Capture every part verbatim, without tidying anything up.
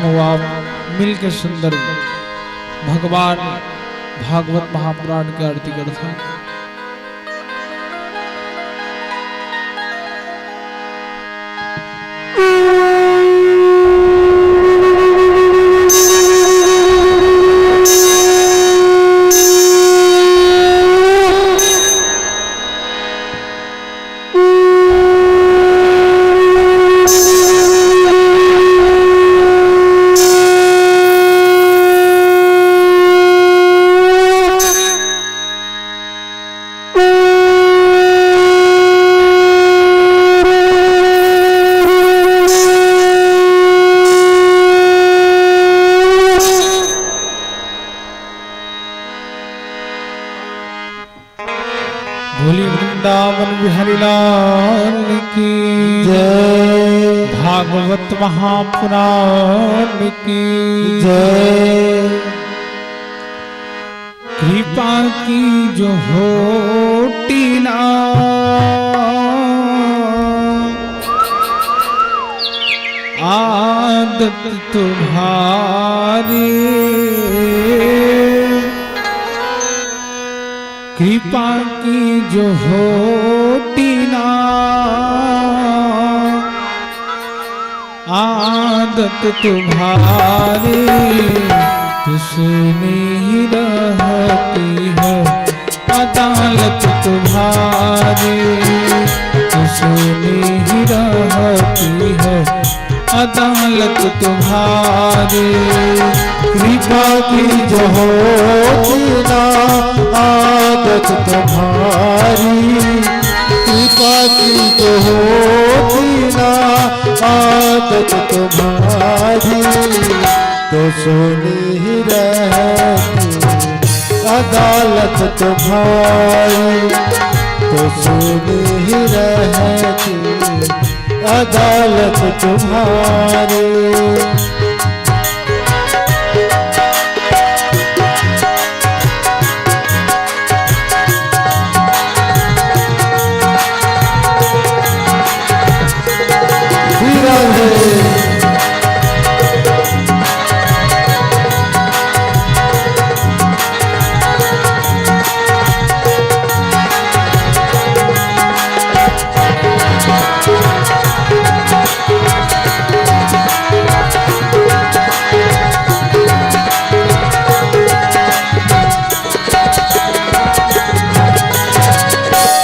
आप मिलके सुंदर भगवान भागवत महापुराण के आरती करथन। बोली वृंदावन बिहारी लाल की जय। भागवत महापुराण की जय। कृपा की जो होती ना आदत तुम्हारी, कृपा की जो होती ना आदत तुम्हारी, तो सुनी रहती है अदालत तुम्हारी, तो सुनी रहती है अदालत तुम्हारी। कृपा की जो होती ना आदत तुम्हारी, कृपा की जो होती ना आदत तुम्हारी, तो सुनी रहती अदालत तुम्हारी, तो सुनी रहती अदालत तुम्हारी।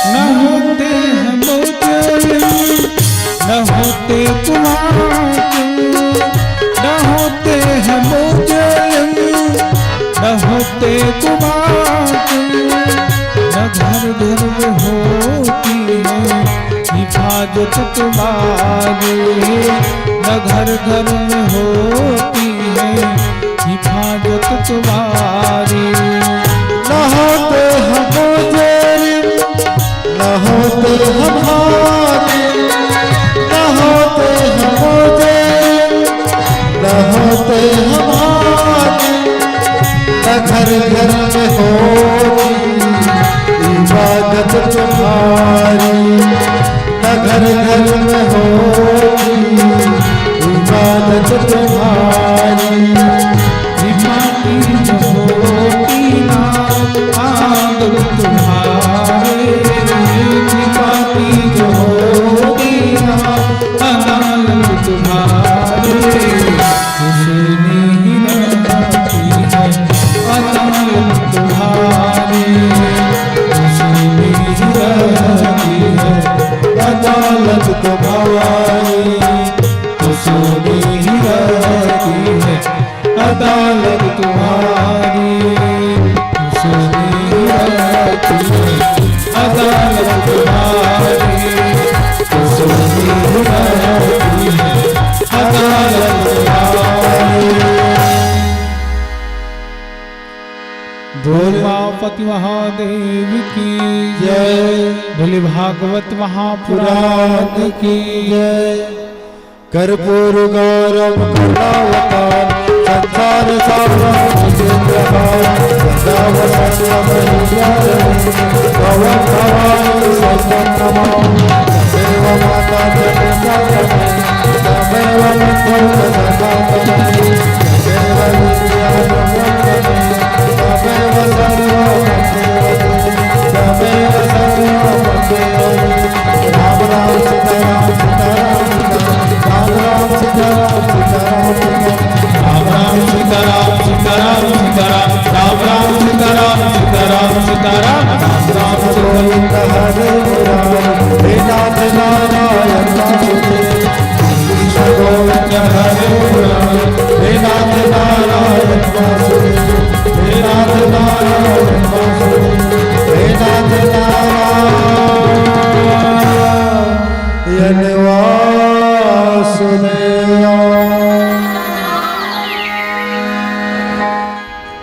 न होते हम मोजरिम, न होते तुम्हारे, न होते हम मोजरिम, न होते तुम्हारे, न घर घर में होती है हिफाजत तुम्हारी, न घर घर में होती है हिफाजत तुम्हारी। न होते हम मोजरिम, न होते हम हाकिम, न होते हम मोजरिम, न होते हम हाकिम, न घर घर में होती इबादत तुम्हारी, न घर घर में होती इबादत तुम्हारी। कृपा की जो होती ना आदत तुम्हारी, कृपा की जो होती ना अदालत तुम्हारी, तो सुनी रहती है अदालत तुम्हारी, तो सुनी रहती है अदालत तुम्हारी, तो सुनी रहती है अदालत तुम्हारी, तो सुनी रहती है अदालत तुम्हारी, तो सुनी रहती है अदालत तुम्हारी। बोल उमापति महादेव की जय। बोले भागवत महापुराण पुराण की जय। कर्पूर गौरम करुणावतार संसार सारम जितेंद्र भाव सदा वसंत हृदय पवन भवानी सतत नमो। तमेव माता च पिता च मे तमेव बंधु च सखा च मे।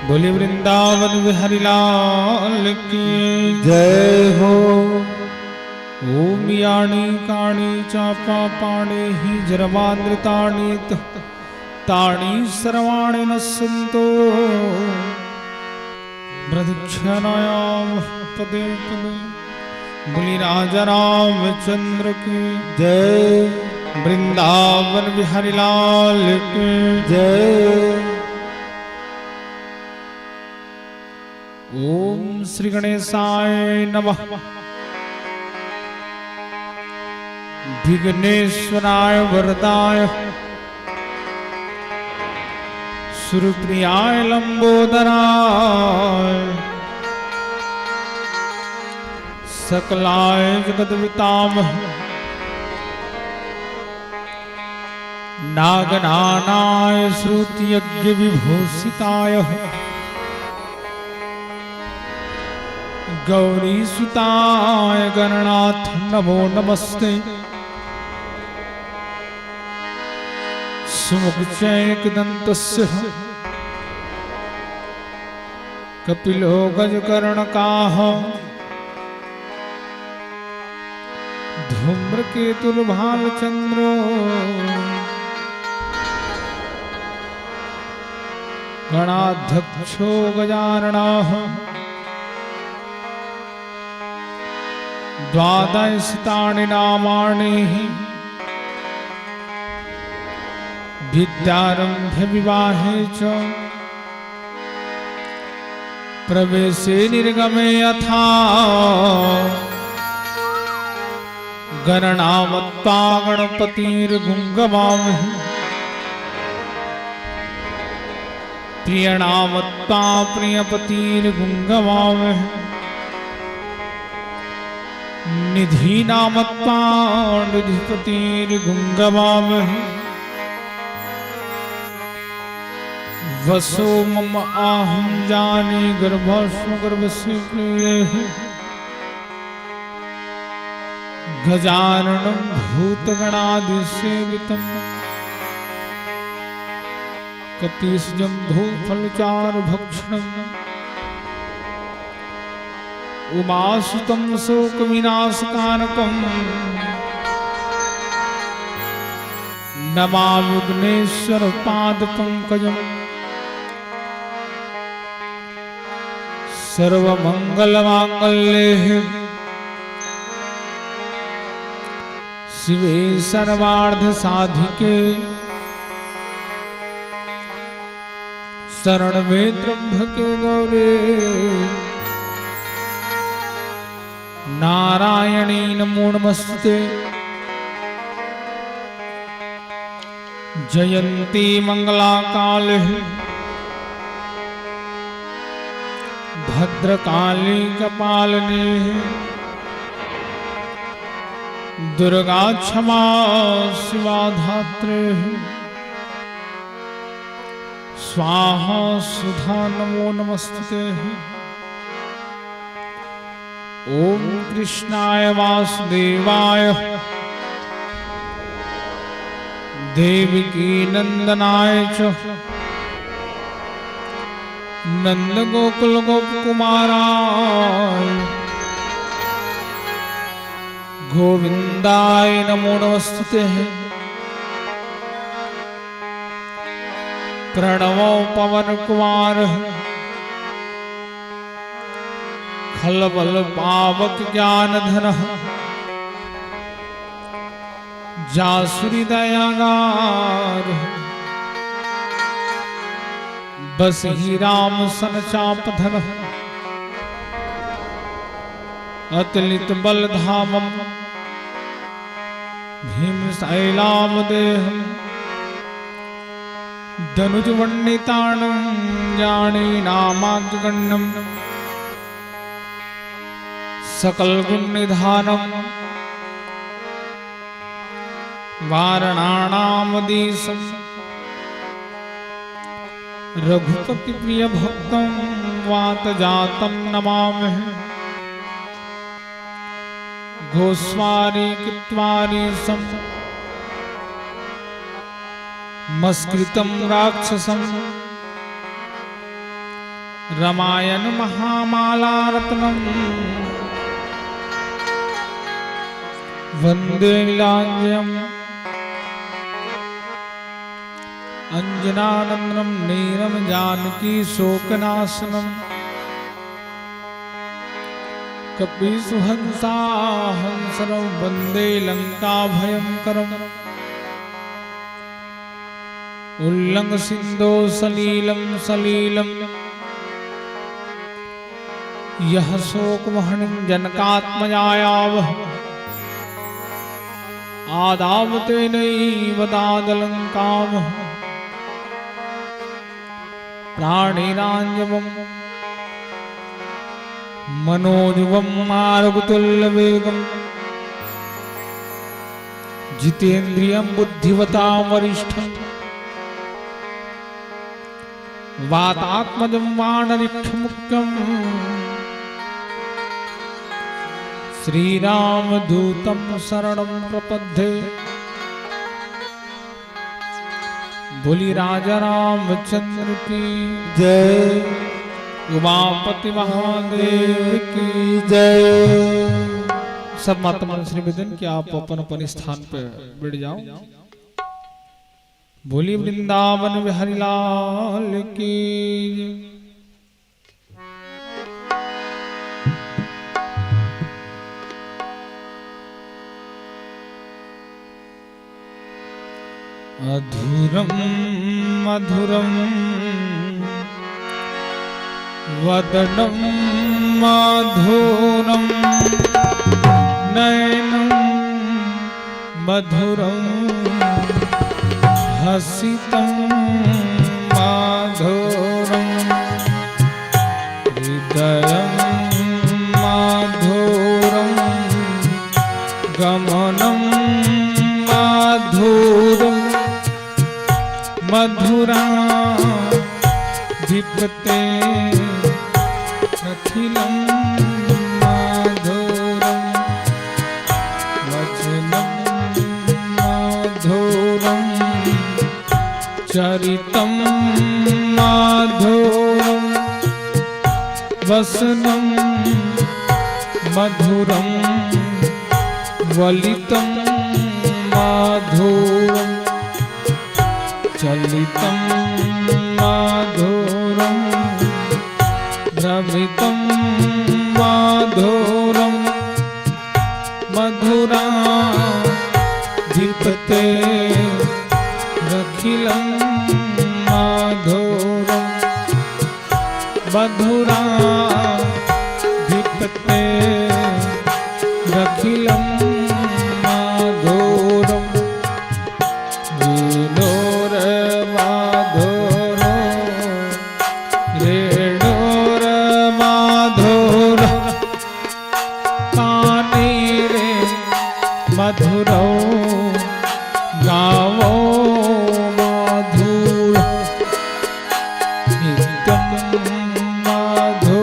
बोले वृंदावन बिहारी लाल की जय हो। ओम यानी काणी चापा पाणेहि जरमादृतानि त-, तानि सर्वाणि नश्यन्तो मृदुक्षणायां पदे पदे। बोली राजा रामचंद्र की जय। वृंदावन बिहारी लाल की जय। ओम श्री गणेशाय नमः। विघ्नेश्वराय वरदाय सुरप्रियाय लंबोदराय सकलाय जगद्वितामह नागनानाय श्रुतियज्ञ विभूषिताय गौरीसुताय गणनाथ नमो नमस्ते। सुमुख चैक दंतस्य कपिलो गजकर्णकाः। धूम्रकेतुर्भालचन्द्रो गणाध्यक्षो गजाननः। द्वादशतानि नामानि विद्यारम्भे विवाहे च प्रवेशे निर्गमे यथा गणनामत्वा गणपतिर्गुं गवामहे। प्रियनामत्वा प्रियपतिर्गुं गवामहे। निधीनामत्वा निधिपतिर्गुं गवामहे। वसो मम अहं जाने गर्भस्व गर्भस्य प्रिये। गजाननं भूतगणादिसेवितं कपीशजम्बूफलचारुभक्षणम्। उमासुतं शोकविनाशकारकं नमामि विघ्नेश्वरपादपङ्कजम्। सर्वमङ्गलमाङ्गल्ये शिवे सर्वार्धसाधिके शरण्ये त्र्यम्बके गौरी नारायणी नमो नमस्ते। जयन्ती मङ्गलाकाले भद्रकाली कपालिनी दुर्गा क्षमा शिवा धात्री स्वाहा सुधा नमो नमस्ते। ओम कृष्णाय वासुदेवाय देवकी नंदनाय च नंद गोकुल गोप कुमाराय गोविंदाय नमो नमस्ते। प्रणव पवन कुमार खलबल पावक ज्ञान धन जासुरी दयागार बसही राम सन चाप धन अतलित बल धामम भीम शैलाम देहम दनुज वन्निताणं जाने नामाग्रगण्यं सकल गुण निधानं वारणानामधीशं रघुपति प्रिय भक्तं वात जातं नमामहे। गोस्वारी कृत्वारीशं मस्कृतं राक्षसं रामायण महामाला रत्नम वंदे नीलांजनम अंजनानंदनम नीरम जानकी शोकनाशनम। कपीसु हंसाहंसनम वंदे लंका भयंकरम। उल्लंघ सिंधो सलीलं सलीलं यः शोकवह्निं जनकात्मजाया वः। आदाव तेनैव दादलङ्कामः। प्राणेराञ्जवं मनोजवं मारुगतुल्यवेगं जितेन्द्रियं बुद्धिमतां वरिष्ठं वातात्मजं वानरिक्षमुख्यं श्रीरामदूतं शरणं प्रपद्ये। बोली राजा रामचंद्र की जय। उमापति महादेव की जय। सब माता मन से निवेदन कि आप अपन अपन स्थान पे बैठ जाओ। बोली वृंदावन बिहारी लाल की जय। अधुरं मधुरं वदनं मधुरं नयनं मधुरं हसितं मधुरं हृदयं मधुरं गमनं मधुरं मधुराधिपतेरखिलं मधुरं वचनं मधुरं चरितं मधुरं वसनं मधुरं वलितं मधुरं चलितं मधुरं भ्रमितं मधुरं मधुराधिपतेरखिलं मधुरं मधुराधिपतेरखिलं मधुरं वेणोर्मधुरो वेणोर्मधुरः पाणिर्मधुरो गावो मधुरः नित्यं मधुरं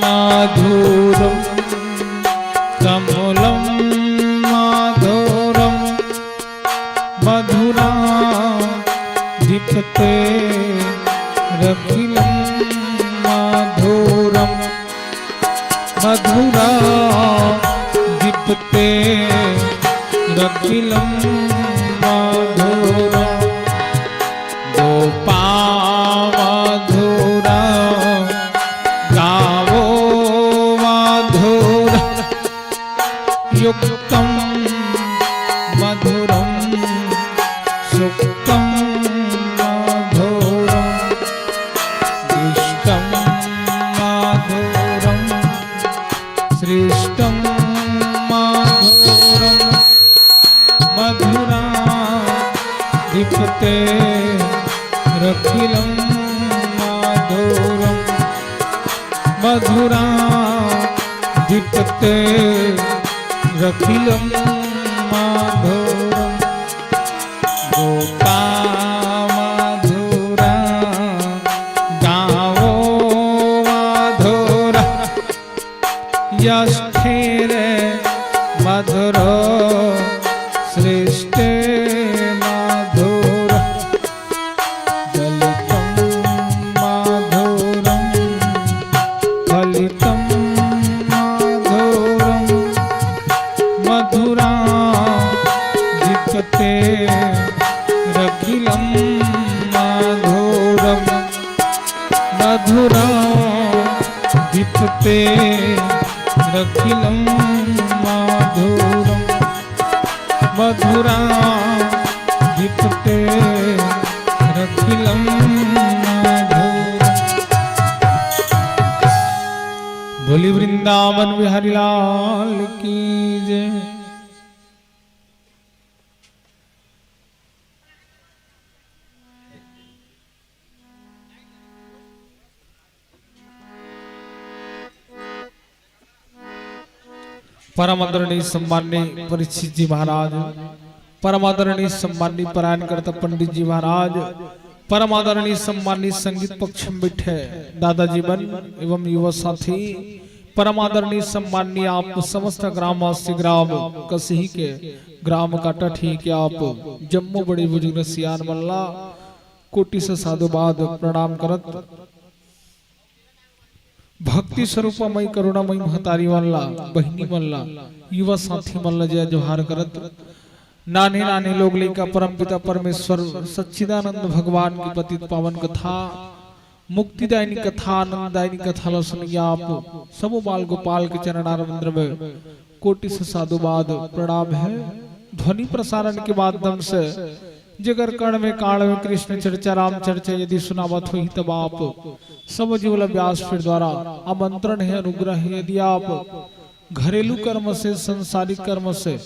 मधुरं कमलं मधुरं मधुराधिपतेरखिलं मधुरं मधुराधिपतेरखिलं मधुरं गोपा मधुरा गावो मधुरा युक्तं मधुरं सुक्तं मधुरं दिष्टं मधुरं श्रेष्ठं मधुरं मधुराधिपतेरखिलं मधुरं मधुराधिपतेरखिलं मधुरं गोपा मधुरा गावो मधुरा यष्ठिरे मधुरो श्रेष्ठे मधुर दलितं मधुरं फलितं मधुरं मधुराधिपतेरखिलं मधुरं मधुराधिपतेरखिलं मधुरं मधुराधिपतेरखिलं मधुरं। बोली वृंदावन बिहारी लाल की जय। परम आदरणीय सम्माननीय परीक्षित जी महाराज, परम आदरणीय सम्माननीय परायणकर्ता पंडित जी महाराज, परम आदरणीय सम्माननीय संगीत पक्ष में बैठे दादाजी मन एवं युवा साथी, परम आदरणीय सम्माननीय आप समस्त ग्रामवासी, ग्राम कसही के, ग्राम काटाठी के आप जम्मो बड़े बुजुर्ग सियान मन ला कोटि से साधुवाद प्रणाम करत, भक्ति स्वरूपा मई करुणामयी महतारी मन ला, बहिनी मन ला, युवा साथी मन ला जय जोहार करत, नान्हे नान्हे लोग लइका परम पिता परमेश्वर सच्चिदानंद भगवान की पतित पावन कथा, मुक्तिदायिनी कथा, आनंददायिनी कथा ला सुनइया आप सबो बाल गोपाल के चरणारविंद में कोटि से साधुवाद प्रणाम हे। ध्वनि प्रसारण के माध्यम से जेकर कण में काण में कृष्ण चर्चा राम चर्चा यदि सुनावत होही तब आप सब जीव ला व्यासपीठ द्वारा आमंत्रण हे, अनुग्रह हे। यदि आप घरेलू कर्म से, सांसारिक कर्म से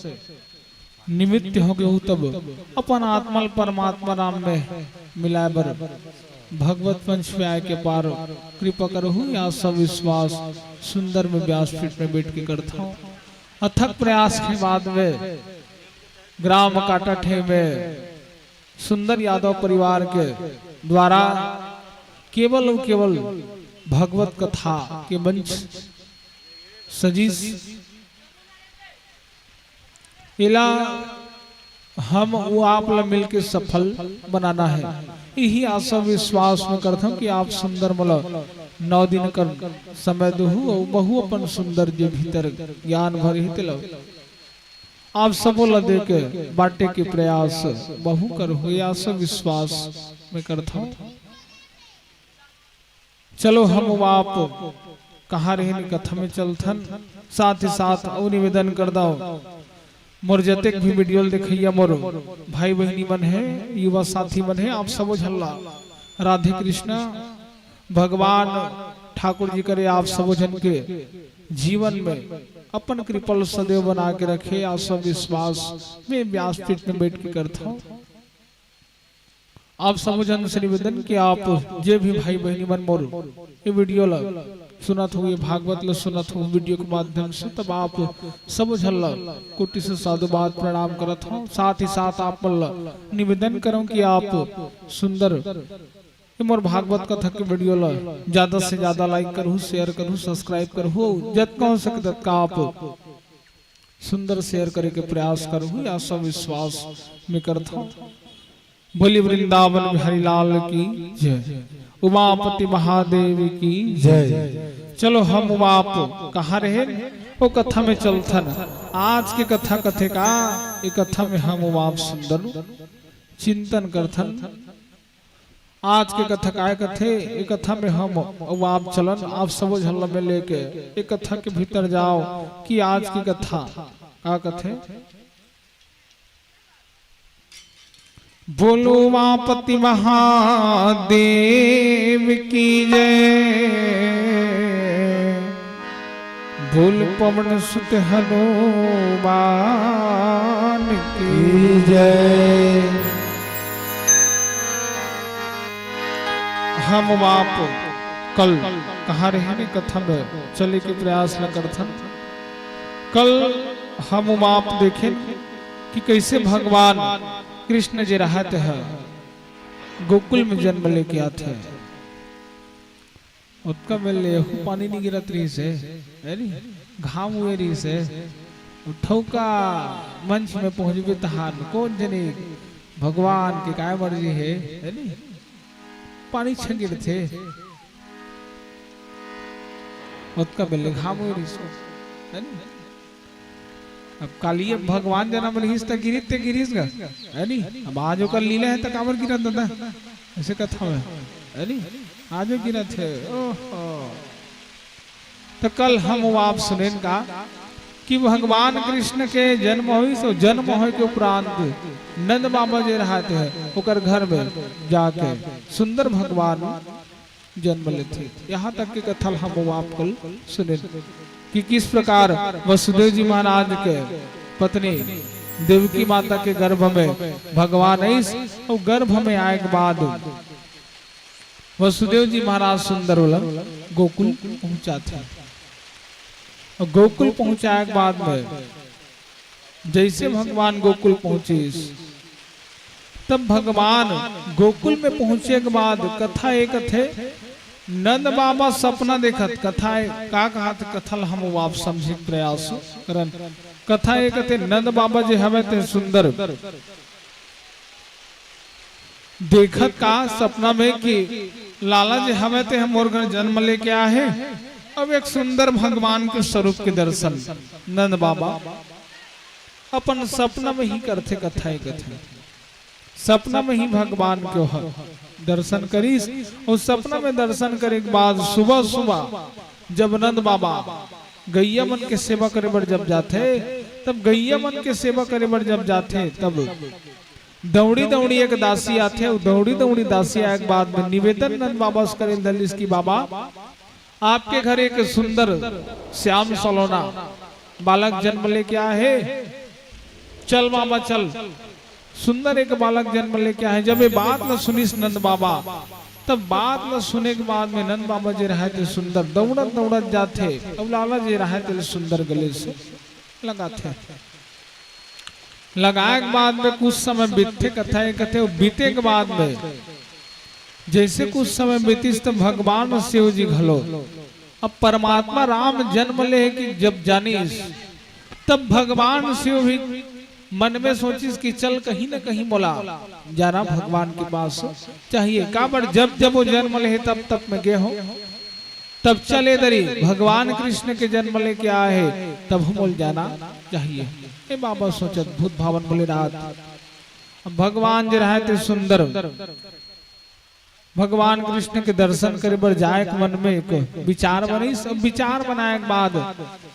निमित्त हो गे हो तब अपन आत्मा ल परमात्मा राम में मिलाए बर भगवत मंच पे आए के पार कृपा करहु। या सब विश्वास सुंदर में व्यासपीठ में बैठ के करथौं। अथक प्रयास के बाद में ग्राम काटाठे में सुंदर यादव परिवार के द्वारा केवल अउ केवल भगवत कथा के मंच सजिस। एला हम अउ आप ला मिलके सफल बनाना हे। इही आशा विश्वास में करथौं कि आप सुंदर मोला नौ दिन कर समय दुहू अउ महू अपन सुंदर जे भीतर ज्ञान भरे हे तेला आप सबो ला देके बांटे के प्रयास महू करहूं, ये आशा विश्वास में करथौं। चलो हम अउ आप कहाँ रहिन कथा में चलथन। साथ ही साथ अउ निवेदन कर दव, मोर जतेक भी वीडियो ल देखइया मोर भाई बहिनी मन हे, युवा साथी मन हे, आप सबो झन ला राधे कृष्णा। भगवान ठाकुर जी करे आप सबो झन के जीवन में अपन कृपा ल सदैव बना के रखे, आशा विश्वास में व्यासपीठ में बैठ के करथौं। आप सबो झन से निवेदन कि आप जे भी भाई बहिनी मन मोर ये वीडियो ला सुनत हो, ये भागवत ला सुनत हो वीडियो के माध्यम से, तब आप सबो झन ला कोटि से साधुवाद प्रणाम करत हौं। साथ ही साथ आप मन ला निवेदन करौं कि आप सुंदर कि मोर भागवत कथा के वीडियो ला ज्यादा से ज्यादा like करहू, share करहू, subscribe करहू, जतका हो सके ततका आप सुंदर share करे के प्रयास करहू, आशा विश्वास में करथौं। बोली वृंदावन बिहारी लाल की जय, उमापति महादेव की जय। चलो हम उमाप कहाँ रहे, वो कथा में चलथन। आज के कथा कथे का, ये कथा में हम उमाप सुंदर चिंतन करथन। आज के कथा काय कथे, ये कथा में हम उमाप चलन, आप सबो झन ल में लेके ये कथा के भीतर जाओ कि आज की कथा का कथे। बोलो उमापति महादेव की जय, बोल पवन सुत हनुमान की जय। हम उमाप कल कहाँ रहे ने कथा में चले के प्रयास न करथन। कल हम उमाप देखेन कि कैसे भगवान कृष्ण जे रहत हे गोकुल में जन्म लेके आथे। ओतका बेर ले यहू पानी नइ गिरत रिहिस हे, हे नी? घाम हुए रिहिस हे। अउ ठउका मंच में पहुंचबे तहान कोन जनी भगवान के काय मर्जी हे, हे नी? पानी छंगिरथे। ओतका बेर ले घाम हुए रिहिस हे, हे नी? अब काली अब भगवान जनम रिहिस त गिरिस ते गिरिस गा, हे नी? अब आज ओकर लीला हे त काबर गिरत दादा? अइसे कथा में, हे नी? आजो गिरत हे। ओहो। त कल हम उमाप सुनेन का कि भगवान कृष्ण के जन्म होइस, अउ जन्म होय के उपरांत नंद बाबा जे रहत हे ओकर घर में जाके सुंदर भगवान जन्म लेथे। यहाँ तक के कथा ल हम उमाप कल सुनेन कि किस प्रकार वसुदेव जी महाराज के पत्नी देवकी माता के गर्भ में भगवान आइस, अउ गर्भ में आए के बाद वसुदेव जी महाराज सुंदर ओला गोकुल पहुंचाथे। अउ गोकुल पहुंचाए के बाद में जइसे भगवान गोकुल पहुंचिस, तब भगवान गोकुल में पहुंचे के बाद कथा ये कथे, नंद बाबा सपना देखत, कथा ये का कहत, कथा ल हम आप समझे के प्रयास करन। कथा ये कथे, नंद बाबा जे हवे ते सुंदर देखत का सपना में कि लाला जे हवे ते ह मोर घर जन्म लेके आए हे, अब एक सुंदर भगवान के स्वरूप के दर्शन नंद बाबा अपन सपना में ही करथे, कथा ये कथे। सपना में ही भगवान के ओह दर्शन करिस, अउ सपना में दर्शन करे के बाद सुबह सुबह जब नंद बाबा गैया मन के सेवा करे बर जब जाथे, तब गैया मन के सेवा करे बर जब जाथे, तब दौड़ी दौड़ी एक दासी आथे, अउ दौड़ी दौड़ी दासी आए के बाद में निवेदन नंद बाबा से करे धरिस कि बाबा, आपके घर एक सुंदर श्याम सलोना बालक जन्म लेके आए हे, चल बाबा चल, सुंदर एक बालक जन्म लेके आए हे। जब ये बात ल सुनिस नंद बाबा, तब बात ल सुने के बाद में नंद बाबा जे रहय ते सुंदर दौड़त दौड़त जाथे, अउ लाला जे रहय ते सुंदर गले से लगाथे। लगाए के बाद में कुछ समय बीतथे, कथा ये कथे, अउ बीते के बाद में जइसे कुछ समय बीतिस त भगवान शिव जी घलो, अब परमात्मा राम जन्म ले हे कि जब जानिस, तब भगवान शिव भी मन में सोचिस कि चल कहीं न कहीं मोला जाना भगवान के पास चाहिए। काबर जब जब वो जन्म ले हे तब तब मैं गे हों, तब चल ए दरी भगवान कृष्ण के जन्म लेके आए हे, तब मोला जाना चाहिए। ए बाबा सोचत भूत भावन भोलेनाथ, अब भगवान जे रहय ते सुंदर भगवान कृष्ण के दर्शन करे बर जाए के मन में एक विचार बनिस। अब विचार बनाए के बाद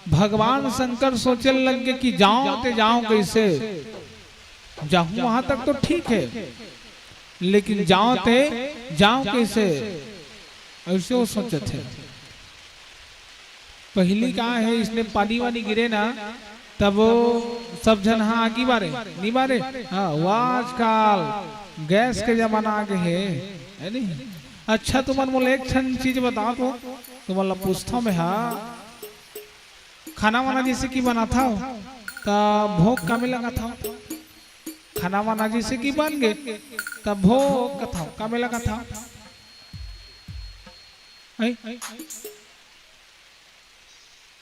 भगवान शंकर सोचे लग गे कि जाओं ते जाओं कइसे? जाहूं वहां तक तो ठीक हे, लेकिन जाओं ते जाओं कइसे? अइसे वो सोचत हे। पहिली का हे, इसने पानी वानी गिरे ना, तब वो सब झन हा आगी बारे, नी बारे? हाँ, वो आजकल गैस के जमाना आ गे हे, हे नी? अच्छा, तुमन मोला एक ठन चीज बता तो, तुमन ला पूछथौं मैं हा, खाना वाना जइसे कि बनाथव, त भोग कामे लगाथव? खाना वाना जइसे कि बन गे, त भोग कथव, कामे लगाथव? आई,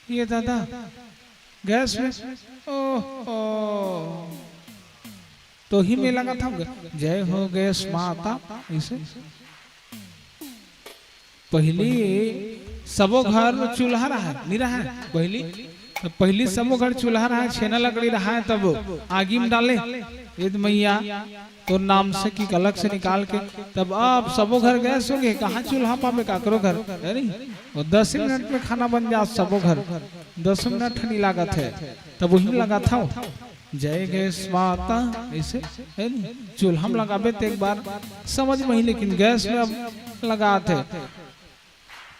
ये दादा, गैस में, ओहो, तो ही में लगा था, जय हो गैस माता, ऐसे। पहली सबो घर चूल्हा रहा, नहीं रहा पहली? तो पहली सबो घर चूल्हा रहा, छेना लकड़ी रहा, तब आगी में डाले, "ए द मैया, तोर नाम से कि अलग से निकाल के।" तब अब सबो घर गैस हो गे, कहाँ चूल्हा पाबे काकरो घर, है नी? वो दस मिनट में खाना बन जा सबो घर, दस मिनट नहीं लागत है, तब वही लगा था। जय गैस माता, ऐसे, है नी? चूल्हा में लगाबे त एक बार समझ में ही, लेकिन गैस में अब लगात हे।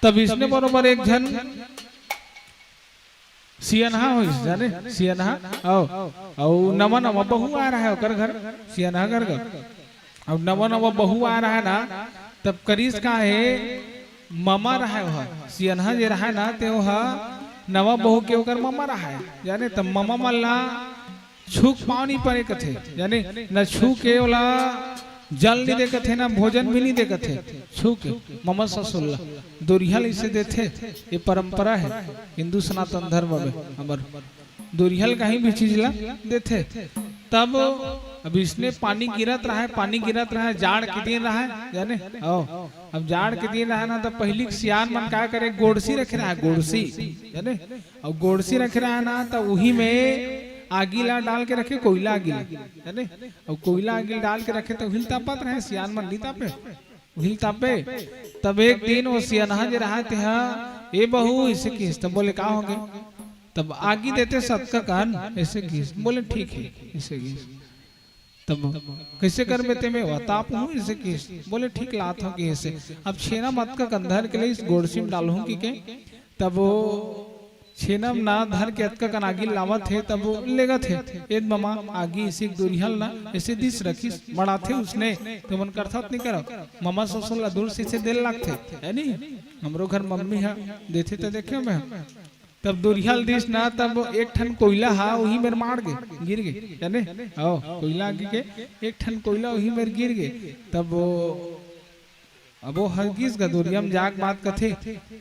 तब इसने बरोबर एक झन सियनहा होइस, जाने? सियनहा, अउ, अउ नवा नवा बहू आ रहा है ओकर घर, सियनहा घर का। अब नवा नवा बहू आ रहा है ना, तब करिस का हे, ममा रहा है वह, सियनहा जे रहा है ना, ते वह नवा बहू के ओकर ममा रहा है, जाने? तब ममा मन ला छू के पाँव नहीं परे कथे, जाने, न छू के ओला जल नहीं दे कथे, न भोजन भी नहीं दे कथे, छू के ममा ससुर ला दोरिहा ल इसे देथे। ये परंपरा है हिंदू सनातन धर्म में हमर, दोरिहा ल कहीं भी चीज ला देथे। तब अब इसने पानी गिरत रहा है, पानी गिरत रहा है, जाड़ के दिन रहा है, जाने? आओ, अब जाड़ के दिन रहा ना, तब पहली के सियान मन का करे, गोड़सी रखे रहा है, गोड़सी, जाने? अउ गोड़सी रखे रहा ना, त उही में आगी ला डाल के रखे, कोइला आगी ला, है ने? अउ कोइला आगी ला डाल के रखे, त उही ल तापत रहे, सियान मन नी तापे, उही ल तापे। तब एक दिन वो सियनहा जे रहा, तेहा, "ए बहू," इसे किस, तब बोले, "का हो गे?" तब आगी देते सतका कन, ऐसे किस, बोले, "ठीक है," ऐसे किस। तब कइसे करबे ते में, वा ताप हूँ इसे किस, बोले, "ठीक लात हूँ," कि ऐसे। अब छेना मत का कंधर के लिए इस गोड़सी में डालहूँ कि के, तब वो छेना में ना धर के अतका कन आगी लावत हे, तब वो लेगत हे। "ए द ममा, आगी इसे एक दोरिहा ल ना, ऐसे दिस रखिस, मड़ाथे उसने, तो मन करथत नहीं करव, ममा ससुर ला दूर से इसे देल लागथे, है नी? हमरो घर मम्मी हा देथे त देखे मैं।" तब दोरिहा ल दिस ना, तब एक ठन कोइला हा उही मेर माड़ गे, गिर गे, जाने? आओ, कोइला आगी के एक ठन कोइला उही मेर गिर गे। तब वो, अब वो हर गिस गा दोरिहा म जाके बात कथे,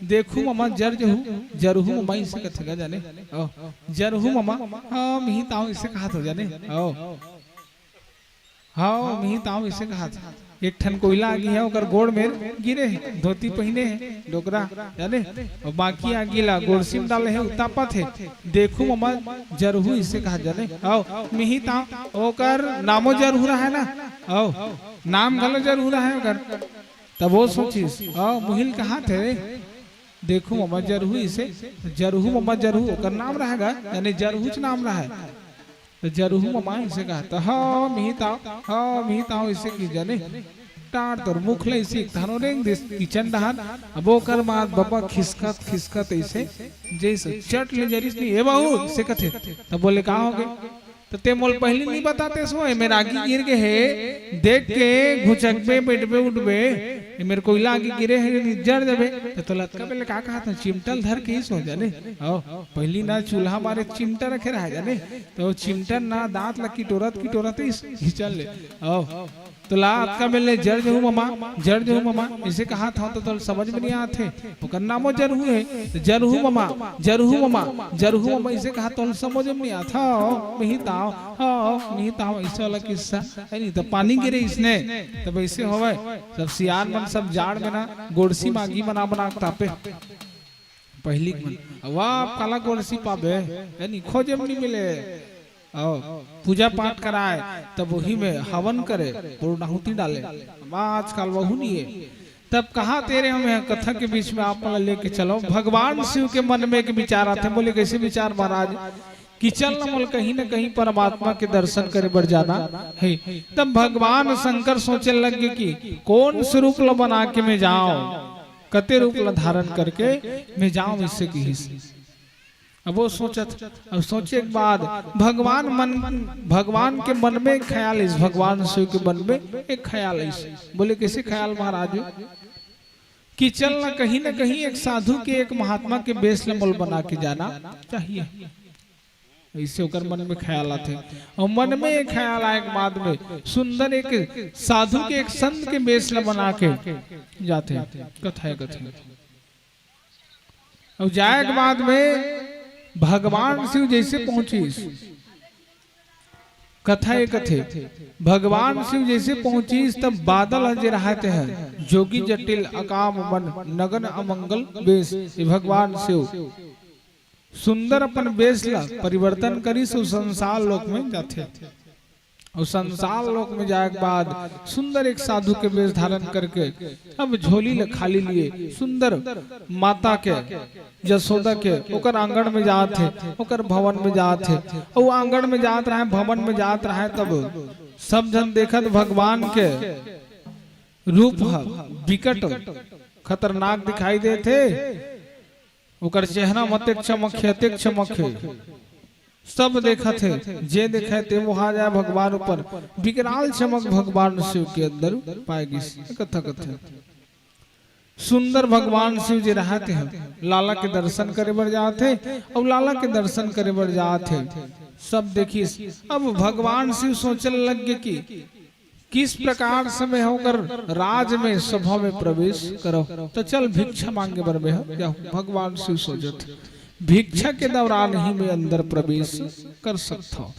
"देखू ममा जर जहू, जरहू ममा," इसे कथे गा, जाने? आओ, "जरहू ममा, हाँ, मिही ताऊ," इसे कहा तो, जाने? आओ। हाँ, मिही ताऊ इसे कहा था। एक ठन कोइला आगी हे, ओकर गोड़ में गिरे हे, धोती पहिने हे, डोकरा, जाने? अउ बाकी आगी ला गोड़सी में डाले हे, उतापत हे। "देखू ममा जरहू," इसे कहा, जाने? अउ मिही ताऊ, ओकर नामो जरहू रहा है ना? अउ नाम घलो जरहू रहा है ओकर। तब वो सोचिस, अउ मुही ल कहा थे, "देखू ममा जरहू," इसे, "जरहू ममा जरहू," ओकर नाम रहा गा, यानी जरहूच नाम रहा है। त जरहू ममा इसे कहा, त "हाँ, मिही ताऊ, हाँ, मिही ताऊ," इसे की, जाने? टार तोर मुख ले इसे एक थानो रेंग दिस किचन डहान। अब ओकर मात बबा खिसकत, खिसकत इसे, जैसे चट ले जरिस नहीं, "ए बहू," इसे कथे। तब बोले, "का हो गे?" "त ते मोल पहली नहीं बताते सो, ए मेर आगी गिर गे हे, देख के घुचकबे, बैठबे, उठबे, ए मेर कोइला आगी गिरे हे, जर देबे।" त तोला अतका बेले का कहा था, चिमटा ल धर के ही सो, जाने? आओ, पहली ना चूल्हा मारे चिमटा रखे रहा, जाने? तो चिमटा ना दांत ला किटोरत किटोरत ही घिचल ले। आओ, तो ला अतका बेले, "जर जहू ममा, जर जहू ममा," इसे कहा था, तो तोला समझ में नहीं आते। ओकर नामो जरहू है, तो "जरहू ममा, जरहू ममा, जरहू ममा," इसे कहा, तो समझ में नहीं आता। "मिही ताऊ, हाँ, मिही ताऊ," ऐसा वाला किस्सा है नहीं। तो पानी गिरे इसने, तब ऐसे होवे, सब सियान मन सब जाड़ में ना गोड़सी में आगी बना बना के तापे। पहली के मन, अब आप काला गोड़सी पाबे, यानी खोजे में नहीं मिले। आओ, पूजा पाठ कराए, तब वही में हवन करे, पूर्णाहुति डाले। अब आजकल वहू नहीं है। तब कहा तेरे हमें कथा के बीच में आप मन लेके चलो, भगवान शिव के मन में एक विचार आते, बोले, "कैसे विचार महाराज?" कि चल न मोल कहीं न कहीं परमात्मा के दर्शन करे बर जाना है। तब भगवान शंकर सोचे लग गे कि कौन स्वरूप ल बना के मैं जाऊं, कते रूप ल धारण करके मैं जाऊं, इससे किहिस। अब वो सोचत, अब सोचे के बाद भगवान मन, भगवान के मन में एक ख्याल इस, भगवान शिव के मन में एक ख्याल इस। बोले, "कैसे ख्याल महाराज?" कि चल न कहीं न कहीं एक साधु के, एक महात्मा के बेस ल मोल बना के जाना चाहिए। ऐसे ओकर मन में ख्याल आथे। और मन में एक ख्याल आए के बाद में सुंदर एक साधु के, एक संत के बेस ल बना के जाथे। कथा है, कथा। अउ जाए के बाद में भगवान शिव जइसे पहुंचिस, कथा ये कथे, भगवान शिव जइसे पहुंचिस, तब बादल ह जे रहय तेह जोगी जटिल अकाम मन नगन अमंगल बेस। ये भगवान शिव सुंदर अपन बेस ला परिवर्तन करिस अउ संसार लोक में जाथे। अउ संसार लोक में जाए के बाद सुंदर एक साधु के बेस धारण करके अब झोली ला खाली लिए सुंदर माता के यशोदा के ओकर आंगन में जात हे, ओकर भवन में जात हे। अउ आंगन में जात रहय, भवन में जात रहय, तब सब झन देखत भगवान के रूप ह बिकट खतरनाक दिखाई देत हे। ओकर चेहरा म अतेक चमक हे, अतेक चमक हे। सब देखत हे, जे देखय ते मोहा जाय भगवान ऊपर। बिकराल चमक भगवान शिव के अंदर पाए गिस। कथा कथे सुंदर भगवान शिव जे रहय तेह लाला के दर्शन करे बर जात हे, अउ लाला के दर्शन करे बर जात हे। सब देखिस। अब भगवान शिव सोचल लग गे कि किस प्रकार से मैं ओकर राज में, सभा में प्रवेश करव। त चल भिक्षा मांगे बर मैं ह जाहूं। भगवान शिव सोचत हे, भिक्षा के दौरान ही मैं अंदर प्रवेश कर सकत हंव।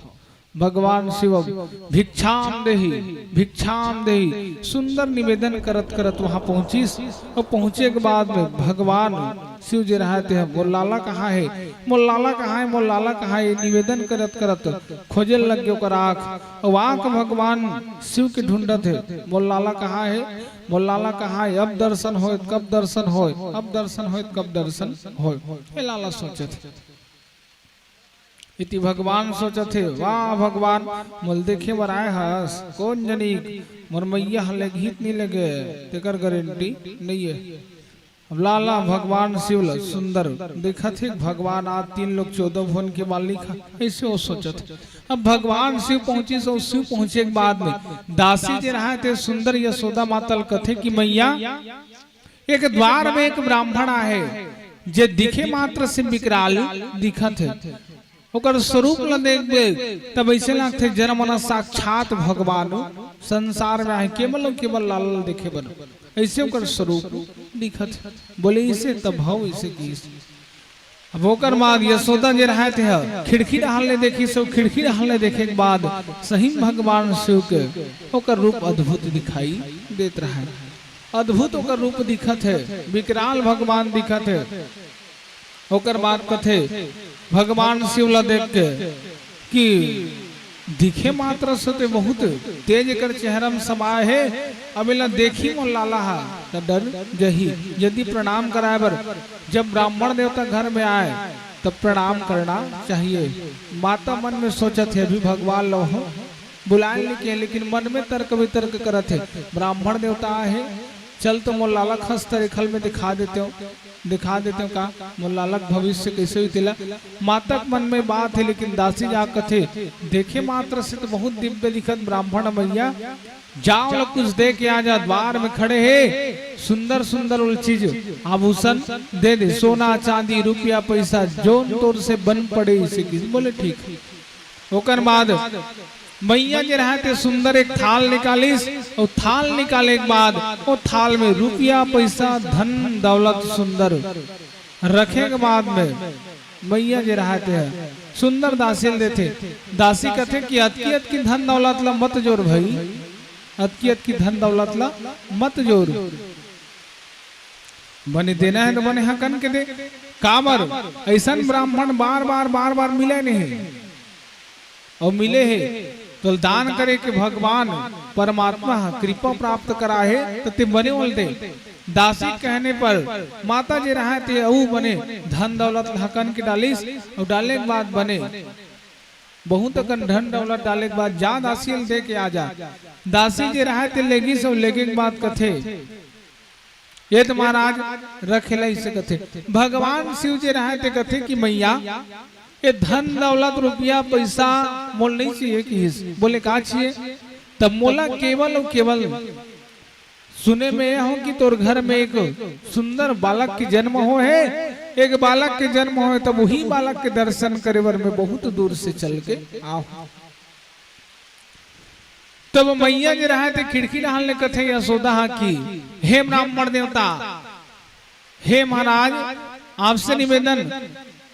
भगवान शिव अब भिक्षाम देहि, भिक्षाम देहि सुंदर निवेदन करत करत वहां पहुंचिस। अउ पहुंचे के बाद में भगवान शिव जे रहय तेह, "मोर लाला कहां हे? मोर लाला कहां हे? मोर लाला कहां हे?" निवेदन करत करत खोजे लग गे ओकर आंख। अउ आंख भगवान शिव के ढूंढत हे, "मोर लाला कहां हे? मोर लाला कहां हे? अब दर्शन होय, कब दर्शन होय? अब दर्शन होय, कब दर्शन होय?" ये लाला सोचत हे। इति भगवान सोचत हे, "वाह भगवान, मोला देखे बर आय हस, कोन जनी मोर मइया ह लेगही त नइ लेगे, तेकर गारंटी नइ हे।" अब लाला भगवान शिव ल सुंदर देखत हे, भगवान आज तीन लोक चौदह भुवन के मालिक ह, अइसे वो सोचत हे। अब भगवान शिव पहुंचिस, अउ शिव पहुंचे के बाद में दासी जे रहय ते सुंदर यशोदा माता ल कथे कि मइया, एक द्वार में एक ब्राह्मण आहे, जे दिखे मात्र से बिकराल दिखत हे। ओकर स्वरूप ल देखबे, तब अइसे लगथे, "जन मन साक्षात भगवान संसार में आहे, केवल अउ केवल लाला ल देखे बर अइसे ओकर स्वरूप दिखत हे।" बोले, "इसे तब हव, इसे किस।" अब ओकर बाद यशोदा जे रहय तेह खिड़की डहर ले देखिस, अउ खिड़की डहर ले देखे के बाद सही म भगवान शिव के ओकर रूप अद्भुत दिखाई देत रहय। अद्भुत ओकर रूप दिखत हे, बिकराल भगवान दिखत हे। ओकर बाद कथे, भगवान शिव ला देख के कि दिखे मात्र से ते बहुत तेज एकर चेहरा म समाय हे। अब एला देखही मोर लाला हा, त डर जही। यदि प्रणाम कराय बर जब ब्राह्मण देवता घर में आय, तब प्रणाम करना चाहिए। माता मन में सोचत हे, अभी भगवान ला ओह बुलाय ल नइ कहे, लेकिन मन में तर्क वितर्क करत हे, ब्राह्मण देवता आहे, चल तो मोर लाला ला हस्तरेखा में दिखा देतेंव, दिखा देतेंव का मोर लाला के भविष्य कइसे होही तेला। माता के मन में बात हे, लेकिन दासी जा कथे, देखे मात्र से तो बहुत दिव्य दिखत ब्राह्मण मइया, जा ओला कुछ दे के आ जा, द्वार में खड़े हे, सुंदर सुंदर ओला चीज आभूषण दे दे, सोना चांदी रुपया पइसा जोन तोर से बन पड़े, अइसे किस। बोले, "ठीक।" ओकर बाद मइया जे रहय ते सुंदर एक थाल निकालिस, अउ थाल निकाले के बाद ओ थाल में रुपया, पइसा, धन, दौलत सुंदर रखे के बाद में मइया जे रहय ते सुंदर दासी ल देथे। दासी कथे कि अतकी अतकी धन दौलत ला मत जोर भई, अतकी अतकी धन दौलत ला मत जोर। बने देना हे त बने हकन के दे। काबर अइसन ब्राह्मण बार बार, बार बार मिले नइ हे, अउ मिले हे तो दान करे के भगवान परमात्मा ह कृपा प्राप्त कराहे, त ते बने ओला दे। दासी कहने पर माता जे रहय ते अउ बने धन दौलत ल हकन के डालिस, अउ डाले के बाद बने बहुत अकन धन दौलत डाले के बाद जा दासी ल दे के आ जा। दासी जे रहय ते लेगिस, अउ लेगे के बाद कथे, "ये तो महाराज रखे ला," अइसे कथे। भगवान शिव जे रहय ते कथे कि, "मइया, ये धन दौलत रुपया पइसा मोला नइ चाहिए," किहिस। बोले, "का चाहिए?" "तब मोला केवल अउ केवल सुने में ये हों कि तोर घर में एक सुंदर बालक के जन्म होय हे, एक बालक के जन्म होय हे, तब उही बालक के दर्शन करे बर मैं बहुत दूर से चल के आहूं।" तब मइया जे रहय ते खिड़की डहर ले कथे यशोदा हा कि, "हे ब्राह्मण देवता, हे महाराज, आपसे निवेदन,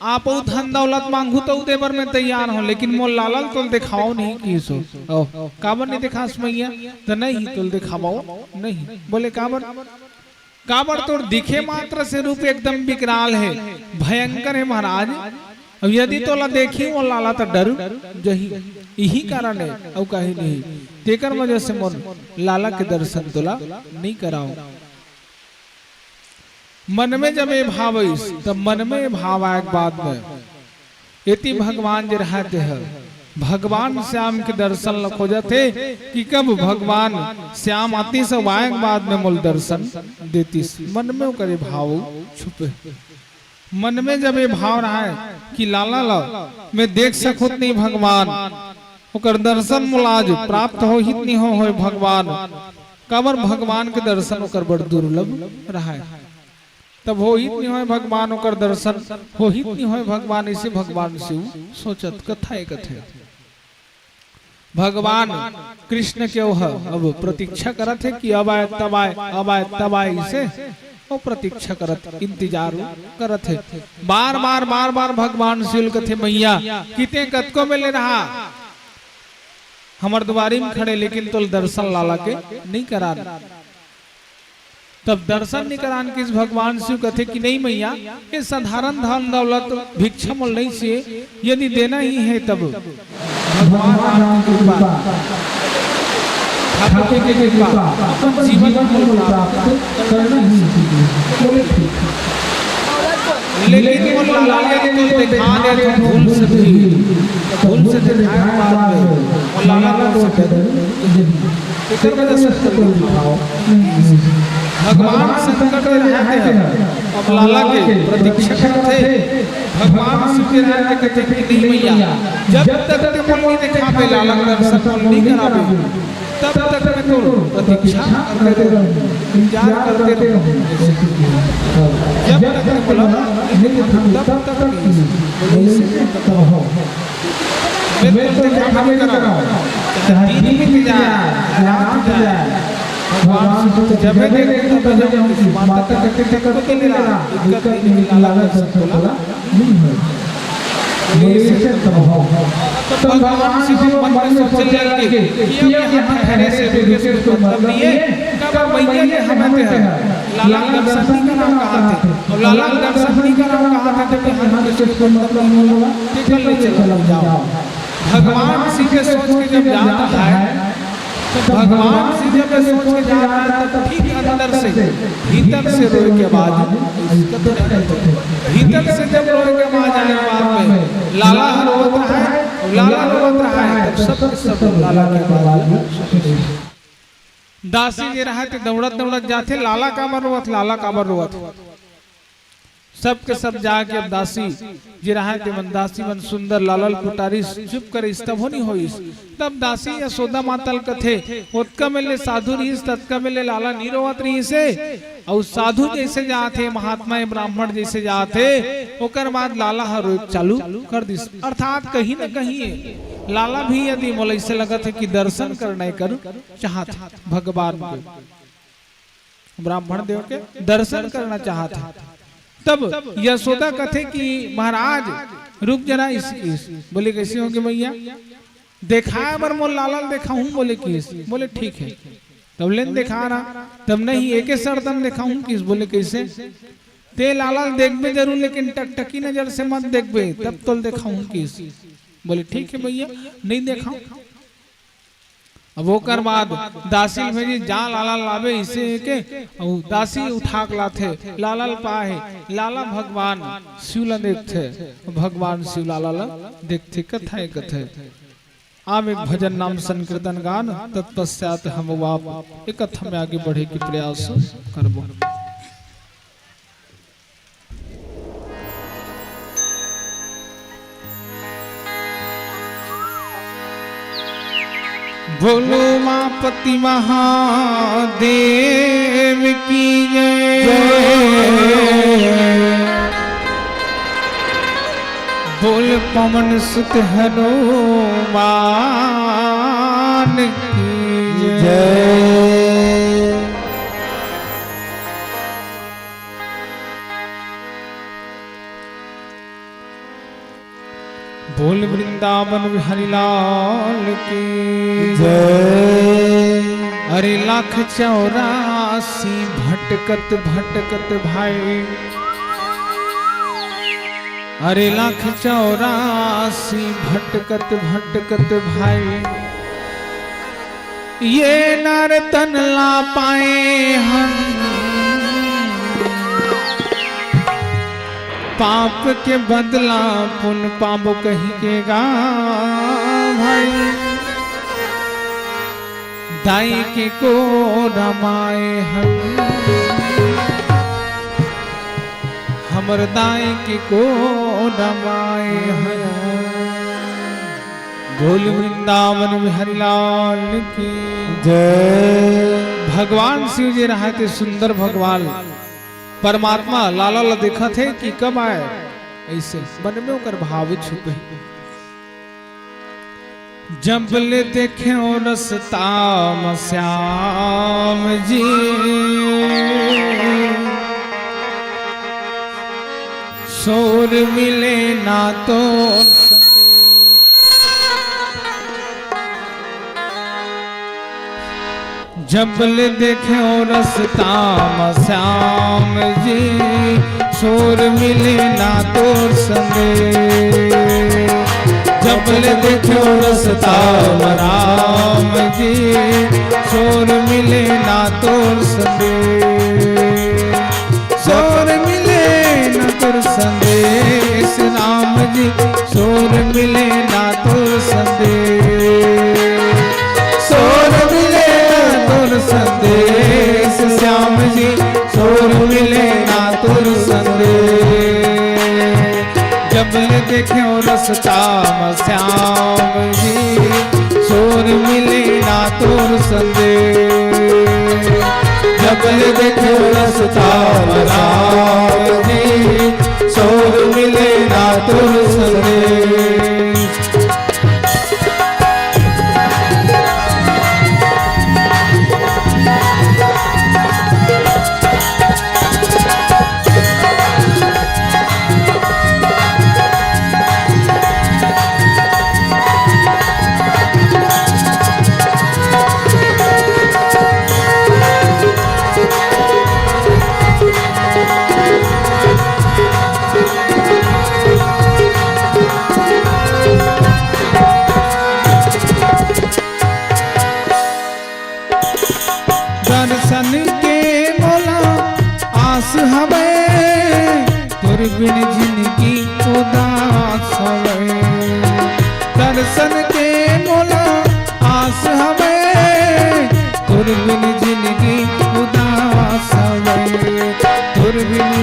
आप अउ धन दौलत मांगहू त उ दे बर मैं तैयार हूँ, लेकिन मोर लाला ल तोल देखाओ नहीं किहिस हो। ओ, काबर नहीं देखास मैया? त नहीं तोल देखाओ नहीं। बोले काबर? काबर तोर दिखे मात्र से रूप एकदम विकराल है, भयंकर है महाराज। अब यदि तोला देखही मोर लाला त डर जही, इही कारण है, अउ कहीं नहीं। तेकर वजह से मोर लाला के दर्शन तोला नहीं कराओ। मन में जब ये भाव आइस, तब मन में ये भाव आए के बाद में एती भगवान जे रहय तेह भगवान श्याम के दर्शन ल खोजत हे कि कब भगवान श्याम आतिस अउ आए के बाद में मोल दर्शन देतिस। मन में ओकर ये भाव छुपे। मन में जब ये भाव रहय कि लाला ल मैं देख सकत नहीं भगवान, ओकर दर्शन मोला आज प्राप्त होहित नहीं हो, होय भगवान, काबर भगवान के दर्शन ओकर बड़ दुर्लभ रहय। तब होहित नहीं होय भगवान ओकर दर्शन, होहित नहीं होय भगवान, इसे भगवान शिव सोचत कथा ए कथे। भगवान कृष्ण के ओह अब प्रतीक्षा करत हे कि अब आए तब आए, अब आए तब आए, इसे वो प्रतीक्षा करत, इंतजार करत हे। बार बार बार बार भगवान शिव ल कथे, मैया किते कतको में ले रहा, हमर दुआरी में खड़े, लेकिन तोल दर्शन लाला के नहीं करान। तब दर्शन नहीं करान किहिस, भगवान शिव कथे कि नहीं मैया, ये साधारण धन दौलत भिक्षा मोल नहीं चाहिए, यदि देना ही है तब भगवान राम की कृपा, ठाकुर की कृपा, अपन जीवन में प्राप्त करना ही चाहिए। बोले ठीक। लेकिन मोर लाला के तोल देखा दे तो भूल से भी, भूल से देखा के बाद में मोर लाला को से डर तेकर वजह से कोई दिखाओ। भगवान संकट में रहते हैं, अब लाला के प्रतीक्षा करते हैं। भगवान शिव के रहते कहते कि नहीं मैया, जब तक ते मोल नहीं दिखाबे, लाला के दर्शन मोल नहीं कराबे, तब तक मैं तोर प्रतीक्षा करते रहूं, इंतजार करते रहूं। जब तक मैं मोला नहीं दिखाबे, तब तक नहीं। मैं तो देखा भी कराओ, चाहे दिन बीत जाए, रात जाए, भगवान को जब मैं देखूं तब मैं जाऊं। माता कहते थे, "कब तो नहीं लड़ा, दिक्कत नहीं लगा, सब तो लड़ा, नहीं है।" बोले, "इसे तब हो।" तो भगवान शिव मन में सोचने लगे कि अब यहाँ ठहरे से, रुके से कोई मतलब नहीं है, कब मैया के हमें पे है। लाला के दर्शन नहीं करा कहा थे, और लाला के दर्शन नहीं करा कहा थे, तो यहाँ से कोई मतलब नहीं होगा, ठीक है, ले चलो, जाओ। भगवान शिव के सोच के जब जाता है, तो भगवान शिव के सोच के जाता है, तो ठीक अंदर से, भीतर से रोए के आवाज, भीतर से जब रोए के आवाज आए, बाद में लाला रोवत रहा है, लाला रोवत रहा है, तब सब के सब लाला के आवाज। दासी जे रहा थे दौड़त दौड़त जाथे, "लाला काबर रोवत, लाला काबर रोवत?" सबके सब जाके अब दासी जे रहा थे मन, दासी मन सुंदर लाला ल पुटारिस, चुप करिस, तब होनी होइस। तब दासी यशोदा माता ल कथे, "ओतका में ले साधु रहिस, ततका में ले लाला नी रोवत रहिस हे।" अउ साधु जैसे जात हे, महात्मा ए ब्राह्मण जैसे जात हे, ओकर बाद लाला ह रोए चालू कर दिस। अर्थात कहीं न कहीं लाला भी यदि मोला ऐसे लगत हे कि दर्शन करना कर चाहत हे भगवान के, ब्राह्मण देव के दर्शन करना चाहत हे। तब यशोदा कथे कि महाराज रुक जरा, इस, इस। बोले, "कैसे होंगे मैया?" "देखाए बर मोर लाला ल देखाहूं," बोले किस। बोले, "ठीक है।" तब लेन देखा रहा, तब नहीं, एके शर्त म देखाहूं किस। बोले, "कैसे?" "ते लाला ल देखबे जरूर, लेकिन टकटकी नजर से मत देखबे, तब तोल देखाहूं किस।" बोले, "ठीक है भैया, नहीं देखाऊं।" अब ओकर बाद दासी ल भेजी, "जा लाला लाबे," इसे के, अउ दासी उठा के लाथे, लाला ल पाहे, लाला भगवान शिव ल देखथे, भगवान शिव लाला ल देखथे, कथा ए कथे। आम एक भजन नाम संकीर्तन गान, तत्पश्चात हम वाप एक कथा में आगे बढ़े के प्रयास करबो। बोलो उमापति महादेव की जय। जय। बोल पवन सुत हनुमान की जय। जय। बोल वृंदावन बिहारी लाल की जय। अरे लाख चौरासी भटकत भटकत भाई, अरे लाख चौरासी भटकत भटकत भाई, ये नर तन ला पाए हम, पाप के बदला पुन पाबो कहि के गा भाई। दाई के कोरा माए हम, हमर दाई के कोरा माए हम। बोल वृंदावन बिहारी लाल की जय। भगवान शिव जी रहे थे सुंदर भगवान, परमात्मा लाला ला देखत हे कि कब आए, ऐसे मन में ओकर भाव छुपे। जब ले देखे रस्ता म श्याम जी, शोर मिले ना तो जब ले देखे रस्ता म श्याम जी, शोर मिले ना तोर संदेश। जब ले देखे रस्ता म राम जी, शोर मिले ना तोर संदेश। शोर मिले ना तोर संदेश राम जी, शोर मिले ना तोर संदेश। शोर मिले ना तोर संदेश श्याम जी, शोर मिले ना तोर संदेश। जब ले देखे रस्ता म श्याम जी, शोर मिले ना तोर संदेश। जब ले देखे रस्ता म राम जी, शोर मिले ना तोर संदेश। दर्शन के मोला आस हवय, तोर बिन जिनगी उदास हवय। दर्शन के मोला आस हवय, तोर बिन जिनगी उदास हवय। तोर बिन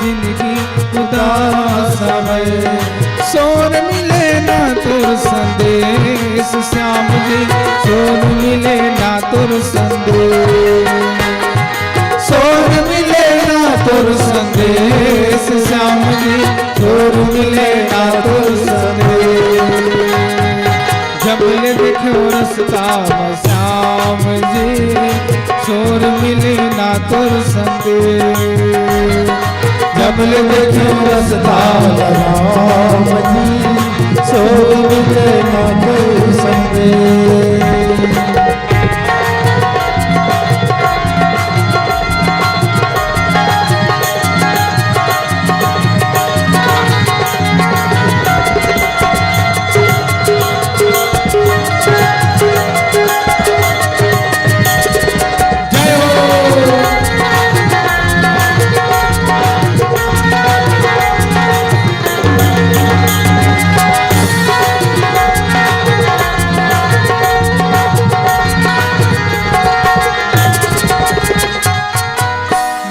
जिनगी उदास हवय। शोर मिले ना तोर संदेश श्याम जी, शोर मिले ना तोर संदेश। शोर मिले ना तोर संदेश श्याम जी, शोर मिले ना तोर संदेश। जब ले देखे रस्ता म श्याम जी, शोर मिले ना तोर संदेश। जब ले देखे रस्ता म राम जी, शोर मिले ना तोर संदेश।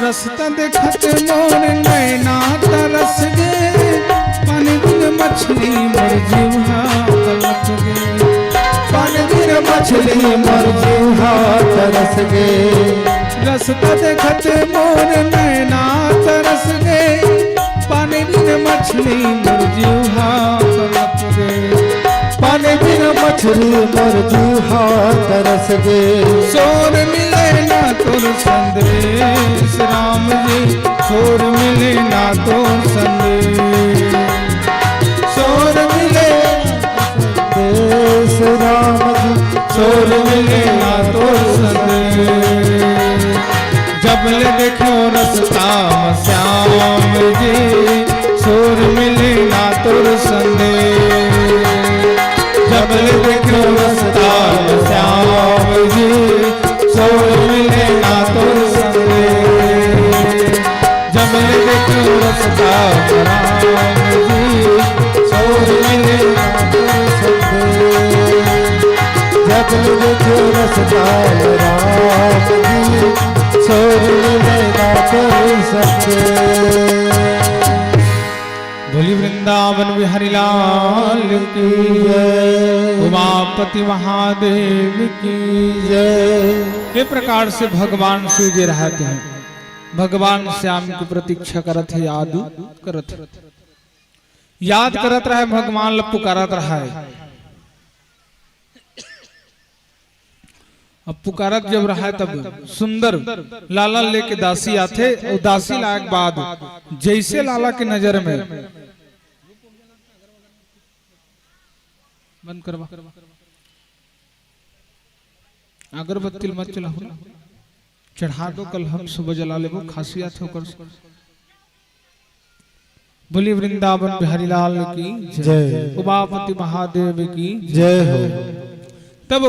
रस्ता देखत मोर नैना तरस गे, पानी बिन मछली मोर जीवा तड़प गे। पानी बिन मछली मोर जीवा तरस गे। रस्ता देखत मोर नैना तरस गे, पानी बिन मछली मोर जीवा तड़प गे। पानी बिन मछली मोर जीवा तरस गे। शोर मिले ना तोर संदेश राम जी, शोर मिले ना तोर संदेश। शोर मिले तोर संदेश। जब ले देखो रसता श्याम जी, सोर मिले ना तोर संदेश। जब ले देखो रसता राम जी, सोर मिले ना तोर संदेश। जब ले देखो रसता राम जी, सोर मिले ना तोर संदेश। बोली वृंदावन बिहारी लाल की जय। उमापति महादेव की जय। ये प्रकार से भगवान शिव जे रहते हैं, भगवान श्याम की प्रतीक्षा करत है, याद करत है, याद करत रहे, भगवान ला पुकारत रहे। अब पुकारत जब रहा है, तब सुंदर लाला लेके दासी आथे, और दासी लाए के बाद जैसे लाला के नजर में बंद करवा, अगरबत्ती मत चलाओ ना, चढ़ा दो, कल हम सुबह जला लेबो, खांसी आथे ओकर से। बोली वृंदावन बिहारी लाल की जय। उमापति महादेव की जय हो। तब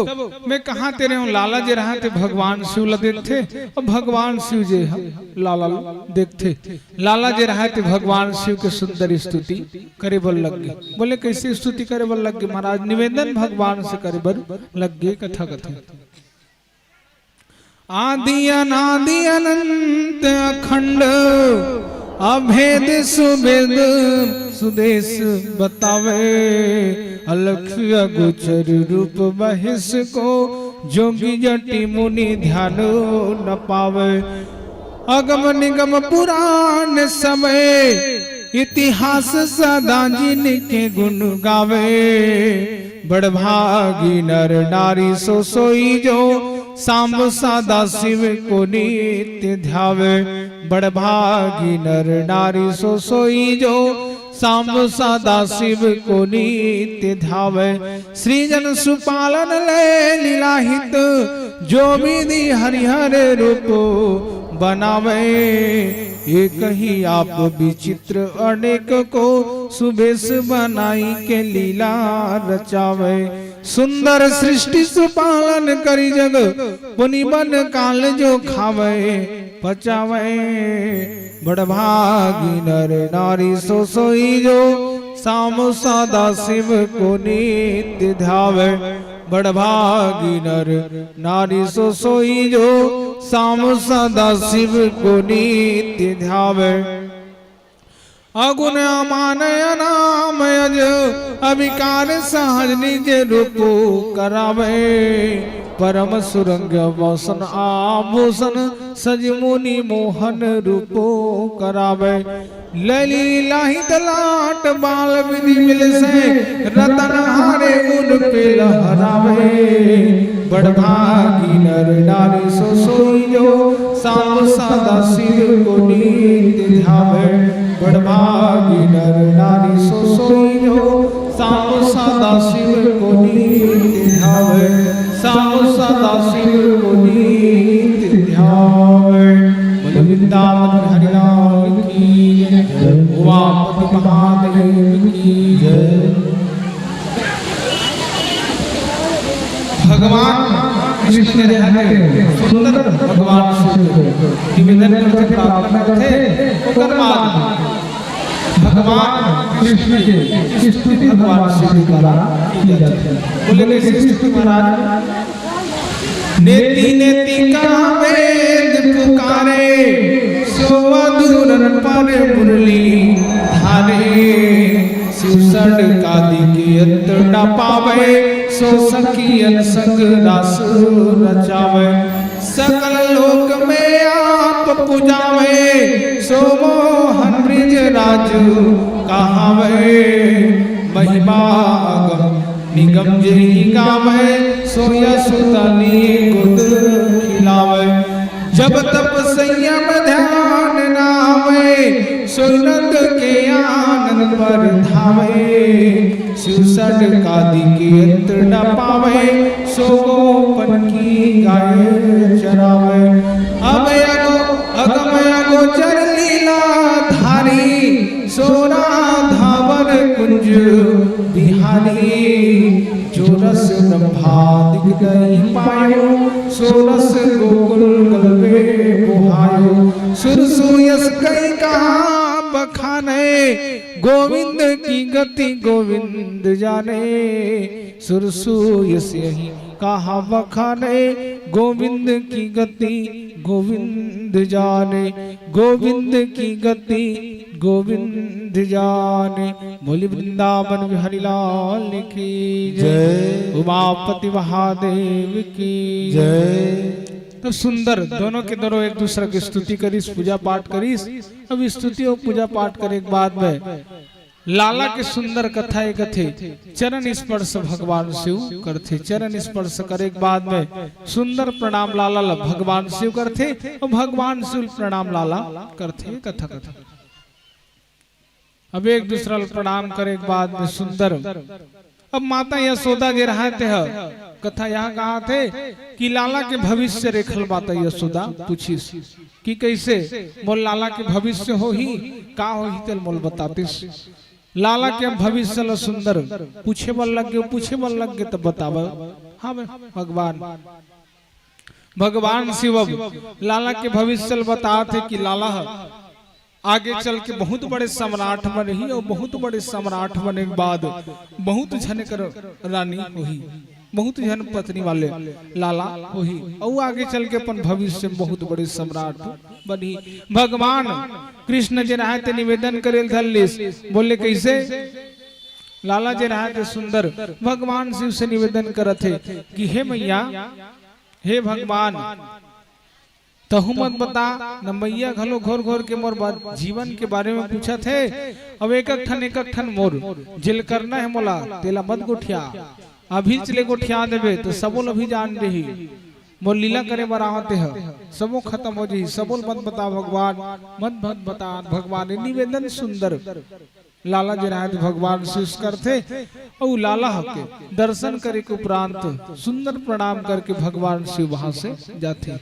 मैं कहा तेरे हूँ, लाला जे रहा थे भगवान शिव ला देखथे, और भगवान शिव जे ह लाला ला देखथे। लाला जे रहा थे भगवान शिव के सुंदर स्तुति करे बर लग गे। बोले, कैसे स्तुति करे बर लग गे महाराज? निवेदन भगवान से करे बर लग गे, कथा कथे। आदि अनादि अनंत अखंड, अभेद सुभेद सुदेश बतावे। अलख अगोचर रूप महेश को, जोगी जटि मुनि ध्यान न पावे। अगम निगम पुराण समय, इतिहास सदा जिनके गुण गावे। बड़भागी नर नारी सो सोई जो, सांब सदा शिव को नित्य ध्यावे। बड़भागी नर नारी सो सोई जो, सांब सदा शिव को नित्य ध्यावे। सृजन सुपालन लय लीलाहित, जो विधि हरिहर रूप बनावे। एक ही आप विचित्र अनेक को, सुबेश बनाई के लीला रचावे। सुंदर सृष्टि सुपालन करी जग, पुनि बन काल जो खावे पचावे। बड़भागी नर नारी सो सोई जो, सांब सदा शिव को नित्य ध्यावे। बड़भागी नर नारी सो सोई जो, सांब सदा शिव को नित्य ध्यावे। अगुण अमान अनाम अज, अविकार सहज निज रूप करावे। परम सुरंग वसन आभूषण, सज मुनि मोहन रूप करावे। लली लाहित लाट बाल विधि विलसे, रतन हारे उन पे लहरावे। बड़भागी नर नारी सो सोई जो, सांब सदा शिव को नित्य ध्यावे। बड़भागी नर नारी सो सोई जो, सांब सदा शिव को नित्य ध्यावे। सांब सदा शिव को नित्य ध्यावे। बोल वृंदावन बिहारी लाल की जय। उमापति महादेव की जय। भगवान कृष्ण जे हे सुंदर भगवान शिव के निवेदन करथे, प्रार्थना करथे, ओकर बाद भगवान कृष्ण के स्तुति भगवान शिव द्वारा की जाती है। बोले, कैसे स्तुति महाराज? नेति नेति कहा वेद पुकारे, सो अधुरन पर मुरली धारे। शिव सनकादि के अंत न पावे, सो सखियन संग रास रचावे। सकल लोक में आप पुजावे, सो मोहन ब्रज राज कहावे। महिमा अगम निगम जेहि गावे, सो यशोदा ने गोद खिलावे। जप तप संयम ध्यान नावे, सो नंद के आनंद पर धावे। शिव सनकादि के अंत न पावे, सो गोपन की गाय चरावे। अभय अगो-, अगम अगोचर लीला धारी, सो राधावन कुंज बिहारी। जो रस ब्रह्मादिक नहीं पायो, सो रस गोकुल गल में पोहायो। सुरसु यस कई कहाँ बखाने, गोविंद की गति गोविंद जाने। सुरसु यस यही कहाँ बखाने, गोविंद की गति गोविंद जाने। गोविंद की गति गोविंद जाने। बोली वृंदावन बिहारी लाल की जय। जय। उमापति महादेव की जय। तो सुंदर दोनों के दोनों एक दूसरा की स्तुति करिस, पूजा पाठ करिस। अब स्तुति और पूजा पाठ करे के बाद में लाला के सुंदर कथा एक थे, चरण स्पर्श भगवान शिव करथे। चरण स्पर्श करे के बाद में सुंदर प्रणाम लाला ला भगवान शिव करथे और भगवान शिव प्रणाम लाला करथे। कथा कथा अब एक दूसरा ला प्रणाम करे के बाद में सुंदर, अब माता यशोदा जे रहा थे, कथा यहाँ कहा थे कि लाला के भविष्य रेखल माता यशोदा पूछिस कि कैसे मोर लाला के भविष्य होही, का होही, तेल मोल बतातिस। लाला के भविष्य ल सुंदर पूछे बर लग गे, पूछे बर लग गे, तब बतावा। हाँ बे, भगवान, भगवान शिव अब लाला के भविष्य ल बतात हे कि लाला ह आगे चल के बहुत बड़े सम्राट बनही और बहुत बड़े सम्राट बने के बाद बहुत झन कर रानी होही, बहुत झन पत्नी वाले लाला होही, और आगे चल के अपन भविष्य में बहुत बड़े सम्राट बनही। भगवान कृष्ण जे रहा थे निवेदन करे ल धर लिस, बोले कैसे? लाला जे रहा थे सुंदर भगवान शिव से निवेदन करत हे कि हे मैया, हे भगवान, तहू मत बता, न मैया घलो घोर घोर के मोर बा-, जीवन के बारे में पूछत हे। अब एक एक ठन, एक एक ठन मोर जेल करना हे मोला, तेला मत गोठिया। अभी चले गोठिया देबे तो सबो ल अभी जान देही। मोर लीला करे बर आवत हे, सबो खत्म हो जाही, सबो ल मत बता भगवान, मत, मत बता भगवान। ये निवेदन सुंदर लाला जे रहा थे भगवान शिव से करथे, अउ लाला ह के दर्शन करे के उपरांत सुंदर प्रणाम करके भगवान शिव वहां से जाथे।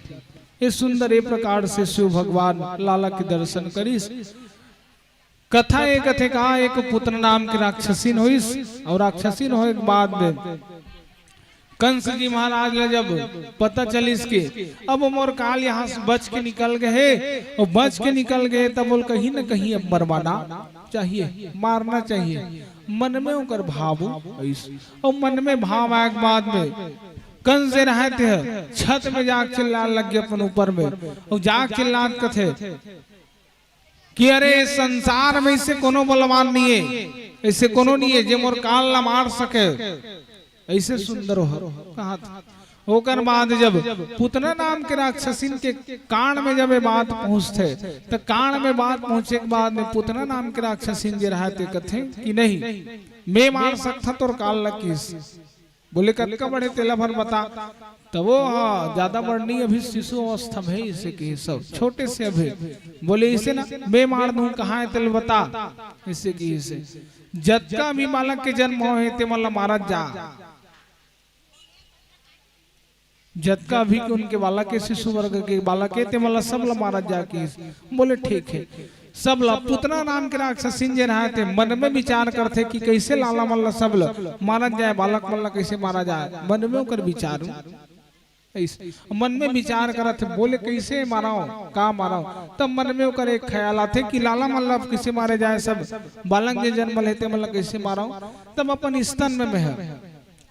ये सुंदर, ये प्रकार से शिव भगवान लाला के दर्शन करिस। कथा ये कथे का, एक पुतना नाम के राक्षसीन होइस, और राक्षसीन होए के बाद में कंस जी महाराज ला जब पता चलिस के अब मोर काल यहाँ से बच के निकल गए हे, और बच के निकल गए, तब बोल कहीं न कहीं अब मरवाना चाहिए, मारना चाहिए। मन में ओकर भाव आइस, और मन में भाव आए के बाद में कंस जे रहा थे छत में जाके चिल्लाए लग गे अपन ऊपर में, और जाके चिल्लात कथे कि अरे, संसार में ऐसे कोनो बलवान नहीं है, ऐसे कोनो नहीं है जे मोर काल ला मार सके। ऐसे सुंदर हो कहा था। ओकर बाद जब पुतना नाम के राक्षसीन के कान में जब ये बात पहुंचथे, तो कान में बात पहुंचे के बाद में पुतना नाम के राक्षसीन जे रहा थे कथे कि नहीं, मैं मार सकता तोर काल ला किस। बोले, "कतका बड़े तेला भर बता।" तब वो, "हाँ, ज्यादा बड़ नहीं, अभी शिशु अवस्था में है," इसे कही सब, "छोटे से अभी।" बोले, "इसे ना, मैं मार दूं, कहाँ है तेल बता," इसे कही इसे। "जतका अभी बालक के जन्म हो है, ते मन ला मारत जा। जतका अभी के उनके बालक के, शिशु वर्ग के बालक के, ते मन ला सब ला मारत जा," कही। बोले, "ठीक है।" सब ला पुतना नाम के राक्षसीन जे रहा थे, मन में विचार करथे कि कैसे लाला मन ला सब ला मारत जाए, बालक मन ला कैसे मारा जाए, मन में ओकर विचार। ऐस-, मन में विचार करत हे, बोले, "कैसे मारव, का मारव?" तब मन में ओकर एक ख्याल आथे कि लाला मन ला कैसे मारे जाए, सब बालक जे जन्म लेते मन ला कैसे मारव। तब अपन स्तन में मैं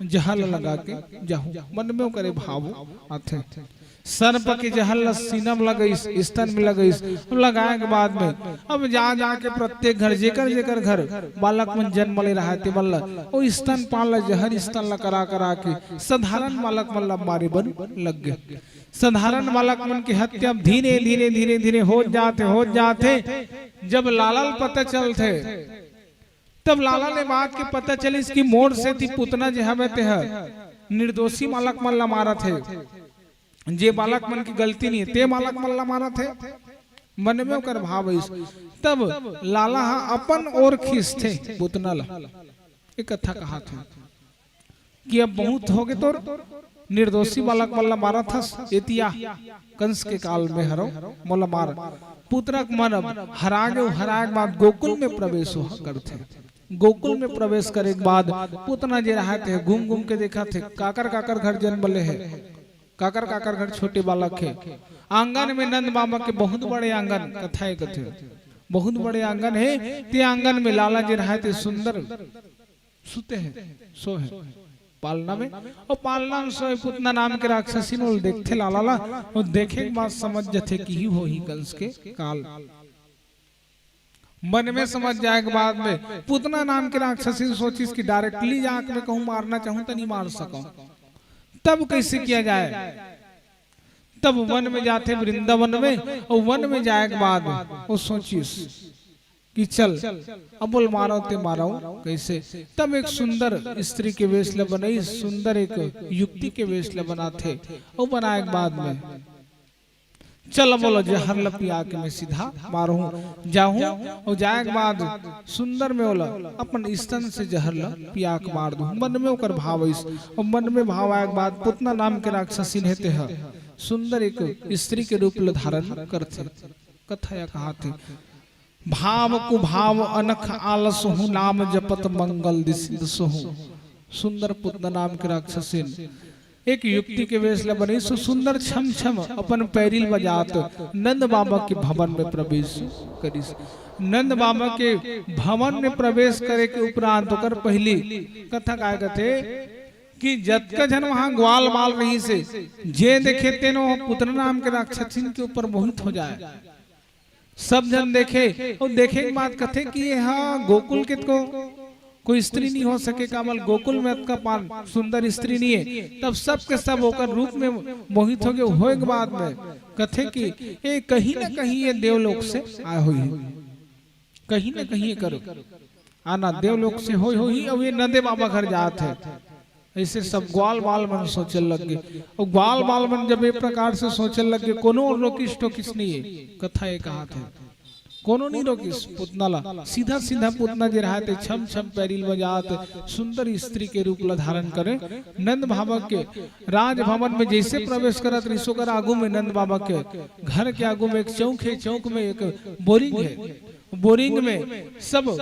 जहर लगा के जाहूं, मन में ओकर भाव आथे। सर्प के जहर ल सीना में लगइस, स्तन में लगइस। अब लगाए के बाद में अब जा जा के प्रत्येक घर, जेकर जेकर घर बालक मन जन्म ले रहा हे, ते मन ल ओ स्तनपान ल जहर स्तन ल करा करा के साधारण बालक मन ल मारे बर लग गे। साधारण बालक मन के हत्या अब धीरे धीरे धीरे धीरे होत जाथे, होत जाथे। जब लाला ल पता चलथे, तब लाला ले बात के पता चलिस कि मोर सेती पुतना जे हवे ते ह निर्दोषी बालक मन ल मारत हे। जे बालक मन की गलती नहीं, ते बालक मन ला मारत हे, मन में ओकर भाव आइस। तब लाला हा अपन ओर खींचथे पुतना ला, एक कथा कहात हे कि अब बहुत होगे तोर, निर्दोषी बालक मन ला मारत हस, एतिया कंस के काल में हरो मोला मार। पुतरक मन अब हरागे, हराए के बाद गोकुल में प्रवेश हो करथे। गोकुल में प्रवेश करे के बाद पुतना जे रहत हे, घूम घूम के देखत हे, काकर काकर घर जन्म ले हे, काकर काकर घर छोटे बालक हे। आंगन में नंद बाबा के बहुत बड़े आंगन, कथा हे कथे, बहुत बड़े आंगन हे। ते आंगन में लाला जे रहत हे सुंदर सुते हे, सो हे पालना में। अउ पालना में सोए पुतना नाम के राक्षसिन ओला देखथे लाला ला, अउ देखे के बाद समझ जथे कि ही होही कंस के काल। मन में समझ जाए के बाद में पुतना नाम के राक्षसिन सोचिस कि directly जाके मैं कहूँ मारना चाहूँ त नहीं मार सकूँ, तब कैसे किया जाए। तब वन में जाथे वृंदावन में, अउ वन में जाए के बाद वो सोचिस कि चल अब बोल मारो ते मारो कैसे। तब एक सुंदर स्त्री के वेश ल बनई, सुंदर एक युक्ति के वेश ल बनाथे, अउ बनाए के बाद में चल अब ओला जहर ल पिया के मैं सीधा मारहूँ, जाहूँ, अउ जाए के बाद सुंदर में ओला अपन स्तन से जहर ल पिया के मार दूँ। मन में ओकर भाव आइस, अउ मन में भाव आए के बाद पुतना नाम के राक्षसिन हे तेह सुंदर एक स्त्री के रूप ल धारण करथे। कथा या कहाथे, भाव कुभाव अनख आलस हूँ, नाम जपत मंगल दिस-, दिसहूँ। सुंदर पुतना नाम के राक्षसिन एक युक्ति के वेश ल बनिस, सुंदर छम छम अपन पैरी ल बजात नंद बाबा के भवन में प्रवेश करिस। नंद बाबा के भवन में प्रवेश करे के उपरांत ओकर पहिली कथा काय कथे कि जतका झन वहां ग्वाल बाल रहिस हे, जे देखे तेनो पुतना नाम के राक्षसिन के ऊपर मोहित हो जाए। सब झन देखे अउ देखे के बाद कथे कि ये हा गोकुल के तो कोई स्त्री नहीं हो सके, कामल गोकुल में अतका पान सुंदर स्त्री नहीं है। तब सब के सब ओकर रूप में मोहित हो गए। होए के बाद में कथे कि ए कहीं ना कहीं ये देवलोक से आए हुई है, कहीं ना कहीं ये करो आना देवलोक से होई होही, अउ ये नंदे बाबा घर जात है। ऐसे सब ग्वाल बाल मन सोचे लग गए। अउ ग्वाल बाल मन जब ये प्रकार से सोचे लग गए, कोनो रोकिस टोकिस नहीं है। कथा ये कहाथे, कोनो नहीं रोकिस पुतना ला, सीधा सीधा पुतना जे रहत हे, छम छम पैरी ल बजात सुंदर स्त्री के रूप ला धारण करे। नंद बाबा के राजभवन में जैसे प्रवेश करत रहिस, ओकर आगू में नंद बाबा के घर के आगू में एक चौक है, चौक में एक बोरिंग है। बोरिंग में सब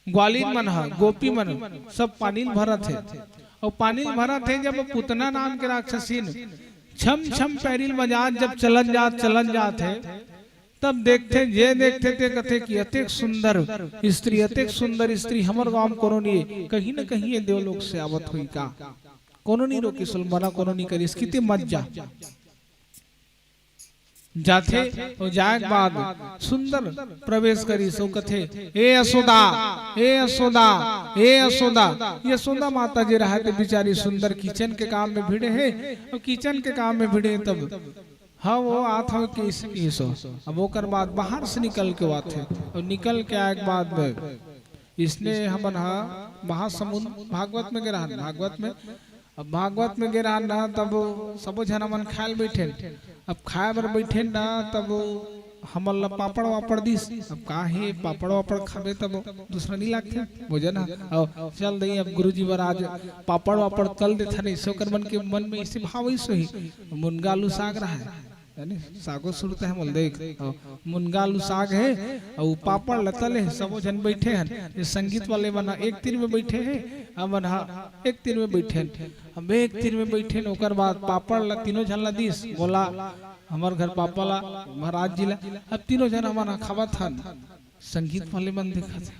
ग्वालिन मन ह, गोपी मन सब पानी ल भरत हे। अउ पानी ल भरत हे, जब पुतना नाम के राक्षसिन छम छम पैरी ल बजात जब चलन जात, चलन जात हे, तब देखथे, जे देखथे ते कथे कि अतेक सुंदर स्त्री, अतेक सुंदर स्त्री हमर गांव म कोनो नहीं, कहीं न कहीं ये देवलोक से आवत होही का। कोनो नहीं रोकिस, मना कोनो नहीं करिस कि ते मत जा। जाथे अउ जाए के बाद सुंदर प्रवेश करिस अउ कथे, ए यशोदा, ए यशोदा, ए यशोदा। यशोदा माता जे रहत हे बिचारी सुंदर किचन के काम में भिड़े हे, अउ किचन के काम में भिड़े हे तब हाँ वो आत हवे कइसे कहिस। अब ओकर बाद बाहर से निकल के आथे अउ निकल के आए के बाद में इसने हमन हा महासमुंद भागवत में गे रहन, भागवत में, अब भागवत में गे रहन ना, तब सबो झन हमन खाए ल बैठेन। अब खाए बर बैठेन ना, तब हमन ला पापड़ वापड़ दिस। अब का हे, पापड़ वापड़ खाबे तब दूसरा नहीं लागथे भोजन ह। अब चल दई, अब गुरुजी बर आज पापड़ वापड़ तल देथन, ऐसे ओकर मन के मन में ऐसे भाव ऐसे ही मुनगा आलू साग रहा है। जाने, सागो सुरता हे मोला देख। अउ मुनगा आलू साग हे, अउ पापड़ ल तले हे, सबो झन बैठे हन। ये संगीत वाले मन ह एक तीर में बैठे हे, हमन ह एक तीर में बैठे हन। हम एक तीर में बैठे हन, ओकर बाद पापड़ ल तीनों झन ल दिस, मोला, हमर घर पापा ल, महाराज जी ल। अब तीनों झन हमन ह खावत हन, संगीत वाले मन देखत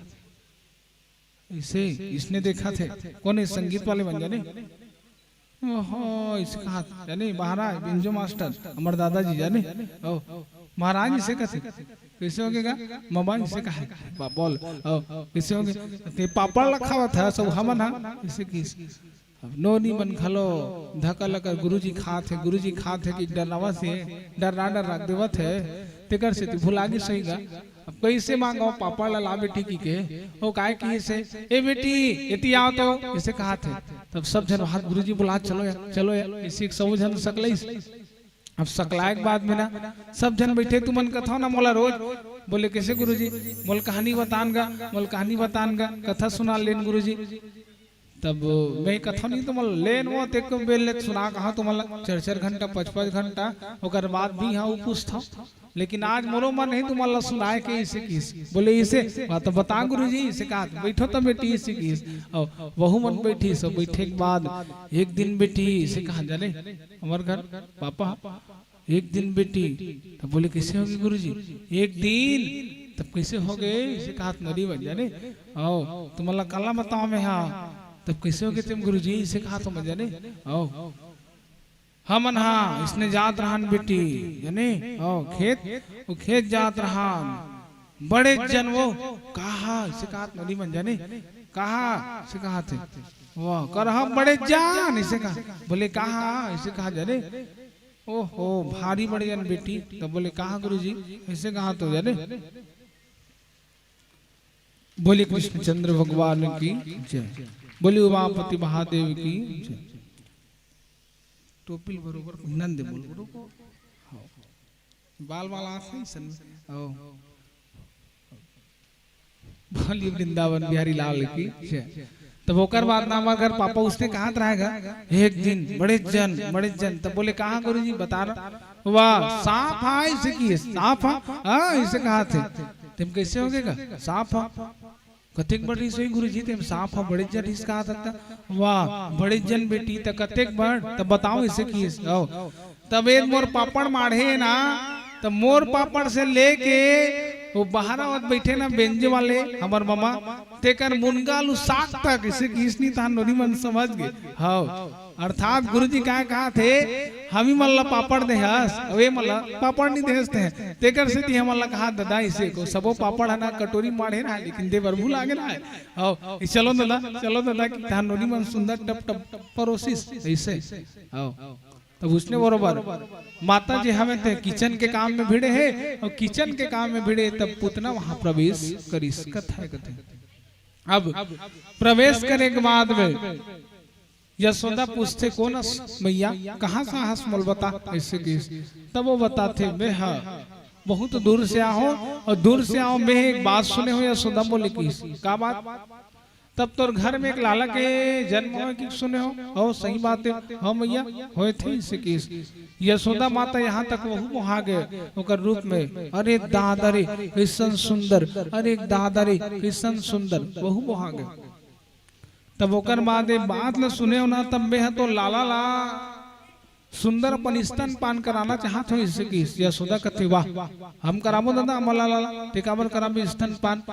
हे। इसे, इसने देखत हे, कोन हे संगीत वाले मन जाने? ओहो, इसे कहा जाने, महाराज, बेंजो मास्टर, हमर दादाजी जाने? ओ, महाराज इसे कथे, कैसे हो गया? ममा इसे कहा, बा-, बोल, ओ, कैसे हो गया? ते पापड़ ल खावत हे, सब हमन हा, इसे किस? अब नोनी मन घलो धका लकर गुरुजी खात हे, गुरुजी खात हे कि डरनावा से, डर ना डर रख देवत हे, तेकर से तू भुला गे सही गा। अब कैसे मांगव पापड़ ला, ला बेटी की के, ओ काय की से, ए बेटी, एती आओ तो, इसे कहा थे। तब सब झन हाथ गुरुजी बोला, चलो यार, चलो यार, इसी एक सब झन सकलइस। अब सकलाए के बाद में ना, सब झन बैठे, तुमन कथव ना मोला रोज, बोले, कैसे गुरुजी? मोल कहानी बतान गा, मोल कहानी बतान गा, कथा सुना लेन गुरुजी। तब मैं कथव नहीं तुमन ल, लेन वो तेको बेल ले सुना कहा तुमन ल, चार चार घंटा, पाँच पाँच घंटा, ओकर बाद भी हाँ पूछथव। लेकिन आज मोरो मन नहीं तुमन ल सुनाए के इसे किस। बोले इसे, वा तो बता गुरुजी, इसे कहा, बैठो तो बेटी, इसे किस। और वहू मन बैठी, सब बैठे के बाद एक दिन बेटी इसे कहा जाने, हमर घर पापा, एक दिन बेटी, तब बोले, "कैसे होगे गुरुजी?" एक दिन, तब कैसे होगे? इसे कहा तो नरी बन जाने। आओ, तुमन ला काला बताओ मैं, हाँ, तब कैसे होगे तुम गुरुजी? इसे कहा तो मत जाने। आओ, हमन हाँ, इसने जात रहन बेटी, जाने? आओ, खेत, वो खेत जात रहन, बड़े जन वो, कहा, इसे कहा तो नरी बन जाने। कहा, इसे कहा थे। वाह, कर हम बड़े जान, इसे कहा। बोले, कहा, इसे कहा जाने। ओहो, भारी बड़े जन बेटी। तब बोले, "कहाँ गुरुजी?" ऐसे कहा तो जाने। बोले कृष्णचंद्र भगवान की जय, बोले उमापति महादेव की जय। टोपी ल बरोबर पहिनन दे बोल, रुको। हाँ। बाल वाल आथे सन। आओ। बोलिए वृंदावन बिहारी लाल की जय। तब ओकर बाद ना हमर घर पापा उसने कहा रहा गा, एक दिन बड़े जन, बड़े जन, तब बोले, "कहाँ गुरुजी, बता ना।" वाह, सांप हा, इसे की सांप हा, हाँ, इसे कहा थे। तुम कैसे होगे गा? सांप हा। कतेक बड़ रहिस होही गुरुजी, तेम सांप हा बड़े जन रहिस कहा था। वाह, बड़े जन बेटी, त कतेक बड़, त बताओ इसे की, आओ। तब एक मोर पापड़ माढ़े ना, त मोर पापड़ से लेके वो बाहर आवत बैठे ना बेंजे वाले हमर ममा, तेकर मुनगा लू साग तक इसे किसनी तहान नोनी मन समझ गे। हाँ, अर्थात गुरुजी काय कहा थे, हमी मन ला पापड़ देहस, अवे मन ला पापड़ नहीं देहस ते, तेकर से ती हमन ला कहा ददा इसे को सबो पापड़ है ना कटोरी माढ़े ना, लेकिन दे बर भूला गे ना। आओ, ई चलो दादा, चलो दादा, कि तहान नोनी मन सुंदर टप टप परोसिस, ऐसे। आओ। तब उसने बरोबर माता जी हमें ते किचन के काम में भिड़े हे और किचन के काम में भिड़े, तब पुतना वहां प्रवेश करिस, कथा है कथे। अब प्रवेश करे के बाद में यशोदा पूछथे, "कौन अस मैया, कहाँ से हस, मोल बता?" ऐसे किस। तब वो बताथे, "मैं हा बहुत दूर से आहो और दूर से आहो, मैं एक बात सुने हो।" यशोदा बोले किस, "का बात?" "तब तोर घर में एक लाला के जन्म होय कि सुने हो?" "हो, सही बात है।" "हो मैया, होय थे," इसे किस। यशोदा माता यहाँ तक वहू मोहा गए ओकर रूप में, "अरे दादा रे, कैसन सुंदर, अरे दादा रे, कैसन सुंदर," वहू मोहा गए। तब ओकर बाद ए बात ल सुने हो ना, तब मैं ह तो लाला ला सुंदर अपन स्तनपान कराना चाहत हो, इसे किस। यशोदा कथे, "वाह, हम कराबो दादा, हमर लाला ला, ते काबर कराबे स्तनपान?"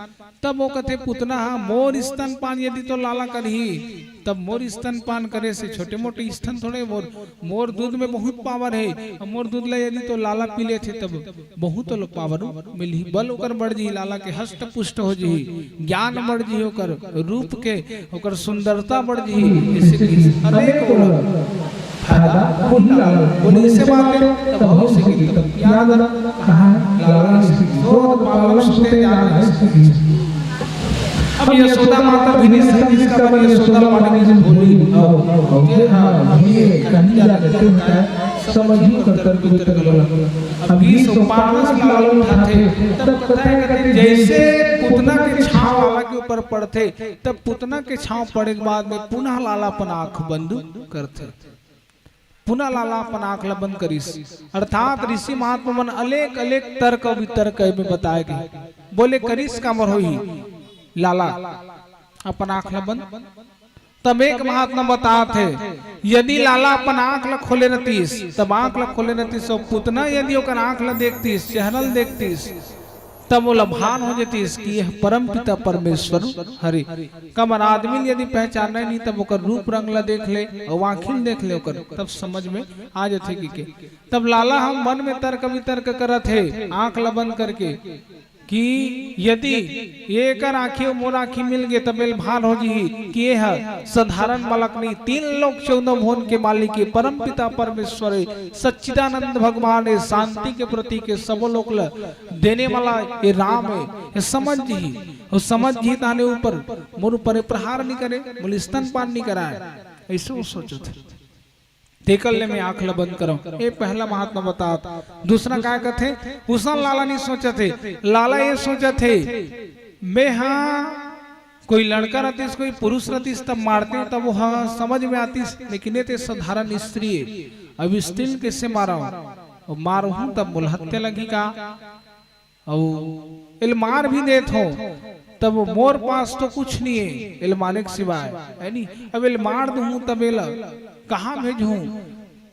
तब वो कथे, "पुतना हा, मोर स्तनपान यदि तो लाला करही, तब मोर स्तनपान करे से छोटे मोटे स्तन थोड़े, मोर, मोर दूध में बहुत पावर है, और मोर दूध ला यदि तो लाला पी लेथे, तब बहुत लोग पावर मिलही, बल ओकर बढ़ जही, लाला के हष्ट पुष्ट हो जही, ज्ञान बढ़ जही, ओकर रूप के, ओकर सुंदरता बढ़ जही, ऐसे कि अनेक फायदा होही लाला।" बोले, "ऐसे बात है, तब हो सके, तब याद रख, कहाँ है लाला ने सीखी, स्रोत पावन सुते ज्ञान है सीखी।" अब यशोदा माता भी नहीं समझी, इसका मन यशोदा माता की बोली, "अब, अब ये हाँ, ये कहीं जाते होता है, समझ ही कर कर कोई तर गला।" अब ये सो पावन लालन उठाते, तब कथा है कहते, जैसे पुतना के छांव लाला के ऊपर पड़ते, तब पुतना के छांव पड़े के बाद में पुनः लाला अपन आंख बंद करते। पुनः लाला अपन आंख ला बंद करिस। अर्थात ऋषि महात्मा मन अलेख अलेख तर्क वितर्क में बताए गे। बोले, "करिस काबर होही लाला अपन आंख ला बंद?" तब एक महात्मा बतात हे, यदि लाला अपन आंख ला खोले रहतीस, तब आंख ला खोले रहतीस, और पुतना यदि ओकर आंख ला देखतीस, चेहरा ला देखतीस, तब ओला भान हो जतिस कि यह परमपिता परमेश्वर हरे। काबर आदमी ल यदि पहचानना नहीं, तब ओकर रूप रंग ला देख ले, अउ आँखी ल देख ले ओकर, तब समझ में आ जथे कि के। तब लाला ह मन में तर्क वितर्क करत हे, आँख ला बंद करके, कि यदि ये एकर आँखी अउ मोर आँखी मिल गे, तब एल भान हो जही कि ये ह साधारण बालक नहीं, तीन लोक चौदह भुवन के मालिक, ये परमपिता परमेश्वर हे, सच्चिदानंद भगवान हे, शांति के प्रतीक हे, सबो लोक ल देने वाला ये राम हे, ये समझ जही, अउ समझ जही ताने ऊपर मोर ऊपर ये प्रहार नहीं करे, मोला स्तनपान नहीं कराए, ऐसे वो सोचत हे। तेकर ले मैं आँख ला बंद करंव। ये पहला महात्मा बतात। दूसरा काय कथे? उसन लाला नहीं सोचत हे, लाला ये सोचत हे, मैं हा कोई लड़का रहतिस, कोई पुरुष रहतिस, तब मारते तब वो ह समझ में आतिस, लेकिन ये ते साधारण स्त्री है। अब स्त्री ल कैसे मारा? अब मारहूं तब मोला हत्या लगही का? अउ एल मार भी देत हो तब मोर पास तो कुछ नहीं है एल मारे के सिवाय, है नी? अब एल मार दूहूं तब एला कहाँ भेजहूं?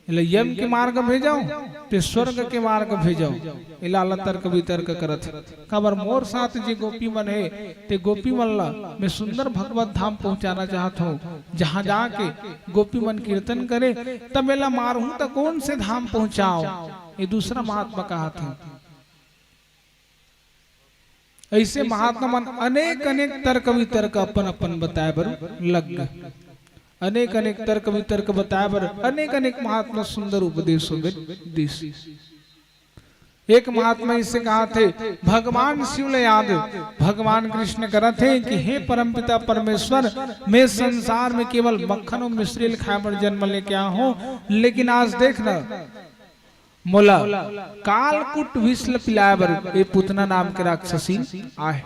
एला यम के मार्ग भेजव, ते स्वर्ग के मार्ग भेजव। ए लाला तर्क वितर्क करत हे। काबर मोर साथ जे गोपी मन हे, ते गोपी मन ला मैं सुंदर भगवत धाम पहुंचाना चाहत हूँ, जहाँ जाके गोपी मन कीर्तन करे, तब एला मारहूं त कौन से धाम पहुंचाव? ये दूसरा महात्मा कहत हे। ऐसे महात्मा मन अनेक अनेक तर्क वितर्क अपन अपन बताए बर लग गे। अनेक अनेक तर्क वितर्क बताए बर अनेक अनेक महात्मा सुंदर उपदेश होगे दिस। एक महात्मा इसे कहा थे, भगवान शिव ल याद, भगवान कृष्ण करत हे कि हे परमपिता परमेश्वर, मैं संसार में केवल मक्खन और मिश्री ल खाए बर जन्म लेके आया हूँ, लेकिन आज देख ना, मोला कालकूट विष ल पिलाए बर ये पुतना नाम के राक्षसी आए।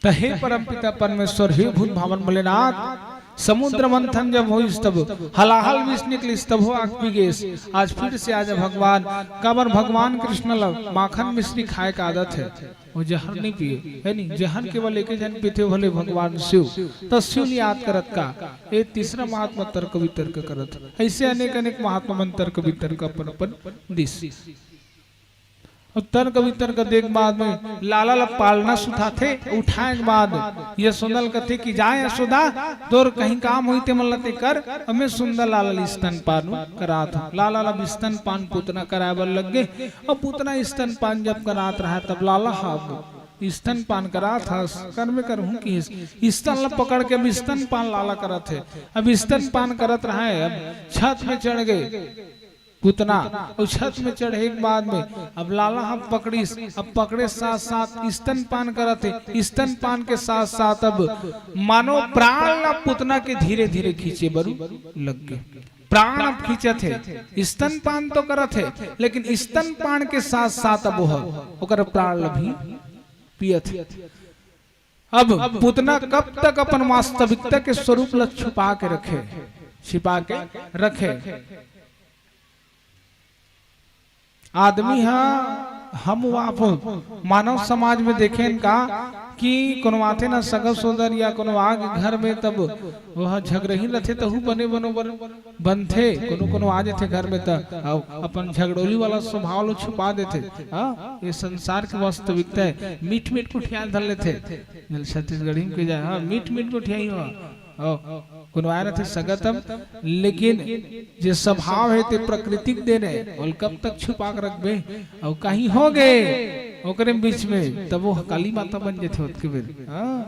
त हे परमपिता परमेश्वर, हे भूत भावन भोलेनाथ, समुद्र मंथन जब होइस तब हलाहल विष निकलिस, तब हो आग पी गेस। आज फिर से आजा भगवान, काबर भगवान कृष्ण ल माखन मिश्री खाए के आदत हे। वो जहर नहीं पिए, है नी? जहर केवल एके झन पीथे, भले भगवान शिव। त शिव ल याद करत का? ये तीसरा महात्मा तर्क वितर्क करत हे। ऐसे अनेक अनेक महात्मा मन तर्क वितर्क अपन अपन दिस। अब तर्क वितर्क देख बाद में लाला ला पालना सुथाथे, उठाए के बाद यशोदा ल कथे कि जा यशोदा, तोर कहीं काम होई ते मन ला ते कर, अब मैं सुंदर लाला ल स्तनपान करात हूँ। लाला ला स्तनपान पुतना कराए बर लग गे। अब पुतना स्तनपान जब करात रहा, तब लाला हा स्तनपान करात हस, कर में करहूँ कि स्तन ला पकड़ के अब स्तनपान लाला करत हे। अब स्तनपान करत रहा है, अब छत में चढ़ गे पुतना, अउ छत में चढ़े के बाद में अब लाला हा पकड़िस, अब पकड़े साथ साथ स्तनपान करत हे, स्तनपान के साथ साथ अब मानो प्राण ला पुतना के धीरे धीरे खींचे बर लग गे। प्राण अब खींचत हे, स्तनपान तो करत हे, लेकिन स्तनपान के साथ साथ अब वो ह ओकर प्राण ला भी पियत हे। अब पुतना कब तक अपन वास्तविकता के स्वरूप ला छुपा के रखे, छिपा के रखे? आदमी हा, हम आप मानव समाज में देखेन का कि कोनो आथे ना सगा सोदर या कोनो आगे घर में, तब वह झगड़ही रथे, तहू बने बनो बर बनथे। कोनो कोनो आ जाथे घर में, त अपन झगड़ोली वाला स्वभाव ला छुपा देथे। हाँ, ये संसार के वास्तविकता है। मीठ मीठ कुठिया धर लेथे। छत्तीसगढ़ी में के जाए, हाँ, मीठ मीठ कुठिया ही हो। कोनो आए रथे सगा तब, लेकिन जे स्वभाव हे ते प्रकृतिक देन हे, ओला कब तक छुपा के रखबे? अउ कहीं हो गे ओकरे बीच में, तब वो काली माता बन जाथे ओतके बेर। हाँ,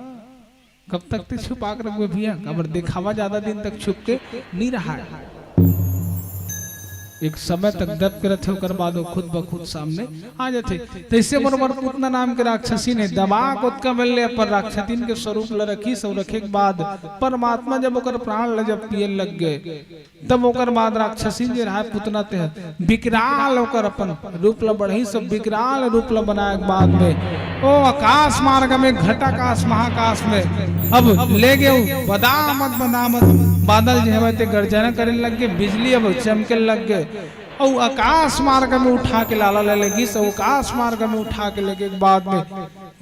कब तक ते छुपा के रखबे भैया? काबर देखावा ज्यादा दिन तक छुप के नहीं रहा है। एक समय तक दब के रथे, ओकर बाद वो खुद ब खुद सामने आ जाथे। तैसे बरोबर पुतना नाम के राक्षसी ने दबा के ओतका मिल ले, अपन राक्षसीन के स्वरूप ल रखिस, अउ रखे के बाद परमात्मा जब ओकर प्राण ल जब पिए लग गे, तब ओकर बाद राक्षसी जे रहा पुतना ते ह विकराल ओकर अपन रूप ल बढ़िस, सब विकराल रूप ल बनाए के बाद में ओ आकाश मार्ग में घटाकाश महाकाश में अब ले गे बदामद बदामद बादल जे हवय ते गर्जना करे लग गे, बिजली अब चमके लग गे। अउ आकाश मार्ग में उठा के लाला ले लेगिस, अउ आकाश मार्ग में उठा के लेगे के बाद में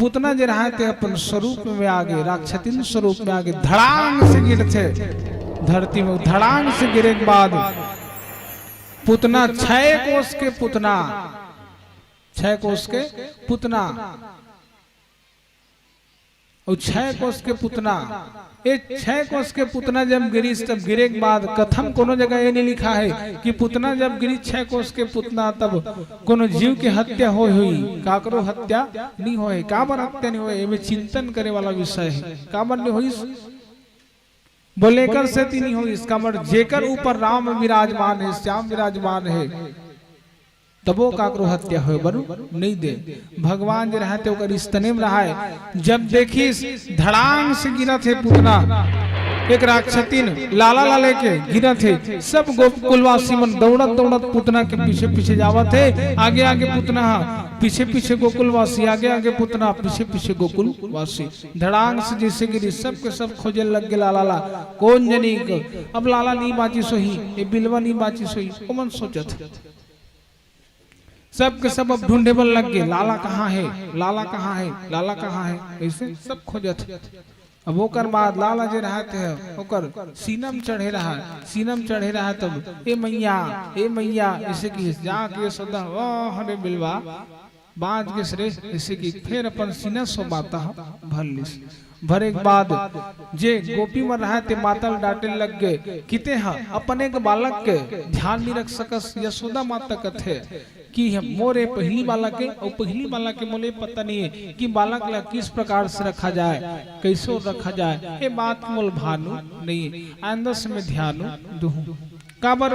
पुतना जे रहा ते अपन स्वरूप में आगे, राक्षसीन स्वरूप में आगे धड़ांग से गिरथे धरती में। धड़ांग से गिरे के बाद पुतना छह कोस के पुतना, छह कोस के पुतना अउ छह कोस के पुतना, ए छह कोस के पुतना जब गिरिस, तब गिरे के बाद कथम कोनो जगह ये नहीं लिखा है कि पुतना जब गिरिस छह कोस के पुतना, तब कोनो जीव के हत्या होय होही। काकरो हत्या नहीं होय। काबर हत्या नहीं होय, एमे चिंतन करे वाला विषय है। काबर नहीं होइस? बोले एकर सेती नहीं होइस, काबर जेकर ऊपर राम विराजमान है, श्याम विराजमान है, तबो काकरो हत्या होय बर नहीं दे। भगवान जे रहा ते ओकर स्तने में रहा है। जब देखिस धड़ांग से गिरत हे पुतना, एक राक्षसी लाला ला लेके गिरत हे। सब गोकुलवासी मन दौड़त दौड़त पुतना के पीछे पीछे जावत हे। आगे आगे पुतना हा, पीछे पीछे गोकुलवासी, आगे आगे पुतना, पीछे पीछे गोकुलवासी। धड़ांग से जैसे गिरी, सब के सब खोजे लग गे लाला ला। कोन जनी क-, अब लाला नी बाँचिस होही, ये बिलवा नी बाँचिस होही, ओमन सोचत हे। सब के सब अब ढूंढे बर लग गे, "लाला कहाँ हे? लाला कहाँ हे? लाला कहाँ हे?" ऐसे सब खोजत हे। अब ओकर बाद लाला जे रहत हे, ओकर सीना म चढ़े रहा, सीना म चढ़े रहा, तब, "ए मैया, ए मैया," ऐसे कि जाके यशोदा, "ओह रे बिलवा, बाँच गेस रे," ऐसे कि फेर अपन सीना से बात ह भर लिस। भरे के बाद जे गोपी मन रहा ते माता ल डांटे लग गे कि "तें ह अपने के बालक के ध्यान नी रख सकस।" यशोदा माता कथे कि "हम, मोर ए पहिली बालक हे, अउ पहिली बालक हे, मोला पता नहीं हे कि बालक ला किस प्रकार से रखा जाए, कैसे रखा जाए, ये बात मोला भानु नहीं हे, आइंदा से मैं ध्यान दूहूँ।" काबर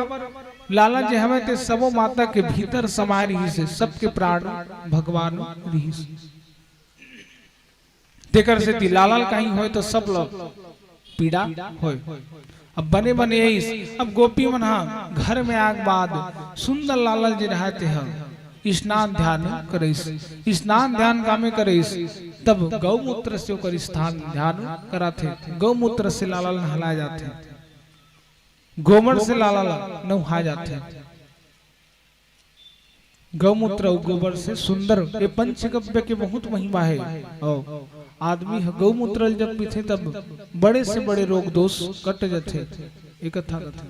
लाला जे हवे ते सबो माता के भीतर समाय रिहिस हे, सबके प्राण भगवान रिहिस। तेकर सेती लाला ल कहीं होय तो सब ल पीड़ा होय। अब बने बने आइस, अब गोपी मन ह घर में आए के बाद सुंदर लाला ल जे रहय ते ह स्नान ध्यान करइस। स्नान ध्यान कामे करइस, तब गौमूत्र से ओकर स्नान ध्यान कराथे, गौमूत्र से लाला ल नहलाए जाथे, गोबर से लाला ल नहुआए जाथे। गौमूत्र अउ गोबर से सुंदर, ये पंचगव्य के बहुत महिमा हे। अउ आदमी ह गौमूत्र ल जब पीथे तब बड़े से बड़े रोग दोष कट जथे, ये कथा कथे।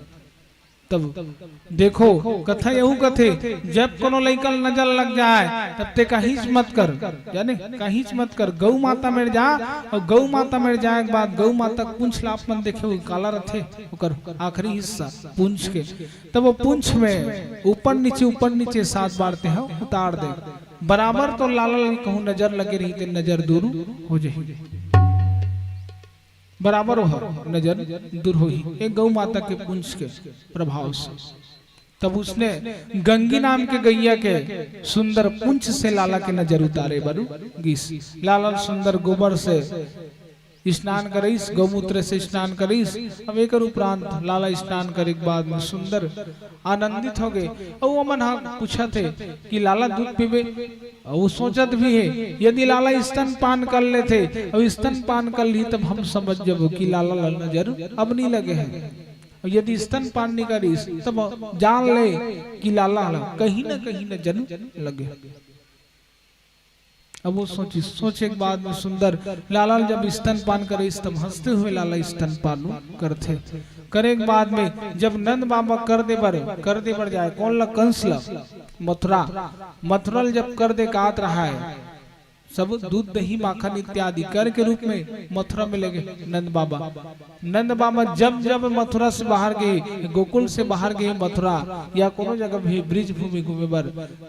तब देखो, कथा यहू कथे, जब कोनो लइका ल नजर लग जाए, तब तें कहींच मत कर, जाने, कहींच मत कर, गौ माता मेर जा, अउ गौ माता मेर जाए के बाद गौ माता के पूंछ ला आप मन देखे, काला रथे, ओकर आखिरी हिस्सा पूंछ के, तब वो पूंछ में ऊपर नीचे, ऊपर नीचे सात बार तें ह उतार दे। बराबर तोर लाला ल कहूँ नजर लगे रही, ते नजर दूर हो जाही। बराबर वो नजर दूर होही, एक गौ माता के पूंछ के प्रभाव से। तब उसने गंगी नाम के गैया के सुंदर पूंछ से लाला के नजर उतारे बर गिस। लाला ल सुंदर गोबर से स्नान करइस, गौमूत्र से स्नान करइस। अब एकर उपरांत लाला स्नान करे के बाद में सुंदर आनंदित हो गे। अउ ओमन ह पूछत हे कि "लाला, दूध पीबे?" अउ वो सोचत भी हे, यदि लाला स्तनपान कर लेथे, अउ स्तनपान कर ली, तब हम समझ जबो कि लाला ला नजर अब नहीं लगे हे। अउ यदि स्तनपान नहीं करिस, तब जान ले कि लाला ला कहीं ना कहीं नजर लगे। अब वो सोचिस, सोचे के बाद में सुंदर लाला ल जब स्तनपान करिस, तब हंसते हुए लाला स्तनपान करथे। करे के बाद में जब नंद बाबा कर दे बर, कर दे बर जाए, कोन ला? कंस ला, मथुरा, मथुरा ल जब कर दे कात रहा है, सब दूध, दही, माखन इत्यादि कर के रूप में मथुरा में ले गे नंद बाबा। नंद बाबा जब जब मथुरा से बाहर गे, गोकुल से बाहर गे मथुरा या कोनो जगह भी ब्रिज भूमि घूमे बर,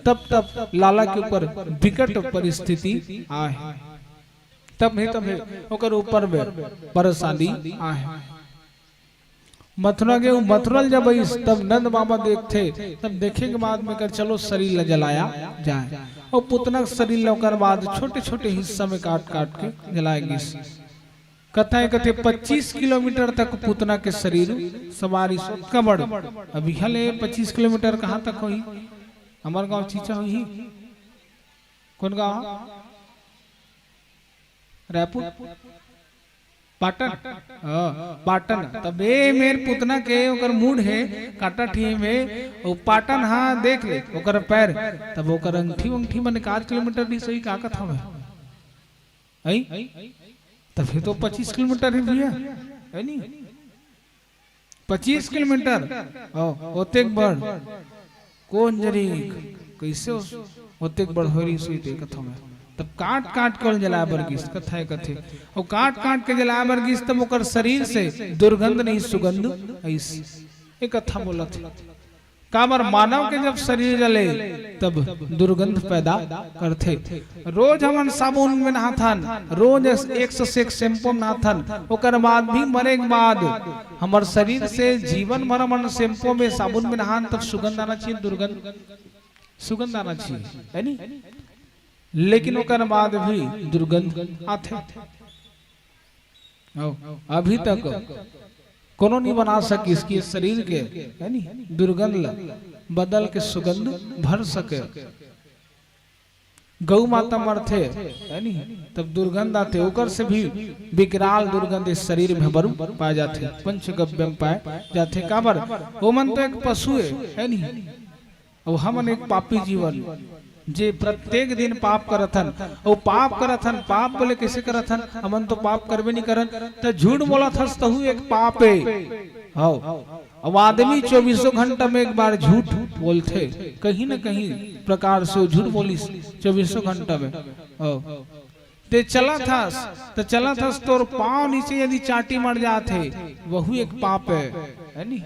तब तब लाला के ऊपर विकट परिस्थिति आए, तब हे तब हे ओकर ऊपर में परेशानी आए। मथुरा गे, मथुरा ल जब आइस, तब नंद बाबा देखथे, तब देखे के बाद में कर चलो शरीर ल जलाया जाए। अउ पुतना के शरीर ल ओकर बाद छोटे-छोटे हिस्सा में काट-काट के जलाए गिस। कथा हे कथे पच्चीस किलोमीटर तक पुतना के शरीर समारिस, ओतका बड़। अब इहाँ ले पच्चीस किलोमीटर कहाँ तक होही? हमर गाँव चीचा होही? कोन गाँव? रायपुर? पाटन? हाँ, पाटन। तब ए मेर पुतना के ओकर मूड़ हे, काटा ठी में, ओ पाटन, हाँ, देख ले, ओकर पैर, तब ओकर अंगठी-वंगठी मन एकाध किलोमीटर नहीं सही, का कथा में? अई? तब ये तो पच्चीस किलोमीटर हे भैया, है नी? पच्चीस किलोमीटर? ओ, ओतेक बड़। कोन जनी कइसे ओ-, ओतेक बड़ होय रहिस होही ते कथा में। तब काट-काट के ओला जलाए बर गिस, कथा हे कथे। अउ काट-काट के जलाए बर गिस, तब ओकर शरीर से दुर्गंध नहीं, सुगंध आइस। ए कथा बोलत हे। काबर मानव के जब शरीर जले, तब दुर्गंध पैदा करथे। रोज हमन साबुन में नहाथन, रोज एक से एक shampoo में नहाथन, ओकर बाद भी मरे के बाद हमर शरीर से जीवन भर हमन shampoo में, साबुन में नहान, तब सुगंध आना चाहिए, दुर्गंध, सुगंध आना चाहिए, है नी? लेकिन ओकर बाद भी दुर्गंध आथे। अभी तक कोनो नहीं बना सकिस कि शरीर के, है नी, दुर्गंध ला बदल के सुगंध भर सके। गौ माता मरथे, है नी, तब दुर्गंध आथे, ओकर से भी विकराल दुर्गंध इस शरीर में बरू पाए जाथे, पंचगव्य में पाए जाथे। काबर? ओमन तो एक पशु है, है नी? अउ हमन एक पापी जीवन, जे प्रत्येक दिन पाप करत हन, अउ पाप करत हन, पाप बोले कैसे करत हन? हमन तो पाप करबे नहीं करन, त झूठ बोलत हस, तहू एक पाप है। हव, अब आदमी चौबीसों घंटा में एक बार झूठ बोलथे, कहीं न कहीं प्रकार से वो झूठ बोलिस चौबीसों घंटा में। हव, ते चलत हस, त चलत हस, तोर पाँव नीचे यदि चाटी मर जाथे, वहू एक पाप है, है नी?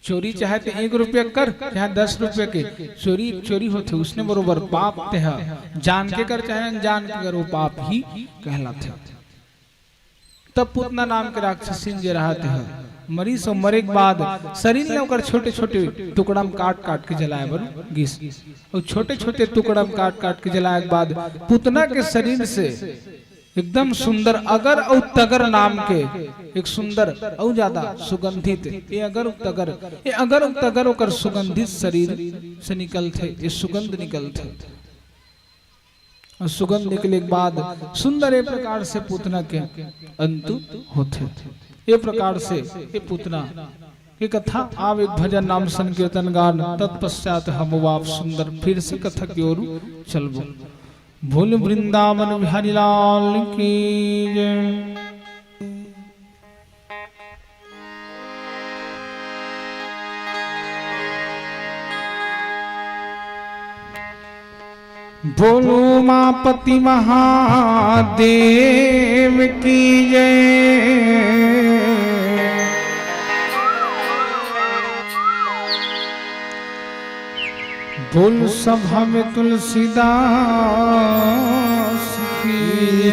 चोरी चाहे ते एक रुपया कर, चाहे दस रुपया के, चोरी चोरी होथे, उसने बरोबर पाप ते ह, जान के कर चाहे अनजान के कर, वो पाप ही कहलाथे। तब पुतना नाम के राक्षसिन जे रहा ते ह, मरिस अउ मरे के बाद शरीर ला ओकर छोटे-छोटे टुकड़ा में काट-काट के जलाए बर गिस। अउ छोटे-छोटे टुकड़ा में काट-काट के जलाए के बाद पुतना के शरीर से एकदम सुंदर अगर अउ तगर नाम के एक सुंदर अउ ज्यादा सुगंधित, ये अगर अउ तगर, ये अगर अउ तगर ओकर सुगंधित शरीर से निकलथे, ये सुगंध निकलथे। अउ सुगंध निकले के बाद सुंदर ए प्रकार से पुतना के अंत होथे। ए प्रकार से ए पुतना के कथा। आव एक भजन नाम संकीर्तन गान, तत्पश्चात हम वाप सुंदर फिर से कथा की ओर चलबो। बोल वृंदावन बिहारी लाल की जय। बोलो उमापति महादेव की जय। बोल सभा में तुलसीदास की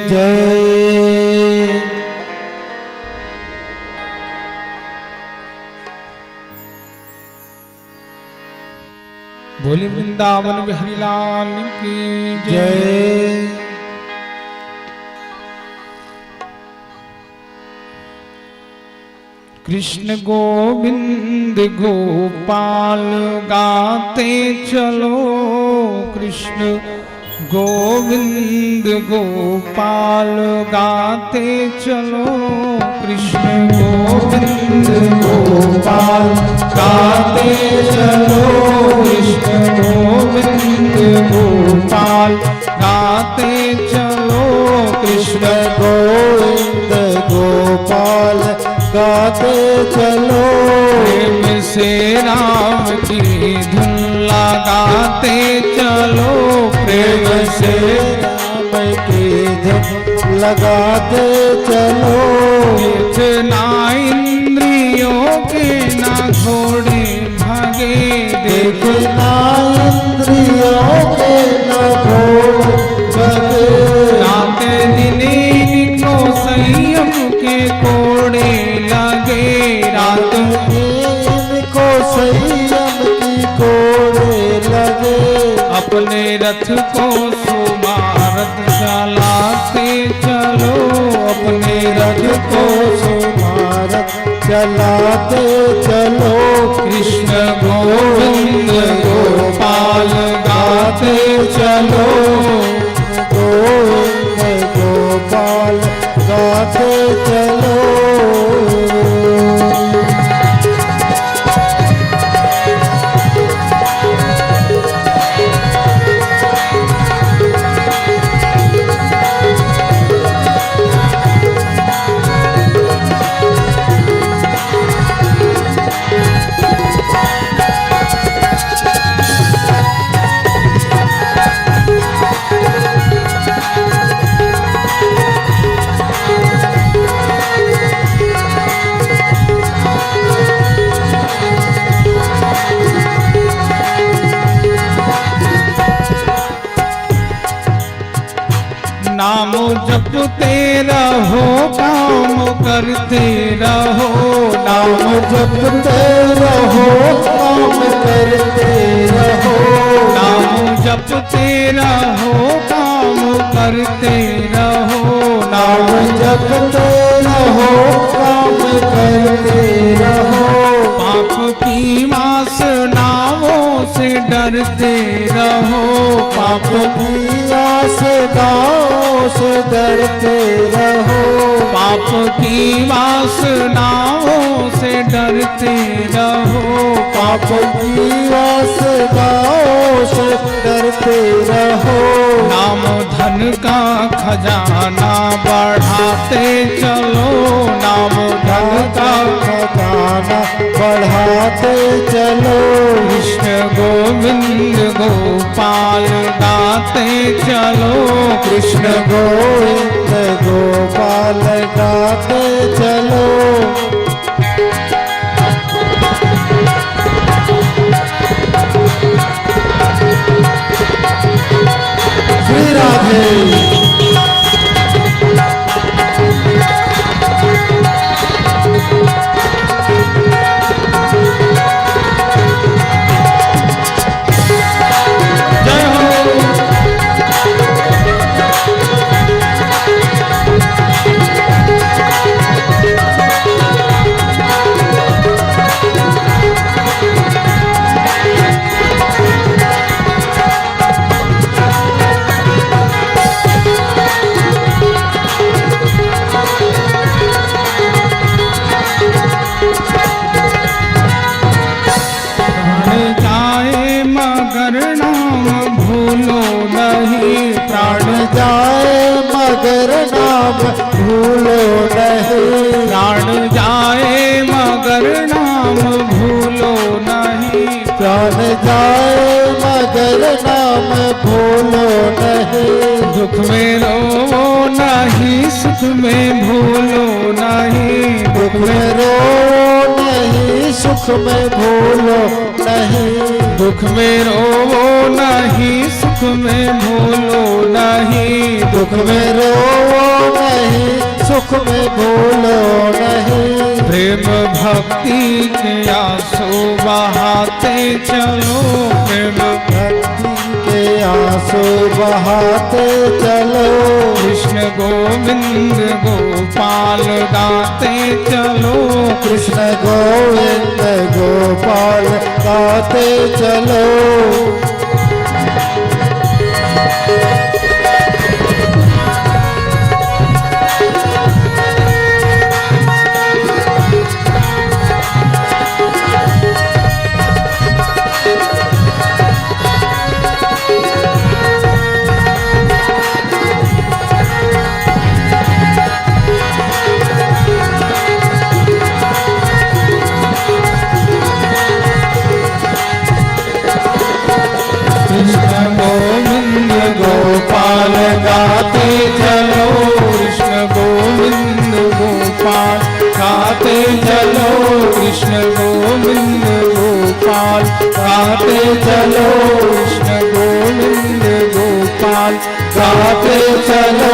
जय। बोले वृंदावन बिहारी लाल की जय। कृष्ण गोविंद गोपाल गाते चलो, कृष्ण गोविंद गोपाल गाते चलो, कृष्ण गोविंद गोपाल गाते चलो, कृष्ण गोविंद गोपाल गाते चलो, कृष्ण गोविंद गोपाल गाते चलो। प्रेम से राम की धुन लगाते चलो, प्रेम से राम की धुन लगाते चलो। इतना इंद्रियों के ना घोड़े भागे, देखना इंद्रियों के ना घोड़े भागे। रात दिन इनको संयम के कोड़े लगे, रात दिन इनको संयम की कोड़े लगे। अपने रथ को सुमारत चलाते चलो, अपने रथ को सुमारत चलाते चलो, कृष्ण गोविंद गोपाल गाते चलो, गोविंद गोपाल गाते चलो। नाम जपते रहो, काम करते रहो। नाम जपते रहो, काम करते रहो। नाम जपते रहो, काम करते रहो। नाम करते रहो, काम करते रहो। पाप की वासनाओं से डरते रहो। पाप की वासनाओं से डरते रहो। पाप की वासनाओं से डरते रहो। पाप की वासनाओं से डरते रहो। नाम धन का खजाना बढ़ाते चलो। नाम धन का खजाना बढ़ाते चलो। कृष्ण गोविंद गोपाल गाते चलो। कृष्ण गोविंद गोपाल गाते चलो। श्री राधे। जय हो। प्राण जाए मगर नाम भूलो नहीं। प्राण जाए मगर नाम भूलो नहीं। प्राण जाए मगर नाम भूलो नहीं। प्राण जाए मगर नाम भूलो नहीं। दुख में रोवो नहीं, सुख में भूलो नहीं। दुख में रोवो नहीं, सुख में भूलो नहीं। दुख में रोवो नहीं, सुख में भूलो नहीं। दुख में रोवो नहीं, सुख में भूलो नहीं। प्रेम भक्ति के आंसू बहाते चलो। प्रेम भक्ति के आंसू बहाते चलो। कृष्ण गोविंद गोपाल गाते चलो। कृष्ण गोविंद गोपाल गाते चलो। कृष्ण गोविंद गोपाल गाते चलो। कृष्ण गोविंद गोपाल गाते चलो। कृष्ण गोविंद गोपाल गाते चलो। कृष्ण गोविंद गोपाल गाते चलो।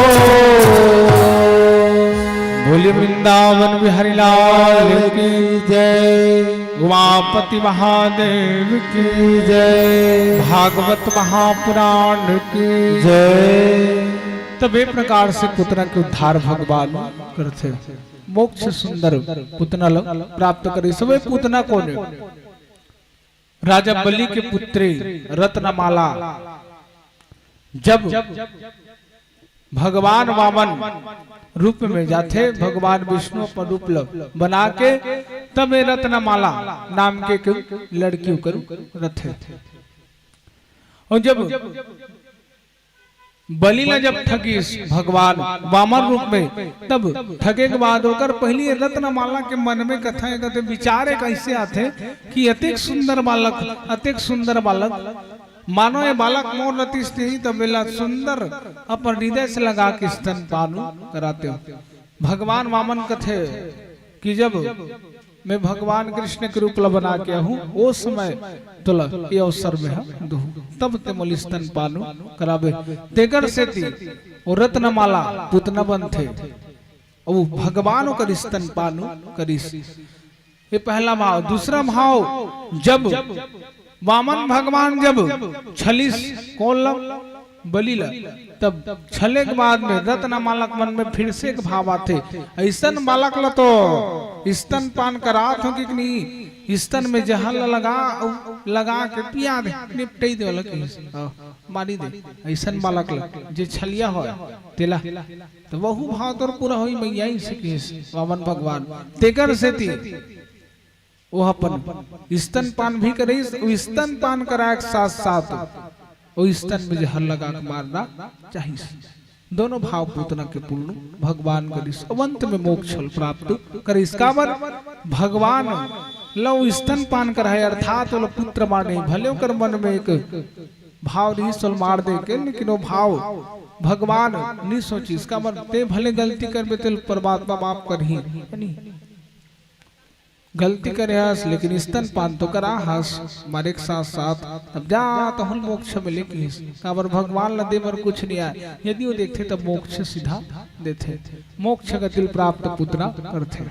बोलिए वृंदावन बिहारी लाल की जय। उमापति महादेव की जय। भागवत महापुराण की जय। तब ए प्रकार से पुतना के उद्धार भगवान करथे। मोक्ष सुंदर पुतना ल प्राप्त करे। सबे पुतना कोने? राजा बलि के पुत्री रत्नमाला जब भगवान वामन रूप में जाथे, भगवान विष्णु अपन रूप ल बना के, तब ए रत्नमाला नाम के एक लड़की ओकर रथे। और जब बलि ला जब ठगिस भगवान वामन रूप में, तब ठगे के बाद ओकर पहली रत्नमाला के मन में कथा, कथे विचार एक ऐसे आथे कि अतेक सुंदर बालक, अतेक सुंदर बालक, मानो ये बालक मोर रतिस नहीं, तब बेला सुंदर अपन हृदय से लगा के स्तनपान कराते हो। भगवान वामन कथे कि जब मैं भगवान कृष्ण के रूप ला बना के आहूं, ओ समय तोला ये अवसर में हम दूं, तब ते मोला स्तनपान कराबे। तेकर सेती ओ रत्नमाला पुतना बनथे, अउ भगवान ओकर स्तनपान करिस। ये पहला भाव। दूसरा भाव, जब वामन भगवान जब छलिस, कौन ला? बलि ला। तब छले के बाद में रत्न बालक मन में फिर से एक भाव आथे, अइसन बालक ला तो स्तनपान करात हों कि नहीं, स्तन में जहर ला लगा, लगा के पिया दे, निपटई दे वाला कहिस, हाँ, मारी दे, अइसन बालक ला, जे छलिया होय, तेला। तो वहू भाव तोर पूरा होई मैया, अइसे कहिस वामन भगवान। तेकर सेती वो अपन स्तनपान भी करिस, वो स्तनपान कराए के साथ साथ वो स्तन में जहर लगा के मारना चाहिस। दोनों भाव पूतना के पूर्ण भगवान करिस, अउ अंत में मोक्ष फल प्राप्त करिस। काबर भगवान ला वो स्तनपान कराए, अर्थात वो ला पुत्र माने, भले ओकर मन में एक भाव रहिस ओला मार दे के, लेकिन वो भाव भगवान नहीं सोचिस। काबर ते भले गलती करबे, ते परमात्मा माफ करही, है नी? गलती करे हस, लेकिन स्तनपान तो करा हस, मारे के साथ साथ तब जा तहुन मोक्ष मिले कहिस। काबर भगवान ला दे बर कुछ नहीं आए, यदि वो देखथे तब मोक्ष सीधा देथे, मोक्ष गति प्राप्त पुतना करथे।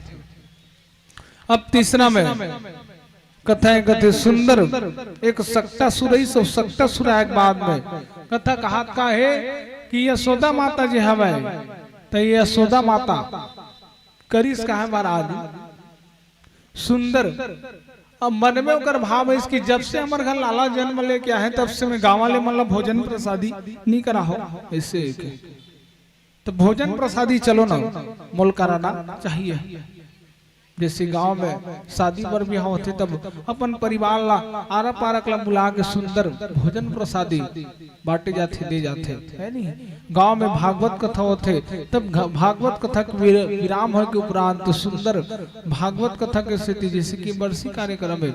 अब तीसरा में कथा हे, कथे सुंदर एक सक्टासुर रहिस, अउ सक्टासुर आए के बाद में कथा कहात का हे कि यशोदा माता जे हवय, त यशोदा माता करिस का हे महाराज, सुंदर। अब मन में ओकर भाव हे कि जब से हमर घर लाला जन्म लेके आहे, तब से मैं गाँव वाले मन ला भोजन प्रसादी नहीं करा हों, अइसे एक। तो भोजन प्रसादी चलो ना, मोला कराना चाहिए। जैसे गांव में शादी बर बिहाव होथे, तब अपन परिवार ला, आरा पारक ला बुला के सुंदर भोजन प्रसादी बांटे जाथे, दे जाथे, है नी? गांव में भागवत कथा होथे, तब घ-, भागवत कथा के विर-, विराम होय के उपरांत सुंदर भागवत कथा के सेती, जैसे कि बरसी कार्यक्रम हे,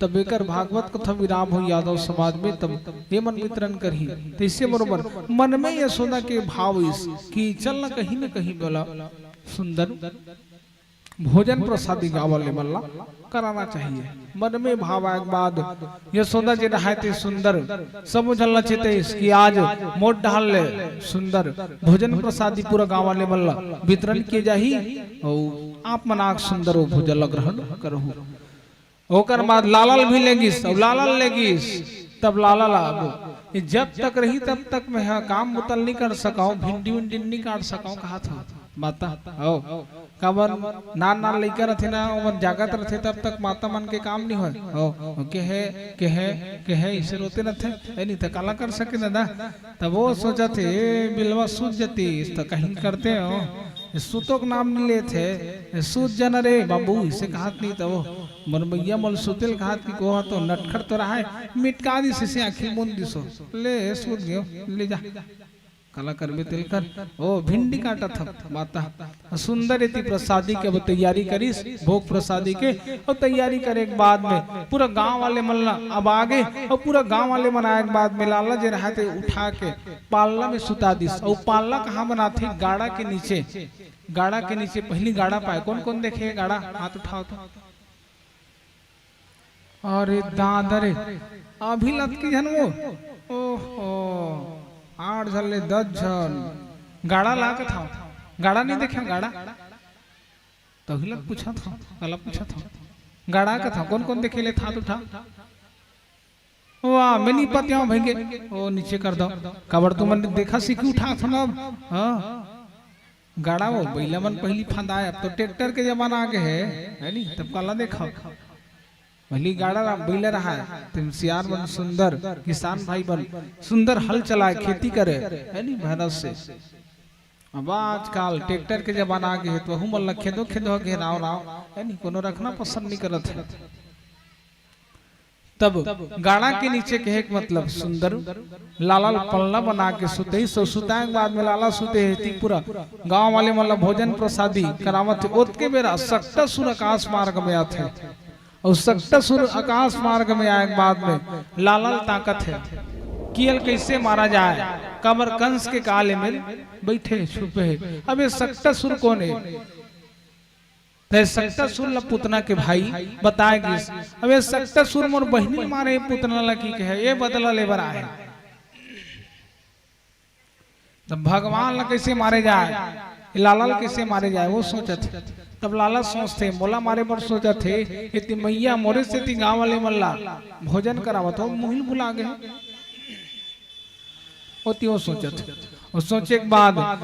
तब एकर भागवत कथा विराम होय यादव समाज में, तब ये मन वितरण करही। तो इससे बरोबर मन में यशोदा के भाव इस कि चल न कहीं न कहीं बोला सुंदर भोजन प्रसादी गाँव वाले मन ला कराना चाहिए। मन में भाव आए के बाद यशोदा जी रहाय ते सुंदर समझ ल चेते कि आज मोर डहर ले सुंदर भोजन प्रसादी पूरा गाँव वाले मन ला वितरण किए जाही, अउ आप मन आके सुंदर वो भोजन ला ग्रहण करहू। ओकर बाद लाला ल भी लेगिस, अउ लाला ल लेगिस, तब लाला ला अब ये जब तक रही तब तक मैं हा काम बुता ल नहीं कर सकव, भिंडी उंडी नहीं काट सकव, कहात हव माता। हो, काबर नान नान लइका रथे ना, ओमन जागत रथे, तब तक माता मन के काम नहीं होय। हो, केहे केहे केहे इसे रोते रथे, ए नहीं त काला कर सके दादा। तब वो सोचत हे, ए बिलवा सूत जतिस त कहीं करते हो, ये सुतो के नाम नहीं लेत हे, ये सूत जाना रे बाबू, इसे कहात नहीं त वो मोर मैया मोला सुते ल कहात कि कोहा तो नटखट तो रहाय, मिटका दिस इसे, आँखी मूंद दिस हो। ले, सूत गयो, ले जा। काला करबे तेल कर। ओ, भिंडी काटत हव, माता। सुंदर एती प्रसादी के अब तैयारी करिस, भोग प्रसादी के, अउ तैयारी करे के बाद में पूरा गांव वाले मन ला अब आगे, अउ पूरा गांव वाले मन आए के बाद में लाला जे रहाय ते उठा के पालना में सुता दिस। अउ पालना कहाँ बनाथे? गाड़ा के नीचे। गाड़ा के नीचे, पहली गाड़ा पाए। कोन कोन देखे गाड़ा? हाथ उठाओ तो। अरे दादा रे, अभी लतकी झन वो। ओहो, आठ झन ले दस झन। गाड़ा ला कथव, गाड़ा नहीं देखे गाड़ा? तभी लग पूछत हव, काला पूछत हव। गाड़ा कथव, कोन कोन देखे ले हाथ उठा। वाह, मैं नहीं पतियाव भइगे। ओ, नीचे कर दव। काबर तुमन देखा सीखी उठा थन अब। हाँ। गाड़ा वो, बइला मन पहली फंदाए, अब तो ट्रैक्टर के जमाना आगे है, है नी? तब काला देखा। पहली गाड़ा ला, बइला रहाय, तुम सियार मन सुंदर, किसान भाई मन सुंदर हल चलाए, खेती करे, है नी? भैंस से। अब आजकल ट्रैक्टर के जमाना आगे है, तो वहू मन ला खेदो खेदो घेराव राव, है नी? कोनो रखना पसंद नहीं करत है। तब गाड़ा के नीचे कहे के मतलब सुंदर लाला ल पलना बना के सुतइस, अउ सुताए के बाद में लाला सुते हे, ती पूरा गांव वाले मन ला भोजन प्रसादी करावत हे। ओतके बेरा सक्टासुर आकाश मार्ग में आथे, अउ सक्टासुर आकाश मार्ग में आए के बाद में लाला ल ताकत हे कि एला कैसे मारा जाए, काबर कंस के काले में बैठे छुपे हे। अब ये सक्टासुर कोन हे? त ये सक्टासुर ल पुतना के भाई बताए गिस। अब ये सक्टासुर मोर बहिनी ल मारे, पुतना ल कि कहे, ये बदला ले बर आए। तब भगवान ल कैसे मारे जाए, ये लाला ल कैसे मारे जाए, वो सोचत हे। तब लाला सोचथे, मोला मारे बर सोचत हे, एती मैया मोरे सेती गांव वाले मन ला भोजन करावत हो, मुहिल भुला गए। होती हो सोचत। अउ सोचे के बाद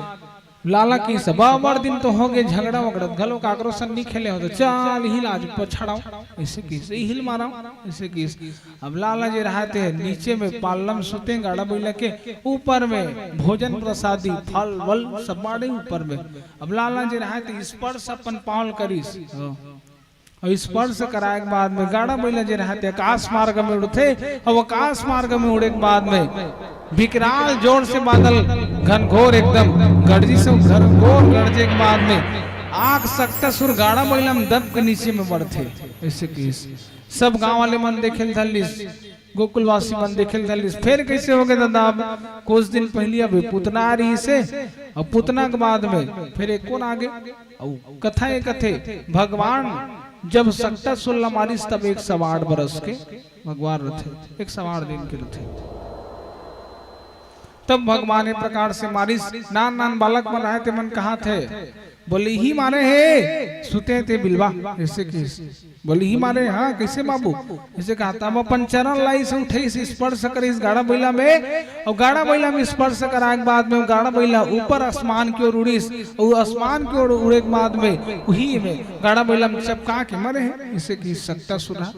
लाला कहिस, "बड़ दिन तो होगे झगड़ा वगड़ा, घलो काकरो संग नी खेले हो, त चल इही ला आज पछाड़ाव, अइसे कहिस, इही ला मारव, अइसे कहिस।" अब लाला जे रहय ते नीचे में पालना म सुते, गाड़ा बइला के ऊपर में भोजन प्रसादी, फल वल सब बाढ़े ऊपर में। अब लाला जे रहय ते स्पर्श अपन पाँव ल करिस। अउ स्पर्श कराए के बाद में गाड़ा बइला जे रहय ते आकाश मार्ग में उड़थे, अउ आकाश मार्ग में उड़े के बाद में विकराल जोर से बादल घनघोर एकदम गरजिस, अउ घनघोर गरजे के बाद में आग सक्तासुर गाड़ा बइला म दब के नीचे में बड़थे। अइसे कहिस। सब गांव वाले मन देखे ल धर लिस, गोकुलवासी मन देखे ल धर लिस। फेर कइसे होगे दादा? अब कुछ दिन पहिली अब पुतना आ रहिसे, अउ पुतना के बाद में फेर एक कोन आगे। अउ कथा ये कथे, भगवान जब सक्तासुर ला मारिस, तब एक सौ आठ बरस के भगवान रथे, एक सौ आठ दिन के रथे। तब भगवान ए प्रकार से मारिस, नान नान बालक मन रहय ते मन कहाथे, बोले, "इही मारे हे, सुते ते बिलवा," अइसे कहिस। बोले, "इही मारे, हाँ, कइसे बाबू?" अइसे कहा, तब अपन चरण ला अइसे उठइस, स्पर्श करिस गाड़ा बइला में, अउ गाड़ा बइला में स्पर्श कराए के बाद में गाड़ा बइला ऊपर आसमान के ओर उड़िस, अउ आसमान के ओर उड़े के बाद में उही में गाड़ा बइला में चपका के मरे हे, अइसे कहिस सक्तासुर ह।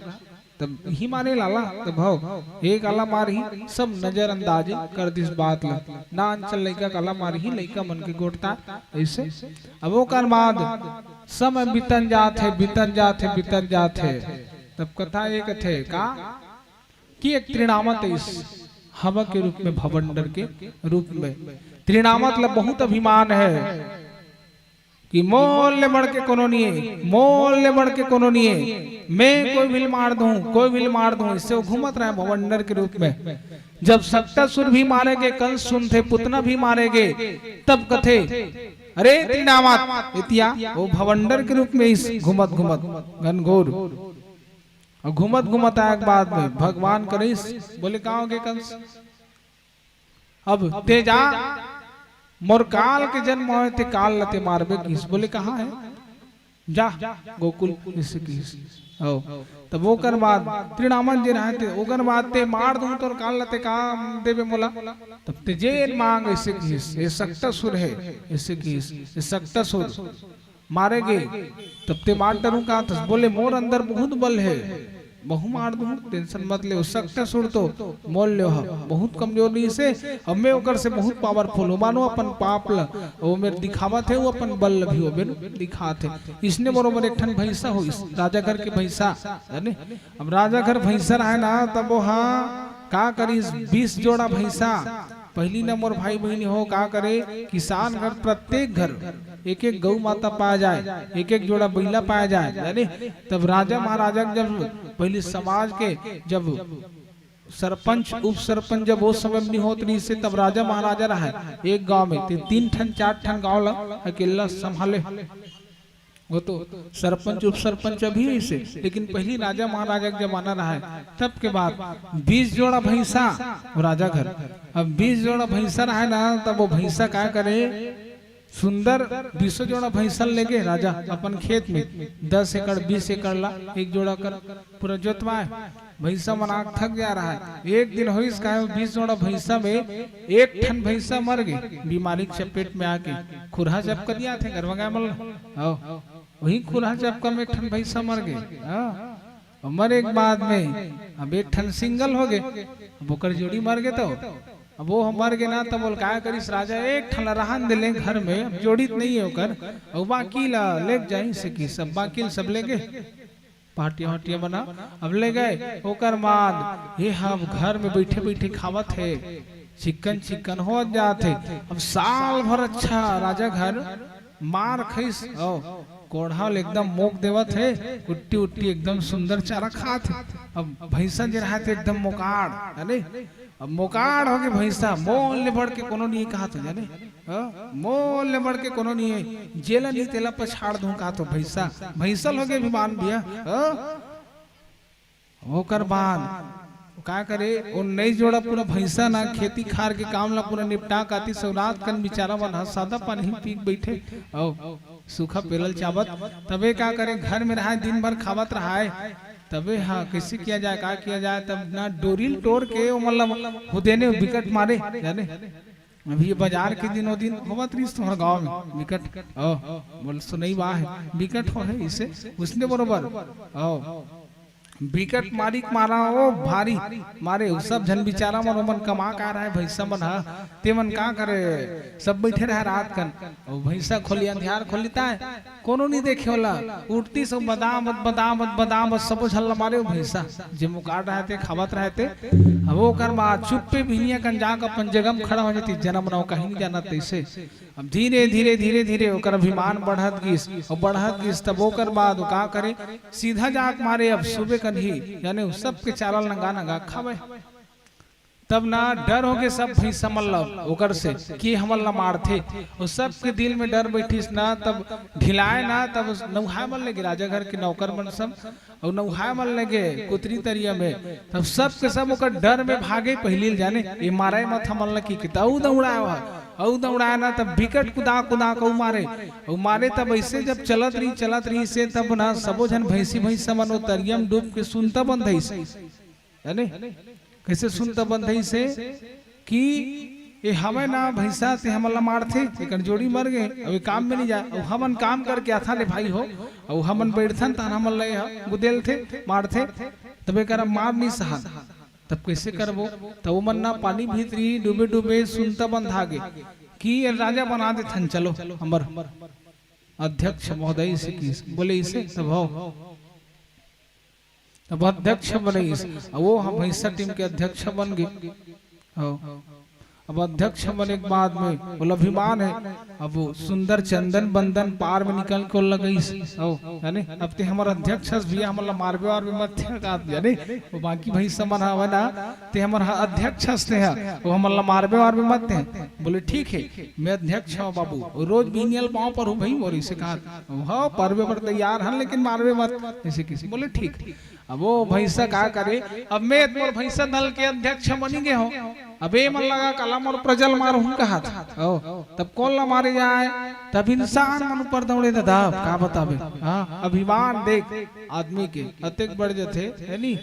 तब इही मारे लाला, तब हव, एक आला मारही, सब नजरअंदाज कर दिस बात ला। नान चल लइका काला मारही, लइका मन के गोठता, अइसे। अब ओकर बाद समय बीतन जात हे, बीतन जात हे, बीतन जात हे। तब कथा ये कथे का कि एक त्रिणामत अइस हवा के रूप में, भवंडर के रूप में। त्रिणामत ला बहुत अभिमान हे कि मोर ले बढ़ के कोनो निये, मोर ले बढ़ के कोनो निये, मैं कोई भी ल मार दूं, कोई भी ल मार दूं। अइसे वो घूमत रहय भवंडर के रूप में। जब सक्तासुर भी मारे गे, कंस सुनथे पुतना भी मारे गे, तब कथे, "अरे त्रिणामत," एतिया वो भवंडर के रूप में अइस घूमत घूमत घनघोर अउ घूमत घूमत आए के बाद में भगवान करिस, बोले, "का होगे कंस? अब ते जा, मोर काल के जन्म होय, ते काल ला ते मारबे किस।" बोले, "कहाँ हे? जा गोकुल," अइसे किस। अउ तब ओकर बाद त्रिणामत जे रहय ते, "ओकर बाद ते मार दूं तोर काल ला, ते का देबे मोला? तब ते जे मांग," अइसे किस। "ए सक्तासुर हे," अइसे किस। "ए सक्तासुर मारे गे, तब ते मार डरूं का?" त बोले, "मोर अंदर बहुत बल हे, महूं मार दूं, tension मत ले।" ओ सक्तासुर तो मोर ले ह बहुत कमजोर रहिसे, अब मैं ओकर से बहुत powerful हूं, मानो अपन पाप ल ओ मेर दिखावत हे, वो अपन बल ल भी ओ मेर दिखात हे। इसने बरोबर एक ठन भैंसा होइस, राजा घर के भैंसा, जाने? अब राजा घर भैंसा रहय ना, तब वो हा का करिस, बीस जोड़ा भैंसा पहिली न मोर भाई बहिनी हो, का करे, किसान घर, प्रत्येक घर एक एक गौ माता पाए जाए, एक एक जोड़ा बइला पाए जाए, जाने? तब राजा महाराजा के जब पहिली समाज के जब सरपंच, उप सरपंच जब वो समय में नहीं होत रहिसे, तब राजा महाराजा रहय एक गांव में, ते तीन ठन, चार ठन गांव ला अकेला संभाले। वो तो सरपंच, उप सरपंच अभी अइसे, लेकिन पहिली राजा महाराजा के जमाना रहय, तब के बात बीस जोड़ा भैंसा राजा घर। अब बीस जोड़ा भैंसा रहय ना, तब वो भैंसा का करे, सुंदर बीसों जोड़ा भैंसा लेगे राजा अपन खेत में, दस एकड़, बीस एकड़ ला एक जोड़ा कर पूरा जोतवाय। भैंसा मन आग थक जा रहय। एक दिन होइस का हे, बीस जोड़ा भैंसा में एक ठन भैंसा मर गे, बीमारी के चपेट में आके। खुरहा चपका दिया थे गरवा गाय मन ला। हव, वही खुरहा चपका में एक ठन भैंसा मर गे। हव, अउ मरे के बाद में अब एक ठन single होगे, अब ओकर जोड़ी मर गे, तो अब वो मर गे ना, तब बोल का करिस राजा, एक ठन ला रहन दे ले घर में, अब जोड़ी त नइ हे ओकर, अउ बाकी ला लेग जाही, अइसे किस। अब बाकी ल सब लेगे, पाटिया वाटिया बना, अब ले गए। ओकर बाद ये ह अब घर में बइठे बइठे खावत हे, चिक्कन चिक्कन होत जात हे। अब साल भर अच्छा राजा घर मार खइस, अउ कोढ़ा ल एकदम मोक देवत हे, कुट्टी उट्टी एकदम सुंदर चारा खात हे। अब भैंसा जे रहय ते एकदम मोकाड़, जाने? अब मोकाड़ होगे भैंसा, मोर ले बढ़ के कोनो नइ हे कहत हो, जाने? हव, मोर ले बढ़ के कोनो नइ हे, जेला नइ तेला पछाड़ दूं कहत हो भैंसा। भैंसा ल होगे अभिमान भैया। हव, ओकर बाद का करे, उन्नीस जोड़ा पूरा भैंसा ना खेती खार के काम ला पूरा निपटा के आतिस, अउ रात कन बिचारा मन ह सादा पानी पी के बइठे, अउ सूखा पेलल चाबत। तभे का करे, घर में रहय, दिन भर खावत रहय, तबे हाँ, कैसे किया जाए, का किया जाए? तब ना डोरी ल टोर के ओमन ला हुदेने बिकट मारे, जाने। अभी ये बाजार के दिन, वो दिन होवत रहिस तुम्हर गाँव में बिकट, ओ, बोल सुनई बा है, बिकट हो है इसे, उसने बरोबर, ओ, बिकट मारी के मारा, ओ, भारी मारे, उ सब झन बिचारा मन, ओमन कमा का रहे, भैंसा मन ह, ते मन का करे, सब बैठे रहे रात कन, ओ, भैंसा खोली, अंधियार खोली ताय, कोनो नहीं देखे वाला, उठती सब बदाम, बदाम, बदाम, सब झन ला मारे, ओ, भैंसा, जे मुकाट रहे ते, खावत रहे ते, अब ओकर बाद चुप्पे बिहनिया कन जाके अपन जगह में खड़ा हो जाती, जनम नौ कहीं नहीं जाना तैसे। अब धीरे, धीरे, धीरे, धीरे ओकर अभिमान बढ़त गिस, और बढ़त गिस, तब ओकर बाद ओ का करे, सीधा जाके मारे, अब सुबे कन ही, जाने उ सबके चाला ल नंगा, नंगा खावे। तब ना डर हो गे सब भैंसा मन ल ओकर से कि हमन ला मारथे। ओ सबके दिल में डर बैठिस ना, तब ढिलाए ना, तब नउहाए मन लगे राजा घर के नौकर मन सब, अउ नउहाए मन लगे कुतरी तरिया में। तब सब के सब ओकर डर में भागे पहिली ल जाने, ये मारे मत हमन ला कि, कि त अउ दौड़ाए ओहा, अउ दौड़ाए ना, तब बिकट कुदा कुदा के अउ मारे, अउ मारे तब ऐसे जब चलत रही, चलत रही से तब ना सबो झन भैंसी भैंसा मन ओ तरिया में डूब के सुनता बंधइस। जाने? कैसे सुनता बंधई से कि ये हवय ना भैंसा ते हमन ला मारथे, एकर जोड़ी मर गे, अब ये काम में नहीं जाए, अब हमन काम करके आथन रे भाई हो, अब हमन बैठथन तहन हमन ला ये ह गुदेलथे, मारथे, तब एकर अब मार नहीं सहन, तब कैसे करबो? तब ओमन ना पानी भीतरी डूबे डूबे सुनता बंधा गे कि ये राजा बना देथन, चलो हमर अध्यक्ष महोदय से की बोले इसे तब हो। अब अध्यक्ष बनइस, अब वो हम भैंसा टीम के अध्यक्ष बन गे। हो। अब अध्यक्ष बने के बाद में ओला अभिमान है, अब वो सुंदर चंदन बंदन पार में निकल के ओला लगइस। हो, जाने? अब ते हमर अध्यक्ष हस भैया, हमन ला मारबे वारबे मत ते, का जाने? वो बाकी भैंसा मन हवय ना, ते हमर ह-, अध्यक्ष हस ते ह, वो हमन ला मारबे वारबे मत ते। बोले, "ठीक है, मैं अध्यक्ष हूँ बाबू, रोज बिहनिया ल पाँव पर हूँ भाई मोर," इसे कहा। "हाँ, परबे बर तैयार हन, लेकिन मारबे मत," ऐसे किसी बोले, "ठीक।" अब वो भैंसा का करे, "अब मैं मोर भैंसा दल के अध्यक्ष बनी गे हूँ, अब ये मन लगा कला मोर प्रजल मार हूँ कहा था।" ओ, तब कौन ला मारे जाए? तब इंसान मन ऊपर दौड़े दादा, का बताबे? हाँ, अभिमान देख आदमी के, अतेक बढ़ जथे, है नी?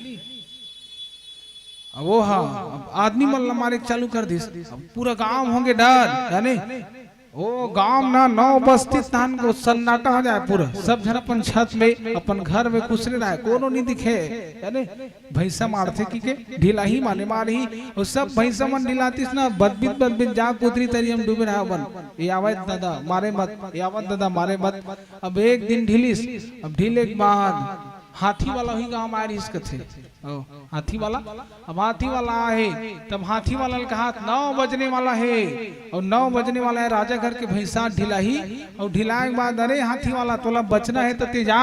अब वो हा, अब आदमी मन ला मारे के चालू कर दिस। अब पूरा गांव होंगे डर, जाने? ओ गांव ना नौ बस्ती तान को सन्नाटा हो जाए पूरा। सब झन अपन छत में, अपन घर में कुसरे रहे, कोनो नहीं दिखे, जाने? भैंसा मारथे कि के ढिलाही माने मारही, और सब भैंसा मन ढिलातीस ना, बदबित बदबित जा कुतरी तरिया में डूबे रहा बन। ये आवत दादा मारे मत, ये आवत दादा मारे मत। अब एक दिन ढिलिस, अब ढिले के बाद हाथी वाला ही गांव में आ रहिस कथे। ओ, हाथी वाला, अब हाथी वाला आहे, तब हाथी वाला ल कहा, "नौ बजने वाला है, और नौ बजने वाला है, राजा घर के भैंसा ढिलाही, और ढिलाए के बाद, अरे हाथी वाला, तोला बचना है तो ते जा,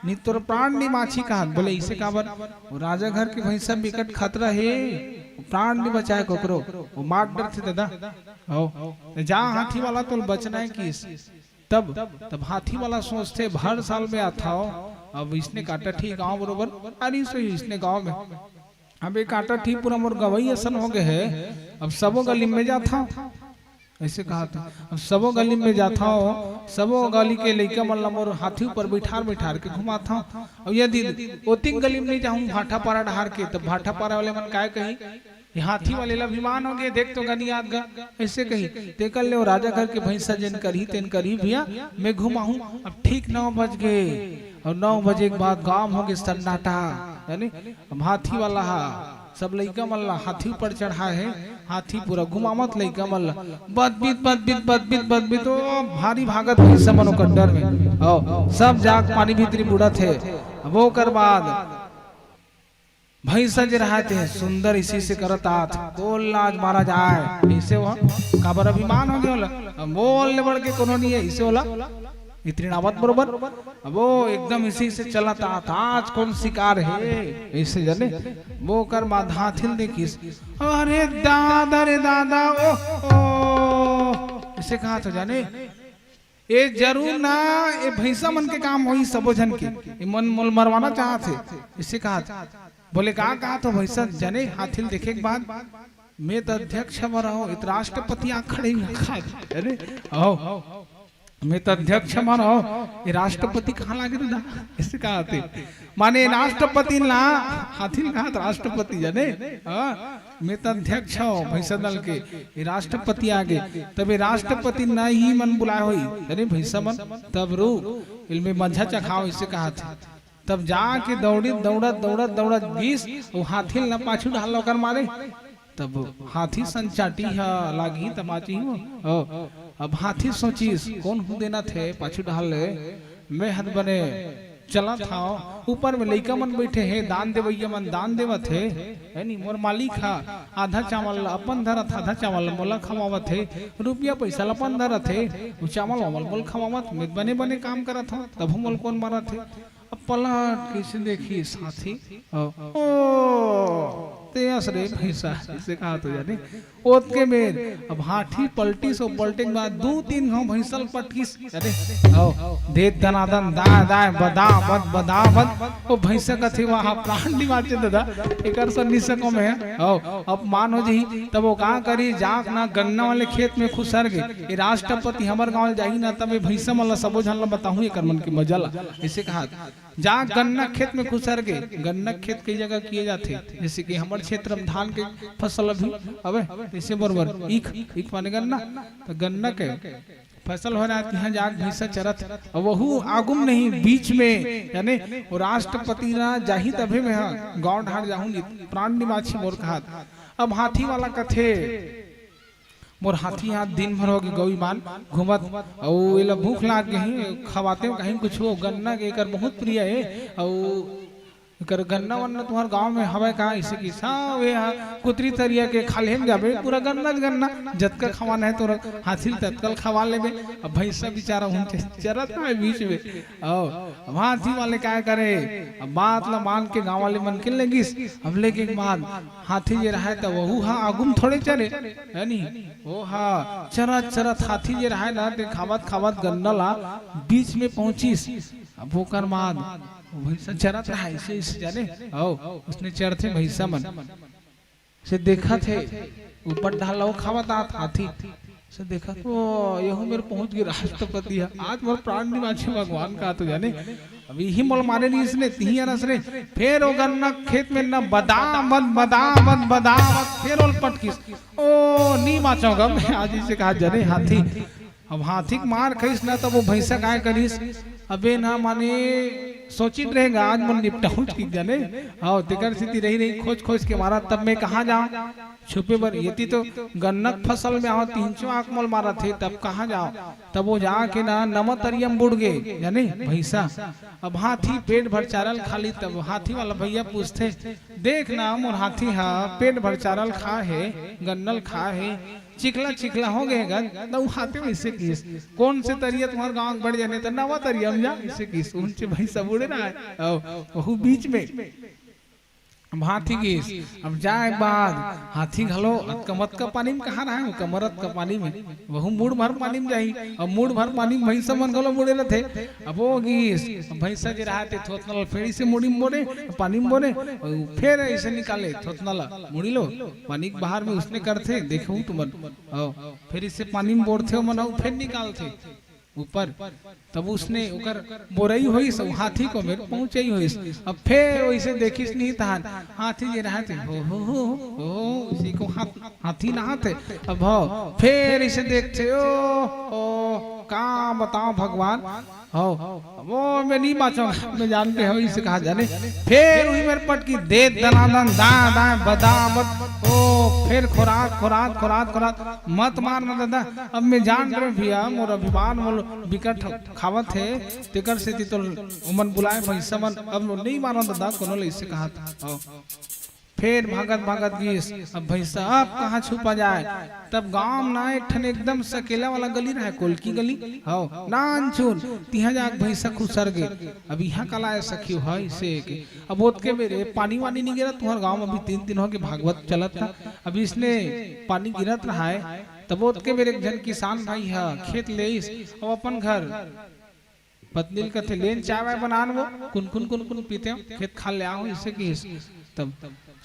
नहीं तोर प्राण नहीं बाँची," कहा। बोले, "इसे काबर?" "वो राजा घर के भैंसा बिकट खतरा है, प्राण नहीं बचाए ककरो, वो मार डरथे दादा।" हो, "जा हाथी वाला, तोला बचना है किस?" तब, तब हाथी वाला सोचथे, "हर साल में आथव, अब इसने काटा ठीक गाँव बरोबर, अरे सो इसने गाँव में, अब ये काटा ठीक पूरा मोर गवई असन हो गए है, अब सबो गली में जाथव।" ऐसे कहा था, "अब सबो गली में जाथव, सबो गली के लइका मन ला मोर हाथी ऊपर बैठार बैठार के घुमाथव। अब यदि ओतिक गली में नहीं जाहूँ भाटा पारा डहार के, तब भाटा पारा वाले मन काय कही, ये हाथी वाले ला अभिमान हो गए, देख तो गनियात गा।" ऐसे कही, "तेकर ले वो राजा घर के भैंसा जेन करही तेन करही भैया, मैं घुमाहूँ।" अब ठीक नौ बज गए, और नौ बजे के बाद गांव हो गए सन्नाटा, यानी अब हाथी वाला हा, सब लइका मन ला हाथी ऊपर चढ़ाए है, हाथी पूरा घुमावत लइका मन ला, बदबित, बदबित, बदबित, बदबित, ओ भारी भागत भैंसा मन ओकर डर में, ओ सब जाग पानी भीतरी बुड़त है। अब ओकर बाद भैंसा जे रहत हे, सुंदर इसी से करत आत, कोन लाज मारा जाए, इसे वो काबर अभिमान हो गया होला, मोर ले बढ़ के कोनो नहीं है, इसे होला, इतनी नावत बरोबर, अब वो एकदम इसी से चलत आत, आज कौन शिकार है, इसे जाने, वो कर बाद हाथिल देखिस, अरे दादा रे दादा, ओ, ओ, इसे कहा तो जाने, ए जरूर ना, ए भैंसा मन के काम होही सबो झन के। ए मन मोल मरवाना चाहत हे, इसे कहा था। बोले, "का कहा तो भैंसा जने हाथिल देखे के बाद, मैं तो अध्यक्ष हव रहो, इत राष्ट्रपति आ खड़े ही रखा था।" अरे, आओ। मैं तो अध्यक्ष मन हो, ये राष्ट्रपति कहाँ लागे दादा? ऐसे कहा थे, माने राष्ट्रपति ला, हाथी ला कहा था राष्ट्रपति, जाने? हाँ, मैं तो अध्यक्ष हो भैंसा दल के, ये राष्ट्रपति आगे, तब ये राष्ट्रपति ना ही मन बुलाए होई, अरे भैंसा मन, तब रू, इनमें मंझा चखाओ, इसे कहा थे। तब जाके दौड़ी, दौड़त, दौड़त, दौड़त गीस, वो हाथी ला पाछू ढाल ओकर मारे। तब हाथी संचाटी ह लागी तमाची हो। ओ, अब हाथी सोचिस, "कोन हूँ देना थे पाछू ढाल ले? मैं हद बने चलत हाव, ऊपर में लइका मन बैठे हे, दान देवैया मन दान देवत हे, है नी? मोर मालिक हा आधा चावल ला अपन धरत, आधा चावल ला मोला खवावत हे, रुपया पैसा ला अपन धरत हे, वो चावल वावल मोला खवावत, मैं बने बने काम करत हाव, तभो मोला कोन मारत हे?" अब पलट कइसे देखिस हाथी? ओ, ओ, ते अस रे भैंसा, इसे कहा तो जाने। ओतके बेर अब हाथी पलटिस, ओ पलटे के बाद दू तीन घांव भैंसा ल पटकिस। अरे, ओ, दे दनादन, दाय, दाय, बदा, बद, बदा, बद। ओ भैंसा कथे, "वाह, प्राण निवाचे दादा, एकर सन निसको में, ओ, अपमान हो जही।" तब वो का करी, जाके ना गन्ना वाले खेत में खुसर गे। ये राष्ट्रपति हमर गांव जाही ना, तब ये भैंसा मन ला सबो झन ला बताहूं, एकर मन के मजा ला। इसे कहा, जा गन्ना खेत में खुसर गे। गन्ना खेत कई जगह किए जाथे, जैसे कि हमर क्षेत्र में धान के फसल अभी, अबे, जैसे बरोबर ईख, ईख माने गन्ना, तो गन्ना के फसल हो रहा है, यहाँ जाके भैंसा चरत, और वहू आगुम नहीं, बीच में, यानी वो राष्ट्रपति ना जाही तभे में, हाँ, गांव ढार जाहूं नहीं, प्राण निवाची मोर कहात। अब हाथी वाला कथे, मोर हाथी हा दिन भर हो गे गऊ ईमान घूमत, अउ एला भूख लाग गे हे, खवाते हो कहीं कुछ हो, गन्ना के एकर बहुत प्रिय हे, अउ एकर गन्ना वन्ना तुम्हार गांव में हवय का? इसे कि सब ये हा कुतरी तरिया के खाल्हे में जाबे, पूरा गन्ना च गन्ना, जतका खवाना हे तोरा हाथी ल ततका ल खवा लेबे। अब भैंसा बेचारा उनके चरत हे बीच में, अउ अब हाथी वाले काय करे, अब बात ला मान के गांव वाले मन के लेगिस, अब लेगे के बाद हाथी जे रहय त वहू हा आगू म थोड़े चरे, है नी? ओ हा चरत चरत हाथी जे रहय ना, ते खावत खावत गन्ना ला बीच में पहुंचिस। अब ओकर बाद वो भैंसा चरत रहय, इसे, इसे जाने, ओ, उसने चरथे भैंसा मन। से देखत हे, ऊपर ढाल ला वो खावत आत हाथी। से देखत, ओ, यहू मेर पहुंच गे राष्ट्रपति ह। आज मोर प्राण निवाची भगवान का तो जाने। अब इही मोल मारे नहीं इसने, तिही अनस रे। फेर ओ गन्ना खेत में न बदामत, बदामत, बदामत, फेर ओल पटकिस। ओ, नी बाचों गा मैं, आज इसे कहा जाने हाथी। अब हाथी के मार खइस ना, तब वो भैंसा काय करिस, अबे ना माने सोचित रहेगा, आज मन निपटाहूं ठीक जाने। हाँ, तेकर सेती रही रही खोज खोज के मारा, तब मैं कहाँ जाऊं? छुपे बर, यदि तो गन्ना के फसल में आवा, तीन चो आंख मोल मारत हे, तब कहाँ जाओ? तब वो जाके ना नवा तरिया में बुड़ गे, जाने भैंसा। अब हाथी पेट भर चारा ल खा ली, तब हाथी वाला भैया पूछथे, "देख ना, मोर हाथी हा पेट भर चारा ल खा हे, गन्ना ल खा हे, चिखला चिखला हो गे गन।" त उ हाथी वैसे किस, "कौन से तरिया तुम्हार गांव के बड़ जाने, त नवा तरिया में जा," ऐसे किस। उनचे भैंसा बुड़े रहा है, वहू बीच में। अब हाथी गिस, अब जाए के बाद हाथी घलो अतका मतका पानी में कहाँ रहे, वो कमर अतका पानी में, वहू मुड़ भर पानी में जाही, अब मुड़ भर पानी में भैंसा मन घलो मुड़े रहथे। अब वो गिस, अब भैंसा जे रहा ते थोथना ला फेर इसे मुड़ी में बोरे, पानी में बोरे, अउ फेर इसे निकाले थोथना ला, मुड़ी लो, पानी के बाहर में उसने करथे, देखहू तुमन, अउ फेर इसे पानी में बोरथे, ओमन अउ फेर निकालथे। ऊपर, तब उसने ओकर बोरई होइस, अउ हाथी को मेर पहुंचई होइस। अब फेर वैसे देखिस नहीं तहान, हाथी जे रहत हे, "हो, हो, हो, हो, हो," इसी को हाथ, हाथी नहात हे। अब हो, फेर इसे देखथे, "ओ, ओ, का बताओ भगवान, हो, वो मैं नहीं बाचों, मैं जानते हो," इसे कहा जाने। फेर उही मेर पटकी दे दनादन, दाएं, दाएं, बदाबद, ओ, फेर खोरात, खोरात, खोरात, खोरात, "मत मार ना दादा, अब मैं जान रहे भैया, मोर अभिमान मोल बिकट खावत हे, तेकर सेती तो ओमन बुलाए भैंसा मन, अब नइ मारन दादा कोनो ल," अइसे कहत हव। फेर भागत भागत गिस, अब भैंसा अब कहाँ छुपा जाए, तब गांव म ना एक ठन एकदम सकेला वाला गली रहे, कोलकी गली, हव, नानचुन, तिहां जाके भैंसा खुसर गे। अब इहां कला ए सखी हो, अइसे के, अब ओतके बेरे पानी वानी नइ गिरत, तुंहर गांव म अभी तीन दिन होगे भागवत चलत हे, अब इसने पानी गिरत रहाय, तब ओतके बेर एक झन किसान भाई ह खेत ले आइस, अउ अपन घर पत्नी ल कथे, "लेन चाय वाय बनान वो, कुनकुन कुनकुन पीते हो, खेत खार ले आहो," अइसे किहिस। तब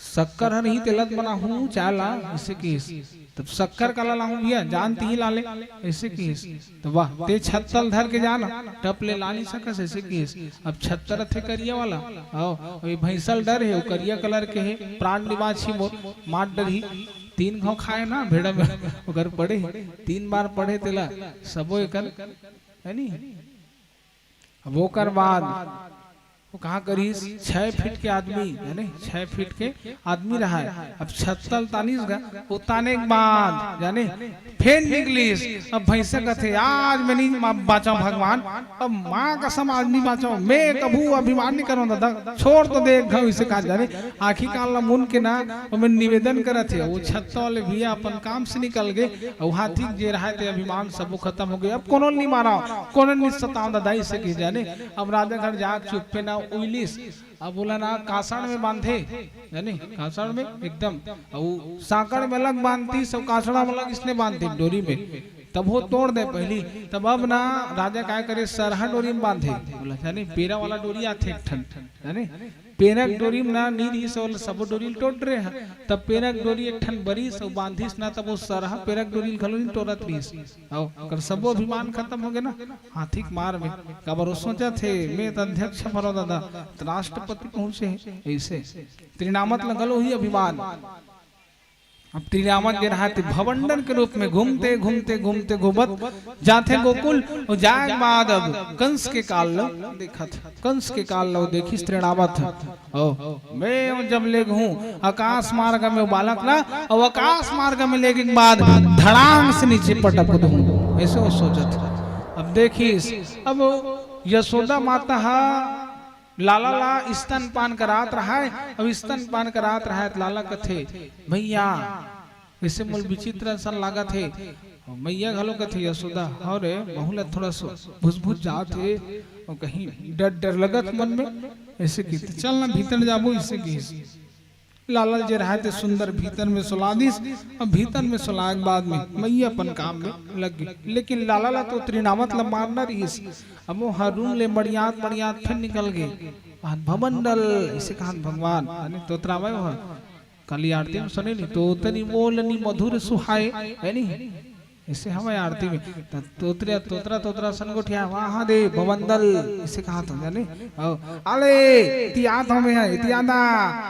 शक्कर हर ही तेलत बनाहूँ चाय ला, ऐसे किस। तब शक्कर काला लाहूँ भैया, जान तिही ला ले, ऐसे किस। तो वाह, ते छत्तल धर के जाना, टप ले ला नहीं सकस, ऐसे किस। अब छत्तर थे करिया वाला, आओ, ये भैंसल डर है, वो करिया कलर के है, प्राण निवासी मोर, मार डर ही। तीन घाव खाए ना भेड़ा में, ओकर पड़े, तीन बार पड़े तेला, सबो एकर, है नी? अब ओकर बाद वो कहाँ करिस, छह फीट के आदमी, जाने, छह फीट के आदमी रहा है। अब छत्तल तानिस गा, वो ताने के बाद, जाने, फेर निकलिस। अब भैंसा कथे, "आज मैं नहीं मा-, बाँचव भगवान, अब माँ कसम आज नहीं बाँचव, मैं कभू अभिमान नहीं करव दादा, छोड़ तो दे एक घाव," इसे कहा, जाने, आँखी कान ला मुन के ना, ओमे निवेदन करत हे, वो छत्ता वाले भैया अपन काम से निकल गए, अउ हाथी के जे रहा ते अभिमान सबो खत्म हो गए। अब कोनो नहीं मारा, कोनो नहीं सताव दादा, इसे कही जाने। अब राजा घर जाके चुप्पे ना उइलिस। अब बोला ना कांसड़ में बांधे, जाने, कांसड़ में एकदम, अउ सांकड़ में अलग बांधती, सब कांसड़ा में अलग इसने बांधती डोरी में, तब वो तोड़ दे पहली। तब अब ना राजा काय करे, सरहा डोरी में बांधे, बोला जाने पेरा वाला डोरी आथे एक ठन, जाने, पेरा के डोरी में ना नी रहिस, ओला सबो डोरी ल टोट रहे ह। तब पेरा के डोरी एक ठन बरिस अउ बांधिस ना, तब वो सरहा पेरा के डोरी ल घलो नी टोरत रहिस। अउ ओकर सबो अभिमान खत्म हो गए ना हाथी के मार में। काबर वो सोचत हे, "मैं त अध्यक्ष हरव दादा, त राष्ट्रपति पहुंचे हे।" ऐसे त्रिनामत ल घलो ही अभिमान। अब त्रिनामत जे रहा ते भवंडर के रूप में घूमते, घूमते, घूमते, घूमत जाथे गोकुल, अउ जाए के बाद अब कंस के काल ल देखत, कंस के काल ल देखिस त्रिनामत ह। ओ, मैं जब ले गहूं आकाश मार्ग में बालक ला, अउ आकाश मार्ग में लेगे के बाद धड़ांग से नीचे पटक दूं, ऐसे वो सोचत। अब देखिस, अब यशोदा माता हा लाला ला स्तनपान करात रहाय, अब स्तनपान करात रहाय, त लाला कथे, "भैया, ऐसे मोल विचित्र असन लागत हे।" अउ मैया घलो कथे, "यशोदा, हव रे, महू ला थोड़ा सो भुजभुज जात हे, अउ कहीं डर डर लगत मन में, ऐसे की, त चल ना भीतर जाबो," ऐसे की। लाला जे रहा ते सुंदर भीतर में सुला दिस, अब भीतर में सुलाए के बाद में मैया अपन काम में लग गई। लेकिन लाला ला तो त्रिनामत ला मारना रहिस, अब वो हर रूम ले मड़ियात मड़ियात फिर निकल गए। भवंडल, इसे कहा भगवान, यानी तोतरा में वो काली आरती में सुने नी, "तोतरी मोलनी मधुर सुहाए", है नी? ऐसे हवे आरती में। त तोतरे, तोतरा, तोतरा सन गोठिया, "वाह दे भवंदल", इसे कहा था, जाने? "अउ, आले, इति आत हमें है, इति आदा,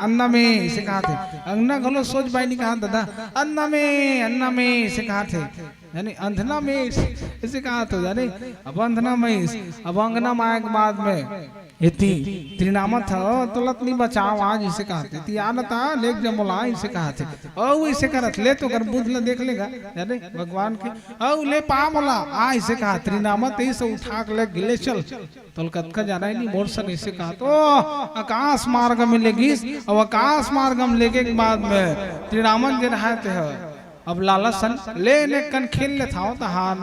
अन्ना में", इसे कहा थे। अंगना घलो सोच बाई नहीं कहा दादा, "अन्ना में, अन्ना में", इसे कहा थे। यानी अंधना में इसे कहा था, जाने? अब अंधना में इस, अब अंगना में आए के बाद में इति त्रिनामत ह, तोला त नी बचाव आज, इसे कहा थे। इति आनता, लेग जा मोला, इसे कहा थे। अउ इसे करत, "ले तो कर बुध ल देख लेगा, जाने भगवान के। अउ ले पा मोला, आ," इसे कहा। त्रिनामत इसे उठा के ले गे, "ले चल, तोल कतका जाना ही नहीं मोर सन," इसे कहा। तो आकाश मार्ग में ले गिस, अउ आकाश मार्ग में लेगे के बाद में त्रिनामत जे रहा ते ह, अब लाला सन, "ले ने कन खेल ले थाव तहान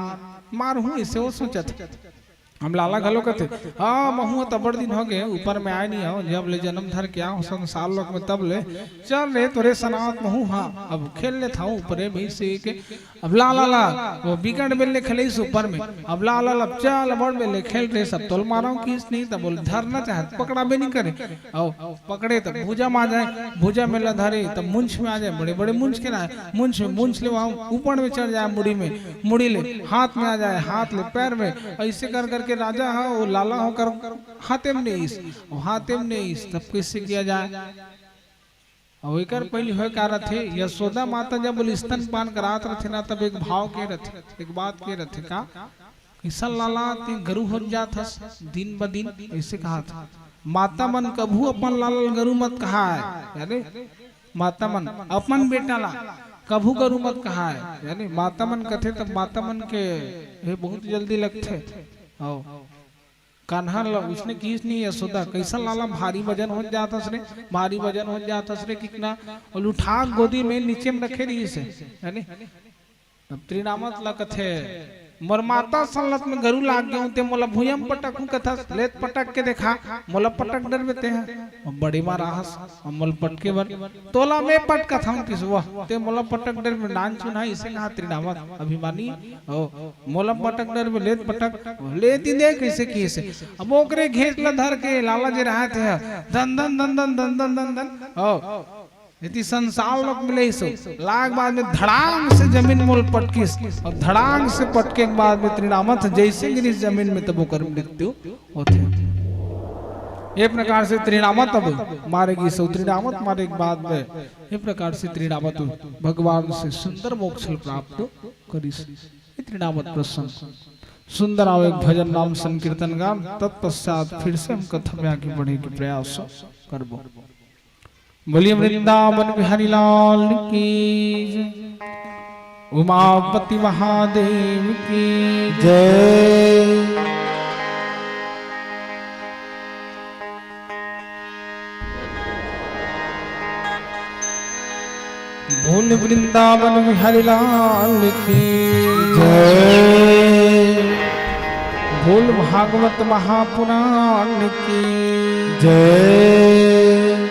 मार हूँ," इसे वो सोचत। अब लाला घलो कथे, "हाँ, महू त बड़ दिन हो गए, ऊपर में आए नहीं हो, जब ले जन्म धर के आए हो संसार लोक में, तब ले चल रे, तोरे सनात महू, हाँ, अब खेल ले था ऊपरे में से के।" अब लाला ला, वो बिकट बेले खेले इस ऊपर में, अब लाला ला, "चल, बड़ बेले खेल रे, सब तोल मारो किस नहीं, तब बोले धरना चाहे, पकड़ा भी नहीं करे।" आओ, पकड़े त भुजा में आ जाए, भुजा में ला धरे त मुंछ में आ जाए, बड़े बड़े मुंछ के ना, मुंछ में, मुंछ ले वहाँ ऊपर में चढ़ जाए, मुड़ी में, मुड़ी ले हाथ में आ जाए, हाथ ले पैर में, ऐसे कर करके राजा हा वो लाला होकर हाथे में नहीं इस, वो हाथे में नहीं इस, तब कैसे किया जाए? अउ एकर पहिली होय का रथे, यशोदा माता जब स्तनपान करात रथे ना, तब एक भाव के रथे, एक बात के रथे का, "किसन लाला, ते गरु होत जात हस दिन ब दिन," ऐसे कहा था। माता मन कभू अपन लाला ल गरु मत कहाय, यानी माता मन अपन बेटा ला कभू गरु मत कहाय, यानी माता मन कथे तब माता मन के ये बहुत जल्दी लगथे। आओ। कान्हा ल उसने किहिस नहीं यशोदा, "कैसन लाला भारी वजन हो जात हस रे, भारी वजन हो जात हस रे," कितना, और उठा गोदी में नीचे में रखे रहिस हे, है नी? अब त्रिनामत ल कथे, "मोर माता सल्लत में गरु लाग गए, ते मोला भुइयां म पटक हूँ कथस, लेत पटक के देखा, मोला पटक डरबे ते ह, बड़ी मार आहस, अब मोला पटके बर, तोला मैं पटकत हूँ किस, वह, ते मोला पटक डरबे, नान चुना," इसे कहा त्रिनामत, अभिमानी, ओ, मोला पटक डरबे, लेत पटक, लेत ही देख, ऐसे किहिस हे। अब ओकरे घेंच ल धर के लाला जे रहा ते ह, धन धन धन धन धन धन धन धन, ओ, एती संसार लोक मिले सो, लाग बाद में धड़ांग से जमीन मोल पटकिस, अउ धड़ांग से पटके के बाद में त्रिनामत जइसे गिरिस जमीन में, तब ओकर मृत्यु होथे। ए प्रकार से त्रिनामत अब मारे गिस, अउ त्रिनामत मारे के बाद में ए प्रकार से त्रिनामत भगवान से सुंदर मोक्ष प्राप्त करिस। ए त्रिनामत प्रसंग सुंदर। आओ एक भजन नाम संकीर्तन गान, तत्पश्चात फिर से हम कथा में आगे बढ़े के प्रयास करबो। बोलिए वृंदावन बिहारी लाल की जय, उमापति महादेव की जय। बोल वृंदावन बिहारी लाल की जय। बोल भागवत महापुराण की जय।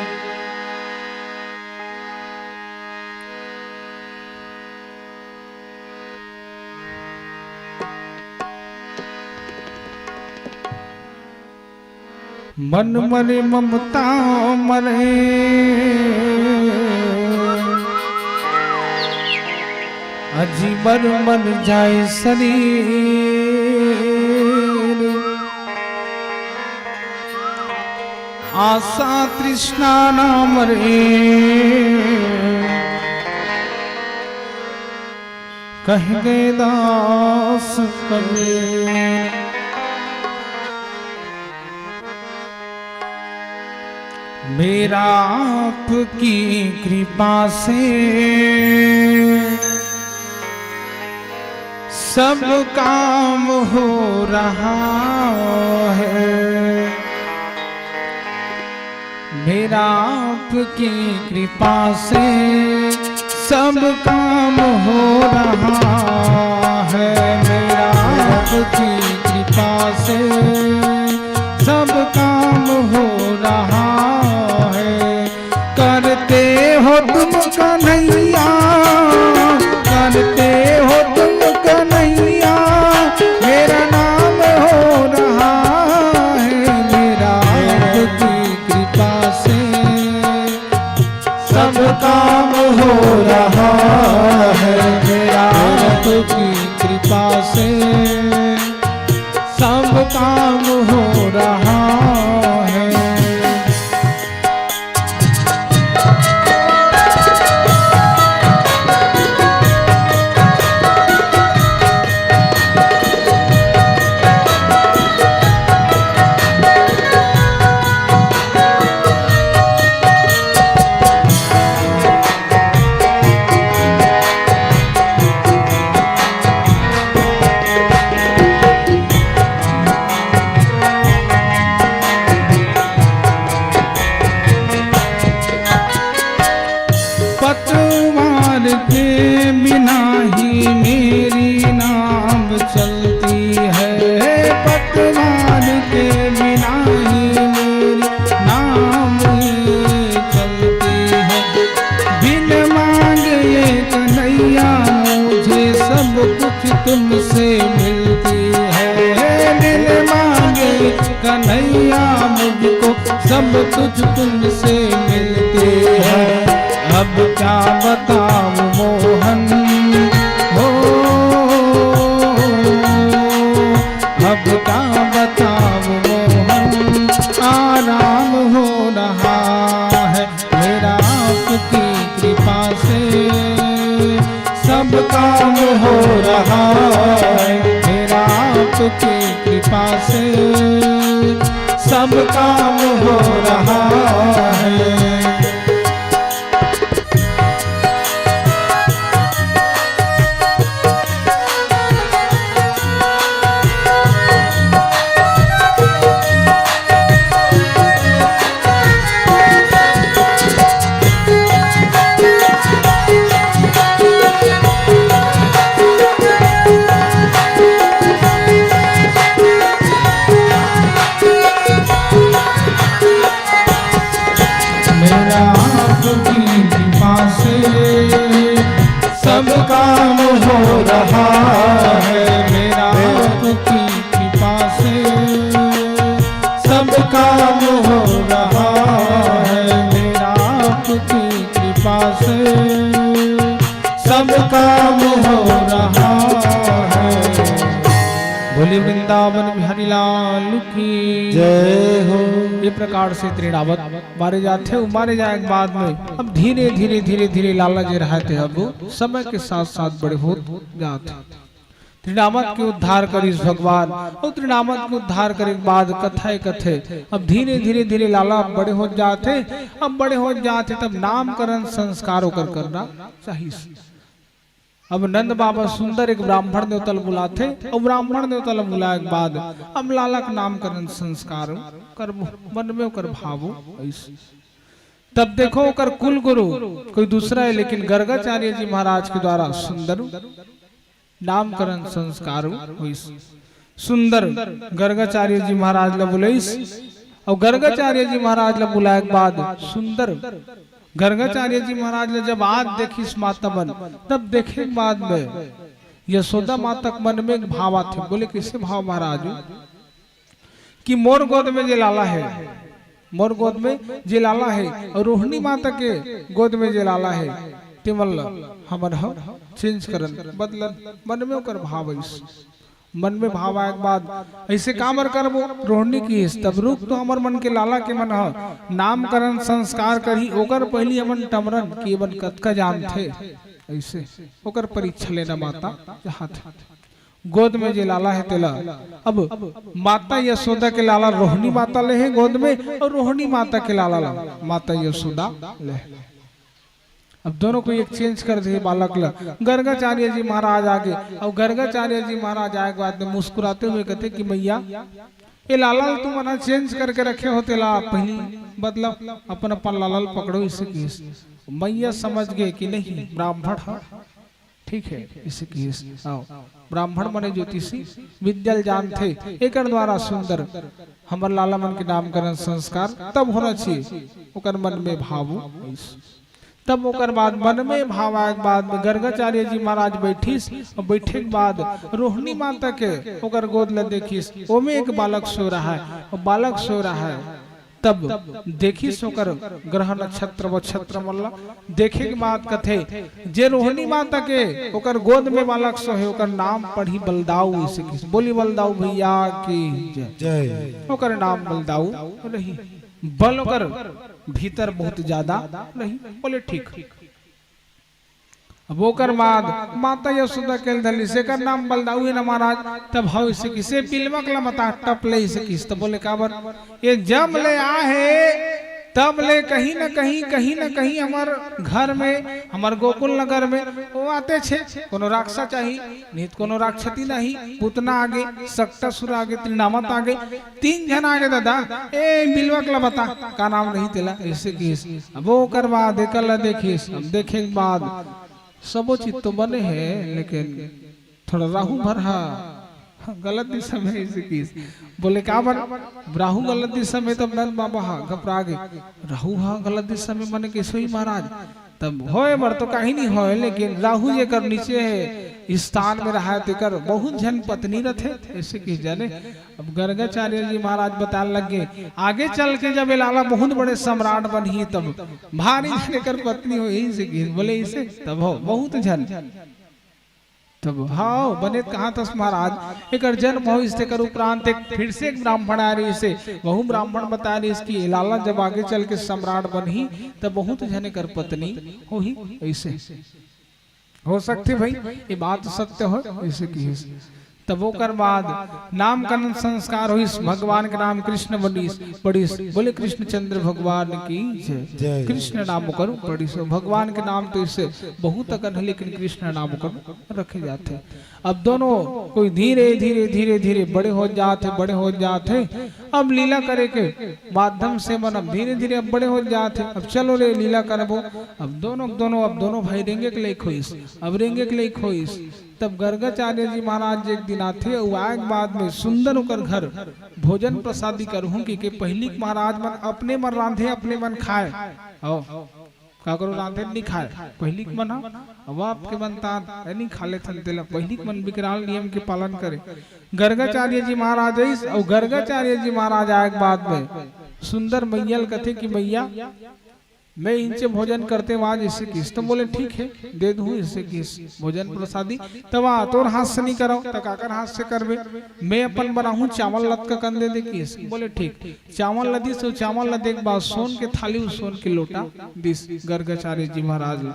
मन मरे ममता मरे, अजी बर मर जाए शरीर। आशा तृष्णा ना मरे, कह गए दास कबीर। मेरा आपकी कृपा से सब काम हो रहा है। मेरा आपकी कृपा से सब काम हो रहा है। मेरा आपकी कृपा से सब काम हो रहा है। करते हो तुम कन्हैया, करते हो तुम कन्हैया, मेरा नाम हो रहा है। मेरा आपकी कृपा से सब काम हो रहा है। मेरा आपकी कृपा से सब काम हो रहा है। पतवार के बिना ही मेरी नाव चलती है, पतवार के बिना ही मेरी नाव चलती है। बिन मांगे कन्हैया मुझे सब कुछ तुमसे मिलती है, बिन मांगे कन्हैया मुझको सब कुछ तुमसे मिलती है। अब क्या बताऊं मोहन, हो, अब क्या बताऊं मोहन, आराम हो रहा है मेरा आपकी कृपा से। सब काम हो रहा है मेरा आपकी कृपा से, सब काम हो रहा है। मेरा आपकी कृपा से सब काम हो रहा है, मेरा आपकी कृपा से सब काम हो रहा है, मेरा आपकी वृंदावन बिहारी लाल की जय हो। ये प्रकार से तृणावत मारे जाथे, अउ मारे जाए के बाद में अब धीरे धीरे धीरे धीरे लाला जे रहते, अब समय के साथ साथ बड़े होत जाथे। तृणावत के उद्धार करिस भगवान, अउ तृणावत के उद्धार करे के बाद कथा ए कथे, अब धीरे धीरे धीरे लाला बड़े होत जाथे। अब बड़े होत जाथे, तब नामकरण संस्कार ओकर करना चाहिस। अब नंद बाबा सुंदर एक ब्राह्मण देवता ल बुलाथे, अउ ब्राह्मण देवता ल बुलाए के बाद अब लाला के नामकरण संस्कार करबो, मन में ओकर भाव अइस। तब देखो, ओकर कुल गुरु कोई दूसरा हे, लेकिन गर्गाचार्य जी महाराज के द्वारा सुंदर नामकरण संस्कार होइस। सुंदर गर्गाचार्य जी महाराज ल बुलाइस, अउ गर्गाचार्य जी महाराज ल बुलाए के बाद सुंदर गर्गाचार्य जी महाराज ल जब आज देखिस माता मन, तब देखे के बाद में यशोदा माता के मन में एक भाव आथे। बोले, "कइसे भाव महाराज?" कि मोर गोद में जे लाला हे, मोर गोद में जे लाला हे, अउ रोहिणी माता के गोद में जे लाला हे, ते मन ल हमन ह चेंज करन, बदलन। मन में ओकर भाव आइस। मन में भाव आए के बाद अइसे काबर करबो? रोहिणी किहिस, "तब रुक तो, हमर मन के लाला के मन ह नामकरण संस्कार करही, ओकर पहिली हमन टमरन कि एमन कतका जानथे।" अइसे ओकर परीक्षा लेना माता चाहत हे। गोद में जे लाला हे तेला। अब माता यशोदा के लाला रोहिणी माता ले हे गोद में, अउ रोहिणी माता के लाला ला माता यशोदा ले हे। अब दोनों कोई एक्सचेंज कर दे बालक ला। गर्गाचार्य जी महाराज आगे, अउ गर्गाचार्य जी महाराज आए के बाद में मुस्कुराते हुए कथे कि, "मैया, ये लाला ला तुमन चेंज करके रखे हो, तेला पहिली बदला, अपन अपन लाला ला पकड़ो," अइसे किहिस। मैया समझ गे कि नहीं, ब्राह्मण ह, ठीक हे, अइसे किहिस। अउ ब्राह्मण मने ज्योतिषी, विद्या ल जानथे, एकर द्वारा सुंदर हमर लाला मन के नामकरण संस्कार तब होना चाहिए, ओकर मन में भाव आइस। तब ओकर बाद मन में भाव आए के बाद में गर्गाचार्य जी महाराज बैठिस, अउ बैठे के बाद रोहिणी माता के ओकर गोद ल देखिस, ओमे एक बालक सो रहा है, अउ बालक सो रहा है। तब देखिस ओकर ग्रह नक्षत्र व छत्र मन ला। देखे के बाद कथे, "जे रोहिणी माता के ओकर गोद में बालक सो हे, ओकर नाम पड़ही बलदाऊ," अइसे किहिस। बोली, "बलदाऊ भैया की जय।" जय। ओकर नाम बलदाऊ रही। बल ओकर भीतर बहुत ज्यादा रही। बोले, "ठीक।" अब ओकर बाद माता यशोदा के धलिस, "एकर नाम बलदाऊ हे ना महाराज?" तब हव अइसे किहिस, "बिलवा के ला बता, टप ले," अइसे किहिस। तब बोले, "काबर?" "ये जब ले आहे, तब ले कहीं न कहीं, कहीं न कहीं हमर घर में, हमर गोकुल नगर में वो आते छे, कोनो राक्षस आही, नहीं तो कोनो राक्षसी आही, पुतना आगे, सकटासुर आगे, तृणावत आगे, तीन झन आगे दादा, ए बिलवा के ला बता, का नाम रही तेला?" अइसे किहिस। अब ओकर बाद एकर ला देखिस, अब देखे के बाद सबो चीज तो बने हे, लेकिन थोड़ा राहु भर हा गलत दिशा में अइसे किहिस। बोले, "काबर?" "राहु गलत दिशा में।" तब नंद बाबा हा घबरा गे, "राहु हा गलत दिशा में मने कइसे होही महाराज?" तब होय बर तो कहीं नहीं होय, लेकिन राहु जेकर नीचे हे, स्थान में रहा हे, तेकर बहुत झन पत्नी रथे, अइसे किहिस जाने। अब गर्गाचार्य जी महाराज बताए लग गे, "आगे चल के जब ये लाला बहुत बड़े सम्राट बनही, तब भारी झन एकर पत्नी होही," अइसे किहिस। बोले, "अइसे?" तब हव, बहुत झन। तब हव, बने त कहा थस महाराज, एकर जन्म होइस तेकर उपरांत एक फिर से एक ब्राह्मण आए रहिस हे, वहू ब्राह्मण बताए रहिस कि ये लाला जब आगे चल के सम्राट बनही, तब बहुत झन एकर पत्नी होही, अइसे। हो सकथे भाई, ये बात सत्य होय, अइसे किहिस। तब ओकर बाद नामकरण संस्कार होइस, भगवान के नाम कृष्ण बनिस, पड़िस। बोले कृष्णचंद्र भगवान की जय। जय। कृष्ण नाम ओकर पड़िस। भगवान के नाम तो अइसे बहुत अकन हे, लेकिन कृष्ण नाम ओकर रखे जाथे। अब दोनों कोई धीरे, धीरे, धीरे, धीरे बड़े होत जात हे, बड़े होत जात हे। अब लीला करे के माध्यम से मन अब धीरे, धीरे अब बड़े होत जात हे। अब चलो रे लीला करबो। अब दोनों, दोनों, अब दोनों भाई रेंगे के लइक होइस, अब रेंगे के लइक होइस। तब गर्गाचार्य जी महाराज जी एक दिन आथे, अउ आए के बाद में सुंदर ओकर घर भोजन प्रसादी करहूं, कि, कि पहिली के महाराज मन अपने मन रांधे, अपने मन खाए। अउ काकरो रांधे नहीं खाए, पहिली के मन ह, अब आपके मन तान, ए, नहीं खा लेथन तेला, पहिली के मन विकराल नियम के पालन करे। गर्गाचार्य जी महाराज आइस, अउ गर्गाचार्य जी महाराज आए के बाद में सुंदर मैया ल कथे कि मैया, मैं इनसे भोजन करते वाज, ऐसे किहिस। त बोले, "ठीक है, दे दूँ," ऐसे किहिस, "भोजन प्रसादी।" "तब आ, तोर हाथ से नहीं करव, त काकर हाथ से करबे? मैं अपन बनाहूँ, चावल लतका कन दे दे," किहिस। बोले, "ठीक।" चावल ल दिस, अउ चावल ल दे के बाद सोन के थाली अउ सोन के लोटा दिस गर्गाचार्य जी महाराज ल।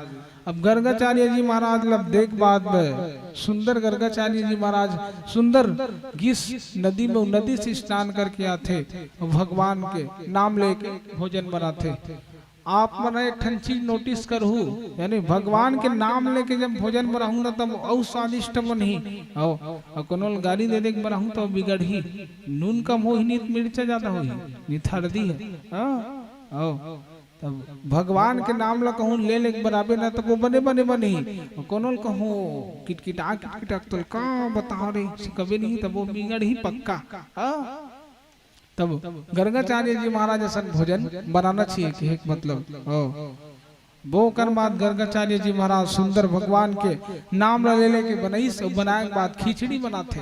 अब गर्गाचार्य जी महाराज ल दे के बाद में सुंदर गर्गाचार्य जी महाराज सुंदर गिस नदी में, नदी से स्नान करके आथे, भगवान के नाम लेके भोजन बनाथे। आप मन एक ठन चीज नोटिस करहू, यानी भगवान के नाम लेके जब भोजन बनाहू ना, तब अउ स्वादिष्ट बनही। अउ, अउ कोनो ल गारी दे दे के बनाहू, त बिगड़ही। नून कम होही, नी त मिर्चा ज्यादा होही, नी त हरदी हे। हाँ, अउ तब भगवान के नाम ल कहूँ ले लेके बनाबे ना, तब वो बने बने बनही। अउ कोनो ल कहूँ किटकिटा किटकिटा, तोल का बताओ रे, से कबे नहीं, तब वो बिगड़ही पक्का। हाँ? तब गर्गाचार्य जी महाराज असन भोजन बनाना चाहिए, कहे के मतलब। ओ, वो ओकर बाद गर्गाचार्य जी महाराज सुंदर भगवान के नाम ला ले लेके बनाइस, अउ बनाए के बाद खिचड़ी बनाथे,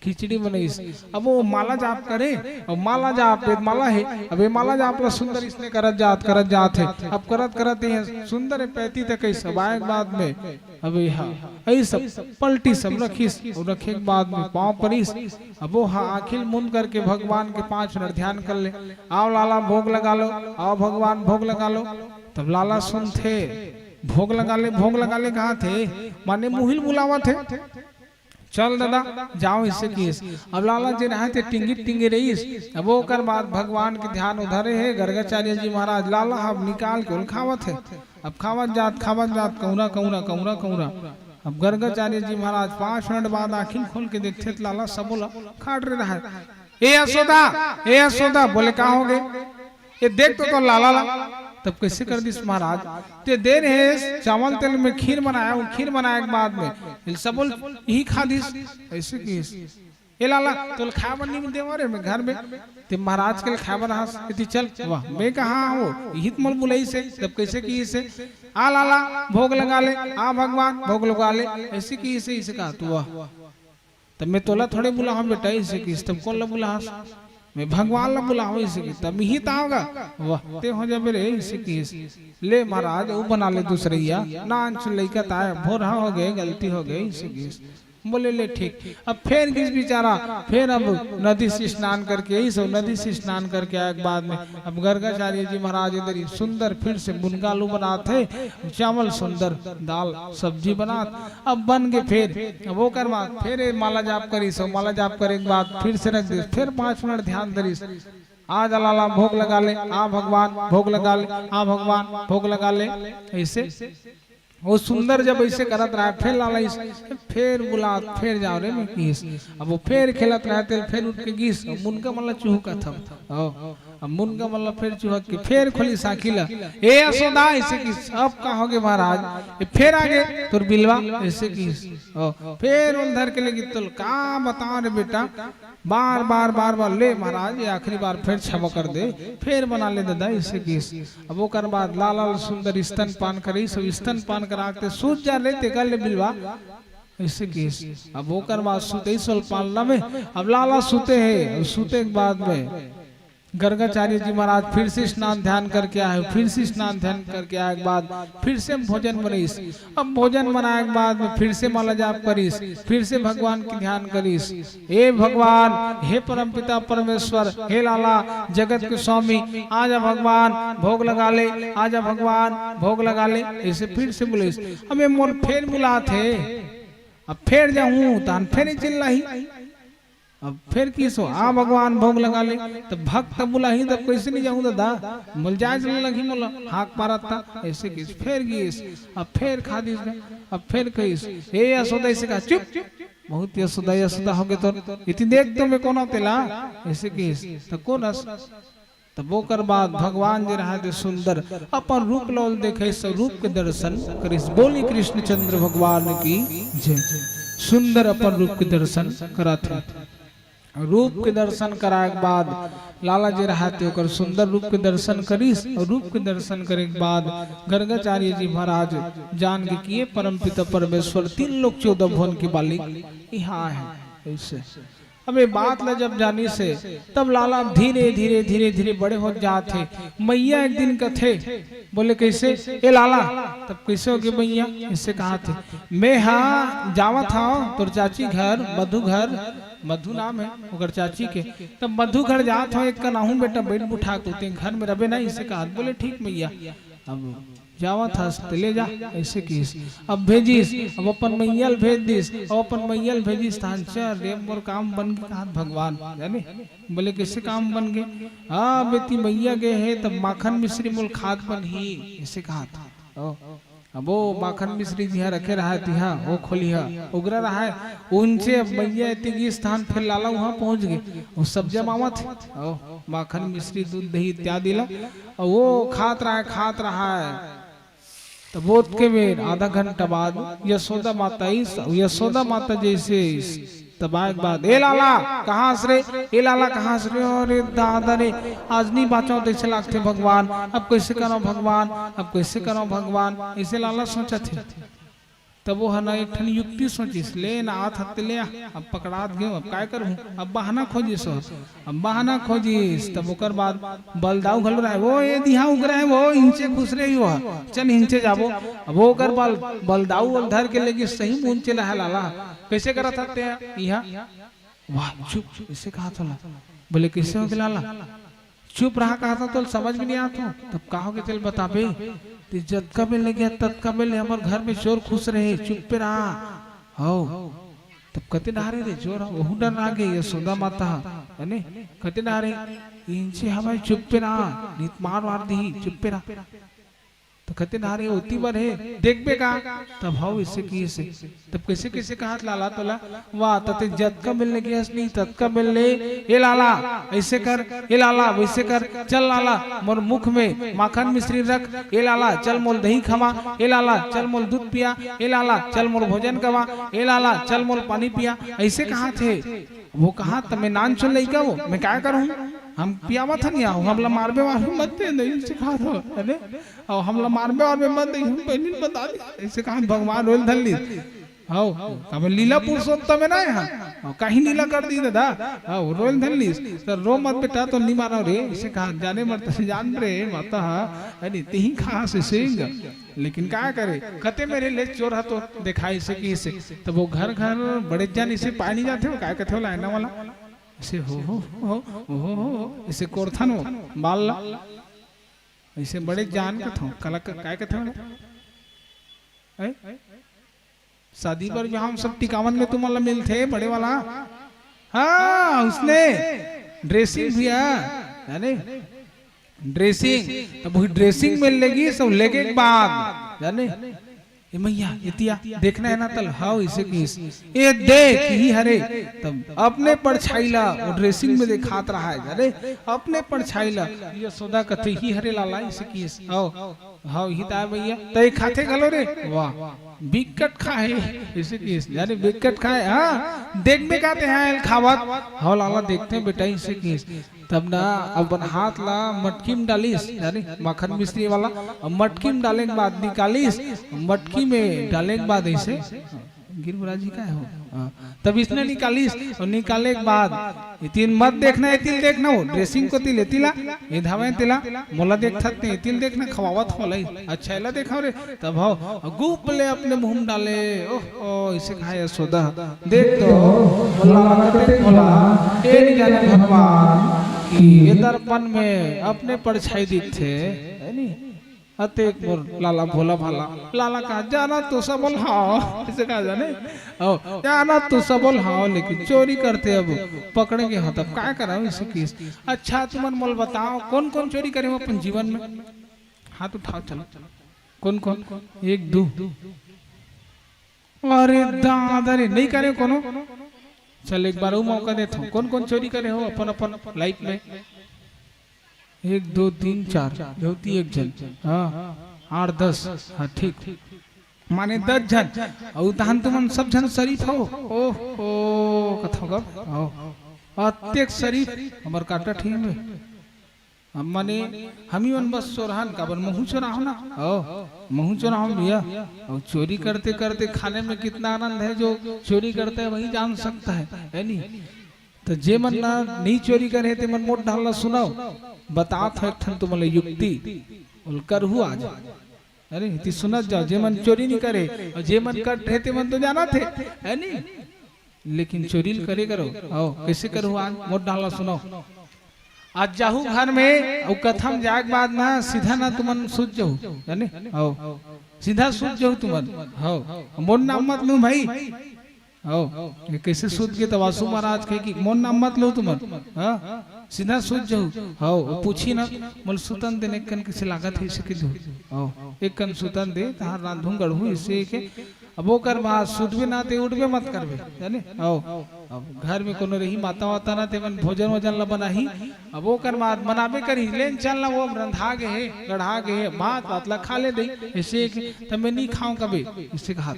खिचड़ी बनाइस। अब वो माला जाप करे, अउ माला जाप, वेद माला हे, अब ये माला जाप ला सुंदर इसने करत जात, करत जात हे। अब करत करत ये सुंदर पैती तक कइस, अब आए के बाद में अब ये हा, यही सब पलटी सब रखिस, अउ रखे के बाद में पाँव परिस। अब वो हा आँखी ल मुंद करके भगवान के पाँच मिनट ध्यान कर ले। "आओ लाला, भोग लगा लो, आओ भगवान, भोग लगा लो।" तब लाला सुनथे, "भोग लगा ले, भोग लगा ले" कहाथे, माने मुँही ल बुलावत हे। "चल ददा, जाओ," ऐसे किहिस। अब लाला जे रहे ते टिंगी टिंगी रहिस। अब ओकर बाद भगवान के ध्यान उधरे हे, गर्गाचार्य जी महाराज लाला ह अब निकाल के ओल खावत हे। अब खावत जात, खावत जात, कौरा, कौरा, कौरा, कौरा। अब गर्गाचार्य जी महाराज पाँच मिनट बाद आँखी खोल के देखथे त लाला सबो ला खा डरे रहय। "ए यशोदा, ए यशोदा," बोले, "का होगे?" "ये देख तो, तो लाला ला।" तब कइसे कर दिस महाराज? "ते दे रहे चावल तेल में खीर बनाया हूँ, खीर बनाए के बाद में ये सबो ल इही खा दिस।" ऐसे किहिस। "ए लाला, तोल खाए बर नहीं देवँव रे मैं घर में, ते महाराज के ल खाए बर आहस, एती चल।" "वाह, मैं कहाँ हूँ, इही त मोला बुलाइस हे।" तब कइसे किहिस हे? "आ लाला, भोग लगा ले, आ भगवान, भोग लगा ले," ऐसे किहिस हे, ऐसे कहा तू, "वाह।" "तब मैं तोला थोड़े बुलाहूँ बेटा," ऐसे किहिस। "तब कोन ला बुलाहस?" "मैं भगवान ला बुलाहूँ," ऐसे किहिस। "तब इही त आवगा।" "वाह, ते हो जाबे रे," ऐसे किहिस। "ले महाराज, वो बना ले दूसरइया, नानचुन लइका त आय, भोरहा होगे, गलती होगे," ऐसे किहिस। बोले, "ले ठीक।" अब फेर गिस बेचारा, फेर अब नदी से स्नान करके, यही सब नदी से स्नान करके आए के बाद में अब गर्गाचार्य जी महाराज इधर ही सुंदर फिर से मुनगा आलू बनात हे, चावल सुंदर, दाल सब्जी बनात, अब बन के फेर, अब ओकर बाद फेर ये माला जाप करिस, अउ माला जाप करे के बाद फिर से रख दिस, फेर पाँच मिनट ध्यान धरिस, "आ जा लाला, भोग लगा ले, आ भगवान, भोग लगा ले, आ भगवान, भोग लगा ले।" ऐसे वो सुंदर जब ऐसे करत रहे, फेर लाला इस, फेर बुलात, "फेर जाओ रे," मैं किहिस। अब वो फेर खेलत रहे, तेल फेर उठ के गिस, अब मुनगा मन ला चुहकत हव। अब मुनगा मन ला फेर चुहक के फेर खोलिस आँखी ला, "ए यशोदा," ऐसे किहिस। "अब का होगे महाराज?" "ये फेर आगे तोर बिलवा," ऐसे किहिस। ओ, फेर ओल धर के लेगिस, "तोल का बताओ रे बेटा, बार बार बार बार, ले महाराज, ये आखिरी बार, फेर क्षमा कर दे, फेर बना ले ददा," ऐसे किहिस। अब ओकर बाद लाला ल सुंदर स्तन पान करिस, अउ स्तन पान करा के, "सूत जा रे, ते कर ले बिलवा," ऐसे किहिस। अब ओकर बाद सुतइस ओल पालना में, अब लाला सुते हे, अब सुते के बाद में गर्गाचार्य जी महाराज फिर से स्नान ध्यान करके आए, फिर से स्नान ध्यान करके आए के बाद फिर से भोजन बनइस। अब भोजन बनाए के बाद में फिर से माला जाप करिस, फिर से भगवान के ध्यान करिस, "हे भगवान, हे परमपिता परमेश्वर, हे लाला जगत के स्वामी, आजा भगवान, भोग लगा ले, आजा भगवान, भोग लगा ले," ऐसे फिर से बोलिस। "अब ये मोर फेर बुलात हे, अब फेर जाहूँ, तहन फेर ही चिल्लाही।" अब फेर किहिस, "आ भगवान, भोग लगा ले।" त भक्त बुलाही, तब कइसे नहीं जाहूँ ददा, मोला जाए ल लगही, मोला हाक पारत ता, ऐसे किहिस। फेर गिस, अब फेर खा दिस। अब फेर कहिस, "ए यशोदा," ऐसे कहा, "चुप, बहुत यशोदा यशोदा होगे तोर, एती देख तो मैं कोन अँव तेला," ऐसे किहिस। "त कोन अस?" तब ओकर बाद भगवान जे रहे ते सुंदर अपन रूप ल ओल देखइस, रूप के दर्शन करिस। बोली कृष्णचंद्र भगवान की जय। सुंदर अपन रूप के दर्शन कराथे। रूप के दर्शन कराए के बाद लाला जे रहे ते ओकर सुंदर रूप के दर्शन करिस, अउ रूप के दर्शन करे के बाद गर्गाचार्य जी महाराज जान के कि ये परमपिता परमेश्वर तीन लोक चौदह भुवन के मालिक इहाँ आए हे। ऐसे अब ये बात ला जब जानिस हे, तब लाला धीरे धीरे धीरे धीरे बड़े होत जात हे। मइया एक दिन कथे, बोले, "कइसे ए लाला?" तब, "कइसे होगे मइया?" अइसे कहत हे, "मैं हा जावत हंव तोर चाची घर, मधु घर, मधु नाम हे ओकर चाची के, तब मधु घर जात हंव, एक कन आहूं बेटा, बइठ बुठा के, तें घर में रबे ना," अइसे कहत। बोले, "ठीक मइया, अब जावत हस त ले जा," अइसे किहिस। अब भेजिस, अब अपन मइया ल भेज दिस, अब अपन मइया ल भेजिस, तहान चल रे, मोर काम बन गे, कहत भगवान, जाने। बोले, "कइसे काम बन गे?" "हाँ, बेटी मइया गे हे, तब माखन मिश्री मोल खात बनही," अइसे कहत। ओ, अब वो माखन मिश्री जिहां रखे रहाय, तिहां वो खोलिहा उघरा रहाय, उंचे अब मइया एती गिस, तहान फेर लाला उहां पहुंच गे, वो सब जमावत हे। ओ, माखन मिश्री, दूध, दही इत्यादि ला, अउ वो खात रहाय, खात रहाय। तब ओतके बेर आधा घंटा बाद यशोदा माता आइस, अउ यशोदा माता जइसे आइस, तब आए के बाद, "ए लाला, कहां हस रे? ए लाला, कहां हस रे? अरे दादा रे, आज नइ बांचंव तइसे लागथे भगवान, अब कइसे करंव भगवान, अब कइसे करंव भगवान?" अइसे लाला सोचत हे। तब वो ह ना एक ठन युक्ति सोचिस, "ले ना, आत हस ते ले आ, अब पकड़ात गेंव, अब काय करहूं?" अब बहाना खोजिस वो, अब बहाना खोजिस। तब ओकर बाद बलदाऊ घलो रहे, वो ए दिहा उघरा हे, वो इंचे खुसरे ही वो, चल इंचे जाबो। अब वो ओकर बल, बलदाऊ ओल धर के लेगिस, सही में उंचे रहे लाला। "कइसे करत हस ते इहां?" "वाह, चुप," अइसे कहत हे लाला। बोले, "कइसे होगे लाला?" "चुप रहा," कहत हंव, "तोला समझ में नइ आत हे।" "तब का होगे, चल बताबे।" "ते जतका बेर ले गेस, ततका बेर ले हमर घर में चोर खुसरे हे, चुप्पे रहा।" "हव।" "तब कते डहरे रे चोर ह?" "ओहू डहर आगे, यशोदा माता ह, जाने, कते डहरे?" "इंचे हवय, चुप्पे रहा, नइ त मार वार दिही, चुप्पे रहा।" "त कते डहरे, ओती बर हे, देखबे का?" "तब हव," अइसे किहिस। "तब कइसे कइसे कहत लाला तोला?" "वाह, त तें जतका बेर ले गेस नहीं, ततका बेर ले, ए लाला, अइसे कर, ए लाला, वइसे कर, चल लाला, मोर मुख में माखन मिश्री रख, ए लाला, चल मोल दही खवा, ए लाला, चल मोल दूध पिया, ए लाला, चल मोर भोजन करवा, ए लाला, चल मोल पानी पिया," अइसे कहत हे। वो कहत, "त मैं नानचुन लइका वो, मैं काय करहूं? हम पियावत हन या, हमला मारबे वारबे मत दे, नहीं सिखा दो, है ने? अउ हमला मारबे वारबे मत दे, हम पहली बता दे," अइसे कहत भगवान रोय ल धर लिस। हव, काबर लीला पुरुषोत्तम हे ना, हां, अउ कहीं लीला कर दिही दादा, हव, रोय ल धर लिस, "त रो मत बेटा, तोला नइ मारंव रे," अइसे कहत, "जाने मर त जान रे, माता ह, है नी, तिही खास सिंह।" लेकिन का करे, कते मेर ले चोर ह तो देखाइस अइसे किहिस। तब वो घर घर बड़े झन अइसे पाय नइ जाथे, वो काय कथे, वो लाइना वाला अइसे हो, हो, हो, हो, हो, हो, अइसे कोरथन वो बाल ला, अइसे बड़े झन कथंव, काला क-, काय कथे वो? हैं? शादी बर बिहाव म सब टिकावन में तुमन ला मिलथे, बड़े वाला। हां, उसने dressing भैया, जाने? Dressing, तब वही dressing में लेगिस, सब लेगे के बाद, जाने? "ए मइया, एती आ, देखना हे ना तोला?" "हव," अइसे किहिस। "ए देख, इही हरे।" तब अपने परछाई ला वो dressing में देखात रहाय, जाने? अपने परछाई ला। यशोदा कथे, "इही हरे लाला," अइसे किहिस। "हव, हव, इही त आय मइया।" "त ए खाथे घलो रे?" "वाह, बिकट खाय," अइसे किहिस, जाने, "बिकट खाय।" "हां, देखबे का तें हा एला खावत?" "हव लाला, देखथंव बेटा," अइसे किहिस। तब ना अपन हाथ ला मटकी में डालिस, जाने, माखन मिश्री वाला, अउ मटकी में डाले के बाद निकालिस, मटकी में डाले के बाद अइसे, गिरगुराजी काय हो? हां, तब अइसने निकालिस, अउ निकाले के बाद, "एती ल मत देखना, एती ल देखना, वो dressing कोती ले, एती ला, ए धावे तेला, मोला देखथस तें, एती ल देखना, खवावत हंव ला, अच्छा एला देखव रे।" तब हव, गुप ले अपने मुंह में डाले, ओह, ओह, अइसे कहाय यशोदा, "देख तो, मोला कतेक भोला, ए नइ जाने भगवान, कि ए दर्पण में अपने परछाई दिखथे, है नी? अतेक मोर लाला भोला भाला।" लाला कहा, "जाना तो सब ओला हंव," अइसे कहा जाने, "हव, जाना तो सब ओला हंव, लेकिन चोरी करथे अब पकड़े गेंव, तब काय करंव?" अइसे किहिस। "अच्छा, तुमन मोला बताव, कोन कोन चोरी करे हव अपन जीवन में? हाथ उठाव, चलो।" "कोन कोन?" "एक, दू।" "अरे दादा रे, नइ करे कोनो।" "चल, एक बार अउ मौका देथंव, कोन कोन चोरी करे हव अपन अपन life में?" "एक, दू, तीन, चार, ये होती एक झन।" "हां, आठ, दस।" "हां, ठीक।" "माने दस झन, अउ तहन तुमन सब झन शरीफ हव?" "ओह, ओह, कथंव कब? हव, अतेक शरीफ, हमर काटा ठीक में।" अब माने, हमी मन बस चोरहन, काबर महूं चोराहंव ना। हव, महूं चोराहंव भैया। अउ चोरी करते करते खाने में कितना आनंद है, जो चोरी करता है वही जान सकता है, है नी? त जे मन ना नइ चोरी करे हे, ते मन मोर डाहर ला सुनव, बतात हंव एक ठन तुमन ला युक्ति, ओला करहू आज। अरे, ती सुनत जाव, जे मन चोरी नइ करे, अउ जे मन करत हे, ते मन तो जानत हे, हे नी? लेकिन चोरी ल करे करव। हव, कइसे करहू आज? मोर डाहर ला सुनव। आज जाहू घर में, अउ कथा म जाय के बाद ना, सीधा ना तुमन सूत जाहू, जाने? हव, सीधा सूत जाहू तुमन। हव, मोर नाम मत लूहू भई। हव, ये कइसे सूत गे? त वासु महाराज कहे कि मोर नाम मत लूहू तुमन, हाँ? सीधा सूत जाहू। हव, ओ पूछही ना, मोला सुतन दे न, एक कन कइसे लागत हे, अइसे कहि दूहू। हव, एक कन सुतन दे, तहां रांधहूं गढ़हूं, अइसे के। अब ओकर बाद सुतबे ना, ते उठबे मत करबे, जाने? हव, अब घर में कोनो रही माता वाता ना, ते मन भोजन वोजन ला बनाही। अब ओकर बाद मनाबे करही, ले न चल ना, वो रंधा गे हे, गढ़ा गे हे, भात वात ला खा ले दई, अइसे के, त मैं नइ खांव कबे, अइसे कहा।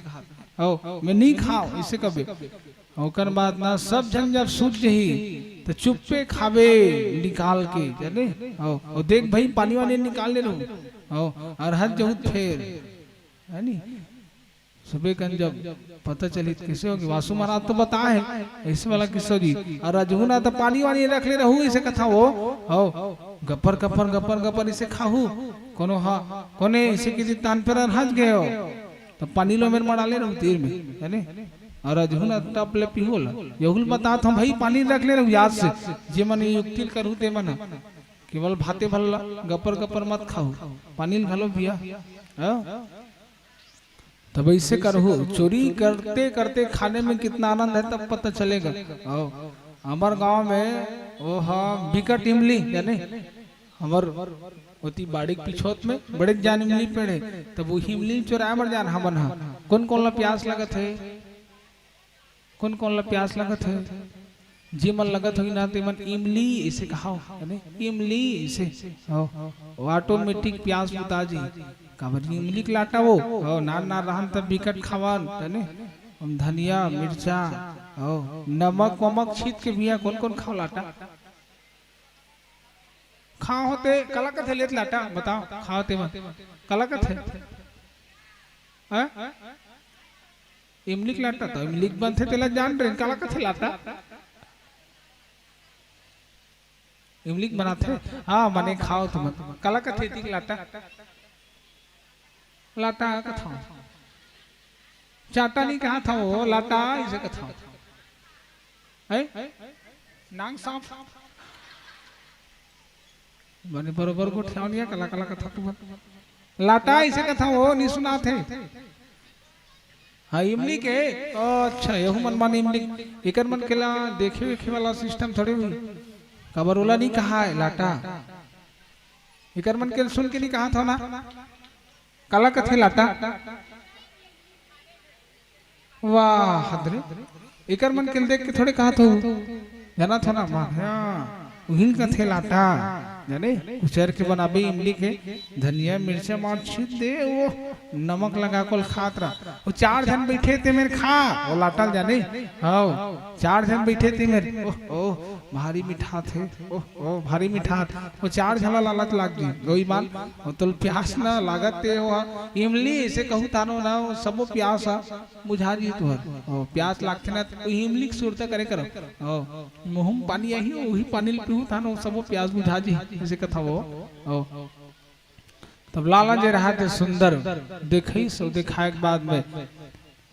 हव, मैं नइ खांव, अइसे कबे। ओकर बाद ना सब झन जब सूत जही, त चुप्पे खाबे निकाल के, जाने? हव, अउ देख भई, पानी वानी निकाल ले रहू। हव, अरहत जहू त फेर, हे नी? सुबे कन जब पता चलही त कइसे होही? वासु महाराज तो बताय हे, अइसे वाला किस्सा जी। अउ रजहू ना त पानी वानी रख ले रहू, अइसे कथंव। हव, गपर गपर, गपर गपर अइसे खाहू। कोनो हा, कोने अइसे कहि दिही, तहां फेर अरहत गे हव। त पानी ल ओ मेर मड़ा ले रहू तीर में, जाने? अउ रजहू ना टप ले पीहू ओला। यहू ल बतात हंव भई, पानी रख ले रहू याद से। जे मन ये युक्ति ल करहू ते मन ह। केवल भाते भर ला गपर गपर मत खाहू, पानी ल घलो पिया। हव? तब अइसे करहू, चोरी करते करते खाने में कितना आनंद है, तब पता चलेगा। हव, हमर गांव में ओ हा बिकट इमली, जाने? हमर ओती बाड़ी के पिछोत में बड़े जान इमली पेड़ हे, तब उही इमली चोराय बर जान हमन हा। कोन कोन ला प्यास लगत हे? कोन कोन ला प्यास लगत हे? जे मन लगत होही ना, ते मन इमली अइसे कहाव, जाने? इमली अइसे। हव, वो automatic प्यास बुता जही। काबर इमली के लाटा वो, हव, नान नान रहन त बिकट खावन, जाने? हम धनिया, मिर्चा, हव, नमक वमक छीत के भइया, कोन कोन खाव लाटा? खाव होते, काला कथे लेत लाटा, बताव, खाव ते मन। काला कथे? हैं? इमली के लाटा त इमली के बनथे, तेला जान रहे, काला कथे लाटा? इमली के बनाथे? हाँ, मने खाव तुमन। काला कथे एती के लाटा? लाटा कथंव। चाटा नइ कहाथंव, लाटा अइसे कथंव। हैं? नांग सांप। मने बरोबर गोठियाव नइ हे, काला काला कथंव तुमन। लाटा अइसे कथंव, ओ नइ सुनात हे। हाँ, इमली के। अच्छा, यहू मन माने इमली। एकर मन के ला देखे वेखे वाला system थोड़े होही। काबर ओला नइ कहाय लाटा। एकर मन के सुन के नइ कहाथंव ना। काला कथे लाटा? वाह, हद रे। एकर मन के देख के थोड़े कहाथंव। जानथव ना, हाँ, उही ल कथे लाटा। जाने, कुचर के बनाबे इमली के, धनिया, मिर्चा मार छीत दे, वो नमक लगा के खात रह। वो चार झन बइठे ते मेर खा, वो लाटा ल जाने। हव, चार झन बइठे ते मेर। ओह, ओह, भारी मिठाथे। ओह, ओह, भारी मिठाथे। वो चार झन ला लालच लाग गे। गऊ ईमान, वो तोला प्यास ना लागत ते, वो इमली अइसे कहूं तानो ना, वो सबो प्यास ह बुझा जही तुंहर। ओ, प्यास लागथे ना, त उही इमली के सुरता करे करव। ओ, मुंह म पानी आही, उही पानी ल पीहू, तानो सबो प्यास बुझा जही, अइसे कथंव। ओ, तब लाला जे रहय ते सुंदर, देखइस, अउ देखाय के बाद में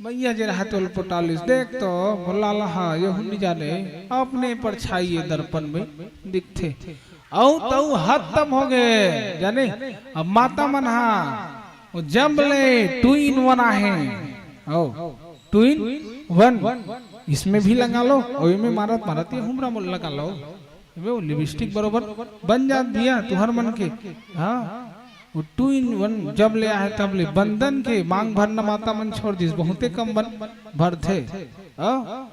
मइया जे रहय ते ओला पटा लिस। देख तो, मोर लाला ह, यहू नइ जाने, अपने परछाई ये दर्पण में दिखथे। अउ तउ हद तम हो गे, जाने, अब माता मन ह, वो जब ले two in one आहे, ओ, two in one, इसमें भी लगा लो, अउ एमे मारत मारत ये हुमरा में लगा लो। एमे वो lipstick बरोबर बन जात भइया तुंहर मन के। हाँ, वो two in one जब ले आहे तब ले बंदन के मांग भरना माता मन छोड़ दिस, बहुते कम बन भरथे। हाँ?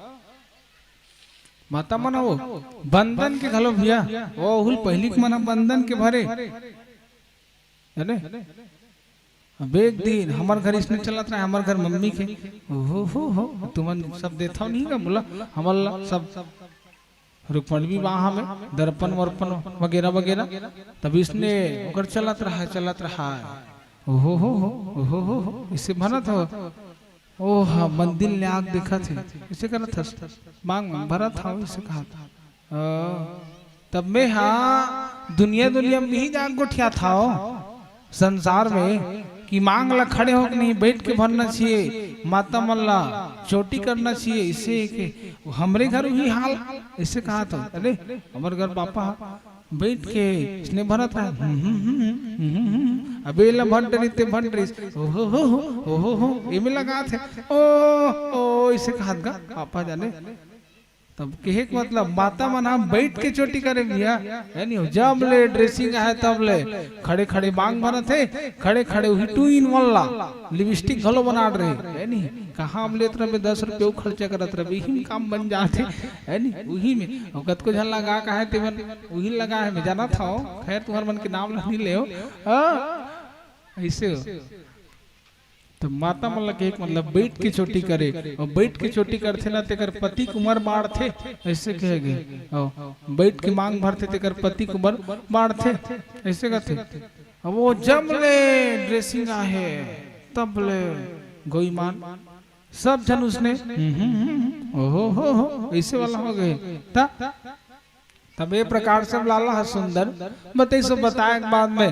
माता मन वो बंदन के घलो भइया, ओहू ल पहिली के मन ह बंदन के भरे। जाने? अब एक दिन हमर घर इसने चलत रहय, हमर घर मम्मी के, ओहो हो हो, तुमन सब देथव नहीं गा मोला, हमन ला सब रुक्मणी विवाह में दर्पण वर्पण वगैरह वगैरह, तब इसने ओकर चलत रहय, चलत रहय, ओहो हो हो, ओहो हो हो, अइसे बनत हो। ओ हा, मंदिर ले आग देखत हे, इसे करत हस, मांग मांग भरत हव, इसे कहत। ओ, तब मैं हा दुनिया दुनिया में ही जाग गोठियात हव संसार में कि मांग ला खड़े होके नहीं, बैठ के भरना चाहिए, माता मन ला चोटी करना चाहिए। इसे के हमरे घर वही हाल, इसे कहत हव। अरे, हमर घर पापा हा बैठ के इसने भरत रहा, हम्म, हम्म, हम्म, हम्म, हम्म, हम्म। अबे ला भंड रही ते भंड रही, ओ हो हो हो, ओ हो हो, एमे लगात हे, ओ, ओ, इसे कहत गा, पापा जाने। तब कहे के मतलब, माता मन ह बैठ के चोटी करे भैया, है नहीं? जब ले dressing आहे तब ले खड़े खड़े मांग भरत हे, खड़े खड़े वही two in one ला lipstick घलो बनात रहे, है नहीं? कहाँ हम लेत रहबे, दस रुपये खर्चा करत रहबे, इही में काम बन जात हे, है नहीं? उही में। अउ कतको झन लगा कहे तेमन उही लगा हे, मैं जानत हव, खैर तुहर मन के नाम ला नहीं लेव। हाँ, ऐसे हो। तो माता मन ला कहे के मतलब बैठ के चोटी करे, अउ बैठ के चोटी करथे ना तेकर पति के उमर बाढ़थे, ऐसे कहे गे। अउ बैठ के मांग भरथे तेकर पति के उमर बाढ़थे, ऐसे कथे। अब वो जब ले dressing आहे तब ले गोईमान सब झन उसने, हम्म, हम्म, हम्म, हम्म, ओहो हो हो, ऐसे वाला हो गए। त तब ए प्रकार से लाला ह सुंदर बतई, सब बताए के बाद में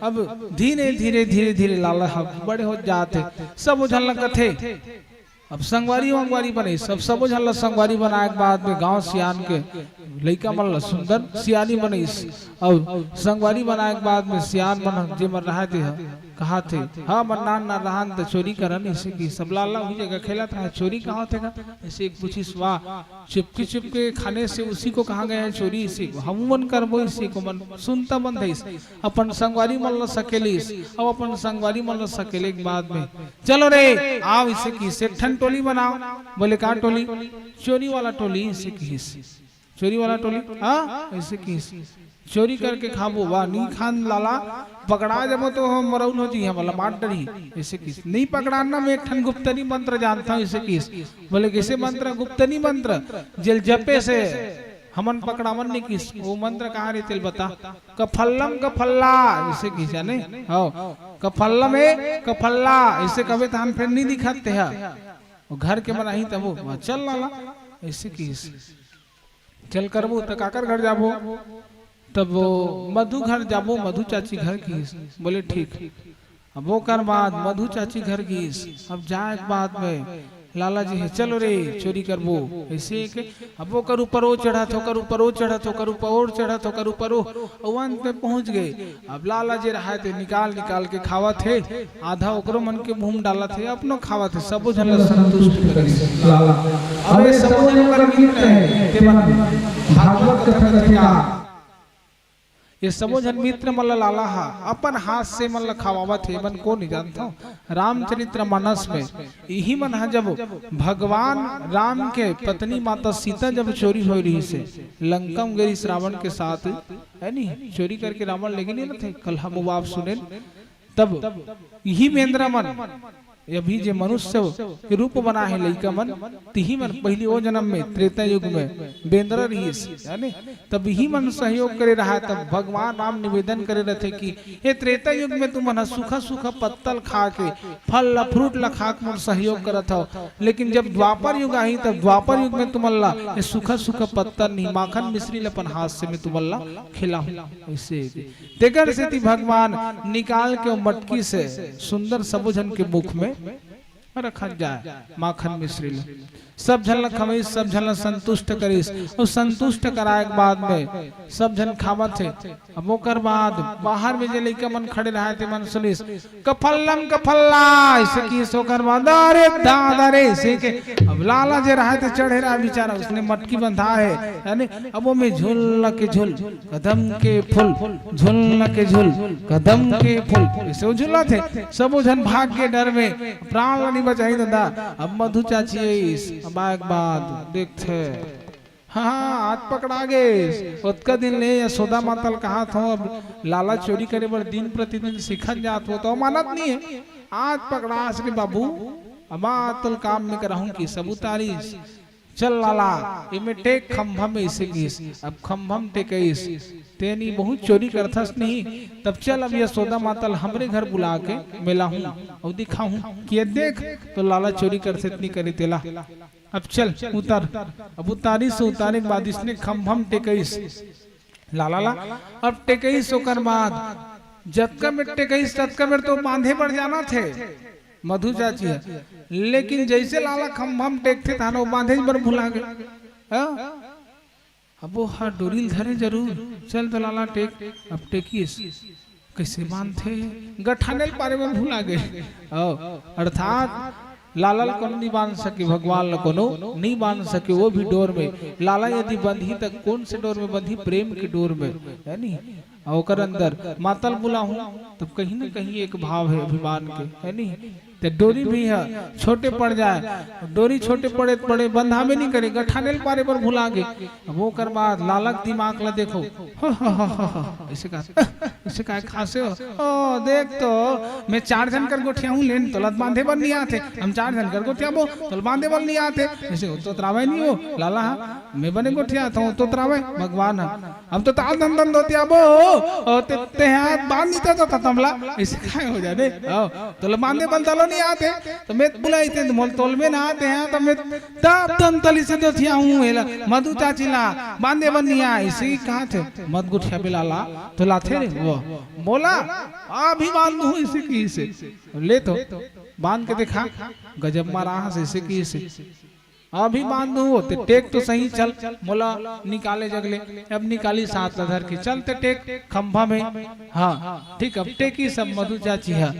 अब धीरे धीरे धीरे धीरे लाला ह बड़े हो जात हे। सब ओ झन ल कथे, अब संगवारी वंगवारी बनिस, अब सबो झन ल संगवारी बनाए के बाद में गांव सियान के लइका मन ल सुंदर सियानी बनिस। अब संगवारी बनाए के बाद में सियान मन ह, जे मन रहाय ते ह, कहाथे, हाँ, मन नान नान रहन त चोरी करन, इसे कि सब लाला उही जगह खेलत रहा, चोरी कहाँ होथे गा? ऐसे एक पूछिस, वाह, चुपके चुपके खाने से उसी को कहा गया है चोरी, इसी को हम मन करबो, इसी को मन सुनता बंद है। अपन संगवारी मन ल सकेलिस, अब अपन संगवारी मन ल सकेले के बाद में, चलो रे, आओ, इसे किहिस, एक ठन टोली बनाओ। बोले, का टोली? चोरी वाला टोली, इसे किहिस। चोरी वाला टोली, हाँ, ऐसे किहिस। चोरी करके खाबो, वाह, नी खान लाला, पकड़ा जबो तो हम मरउल हो जी, हम वाला मार डरी, ऐसे किहिस। नहीं पकड़ाना, मैं एक ठन गुप्तनी मंत्र जानता हूँ, ऐसे किहिस। बोले, कैसे मंत्र? गुप्तनी मंत्र, जेल जपे से हमन पकड़ावन नहीं किहिस। वो मंत्र कहाँ रे तेल बता? कफल्लम कफल्ला, ऐसे किहिस जाने? हाँ, कफल्लम ए कफल्ला, ऐसे कबे तहन फिर नहीं दिखत तेहा। वो घर के मन आही तब वो, "वाह, चल लाला," ऐसे किहिस। चल करबो, त काकर घर जाबो? तब वो मधु घर जाबो, मधु चाची घर किहिस। बोले, ठीक। अब ओकर बाद मधु चाची घर गिस। अब जाए के बाद में लाला जी हे, चलो रे, चोरी करबो। ऐसे के अब ओकर ऊपर ओ चढ़त, ओकर ऊपर ओ चढ़त, ओकर ऊपर ओ चढ़त, ओकर ऊपर ओ, अउ अंत में पहुंच गए। अब लाला जी रहाय ते निकाल निकाल के खावत हे, आधा ओकरो मन के मुंह में डालत हे, अपनो खावत हे, सबो झन ल संतुष्ट करिस लाला। अब ये सबो झन ओकर मित्र हे, ते मन भागवत कथा कथे का। ये सबो झन मित्र मन ल लाला हा अपन हाथ से मन ल खवावत हे। मन कोन जानथव? रामचरित्र मानस में इही मन हा जब भगवान राम के पत्नी माता सीता जब चोरी होय रहिस हे, लंका में गे रहिस रावण के साथ, है नी, चोरी करके रावण लेगे नहीं रथे, कल हम वो आप सुनेन। तब इही बेंदरा मन, अभी जे मनुष्य के रूप बना हे लइका मन, तिही मन पहिली ओ जन्म में त्रेता युग में बेंदरा रहिस, है ने? तब इही मन सहयोग करे रहा, तब भगवान राम निवेदन करे रहथे कि हे त्रेता युग में तुमन ह सूखा सूखा पत्तल खा के, फल ला, फ्रूट ला खा के मोर सहयोग करत हव, लेकिन जब द्वापर युग आही, तब द्वापर युग में तुमन ला ये सूखा सूखा पत्तल नहीं, माखन मिश्री ला अपन हाथ से में तुमन ला खिलाहूं। ऐसे तेकर सेती भगवान निकाल के ओ मटकी से सुंदर सबो झन के मुख में रखत जाय माखन मिश्री ल। सब झन ल खवाइस, सब झन ल संतुष्ट करिस। अउ संतुष्ट कराए के बाद में सब झन खावत हे। अब ओकर बाद बाहर में जे लइका मन खड़े रहाय ते मन सुनिस, "कफल्लम कफल्ला," ऐसे किहिस। ओकर बाद, "अरे दादा रे," ऐसे के। अब लाला जे रहाय ते चढ़े रहा बेचारा, उसने मटकी बंधा हे, है ने? अब वो में झुल के झुल, कदम के फूल, झुल के झुल, कदम के फूल, ऐसे वो झुलत हे। सबो झन भाग के डर में प्राण ल नहीं बचाही दादा। अब मधु चाची आइस, अब आए के बाद देखथे, हाँ, हाँ, आज पकड़ा गे। ओतका दिन ले यशोदा माता ल कहात हव, अब लाला चोरी करे बर दिन प्रतिदिन सिखत जात हव, त मानत नहीं हे। आज पकड़ास रे बाबू, अब आज तोल काम में कराहूं कि सबूत आरिस। चल लाला, एमे टेक खंभा में, अइसे किहिस। अब खंभा में टेकइस, तेनी बहुत चोरी करथस नहीं, तब चल अब यशोदा माता ल हमरे घर बुला के मेलाहूं अउ दिखाहूं कि ये देख तो लाला चोरी करथे त नइ करे तेला। अब चल उतर। अब उतारिस, उतारे के बाद इसने खंभा में टेकइस लाला ला। अब टेकइस ओकर बाद जतका बेर टेकइस ततका बेर तो बांधे बर जाना थे मधु चाची ह, लेकिन जइसे लाला खंभा में टेकथे तहान वो बांधे बर भुला गे। हाँ? अब वो हा डोरी ल धरे जरूर, चल तो लाला टेक। अब टेकिस, कइसे बांधथे, गठाने ल पारे बर भुला गे। हाँ, अर्थात लाला ल कोनो नइ बांध सके, भगवान ल कोनो नइ बांध सके, वो भी डोर में। लाला यदि बंधही त कोन से डोर में बंधही? प्रेम के डोर में, है नी? अउ ओकर अंदर माता ल बुलाहूं, तब कहीं ना कहीं एक भाव हे अभिमान के, है नी? ते डोरी भी ह छोटे पड़ जाय, डोरी छोटे पड़े पड़े बंधाबे नइ करे, गठाने ल पारे बर भुला गे। अब ओकर बाद लाला के दिमाग ल देखो, अइसे का, अइसे का खासे हो? ओ देख तो, मैं चार झन कर गोठियाहूं, लेन तोला त बांधे बर नइ आथे, हम चार झन कर गोठियाबो, तोला बांधे बर नइ आथे, अइसे हो तो तोतरावय नइ हो लाला हा, मैं बने गोठियाथंव, तोतरावय भगवान हा। हम तो ताल धन धन धोतियाबो, ओ ते, तेहा बांध नइ देता तमला, अइसे काय हो जाने? ओ, तोला बांधे बर तलो नइ आथे, त मैं बुलाइते, त मोल तोल में ना आथे, हाँ, त मैं तब धन तली से धोतियाहूं, एला, मधु चाची ला, बांधे बर नइ आय, अइसे कहाथे, मत गोठियाबे लाला, तो लाथे रे, वो, मोला, अभी बांध दूं, अइसे किहिसे, ले तो, बांध के देखा, गजब मारा हस, अइसे किहिसे। अभी बांध दूं वो, ते टेक तो सही, चल, मोला निकाले जग ले। अब निकालिस हाथ ला धर के, चल ते टेक खंभा में। हाँ, ठीक, अब टेकिस अब मधु चाची ह।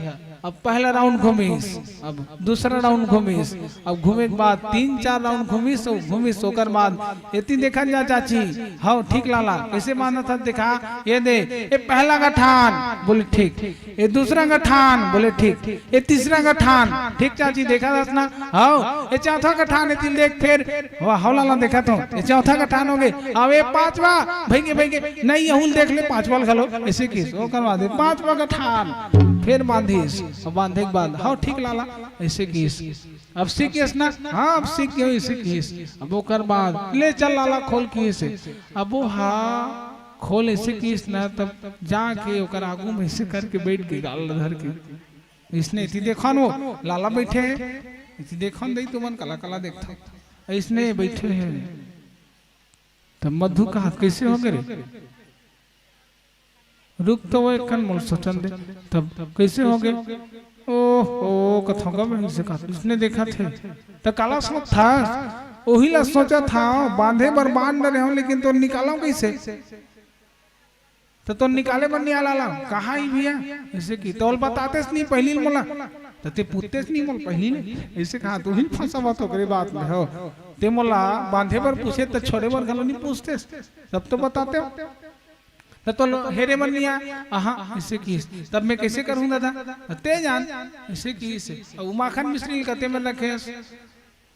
अब पहला राउंड घूमिस, अब दूसरा राउंड घूमिस, अब घूमे के बाद तीन चार राउंड घूमिस, अउ घूमिस ओकर बाद एती देखत जा चाची। हव, ठीक लाला, कइसे बांधत हस देखा, ये दे, ये पहला गठान, बोले ठीक। ये दूसरा गठान, बोले ठीक। ये तीसरा गठान, ठीक चाची, देखत हस ना? हव, ये चौथा गठान, एती ल देख फेर। वाह, हव लाला, देखत हंव, ये चौथा गठान होगे। अब ये पांचवा, भइगे, भइगे, नहीं, यहू ल देख ले, पांचवा ल घलो, अइसे किहिस, ओकर बाद ये पांचवा गठान, फेर बांधिस, अउ बांधे के बाद, हव, ठीक लाला, अइसे किहिस। अब सीख गेस ना? हाँ, अब सीख गेंव, अइसे किहिस। अब ओकर बाद, ले चल लाला, खोल, किहिसे। अब वो हा खोल, अइसे किहिस ना, तब जाके ओकर आगू में अइसे करके बइठ गे, गाल ल धर के। अइसने एती देखन वो लाला बइठे हे, एती देखन दई तुमन कला कला देखथव, अइसने बइठे हे। तब मधु कहत, कइसे होगे रे? रुक तो वो, एक कन मोला सोचन दे। तब कइसे होगे? ओहो, कथंव गा मैं, अइसे कहत, अइसने देखत हे। त काला सोचथस? ओही ला सोचत हंव, बांधे बर बांध डरे हंव, लेकिन तोर निकालंव कइसे? त तोर निकाले बर नइ आय लाला, कहाँ हे भइया? अइसे किहिस, तोला बतातेस नहीं पहिली ल मोला, त ते पूछतेस नहीं मोला पहिली ले, अइसे कहाथे, तू ही फंसावत हस ओकरे बात में, हव। ते मोला बांधे बर पूछे त छोड़े बर घलो नइ पूछतेस, तब तो बतातेंव। त तोला हेरे बर नइ आय, अहाँ, अइसे किहिस, तब मैं कइसे करहूं दादा? त ते जान, अइसे किहिस। अउ माखन मिश्री ल कते में रखे हस?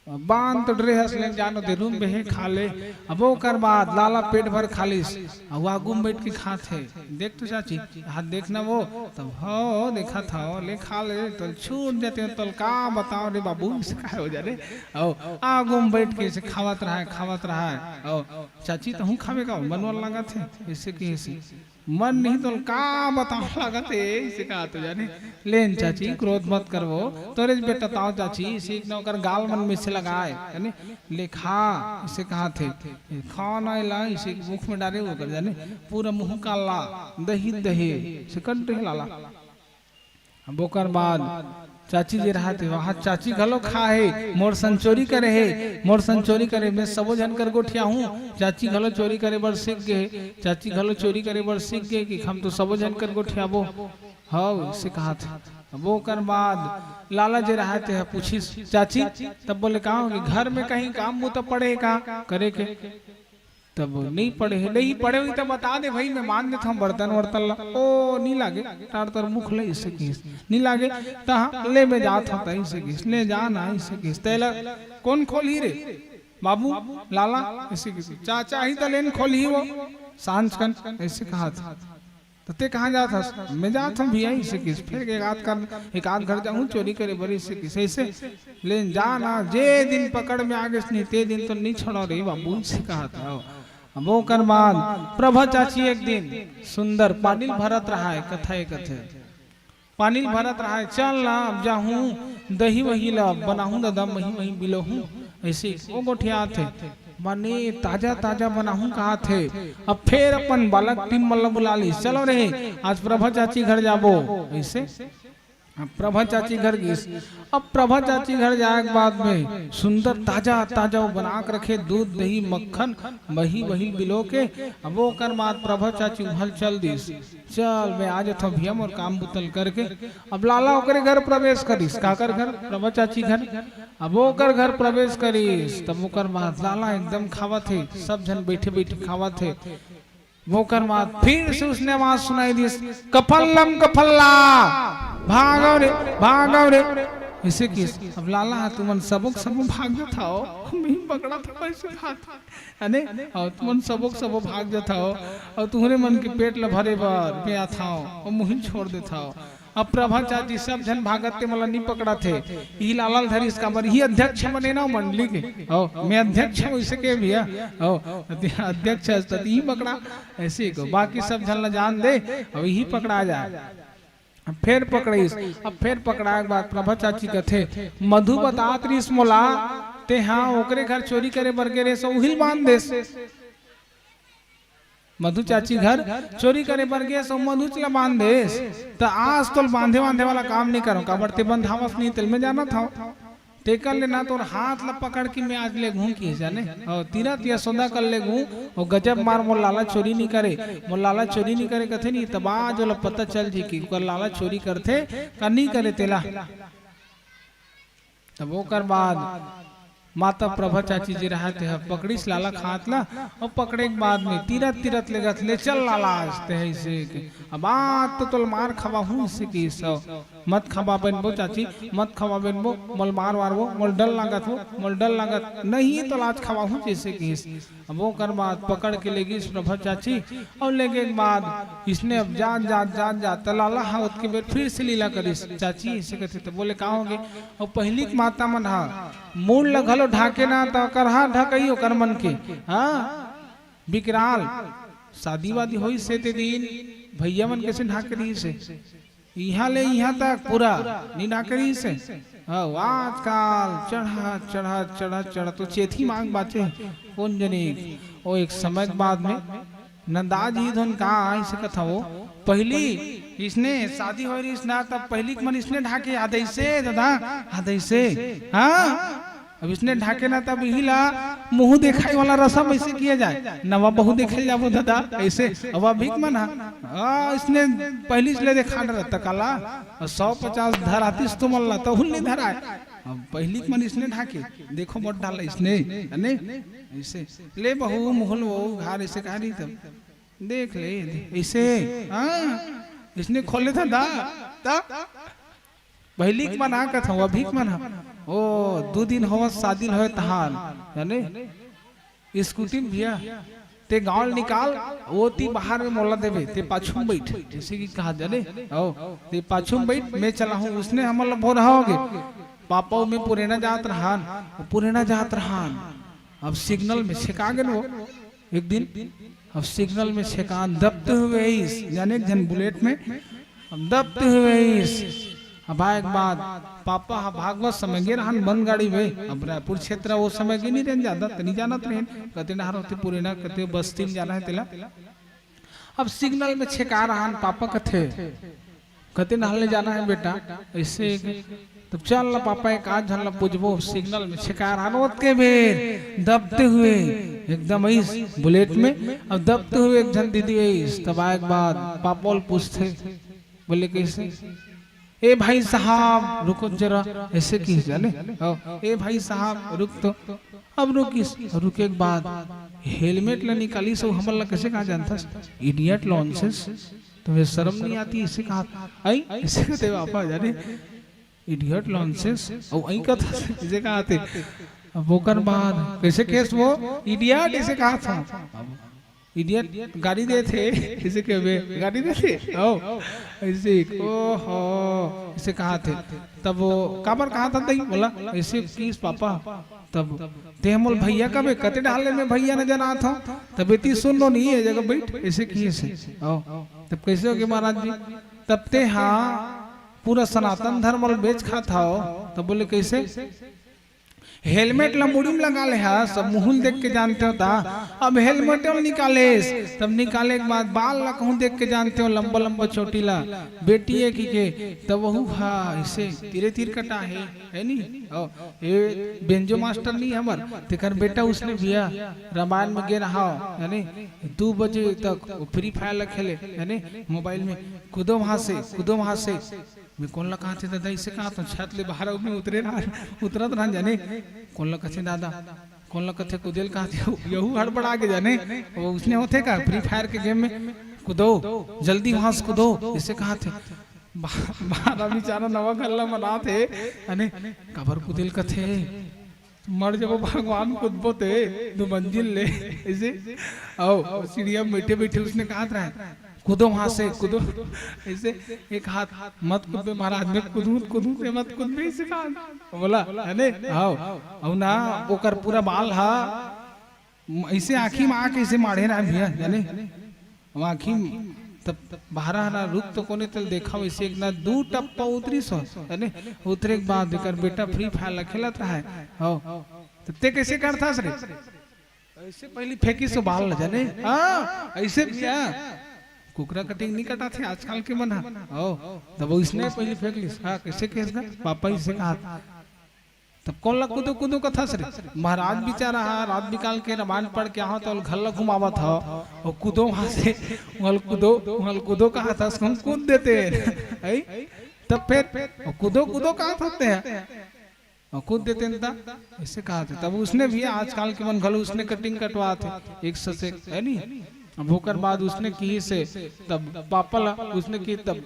बांध तो डरे हस, लेन जान ओदे रूम में हे, खा ले। अब ओकर बाद लाला पेट भर खा लिस, अउ आगू में बइठ के खात हे। देख तो चाची, हाथ देखना वो, तब हव, देखत हंव, ले खा ले, तोला छूट जाथे, तोला का बतावंव रे बाबू, अइसे काय हो जाथे। अउ आगू में बइठ के अइसे खावत रहय, खावत रहय। अउ चाची, तहूं खाबे का? मन मन लागत हे, अइसे किहिस। मन नहीं तोला का बतावंव लागत हे, अइसे कहत हे जाने। लेन चाची, क्रोध मत करवो, तोरेच बेटा तंव चाची, अइसे एक ना ओकर गाल मन में अइसे लगाय, जाने, ले खा, अइसे कहत हे, खा ना एला, अइसे मुख में डारे ओकर, जाने, पूरा मुंह काला, दही दही, अइसे कंठ हे लाला। अब ओकर बाद चाची जे रहत हे, वहाँ चाची घलो खाहे, मोर सन चोरी करे हे, मोर सन चोरी करे, मैं सबो झन कर गोठियाहूं, चाची घलो चोरी करे बर सीख गे हे, चाची घलो चोरी करे बर सीख गे कि हम तो सबो झन कर गोठियाबो। हव, अइसे कहत हे। अब ओकर बाद लाला जे रहत हे, पूछिस, चाची, तब बोले, का होगे, घर में कहीं काम बूता पड़े हे का करे के? तब नइ पड़े हे, नइ पड़े होही त बता दे भई, मैं बांध देथंव बर्तन वर्तन ला। ओ, नइ लागे, टार तर मुख ले अइसे किहिस। नइ लागे, त हाँ, ले मैं जात हंव, त अइसे किहिस। ले जा ना, अइसे किहिस। तेला कोन खोलही रे? बाबू, लाला, अइसे किहिस। चाचा ही त लेन खोलही वो, सांझ कन, अइसे कहत हे। त ते कहाँ जात हस? मैं जात हँव भैया, अइसे किहिस। फेर एक आध कर, एक आध घर जाहूँ चोरी करे बर, अइसे किहिस। अइसे लेन जा ना, जे दिन पकड़ में आ गेस नहीं, ते दिन तो नहीं छोड़व रे बाबू, अइसे कहत हे। अब ओकर बाद प्रभा चाची एक दिन सुंदर पानी ल भरत रहय, कथा ए कथे, पानी ल भरत रहय, चल ना अब जाहूँ, दही वही ल बनाहूँ ददा, मही मही बिलोहूँ। अइसे ओ गोठियात हे, माने ताजा ताजा बनाहूँ कहत हे। अब फेर अपन बालक टीम मन ल बुला लिस, चलो रे, आज प्रभा चाची घर जाबो। अइसे अब प्रभा चाची घर गिस। अब प्रभा चाची घर जाए के बाद में सुंदर ताजा ताजा वो बना के रखे दूध, दही, मक्खन, मही वही बिलो के। अब ओकर बाद प्रभा चाची उहल चल दिस। चल, मैं आ जाथव भैया, मोर काम बुतल करके। अब लाला ओकरे घर प्रवेश करिस। काकर घर? प्रभा चाची घर। अब ओकर घर प्रवेश करिस, तब ओकर बाद लाला एकदम खावत हे, सब झन बैठे बैठे खावत हे। ओकर बाद फिर से उसने आवाज सुनाई दिस, "कफल्लम कफल्ला, भागव रे, भागव रे।" अइसे किहिस। अब लाला ह, "तुमन सबो के सबो भाग जात हव, मैं ही पकड़ाथँव, अइसे भाग, अने, अउ तुमन सबो के सबो भाग जात हव, अउ तुहरे मन के पेट ल भरे बर मैं आथँव, अउ मुही ल छोड़ देथँव।" अब प्रभा चाची सब झन भागत ते मोला नी पकड़त हे। इही लाला ल धरिस काबर, इही अध्यक्ष बने ना मंडली के। हो, मैं अध्यक्ष हँव, अइसे के भैया। हो, अध्यक्ष हस त इही पकड़ा, अइसे को। बाकी सब झन ला जान दे, अब इही पकड़ा जाए। अब फेर पकड़ाइस, अब फेर पकड़ाए के बाद प्रभा चाची कथे, "मधु बतात रिहिस मोला, ते हा ओकरे घर चोरी करे बर गे रेहेस, उही ल बांध देस।" मधु चाची घर चोरी करे बर गेस अउ मधुच ल बांध देस। त आज तोल बांधे बांधे वाला काम नइ करंव, काबर ते बंधावस नहीं, तेल में जानत हव। तेकर ले ना तोर हाथ ल पकड़ के मैं आज लेगहूं किहिस जाने। अउ तीरथ यशोदा कर लेगहूं, अउ गजब मार मोर लाला चोरी नइ करे, मोर लाला चोरी नइ करे कथे नहीं, तब आज ओला पता चल जी कि ओकर लाला चोरी करथे का नइ करे तेला। तब ओकर बाद माता प्रभा चाची जी रहय, तेहा पकड़िस लाला के हाथ ला, अउ पकड़े के बाद में तीरथ तीरथ लेगत, "ले चल लाला, आज तेहा अइसे के, अब आज तो तोल मार खवाहूं अइसे किहिस, मत खवा बनबो चाची, मत खवा बनबो, मोल मार वारबो, मोल डर लागत हो, मोल डर लागत नहीं, तोल आज खवाहूं अइसे किहिस।" अब ओकर बाद पकड़ के लेगिस प्रभा चाची, अउ लेगे के बाद इसने अब जात जात जात जात त लाला ह ओतके बेर फिर से लीला करिस, "चाची," अइसे कथे त बोले, "का होगे?" अउ पहिली के माता मन ह मुड़ ल घलो ढाके ना, त ओकर हा ढकई ओकर मन के, हाँ, विकराल। शादी वादी होइस हे ते दिन भैया मन कइसे ढाके रहिस हे, इहाँ ले इहाँ तक पूरा नइ ढाके रहिस हे। हाँ, आजकल चढ़त चढ़त चढ़त चढ़त तो चेथी मांग बाचे हे, कोन जनी। ओ एक समय के बाद में नंदा जी धुन का अइसे कथा हो, पहिली इसने शादी होय रहिस ना, तब पहिली के मन इसने ढाके, आधे अइसे दादा, आधे अइसे, हाँ, अब इसने ढाके ना, तब इही ला मुंह देखाई वाला रसम अइसे किया जाए, नवा बहू देखे जाबो दादा, अइसे। अब अभी के मन हा, हाँ, इसने पहिली ले देखा डरत त काला, सौ पचास धरातिस तुमन ला, तहुल नइ धराय। अब पहिली के मन इसने ढाके, देखो मोर डाला इसने, अने, अइसे, "ले बहू, मुहल वो, घर अइसे कहा रही तब।" देख ले, अइसे, हाँ, इसने खोले था दा, ता, पहिली के मन हा कथा, अभी के मन हा। ओ, दू दिन होवत, शादी होय तहान, जाने? स्कूटी में भैया, ते गांव ले निकाल, ओती बाहर में मोला देबे, ते पाछू में बइठ, जइसे कि कहा जाने, ओ, ते पाछू में बइठ, मैं चलाहूं, उसने हमन ला बोर होगे। पापा में पुरेना जात रहन, पुरेना जात रहन, अब सिग्नल में छेका गेन वो। एक दिन अब सिग्नल में छेकान दबते हुए आइस, जाने एक झन बुलेट में, अब दबते हुए आइस। अब आए के बाद पापा ह भागवत समय गे रहन बंद गाड़ी में, अब रायपुर क्षेत्र वो समय गे नहीं रहन, ज्यादा त नहीं जानत रहन, कते डहर होथे पुरेना, कते बस्ती में जाना हे तेला। अब सिग्नल में छेका रहन, पापा कथे, "कते डहर ले जाना हे बेटा?" अइसे कि, "तब चल ना पापा, एक आध झन ला पूछबो।" सिग्नल में छेका रहन, ओतके बेर दबते हुए एकदम आइस बुलेट में, अब दबते हुए एक झन दीदी आइस, तब आए के बाद पापा ल पूछथे, बोले, "कइसे?" "ए भाई साहब, रुको जरा," अइसे किहिस जाने। हाँ, "ए भाई साहब, रुक तो।" अब रुकिस, रुके के बाद हेलमेट ला निकालिस, अउ हमन ला कइसे कहा जानथस? "Idiot nonsense, तुम्हें शर्म नहीं आती?" अइसे कहा, आई, अइसे कहते पापा जाने, "Idiot nonsense," अउ आई कथस, अइसे कहा थे। अब ओकर बाद कइसे कहेस वो, "Idiot," अइसे कहा था। अब इडियट गाड़ी देथे। इसे के बे गाड़ी देथे। ओ, ऐसे, ओहो, इसे कहा थे। तब वो काबर कहा था तई बोला, ऐसे किस पापा? तब ते मोल भैया कबे कते डाले में भैया न जनात हो। तब एती सुन लो नहीं, ये जगह बैठ, ऐसे किए से। ओ, तब कैसे हो गए महाराज जी? तब ते हाँ पूरा सनातन धर्म ल बेच खात हो। तब बोले कैसे? हेलमेट ला मुड़ी में लगा ले हा, सब मुहुल देख के जानते हो ता। अब हेलमेट ल निकालेस, तब निकाले के बाद बाल ला कहूँ देख के जानते हो, लंबा लंबा चोटी ला, बेटी है की के, तब वहू हा इसे तीरे तीर कटा है, है नी? ओ, ये बेंजो मास्टर नहीं हमर, तेकर बेटा उसने भैया रामायण में गे रहा, है नी? दो बजे तक वो फ्री फायर ला खेले, है नी? मोबाइल में कूदो वहां से, कूदो वहां से। मैं कोन ला कहाथे दादा, इसे कहा तो छत ले बाहर आऊ, मैं उतरे रहा, उतरत रहा जाने। कोन ला कथे दादा, कोन ला कथे कुदेल कहाथे, यहू हड़बड़ा के जाने। वो उसने होथे का फ्री फायर के गेम में, कूदो, जल्दी वहां से कूदो, इसे कहाथे। बा-, बारा बेचारा नवा घर ला बनाथे, अने काबर कुदेल कथे, मर जबो भगवान, कूदबो ते दो मंजिल ले, ऐसे। आओ, सीढ़िया में बैठे बैठे उसने कहात रहा, कूदो वहां से, कूदो, ऐसे। एक हाथ, मत कूदबे महाराज, मैं कूदूं, कूदूं, ते मत कूदबे, ऐसे कहा। बोला, है ने? आओ, अब ना, ओकर पूरा बाल हा, म-, ऐसे आँखी में आके ऐसे माढ़े रहा भैया, जाने? वहाँ खिम तब बाहरा हरा रुख तो कोने तल देखा, वैसे एक ना दू टप्पा उतरी सो, है ने? उतरे के बाद एकर बेटा फ्री फायर ला खेलत रहा है। हो, तब ते कैसे करथस रे? ऐसे पहली फेंकी सो बाल ला, जाने? हाँ, ऐसे भैया। कुकरा कटिंग नहीं कटाथे आजकल के मन हा। हो, तब उसने पहली फेंक ली। हाँ, कैसे केस ना? पापा इसे कहा। तब कोन ला कूदो कूदो कथस रे? महाराज बेचारा हा, रात बिकाल के रामायण पढ़ के आहो तो घर ला घुमावत हो, और कूदो वहां से, वहां कूदो, वहां कूदो कहाथस, हम कूद देते हैं। तब फिर कूदो कूदो कहाथस ते, और कूद देते हैं ता, ऐसे कहाथे। तब उसने भी आजकल के मन घलो उसने कटिंग कटवाथे, एक सौ से, है नी? अब ओकर बाद उसने की से, तब पापा ला उसने की, तब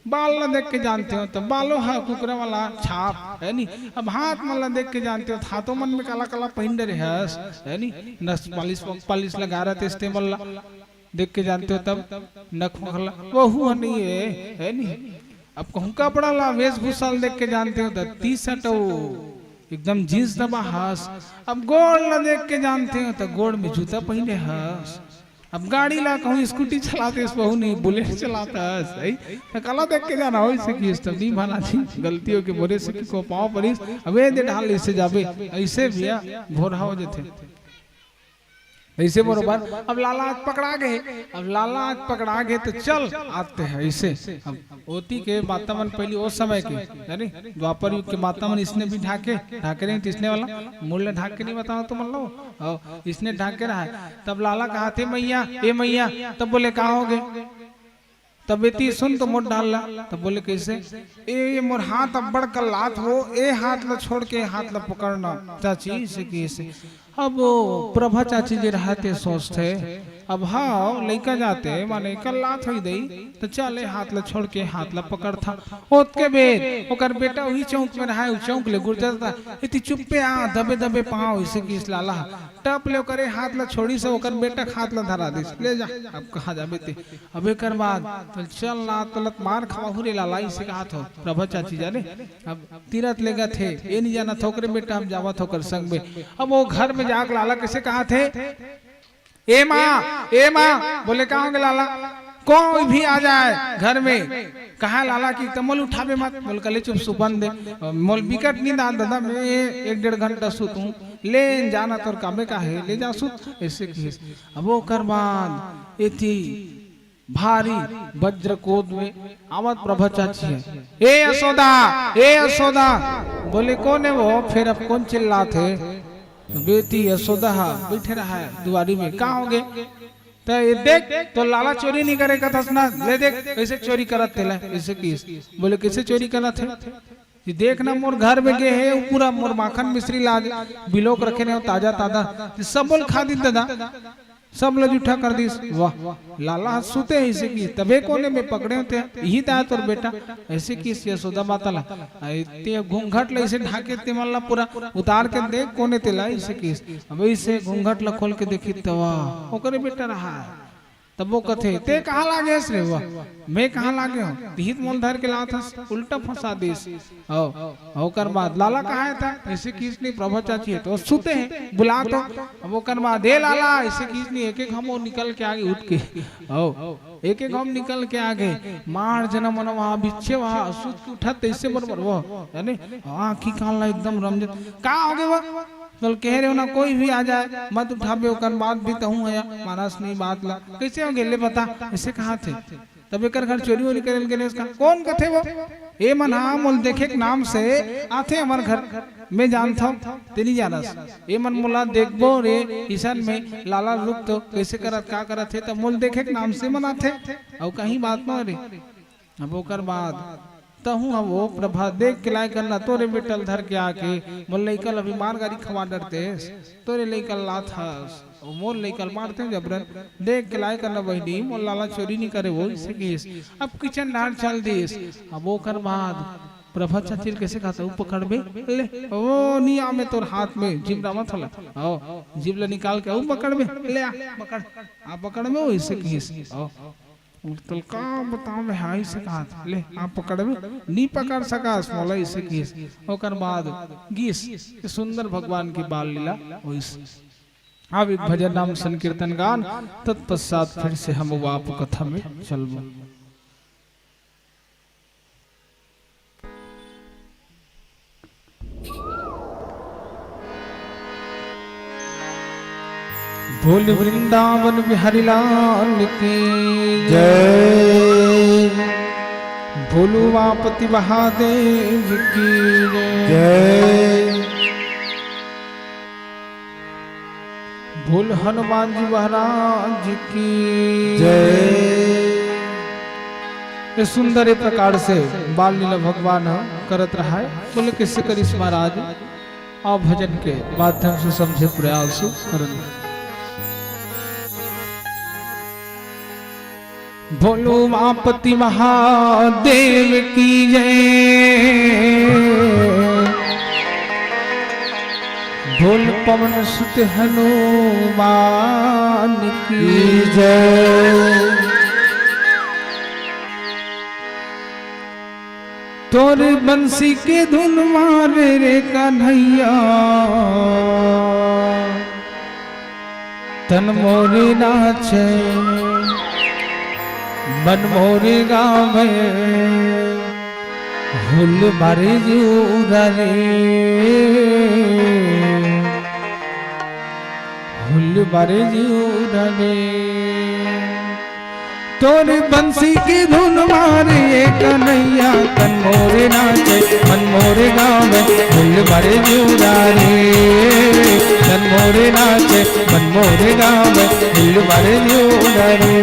बाल ला देख के जानते हो, तब बालो हा कुकरा वाला छाप, है नी? अब हाथ मन ला देख के जानते हो, हाथों मन में काला काला पहिन डरे हस, है नी? नस पालिश, वक पालिश लगा रहा थे, स्टेमल ला देख के जानते हो, तब नख मखला वहू ह नहीं है, है नी? अब कहूँ कपड़ा ला, वेशभूषा ला देख के जानते हो, तब टी शर्ट हो, एकदम जींस दबा हस। अब गोड़ ला देख के जानते हो, तो गोड़ में जूता पहिने हस। अब गाड़ी ला कहूँ स्कूटी चलाते हस, वहू नहीं, बुलेट चलाता हस, सही? तो काला देख के जाना हो, इसे की इस तब नहीं भाना जी, गलती हो के बोले से कि को पाँव परिस, अब ये दे ढाल इसे जाबे, ऐसे भैया भोरहा हो जाते। ऐसे बरोबर, अब लाला आज पकड़ा गए, अब लाला आज पकड़ा गए तो चल आते हैं ऐसे। अब ओती के माता मन पहली ओ समय के, जाने, द्वापर युग के माता मन इसने भी ढाके, ढाके रहे इसने वाला, मुड़ ले ढाक के नहीं बताओ तुम लोग, और इसने ढाके रहा है। तब लाला कहाथे, "मैया, ए मैया," तब बोले, "का हो गए?" तब एती सुन तो मोर डाल ला, तब बोले, "कैसे?" "ए, ये मोर हाथ अब्बड़ कल्लात हो, ए हाथ ला छोड़ के हाथ ला पकड़ना, चाची," इसे की इसे। अब वो प्रभा चाची जी रहते सोचते, अब हाँ, लइका जाते, माने कल्लात होई दई, तो चल, ए हाथ ला छोड़ के हाथ ला पकड़था। ओतके बेर ओकर बेटा वही चौक में रहा है, उ चौक ले गुजरता, इति चुप्पे आ, दबे दबे पाँव, इसे की इस लाला टप ले ओकर ए हाथ ला छोड़ी से ओकर बेटा के हाथ ला धरा दिस, "ले जा, अब कहाँ जाबे ते?" अब एकर बाद तो चल ना, तलत मार खवाहू रे लाला, इसे कहाथे प्रभा चाची जाने। अब तीरथ ले गथे, ए नहीं जाना थोकरे बेटा, हम जावत होकर संग में। अब वो घर में जाके लाला कैसे कहाथे, "ए माँ, ए माँ," बोले, "का होगे लाला?" "कोई भी आ जाए घर में, कहा लाला की तमल उठावे मत," बोल, "कले चुप सुबन दे, मोल बिकट नींद आ दादा, मैं एक डेढ़ घंटा सुतूं, ले जाना तोर कामे का है, ले जा सुत," ऐसे की। अब ओकर बाद एती भारी वज्रकोध में आवत प्रभा चाची है, "ए यशोदा, ए यशोदा," बोले, "कौन है वो?" फिर अब कौन चिल्लाथे? तो बेटी यशोदा हा बैठे रहा है दुआरी में, "का होगे?" तो ये देख, तो लाला चोरी नहीं करे कथस ना, ले देख कैसे चोरी करत तेला, ऐसे की। बोले, "कैसे चोरी करत है?" "ये देख ना, मोर घर में गे है, वो पूरा मोर माखन मिश्री ला बिलोक रखे ने, ताजा ताजा, ये सब मोला खा दिस दादा, सब ला जूठा कर दिस।" वाह, लाला हा सुते है इसे की, "तबे कोने में पकड़े होते हैं, यही तो है तोर बेटा," ऐसे की यशोदा माता ला। आ, ते घूंघट ला इसे ढाके ते मन ला पूरा उतार के देख कोने तेला, इसे की। अब इसे घूंघट ला खोल के देखी तवा ओकरे बेटा रहा है। तब वो कथे, "ते कहाँ लागे हस रे?" "वो मैं कहाँ लागे हंव? तिही त मोला धर के लात हस, उल्टा फंसा दिस।" अउ ओकर बाद, "लाला कहाँ हे त?" "अइसे किहिस नहीं, प्रभा चाची हे, त ओ सुते हे, बुला तो।" अब ओकर बाद, "ए लाला," अइसे किहिस नहीं, एक एक घांव निकल के आगे उठ के। अउ एक एक घांव निकल के आगे, मार जना मन वहाँ बिछे, वहाँ सुत के उठत तइसे बरोबर वो, जाने, आँखी कान ला एकदम रमजत। "का होगे वो?" तोल कहे रहे हो ना, कोई भी आ जाए, मत उठाबे, ओकर बाद भी तहूँ हया, मानस नहीं बात ला। "कइसे होगे, ले बता," अइसे कहाथे। "तब एकर घर चोरी वोरी करे ल गे रहेस का?" "कोन कथे वो?" "ए मन हा मोल देखे के नाम से आथे हमर घर, मैं जानथंव, ते नहीं जानस। ए मन मोला देखबो रे, इसन में लाला रुक तो कइसे करत, का करत हे, तब मोल देखे के नाम से मन आथे, अउ कहीं बात न रे।" अब ओकर बाद तहूँ अब वो प्रभा देख के लाय करना, तोरे बेटा ल धर के आके मोर लइका ल अभी मार गारी खवा डरतेस, तोरे लइका ल लात हस, अउ मोर लइका ल मारथे जबरन, देख के लाय करना बहिनी, मोर लाला चोरी नी करे वो, अइसे किहिस। अब किचन डार चल दिस। अब ओकर बाद प्रभा चाची ल कइसे कहाथे, "ओ पकड़बे, ले, ओ नी आमे तोर हाथ में, जीभ डामत हला, ओ, जीभ ल निकाल के, ओ पकड़बे, ले आ, पकड़, आ पकड़बे," अइसे किहिस। ओ, तोल का बतावं मैं, हाँ, अइसे कहाथे, "ले, आ पकड़बे, नी पकड़ सकस मोला," अइसे किहिस। ओकर बाद गिस, सुंदर भगवान के बाल लीला होइस। अब एक भजन नाम संकीर्तन गान, तत्पश्चात फिर से हम वाप कथा में चलबो। बोल वृंदावन बिहारी लाल की जय। बोल उमापति महादेव की जय। जय। बोल हनुमान जी महाराज की जय। ये सुंदर ये प्रकार से बाल लीला भगवान ह करत रहाय। बोले, कइसे करिस महाराज? अउ भजन के माध्यम से समझे प्रयास करन। बोल उमापति महादेव की जय। बोल पवन सुत हनुमान की जय। तोर बंसी के धुन मारे रे कन्हैया, तन मोरे नाचे, मन मोरे गावे, हुल मारे जिउरा रे, हुल मारे जिउरा रे। तोर बंसी के धुन मारे ए कन्हैया, तन मोरे नाचे, मन मोरे गावे, हुल मारे जिउरा रे। तन मोरे नाचे, मन मोरे गावे, हुल मारे जिउरा रे।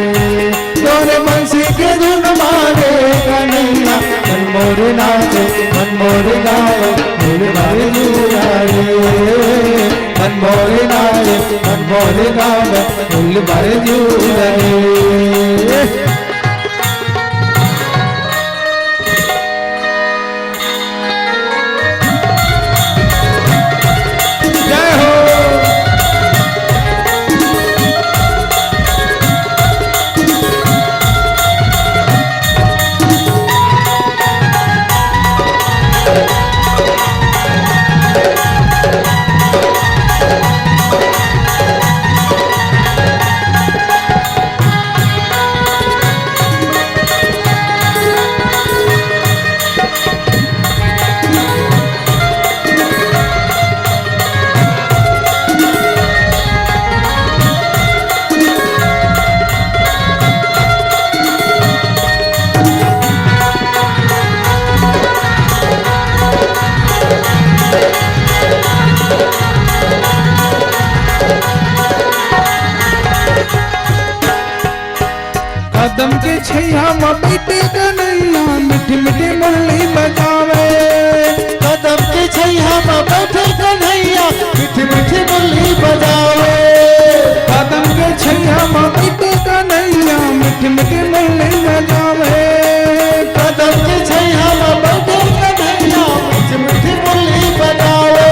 तोर बंसी के धुन मारे ए कन्हैया, तन मोरे नाचे, मन मोरे गावे, हुल मारे जिउरा रे। मन मोरे नाचे, मन मोरे गावे, हुल मारे जिउरा रे। जय हो। कदम के छैया म बइठे कन्हैया, मीठी मीठी मुरली बजावे। कदम के छैया म बइठे कन्हैया, मीठी मीठी मुरली बजावे। कदम के छैया म बइठे कन्हैया, मीठी मीठी मुरली बजावे। कदम के छैया म बइठे कन्हैया, मीठी मीठी मुरली बजावे।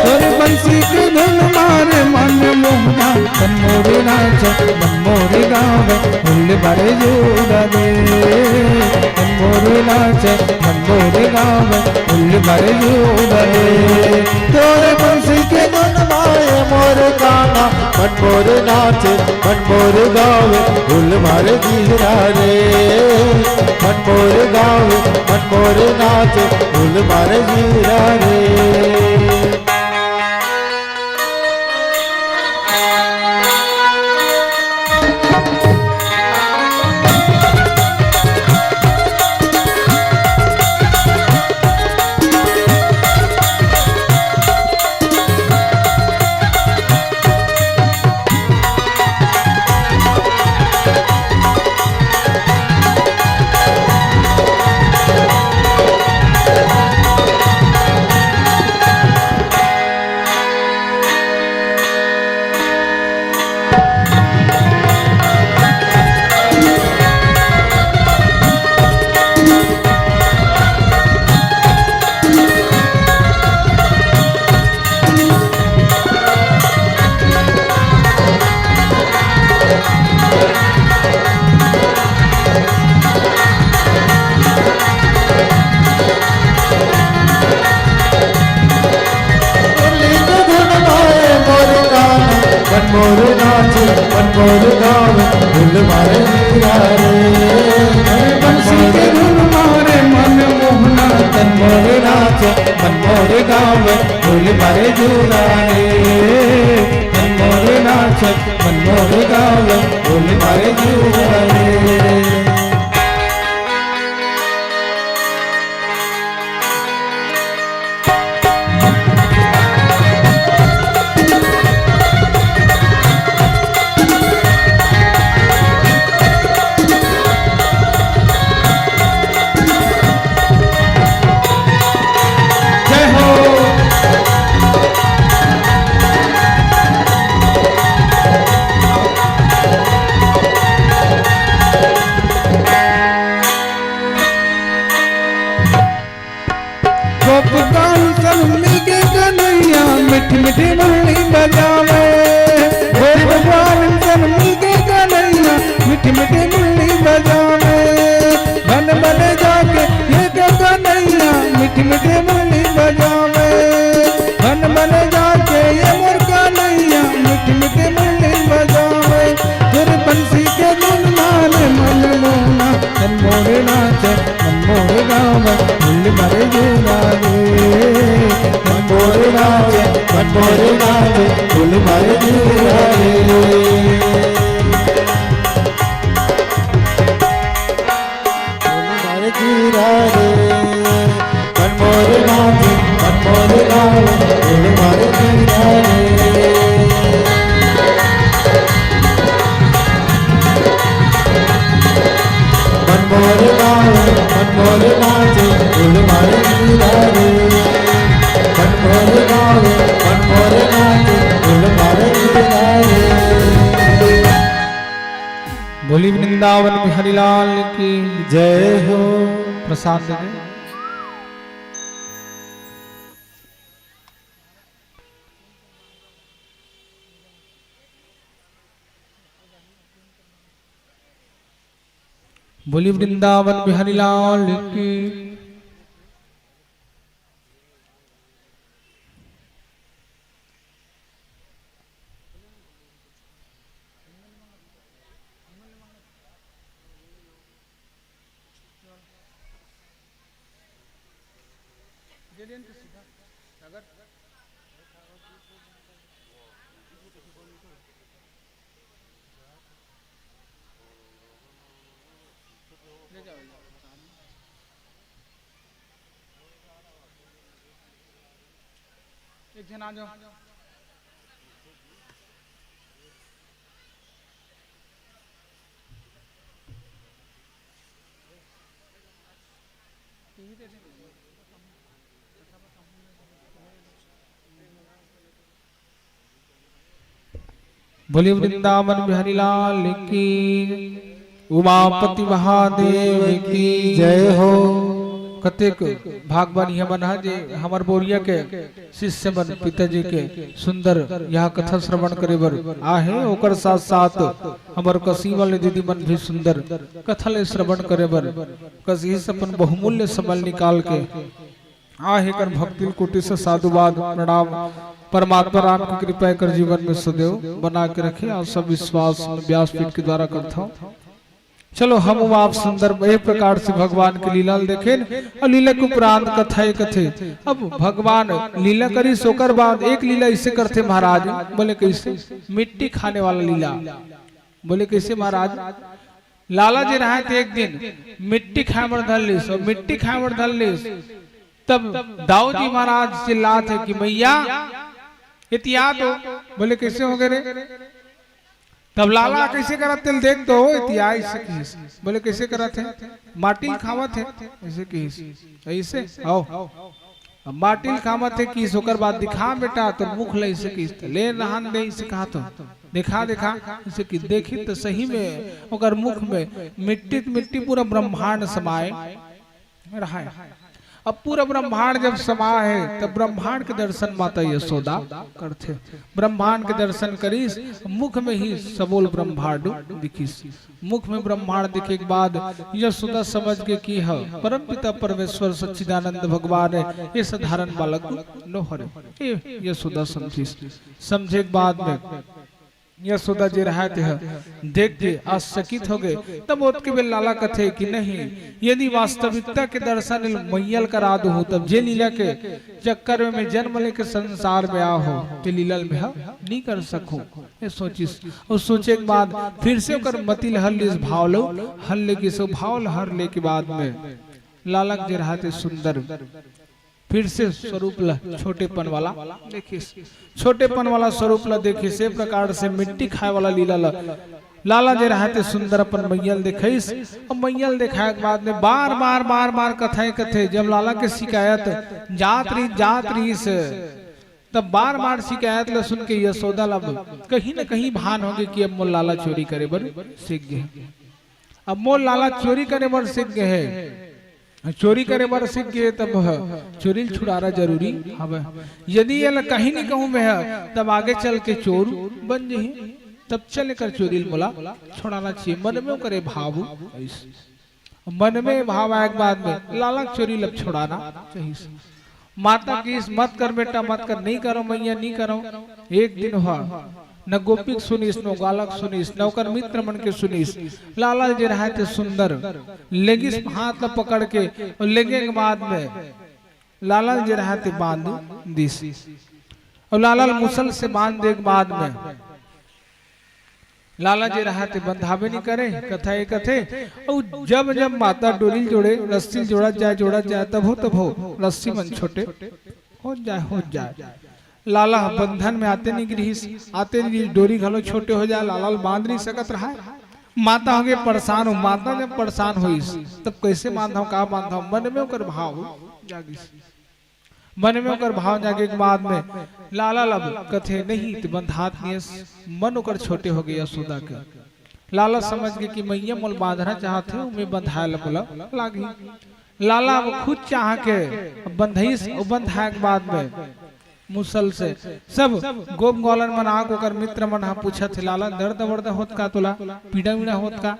तोर बंसी के धुन मारे मन मोहना, मन मोर नाचे, मन मोर गावे, फूल मारे जुदा रे। मन मोर नाचे, मन मोर गावे, फूल मारे जुदा रे। तोरे बंसी के धुन मारे मोर काना, मन मोर नाचे, मन मोर गावे, फूल मारे जुदा रे। मन मोर गावे, मन मोर नाचे, फूल मारे जुदा रे। गोप गाँव सन मिलके कन्हैया, मीठी मीठी मुरली बजावे। गोप गाँव सन मिलके कन्हैया, मीठी मीठी मुरली बजावे। बन बन जाके ये कन्हैया, मीठी मीठी मुरली बजावे। बन बन जाके ये मोर कन्हैया, मीठी मीठी मुरली बजावे। तोर बंसी के धुन मारे मन मोहना, तन मोर नाचे, मन मोर गावे, फूल मारे जुदा रे। मन मोर नाचे, मन मोर नाचे, फूल मारे जुदा रे। फूल मारे जुदा रे। मन मोर नाचे, मन मोर गावे, फूल मारे जुदा रे। मन मोर गावे, मन मोर नाचे, फूल मारे जुदा रे। मन मोर गावे, मन मोर नाचे, फूल मारे जुदा रे। बोली वृंदावन बिहारी लाल की जय हो। प्रसाद दे दे। बोली वृंदावन बिहारी लाल की। एक झन आ जाओ। बोलिए वृंदावन बिहारी लाल की, उमापति महादेव की जय हो। कतेक भागवान हमन ह जे हमर बोरिया के शिष्य मन पिताजी के सुंदर यह कथा श्रवण करे बर आहे, ओकर साथ साथ हमर कसीमल दीदी मन भी सुंदर कथा ले श्रवण करे बर कसीस अपन बहुमूल्य समय निकाल के आहे। एकर भक्ति कोटि से साधुवाद प्रणाम। परमात्मा राम की कृपा एकर जीवन में सदैव बना के रखे। आशा विश्वास व्यासपीठ के द्वारा करता हूँ। चलो, हम आप सुंदर ए प्रकार से भगवान के लीला ल देखेन अउ लीला के उपरांत कथा ए कथे। अब भगवान लीला करिस, ओकर बाद एक लीला इसे करथे महाराज। बोले, "कइसे?" मिट्टी खाने वाला लीला। बोले, "कइसे महाराज?" लाला जे रहय ते एक दिन मिट्टी खाए बर धर लिस, अउ मिट्टी खाए बर धर लिस, तब दाऊ जी महाराज चिल्लात हे कि, "मैया, एती आ तो।" बोले, "कइसे होगे रे?" तब लाला कइसे करत तेला देख तो, एती आ, अइसे किहिस। बोले, "कइसे करत हे?" "माटी ल खावत हे," अइसे किहिस। "अइसे? आओ।" अब माटी ल खावत हे किहिस, ओकर बाद, "दिखा बेटा तोर मुख ल," अइसे किहिस। त "ले रहन दे," अइसे कहा तो, "देखा, देखा," अइसे किहिस। देखी त सही में ओकर मुख में मिट्टी त मिट्टी, पूरा ब्रह्मांड समाए रहय। अब पूरा ब्रह्मांड जब समा हे, तब ब्रह्मांड के दर्शन माता यशोदा करथे। ब्रह्मांड के दर्शन करिस, मुख में ही सबोल ब्रह्मांड दिखिस। मुख में ब्रह्मांड दिखे के बाद यशोदा समझ गे कि ह परम पिता परमेश्वर सच्चिदानंद भगवान हे, ये साधारण बालक नो हरे। ये यशोदा समझिस। समझे के बाद में यशोदा जे रहय तेह देख के आश्चकित होगे। तब ओतके बेर लाला कथे कि नहीं, यदि वास्तविकता के दर्शन ल मैया ल करा दूहूं, तब जे लीला के चक्कर में मैं जन्म लेके संसार में आए हों, ते लीला ल मैं ह नहीं कर सकूं। ये सोचिस, अउ सोचे के बाद फिर से ओकर मति ल हर लिस, भाव ल हर ले गिस, भाव ल हर ले के बाद में लाला के जे रहय ते सुंदर फिर से स्वरूप ल छोटेपन वाला देखिस, छोटेपन वाला स्वरूप ल देखिस। ए प्रकार से मिट्टी खाए वाला लीला ल लाला जे रहय ते सुंदर अपन मैया ल देखइस। अउ मैया ल देखाए के बाद में बार बार बार बार कथा ए कथे। जब लाला के शिकायत जात रहिस, जात रहिस, तब बार बार शिकायत ल सुन के यशोदा ल अब कहीं न कहीं भान होगे कि अब मोर लाला चोरी करे बर सीख गे। अब मोर लाला चोरी करे बर सीख गे हे। चोरी करे बर सीख गे, तब ह चोरी ल छुड़ाना जरूरी हवय। यदि एला कहीं नहीं कहूं मैं ह, तब आगे चल के चोर बन जही। तब चल एकर चोरी ल मोला छुड़ाना चाहिए। मन में ओकरे भाव आइस। मन में भाव आए के बाद में लाला के चोरी ल छुड़ाना चाहिए। माता किहिस, "मत कर बेटा, मत कर।" "नहीं करो मैया, नहीं करो।" एक दिन ह न गोपी के सुनिस, न ग्वालक सुनिस, न ओकर मित्र मन के सुनिस। लाला जे रहय ते सुंदर लेगिस हाथ ल पकड़ के, अउ लेगे के बाद में लाला जे रहय ते बांध दिस। अउ लाला ल मुसल से बांध दे के बाद में लाला जे रहय ते बंधाबे नहीं करे, कथा ए कथे। अउ जब जब माता डोरी ल जोड़े, रस्सी ल जोड़त जाय, जोड़त जाय, तभो तभो रस्सी मन छोटे होत जाय, होत जाय। लाला ह बंधन में आते नहीं गिरिस, आते नहीं गिरिस, डोरी घलो छोटे हो जाय, लाला ल बांध नहीं सकत रहय। माता होगे परेशान हो, माता जब परेशान होइस, तब कइसे बांधव, का बांधव, मन में ओकर भाव जागिस। मन में ओकर भाव जागे के बाद में लाला ल अब कथे नहीं, ते बंधात नियस, मन ओकर छोटे होगे यशोदा के। लाला समझ गे कि मैया मोला बांधना चाहत हे, ओमे बंधाए ल मोला लागही। लाला अब खुद चाह के बंधइस, अउ बंधाए के बाद में मुसल से सब गोप ग्वालन मन आके ओकर मित्र मन ह पूछत हे, "लाला, दर्द वर्द होत का तोला, पीड़ा वीड़ा होत का?"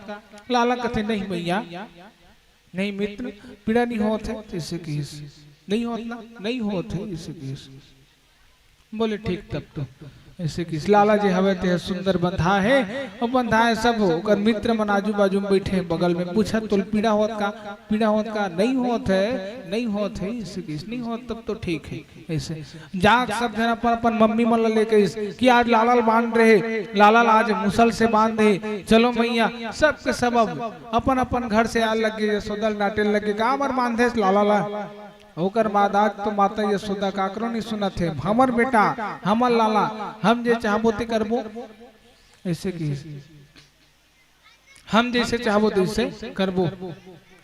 लाला कथे, "नहीं मैया, नहीं मित्र, पीड़ा नहीं होत हे," अइसे किहिस। "नहीं होत ना?" "नहीं होत हे," अइसे किहिस। बोले, "ठीक, तब तो," अइसे किहिस। लाला जे हवय ते ह सुंदर बंधा हे, अउ बंधा हे सब, ओकर मित्र मन आजू बाजू में बइठे हे बगल में, पूछत, "तोला पीड़ा होत का? पीड़ा होत का?" "नहीं होत हे, नहीं होत हे," अइसे किहिस। "नहीं होत, तब तो ठीक हे।" अइसे जाके सब झन अपन अपन मम्मी मन ल लेके आइस कि आज लाला ल बांध रहे, लाला ल आज मुसल से बांध दे, चलो मैया। सब के सब अब अपन अपन घर से आए लग गे, यशोदा ल डांटे लग गे, "काबर बांधेस लाला ल?" ओकर बाद आज तो माता यशोदा काकरो नहीं सुनत हे, "हमर बेटा, हमर लाला, हम जे चाहबो ते करबो," अइसे किहिस। "हम जइसे चाहबो तइसे करबो,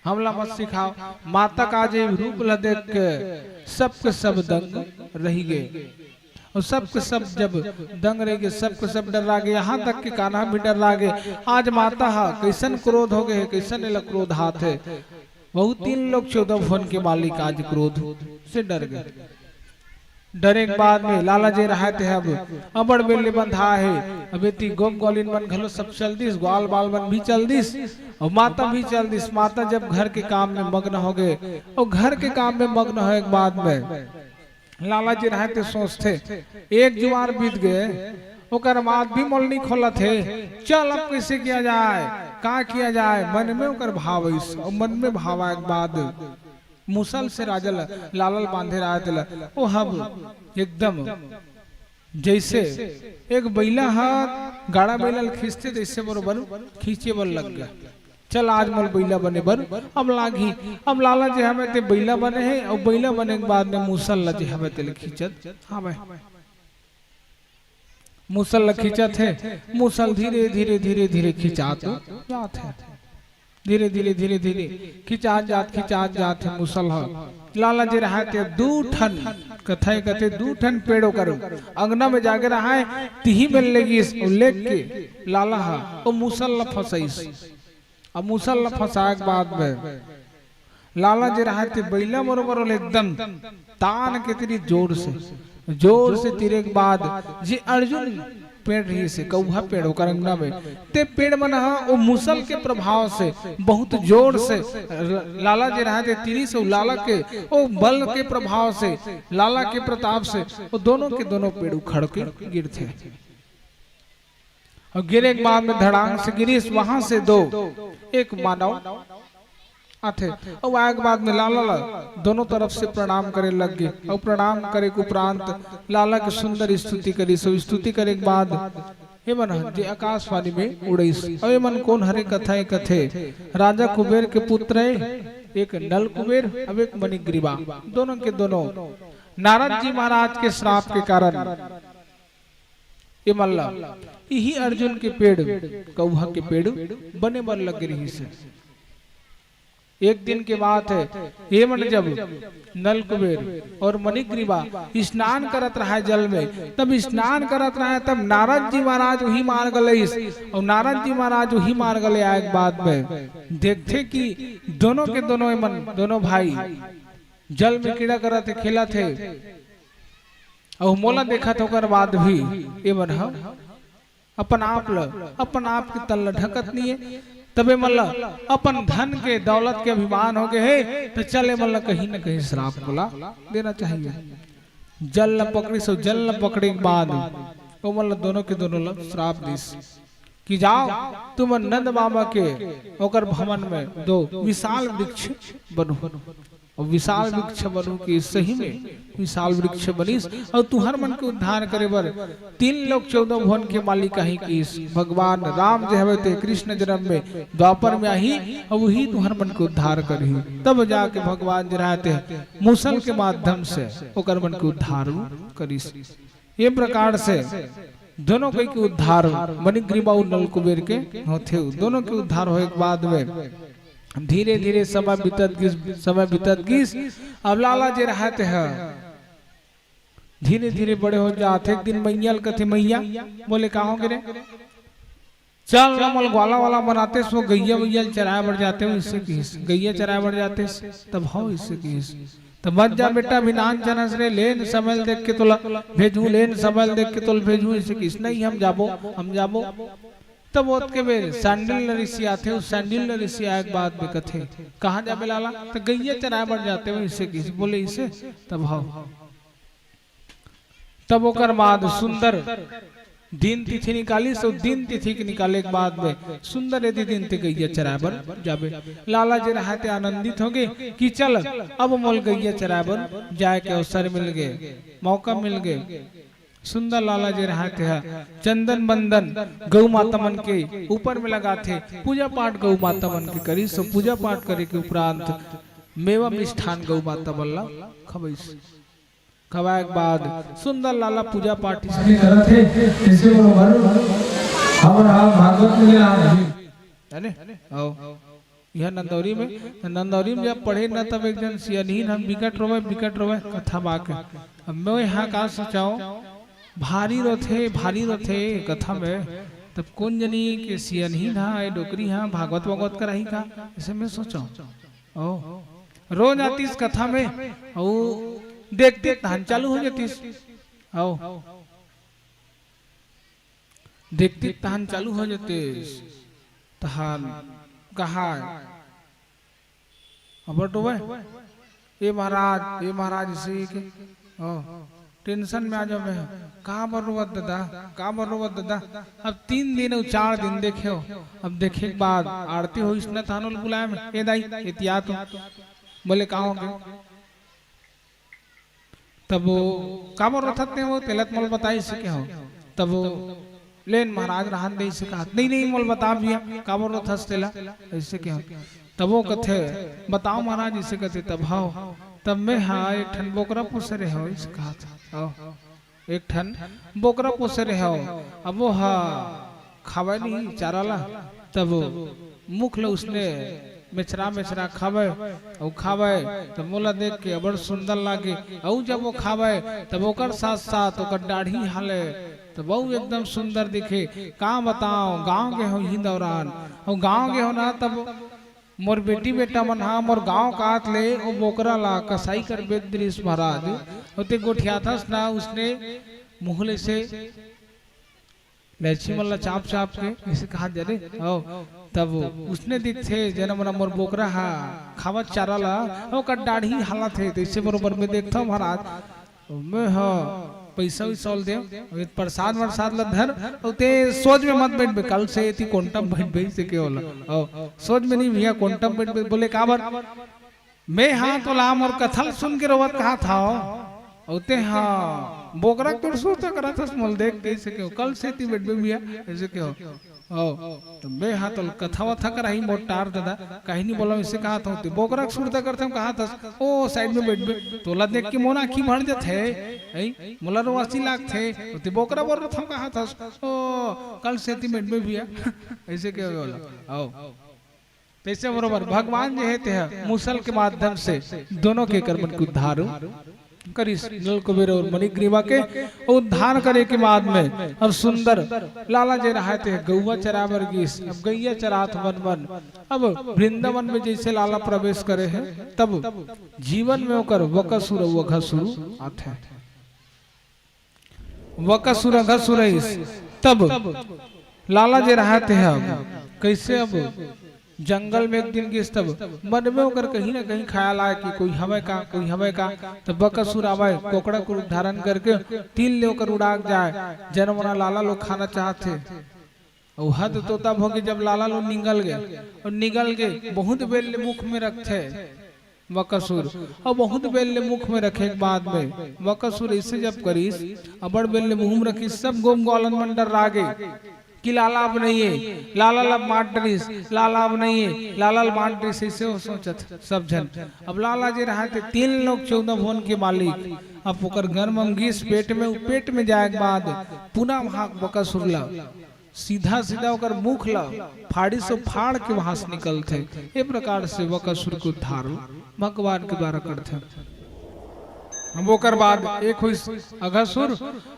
हमला मत सिखाव।" माता के आज ये रूप ल देख के सबके सब दंग रहि गे। अउ सबके सब जब दंग रहि गे, सबके सब डर्रा गे, यहाँ तक कि कान्हा भी डर्रा गे। आज माता ह कइसन क्रोध होगे हे, कइसन एला क्रोध आत हे। वहू तीन लोक चौदह भुवन के मालिक आज क्रोध से डर गे। डरे के बाद में लाला जे रहय ते अब अब्बड़ बेर ले बंधा हे। अब एती गोप गोलिन मन घलो सब चल दिस, ग्वाल बाल मन भी चल दिस अउ माता भी चल दिस। माता जब घर के काम में मग्न हो गे अउ घर के काम में मग्न होय के बाद में लाला जे रहय ते सोचथे, एक जुआर बीत गे, ओकर बाद भी मोल नहीं खोलत हे। चल, अब कैसे किया जाए, का किया जाए, मन में ओकर भाव आइस। अउ मन में भाव आए के बाद मुसल से राजा ल, लाला ल बांधे रहय तेला, ओ हब एकदम जैसे एक बइला ह गाड़ा बइला ल खींचथे, तैसे बरोबर खींचे बर लग गे। चल, आज मोल बइला बने बर अब लागही। अब लाला जे हवय ते बइला बने हे, अउ बइला बने के बाद में मुसल ल जे हवय तेला खींचत हवय। मुसल ल खींचत हे, मुसल धीरे धीरे धीरे धीरे खींचात जात हे। धीरे धीरे धीरे धीरे खिंचात जात, खिंचात जात हे मुसल ह। लाला जे रहय ते दू ठन, कथय कथे दू ठन पेड़ ओकर अंगना में जागे रहय, तिही में लेगिस अउ लेग के लाला ह ओ मुसल ल फंसाइस। अब मुसल ल फंसाए के बाद में लाला जे रहय ते बइला बरोबर ओला एकदम तान के तिरी जोर से, जोर से तिरे के बाद जे अर्जुन पेड़ रहिस हे, कौहा पेड़ ओकर अंगना में, ते पेड़ मन ह ओ मुसल के प्रभाव से बहुत जोर से र-, लाला जे रहय ते तिरिस हे, लाला के ओ बल के प्रभाव से, लाला के प्रताप से ओ दोनों के दोनों पेड़ उखड़ के गिरथे। अउ गिरे के बाद में धड़ांग से गिरिस, वहां से दो एक मानव आथे। अउ आए के बाद में लाला ला दोनों तरफ से प्रणाम करे लग गे। अउ प्रणाम करे के उपरांत लाला के सुंदर स्तुति करिस। अउ स्तुति करे के बाद एमन ह जे आकाशवाणी में उड़िस। अउ एमन कोन हरे कथा ए कथे, राजा कुबेर के पुत्र ए, एक नल कुबेर, अउ एक मणिग्रीवा, दोनों के दोनों नारद जी महाराज के श्राप के कारण एमन ला इही अर्जुन के पेड़, कौहा के पेड़ बने बर लग रहिस हे। एक दिन के बात हे, एमन जब नल कुबेर अउ मणिग्रीवा स्नान करत रहय जल में, तब स्नान करत रहय, तब नारद जी महाराज उही मार्ग ले आइस, अउ नारद जी महाराज उही मार्ग ले आए के बाद में देखथे कि दोनों के दोनों एमन, दोनों भाई जल में क्रीड़ा करत हे, खेलत हे, अउ मोला देखत हे, ओकर बाद भी एमन ह अपन आप ल, अपन आप के तन ल ढकत नइये। तब एमन ल अपन धन के, दौलत के अभिमान हो गे हे, त चल एमन ल कहीं न कहीं श्राप मोला देना चाहिए। जल ल पकड़िस अउ जल ल पकड़े के बाद ओमन ल दोनों के दोनों ल श्राप दिस कि जाओ, तुमन नंद बाबा के ओकर भवन में दो विशाल वृक्ष बनो। अउ विशाल वृक्ष बनो कि सही में विशाल वृक्ष बनिस, अउ तुहर मन के उद्धार करे बर तीन लोक चौदह भुवन के मालिक आही किस। भगवान राम जे हवे ते कृष्ण जन्म में द्वापर में आही, अउ उही तुहर मन के उद्धार करही। तब जाके भगवान जे रहते हैं मुसल के माध्यम से ओकर मन के उद्धार करिस। ये प्रकार से दोनों के, के उद्धार मणिग्रीवा अउ नलकुबेर के होथे। दोनों के उद्धार होए के बाद में धीरे-धीरे समय बीतत गिस, समय बीतत गिस। अब लाला जे रहत हे, धीरे-धीरे बड़े हो जात हे। एक दिन मइया ल कथे, "मइया," बोले, "का हो गे रे?" "चल ना, मोला ग्वाला वाला बनाते, सो गइया वइया ल चराए बर जाते हो," इसे किस। "गइया चराए बर जाते," तब हो इसे किस। "त मत जा बेटा, अभी नान चनस रे, लेन समय ल देख के तोला भेजहूं, लेन समय ल देख के तोला भेजहूं," इसे किस। "नहीं, हम जाबो, हम जाबो।" तब ओतके बेर सैंडल ल रिसियाथे, अउ सैंडल ल रिसियाए के बाद में कथे, "कहाँ जाबे लाला?" "त गइया चराए बर जाते हो," इसे किस। बोले, "इसे?" तब हो। तब ओकर बाद सुंदर दिन तिथि निकालिस, अउ दिन तिथि के निकाले के बाद में सुंदर यदि दिन ते गइया चराए बर जाबे। लाला जे रहते आनंदित होगे कि चल, अब मोल गइया चराए बर जाए के अवसर मिल गे, मौका मिल गे। सुंदर लाला जे रहते ह चंदन बंदन गौ माता मन के ऊपर में लगाथे, पूजा पाठ गौ माता मन के करिस, अउ पूजा पाठ करे के उपरांत मेवा मिष्ठान गौ माता मन ला खवइस। खवाए के बाद सुंदर लाला पूजा पाठ इसने करत हे, इसे बरोबर हमर हा भागवत में आ रही। है ने? आओ। यह नंदौरी में, नंदौरी में जब पढ़े न, तब एक जन सियनहीन हम बिकट रोवे, बिकट रोवे, कथा बाके। अब मैं यहाँ का सोचाऊं, भारी रोथे, भारी रोथे कथा में, तब कोन जनी के सियनहीन हा, ए डोकरी हा, भागवत वागवत कराही का, इसे मैं सोचाऊं। ओ, रोज आतिस कथा में, अउ देखतिस तहान चालू हो जातिस। ओ, देखतिस तहान चालू हो जातिस। तहान कहा, अबर डोबे, ए महाराज, ए महाराज, इसे के, ओ, टेंशन में आ जाबे। का बर रोवत ददा, का बर रोवत ददा? अब तीन दिन अउ चार दिन देखे हो। अब देखे के बाद आरती होइस न, तहान ओला बुलाए में, ए दाई, एतिया तो। बोले, का हो गे? तब वो, का बर रोथस ते हो, तेला त मोला बताइस के हो। तब वो, लेन महाराज, रहन दे, इसे कहा, नहीं, नहीं, मोला बता भैया, का बर रोथस तेला, इसे के हो। तब वो कथे, बताओ महाराज, इसे कथे, तब हव, तब मैं हा एक ठन बोकरा पोसे रहे हो, इसे कहा था। हव, एक ठन बोकरा पोसे रहे हो। अब वो हा खावय नहीं चारा ला, तब मुख ल उसने मेचरा मेचरा खावय अउ खावय, त मोला देख के अबड़ सुंदर लागे। अउ जब वो खावय, तब ओकर साथ साथ ओकर डाढ़ी हाले, तब अउ एकदम सुंदर दिखे। का बताओ, गांव गे हो इही दौरान, अउ गांव गे हो ना, तब मोर बेटी बेटा मन हा मोर गांव कात ले ओ बोकरा ला कसाई कर बेच दिस महाराज। अउ ते गोठियाथस ना, उसने मुंह ले से लैची मन ला चाप चाप के इसे कहा जा रे। हव, तब उसने दिखथे, जेन मन मोर बोकरा हा खावत चारा ला, ओकर डाढ़ी हालत हे, तइसे बरोबर में देखथव महाराज। मैं ह पैसा वैसा ल देव, अउ प्रसाद वरसाद ला धर, अउ ते सोच में मत बैठबे, कल से एती कोंटा म बैठबे, इसे के ओला। हव, सोच में नहीं भैया, कोंटा म बैठबे। बोले, का बर? मैं हा तोला मोर कथा ल सुन के रोवत कहाथव, अउ ते हा बोकरा के तोर सुरता करत हस, मोला देख के इसे के हो, कल से एती बैठबे भैया, इसे के हो। हव, त मैं हा तोला कथा वथा कराही मोर टार ददा, कहीं नहीं बोला, इसे कहाथव, ते बोकरा के सुरता करथव कहाथस, ओ साइड में बैठबे, तोला देख के मोर आँखी भर जाथे, हैं? मोला रोवासी लागथे, अउ ते बोकरा बर रोथव कहाथस, ओ कल से एती बैठबे भैया, इसे के हो बोला। हव। तइसे बरोबर भगवान जे हे तेह मूसल के माध्यम से दोनों के करमन के उद्धार करिस। नल कुबेर अउ मणिग्रीवा के उद्धार करे के बाद में अब सुंदर लाला जे रहा तेह गौवा चराए बर गिस। अब गैया चरात मन मन अब वृंदावन में जइसे लाला प्रवेश करे हे, तब जीवन में ओकर वकासुर अउ अघासुर आथे। वकासुर अघासुर आइस। तब लाला जे रहा तेह अब कइसे, अब जंगल में एक दिन गिस, तब मन में ओकर कहीं ना कहीं ख्याल आय कि कोई हवय का, कोई हवय का। तब बकासुर आवय, कोकड़ा के रूप धारण करके तीर ले ओकर उड़ा के जाय, जेन मन ला लाला लोग खाना चाहत हे। अउ हद तो तब होगे जब लाला लोग निगल गे, अउ निगल गे बहुत बेर ले मुख में रखथे। बकासुर। अउ बहुत बेर ले मुख में रखे के बाद में बकासुर अइसे जब करिस, अबड़ बेर ले मुंह में रखिस, सब गोप ग्वालन मन डर्रा गे कि लाला अब नहीं हे, लाला ला मार डरिस, लाला अब नहीं हे, लाला ला मार डरिस, अइसे हो सोचत सब झन। अब लाला जे रहा तेह तीन लोक चौदह भुवन के मालिक, अब ओकर गर्भ में गिस पेट में, उ पेट में जाए के बाद पूरा वहां बकासुर ला सीधा सीधा ओकर मुख ला फाड़ी से फाड़ के वहां से निकलथे। ए प्रकार से बकासुर के उद्धार भगवान के द्वारा करथे। अब ओकर बाद एक होइस अघासुर।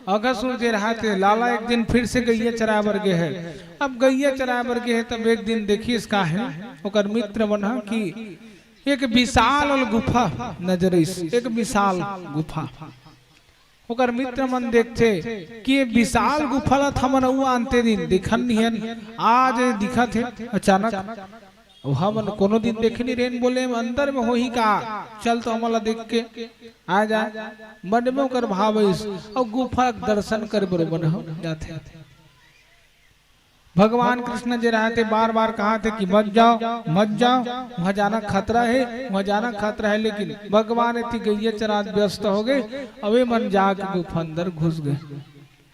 अघासुर जे रहा तेह लाला एक दिन फिर से गैया चराए बर गे हे। अब गैया चराए बर गे हे, तब एक दिन देखिस का हे, ओकर मित्र मन ह कि एक विशाल गुफा नजर आइस, एक विशाल गुफा। ओकर मित्र मन देखथे कि ये विशाल गुफा ला त हमन अउ अंते दिन देखन नहीं हन, आज दिखत हे अचानक। अउ हमन कोनो दिन देखे नहीं रहेन, बोले, अंदर में होही का, चल तो हमन ला देख के आ जाए। मन में ओकर भाव आइस, अउ गुफा के दर्शन करे बर मन ह जाथे। भगवान कृष्ण जे रहा तेह बार बार कहाथे कि मत जाओ, मत जाओ, वहां जाना खतरा हे, वहां जाना खतरा हे। लेकिन भगवान एती गैया चरात व्यस्त हो गे, अउ ए मन जाके गुफा अंदर घुस गे।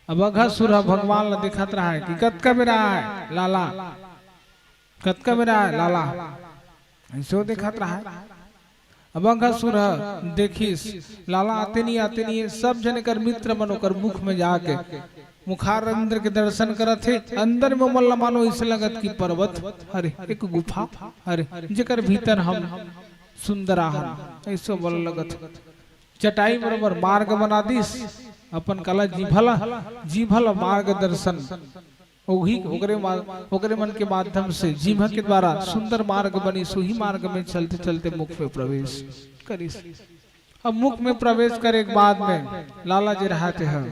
अब अघासुर ह भगवान ला देखत रहा हे कि कतका बेरा आय लाला, कतका बेरा आय लाला, अइसे देखत रहा हे। अब अघासुर ह देखिस, लाला आते नहीं, आते नहीं हे। सब झन एकर मित्र मन ओकर मुख में जाके मुखारविंद के दर्शन करत हे। अंदर में ओमन ला मानो अइसे लगत कि पर्वत हरे, एक गुफा हरे, जेकर भीतर हम सुंदर आहन, अइसे ओमन ला लगत। चटाई बरोबर मार्ग बना दिस, अपन कला जीभा ला, जीभा ला मार्गदर्शन ओही, ओकरे मा-, ओकरे मन के माध्यम से जिम्हा के द्वारा सुंदर मार्ग बनिस, उही मार्ग में चलते चलते मुख में प्रवेश करिस। अब मुख में प्रवेश करे के बाद में लाला जे रहत हे,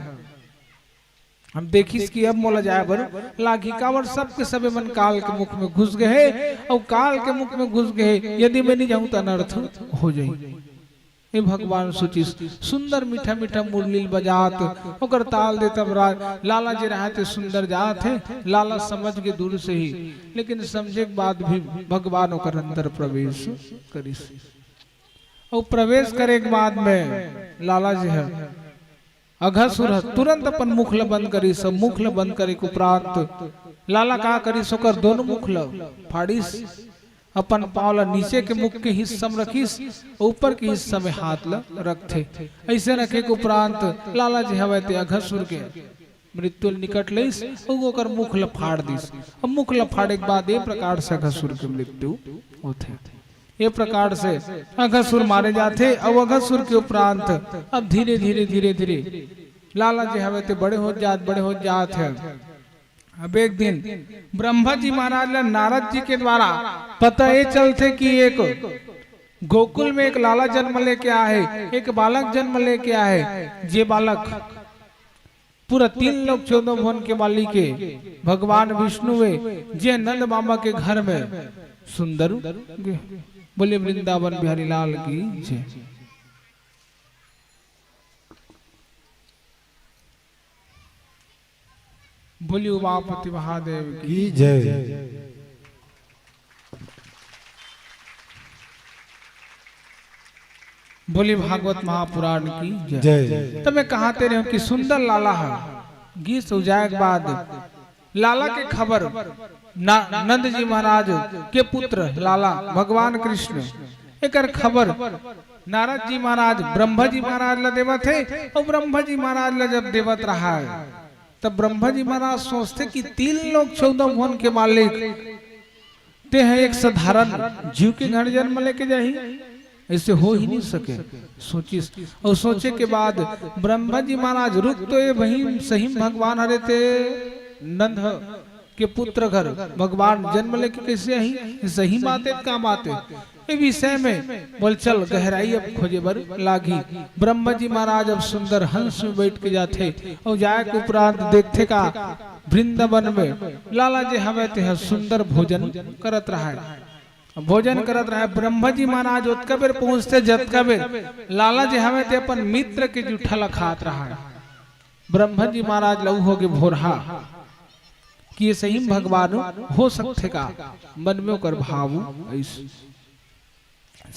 हम देखिस कि अब मोला जाए बर लागही, काबर सबके सबे मन काल के मुख में घुस गए हे, अउ काल के मुख में घुस गए हे, यदि मैं नहीं जाऊं त अनर्थ हो जाही। ए भगवान सोचिस, सुंदर मीठा मीठा मुरली बजात, ओकर ताल देत अब रा-, लाला जे रहत हे सुंदर जात हे, लाला समझ के दूर से ही, लेकिन समझे के बाद भी भगवान ओकर अंदर प्रवेश करिस। अउ प्रवेश करे के बाद में लाला जे हे अघासुर ह तुरंत अपन मुख ल बंद करिस। अउ मुख ल बंद करे के उपरांत लाला का करिस, ओकर दोनों मुख ल फाड़िस, अपन पांव ल नीचे के मुख के हिस्सा में रखिस, अउ ऊपर के हिस्सा में हाथ ल रखथे। अइसे रखे के उपरांत लाला जे हवय ते अघासुर के मृत्यु ल निकट लइस, अउ ओकर मुख ल फाड़ दिस। अब मुख ल फाड़े के बाद ए प्रकार से अघासुर के मृत्यु होथे। ये प्रकार से अघासुर मारे जाथे, अउ अघासुर के उपरांत अब धीरे धीरे धीरे धीरे लाला जे हवे ते बड़े होत जात, बड़े होत जात हे। अब एक दिन ब्रह्मा जी महाराज ला नारद जी के द्वारा पता ये चलथे कि एक गोकुल में एक लाला जन्म लेके आए हे, एक बालक जन्म लेके आए हे, जे बालक पूरा तीन लोक चौदह भुवन के मालिक हे भगवान विष्णु हे, जे नंद मामा के घर में सुंदर। बोलिए वृंदावन बिहारी लाल की जय। बोलिए उमापति महादेव की की जय। बोली भागवत महापुराण की जय। जय। त मैं कहाते रहे हूं कि सुंदर लाला ह गीस हो जाए के बाद लाला के खबर ना-, नंद जी महाराज के पुत्र लाला भगवान कृष्ण, एकर खबर नारद जी महाराज ब्रह्मा जी महाराज ला देवत हे, अउ ब्रह्मा जी महाराज ला जब देवत रहा है, तब ब्रह्मा जी महाराज सोचथे कि तीन लोक चौदह भुवन के मालिक ते ह एक साधारण जीव के घर जन्म लेके जाही, ऐसे हो ही नहीं सके। सोचिस, अउ सोचे के बाद ब्रह्मा जी महाराज, "रुक तो, ये वही सही भगवान हरे ते नंद के पुत्र घर भगवान जन्म लेके कैसे आही? सही बात हे, का बात हे?" ए विषय में बोल चल गहराई अब खोजे बर लागी। ब्रह्मा जी महाराज अब सुंदर हंस में बैठ के जाथे अउ जाए के उपरांत देखथे का वृंदावन में लाला जे हवे ते ह सुंदर भोजन करत रहाय। भोजन करत रहाय। ब्रह्मा जी महाराज ओतका बेर पहुंचथे जतका बेर लाला जे हवे ते अपन मित्र के जूठा ल खात रहाय। ब्रह्मा जी महाराज ल उ होगे भोरहा कि ये सही में भगवान हो सकथे का? मन में ओकर भाव अइस।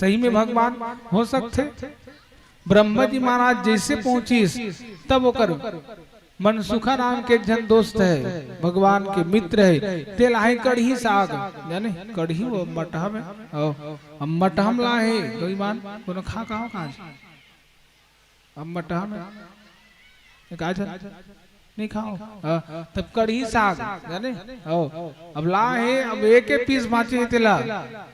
सही में भगवान हो सकथे? ब्रह्मा जी महाराज जैसे पहुंचिस, तब ओकर मनसुखा नाम के एक झन दोस्त हे, भगवान के मित्र हे, तेला हे कड़ही साग, जाने कड़ही वो मटहा में, ओ, हम मटहा में ला हे, गो ईमान, कोनो खा का हो काज? अब मटहा में एक आ जा, नहीं खाओ। हाँ, तब कढ़ी साग, जाने? हो। अब ला हे, अब एक एक पीस बांचे हे तेला।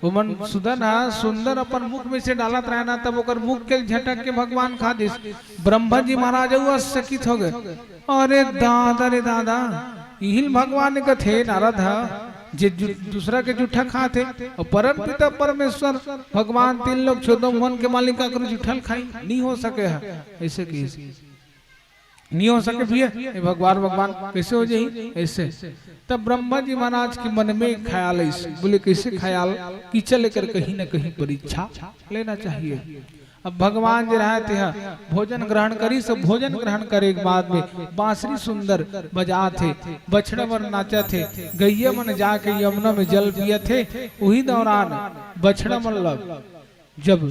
वो मन सुदन हा सुंदर अपन मुख में से डालत रहे ना, तब ओकर मुख के झटक के भगवान खा दिस। ब्रह्मा जी महाराज हुआ चकित हो गए। अरे दादा रे दादा, इहिल भगवान ने कथे नारद हा, जे जु-, दूसरा के जूठा खाथे, और परम पिता परमेश्वर भगवान तीन लोक चौदह भुवन के मालिक का करू जूठा ल खाई, नहीं हो सके है। ऐसे कहिस। नहीं हो सके भैया, ये भगवान, भगवान कैसे हो जाही? ऐसे। तब ब्रह्मा जी महाराज के मन में ख्याल ऐसे, बोले, "कैसे ख्याल?" कि चल एकर कहीं न कहीं परीक्षा लेना चाहिए। अब भगवान जे रहे ते ह भोजन ग्रहण करिस, भोजन ग्रहण करे के बाद में बांसुरी सुंदर बजात हे, बछड़ा मन नाचत हे, गैया मन जाके यमुना में जल पियत हे। उही दौरान बछड़ा मन ल जब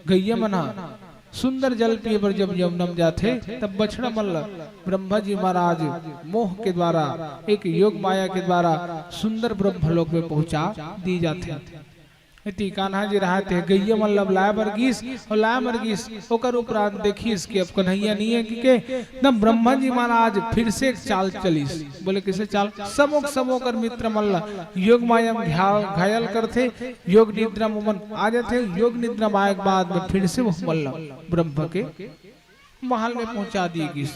गैया मन ह सुंदर जल पिए बर जब यमुना में जाथे, तब बछड़ा मन ल ब्रह्मा जी महाराज मोह के द्वारा, एक योग माया के द्वारा सुंदर ब्रह्मलोक में पहुंचा दी जाथे। इति कान्हा जी रहा ते गैया मन ल लाए बर गीस, और लाए बर गीस, ओकर उपरांत देखिस कि अब कन्हैया नहीं है कि के, तब ब्रह्मा जी महाराज फिर से एक चाल चलिस। बोले, "किसे चाल?" सबो के सबो कर मित्र मन ल योग माया में घायल, घायल करथे, योग निद्रा में मन आ जाथे, योग निद्रा में आए के बाद में फिर से वो मन ल ब्रह्म के महल में पहुंचा दिए गिस।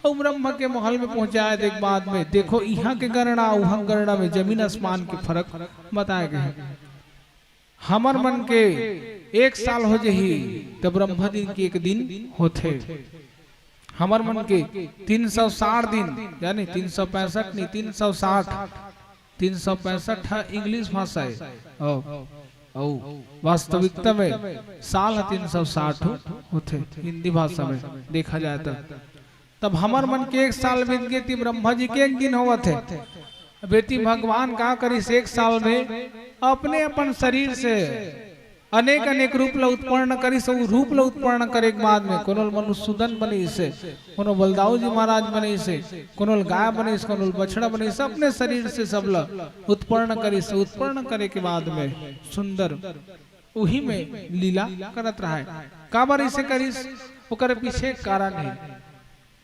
अउ ब्रह्मा के महल में पहुंचाए देख बाद में देखो, इहां के गणना, उहां के गणना में जमीन आसमान के फर्क बताए गए हे। हमर मन के एक साल हो जही, त ब्रह्मा जी के एक दिन होथे। हमर मन के तीन सौ साठ दिन, यानी तीन सौ पैंसठ नहीं, तीन सौ साठ, तीन सौ पैंसठ ह इंग्लिश भाषा हे। अउ, अउ वास्तविकता में साल ह तीन सौ साठ होथे, हिंदी भाषा में देखा जाए त। तब हमर मन के एक साल बीत गे, ती ब्रह्मा जी के एक दिन होवत हे। बेटी भगवान का करिस, एक साल में अपने अपन शरीर से अनेक अनेक रूप ल उत्पन्न करिस। अउ रूप ल उत्पन्न करे के बाद में कोनो ल मधुसूदन बनिस, कोनो बलदाऊ जी महाराज बनिस, कोनो ल गाय बनिस, कोनो ल बछड़ा बनिस, अपने शरीर से सब ल उत्पन्न करिस। उत्पन्न करे के बाद में सुंदर उही में लीला करत रहाय। काबर इसे करिस, ओकर पीछे कारण हे।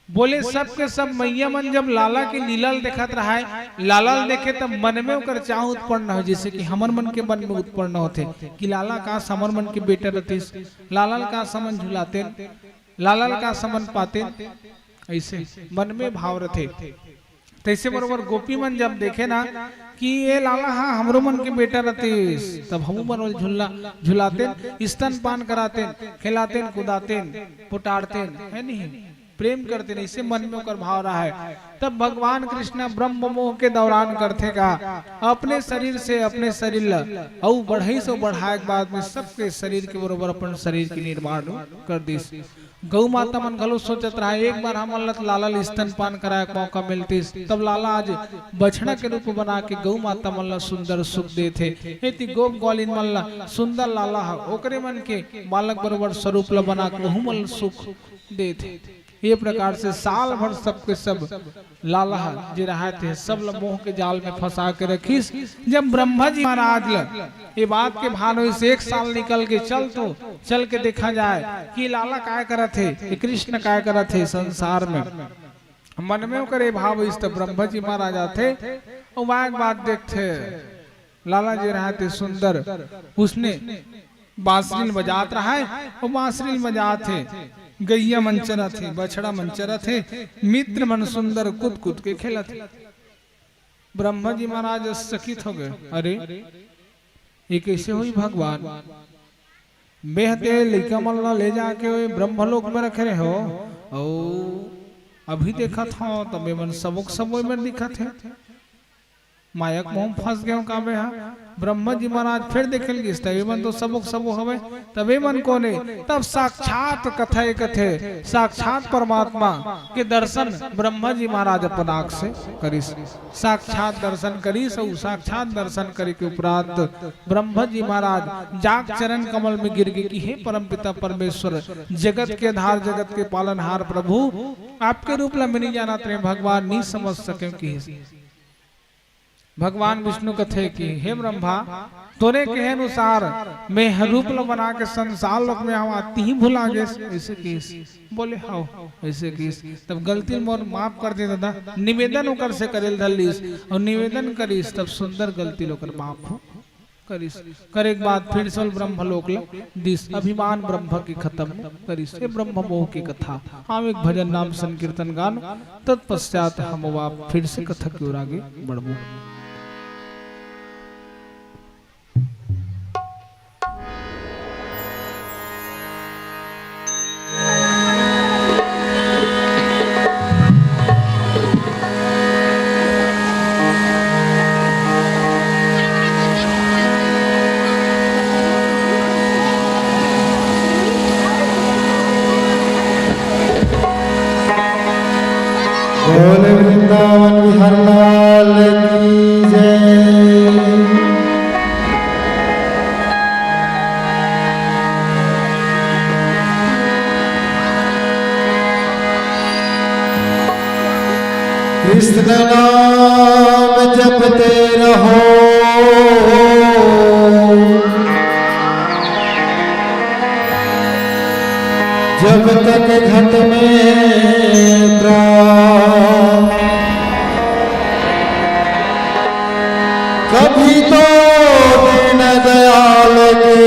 बोले, सब के सब मैया मन जब लाला के लीला ल देखत रहाय, लाला ल देखे, तब मन में ओकर चाह उत्पन्न हो, जैसे कि हमर मन के मन में उत्पन्न होथे कि लाला काश हमर मन के बेटा रतिस, लाला ल काश हमन झुलातेन, लाला ल काश हमन पातेन, ऐसे मन में भाव रथे। तैसे बरोबर गोपी मन जब देखे ना कि ये लाला हा हमरो मन के बेटा रतिस, तब हमू मन ओला झुल्ला झुलातेन, स्तनपान करातेन, खिलातेन, कुदातेन, पुटारतेन, है नहीं? प्रेम करतेन, ऐसे मन में ओकर भाव रहाय। तब भगवान कृष्ण ब्रह्म मोह के दौरान करथे का, अपने शरीर से अपने शरीर ल अउ बढ़ई से बढ़ाए के बाद में सबके शरीर के बरोबर अपन शरीर के निर्माण कर दिस। गौ माता मन घलो सोचत रहा, एक बार हमन ल लाला ल स्तनपान कराए के मौका मिलतिस, तब लाला आज बछड़ा के रूप बना के गौ माता मन ल सुंदर सुख देथे। एती गोप ग्वालिन मन ल सुंदर लाला ह ओकरे मन के बालक बरोबर स्वरूप ल बना के ओहू मन ल सुख देथे। ये प्रकार से साल भर सबके सब लाला ह जे रहाय ते सब ल मोह के जाल में फंसा के रखिस। जब ब्रह्मा जी महाराज ल ये बात के भान होइस, एक साल निकल के चल तो चल के देखा जाए कि लाला काय करत हे, ये कृष्ण काय करत हे संसार में। मन में ओकर ये भाव होइस, त ब्रह्मा जी महाराज आथे, अउ वाह के बात देखथे, लाला जे रहाय ते सुंदर, उसने बांसुरी ल बजात रहाय, अउ बांसुरी ल बजात हे, गइया मन चरत हे, बछड़ा मन चरत हे, मित्र मन सुंदर कूद कूद के खेलत हे। ब्रह्मा जी महाराज चकित हो गए, अरे, ये कैसे हुई भगवान? मैं ह ते लइका मन ला ले जाके ओए ब्रह्मलोक में रखे रहे हो, अउ अभी देखत हो त मैं मन सबो के सबो में दिखत हे। माया के मोह में फंस गए हो का मैं हा? ब्रह्मा जी महाराज फिर देखे ल गिस, तब ये मन तो सबो के सबो हवे, तब ये मन कोन हे? तब साक्षात कथा ये कथे, साक्षात परमात्मा के दर्शन ब्रह्मा जी महाराज अपन आँख से करिस। साक्षात दर्शन करिस, अउ साक्षात दर्शन करे के उपरांत ब्रह्मा जी महाराज जाके चरण कमल में गिर गे कि हे परमपिता परमेश्वर, जगत के आधार, जगत के पालनहार प्रभु, आपके रूप ला मैं नहीं जानत रहे भगवान, नहीं समझ सके कि भगवान विष्णु कथे कि हे ब्रह्मा, तोरे कहे अनुसार मैं ह रूप ल बना के संसार लोक में आवा, तिही भुला गेस, ऐसे किस। बोले, हव, ऐसे किस। तब गलती ल मोर माफ कर दे दादा। निवेदन ओकर से करे ल धर लिस अउ निवेदन करिस, तब सुंदर गलती ल ओकर माफ हो करिस। करे के बाद फिर से ब्रह्मलोक ल दिस, अभिमान ब्रह्म के खत्म करिस। ये ब्रह्म मोह की कथा। हम एक भजन नाम संकीर्तन गान, तत्पश्चात हम वाप फिर से कथा की ओर आगे बढ़बो। बोल वृंदावन बिहारी लाल की जय। कृष्ण नाम जपते रहो, जब तक घट में प्राण। कभी तो दीन दयाल के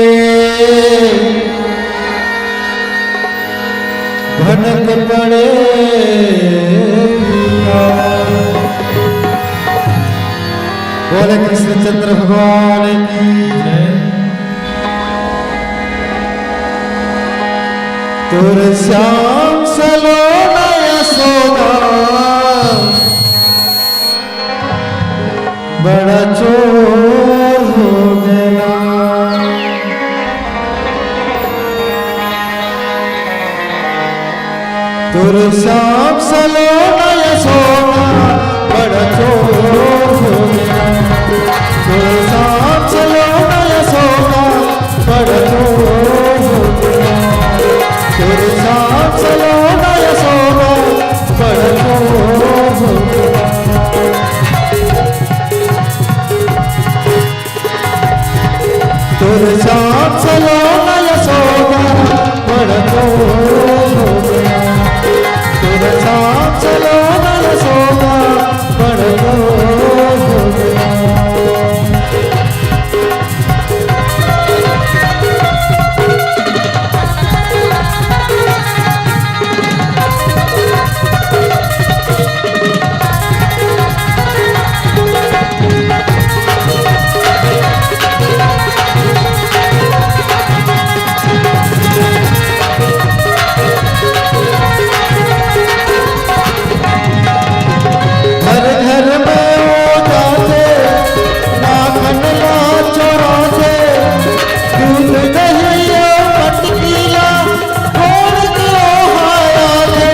भनक पड़े। बोले कृष्णचंद्र भगवान की जय। तोर श्याम सलोना यशोदा बड़ा चोर हो गेला। तोर श्याम सलोना यशोदा बड़ा चोर हो गेला। तोर श्याम सलोना यशोदा बड़ा चोर हो गेला। तोर श्याम सलोना यशोदा बड़ा चोर हो गेला। तोर श्याम सलोना यशोदा बड़ा चोर हो गेला। तोर श्याम सलोना यशोदा बड़ा चोर हो गेला। घर घर में वो जाथे, माखन ला चोराथे, दूध दही या मटकी ला फोड़ के ओहा आथे।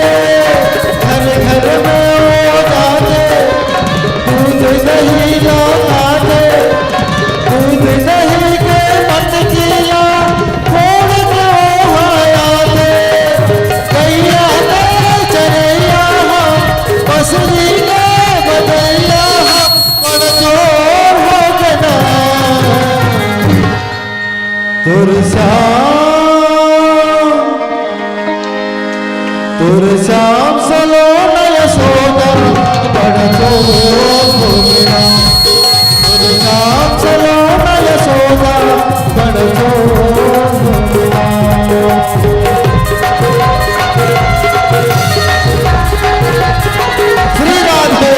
घर घर में वो जाथे, दूध दही ला खाथे, दूध दही के मटकी ला फोड़ के ओहा आथे। गैया के चरैया हा, बंसुरी के बजैया हा, बड़ जोर हो गेला। तोर श्याम, तोर श्याम सलोना यशोदा बड़ चोर हो गेला। तोर श्याम सलोना यशोदा बड़ चोर हो गेला। श्री राधे।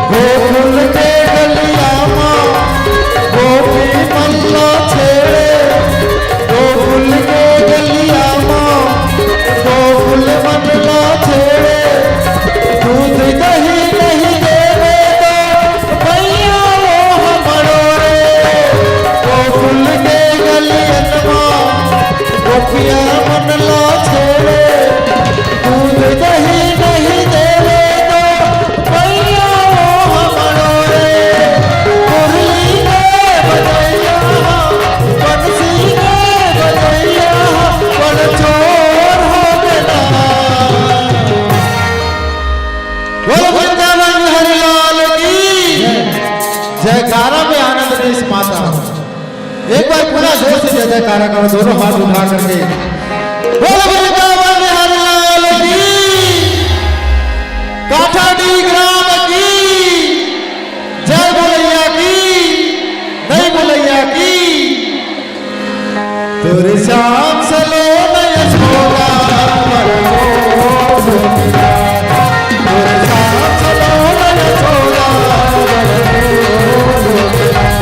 गोकुल के गलिया मा गोपी मन ला छेड़े, गोकुल के गलिया मा गोकुल मन ला छेड़े, दूध दही नहीं देवे तो भैया वो हमरो रे। गोकुल के गलियन मा गोपिया मन ला छेड़े, दूध दही नहीं देवे तो भैया वो हमरो रे। मुरली के बजैया, बंसी के बजैया, बड़ चोर हो गेला। बोलो वृंदावन बिहारी लाल की जयकारा में आनंद देश माता। एक बार पूरा जोर से जय जयकारा करो, दोनों हाथ उठा करके। बोल वृंदावन हरि लाल की, काठाडी ग्राम की, जय बोलैया की, नहीं बोलैया की। तोरे श्याम सलोन यशोदा बड़ चोर हो गेला। तोरे श्याम सलोन यशोदा बड़ चोर हो गेला।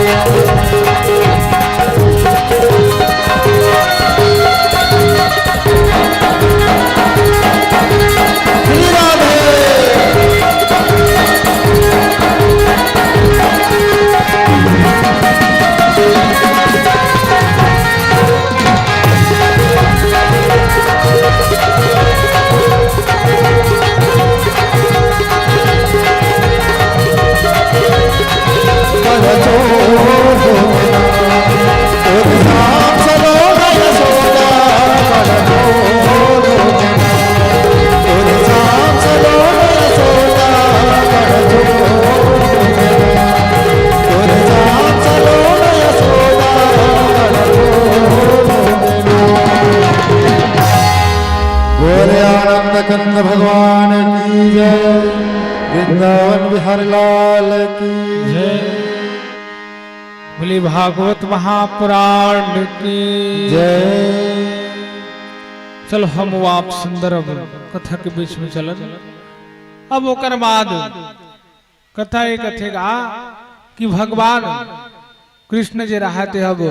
भगवान की जय। वृंदावन बिहारी लाल की जय। बोले भागवत महापुराण की जय। चलो हम वाप सुंदर अब कथा के बीच में चलन। अब ओकर बाद कथा ये कथे गा कि भगवान कृष्ण जे रहा थे अब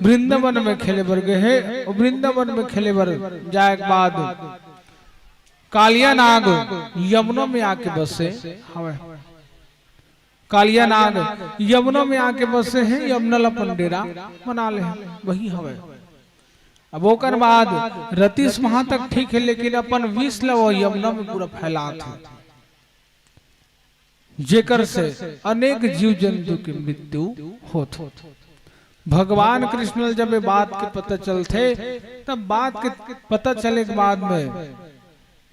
वृंदावन में खेले बर गए हे। और वृंदावन में खेले बर जाए के बाद कालिया नाग यमुना में आके बसे हवे। कालिया नाग यमुना में आके बसे हे, यमुना ला अपन डेरा बना ले हे, वही हवे। अब ओकर बाद रतीश वहां तक ठीक हे, लेकिन अपन विष ला वो यमुना में पूरा फैलात हे, जेकर से अनेक जीव जंतु के मृत्यु होत हे। भगवान कृष्ण ला जब ये बात के पता चलथे, तब बात के पता चले के बाद में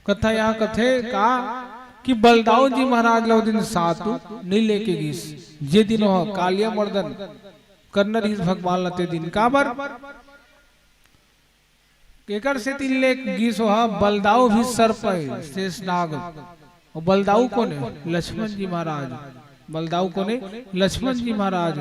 कथा यह कथे का कि बलदाऊ जी महाराज ला ओ दिन सातु नइ लेके गिस, जे दिन वह कालिया मर्दन करना रहिस भगवान ला ते दिन। काबर? एकर सेती ले गिस, ओहा बलदाऊ भी सर्प हे, शेष नाग। और बलदाऊ कोन हे? लक्ष्मण जी महाराज। बलदाऊ कोन हे? लक्ष्मण जी महाराज।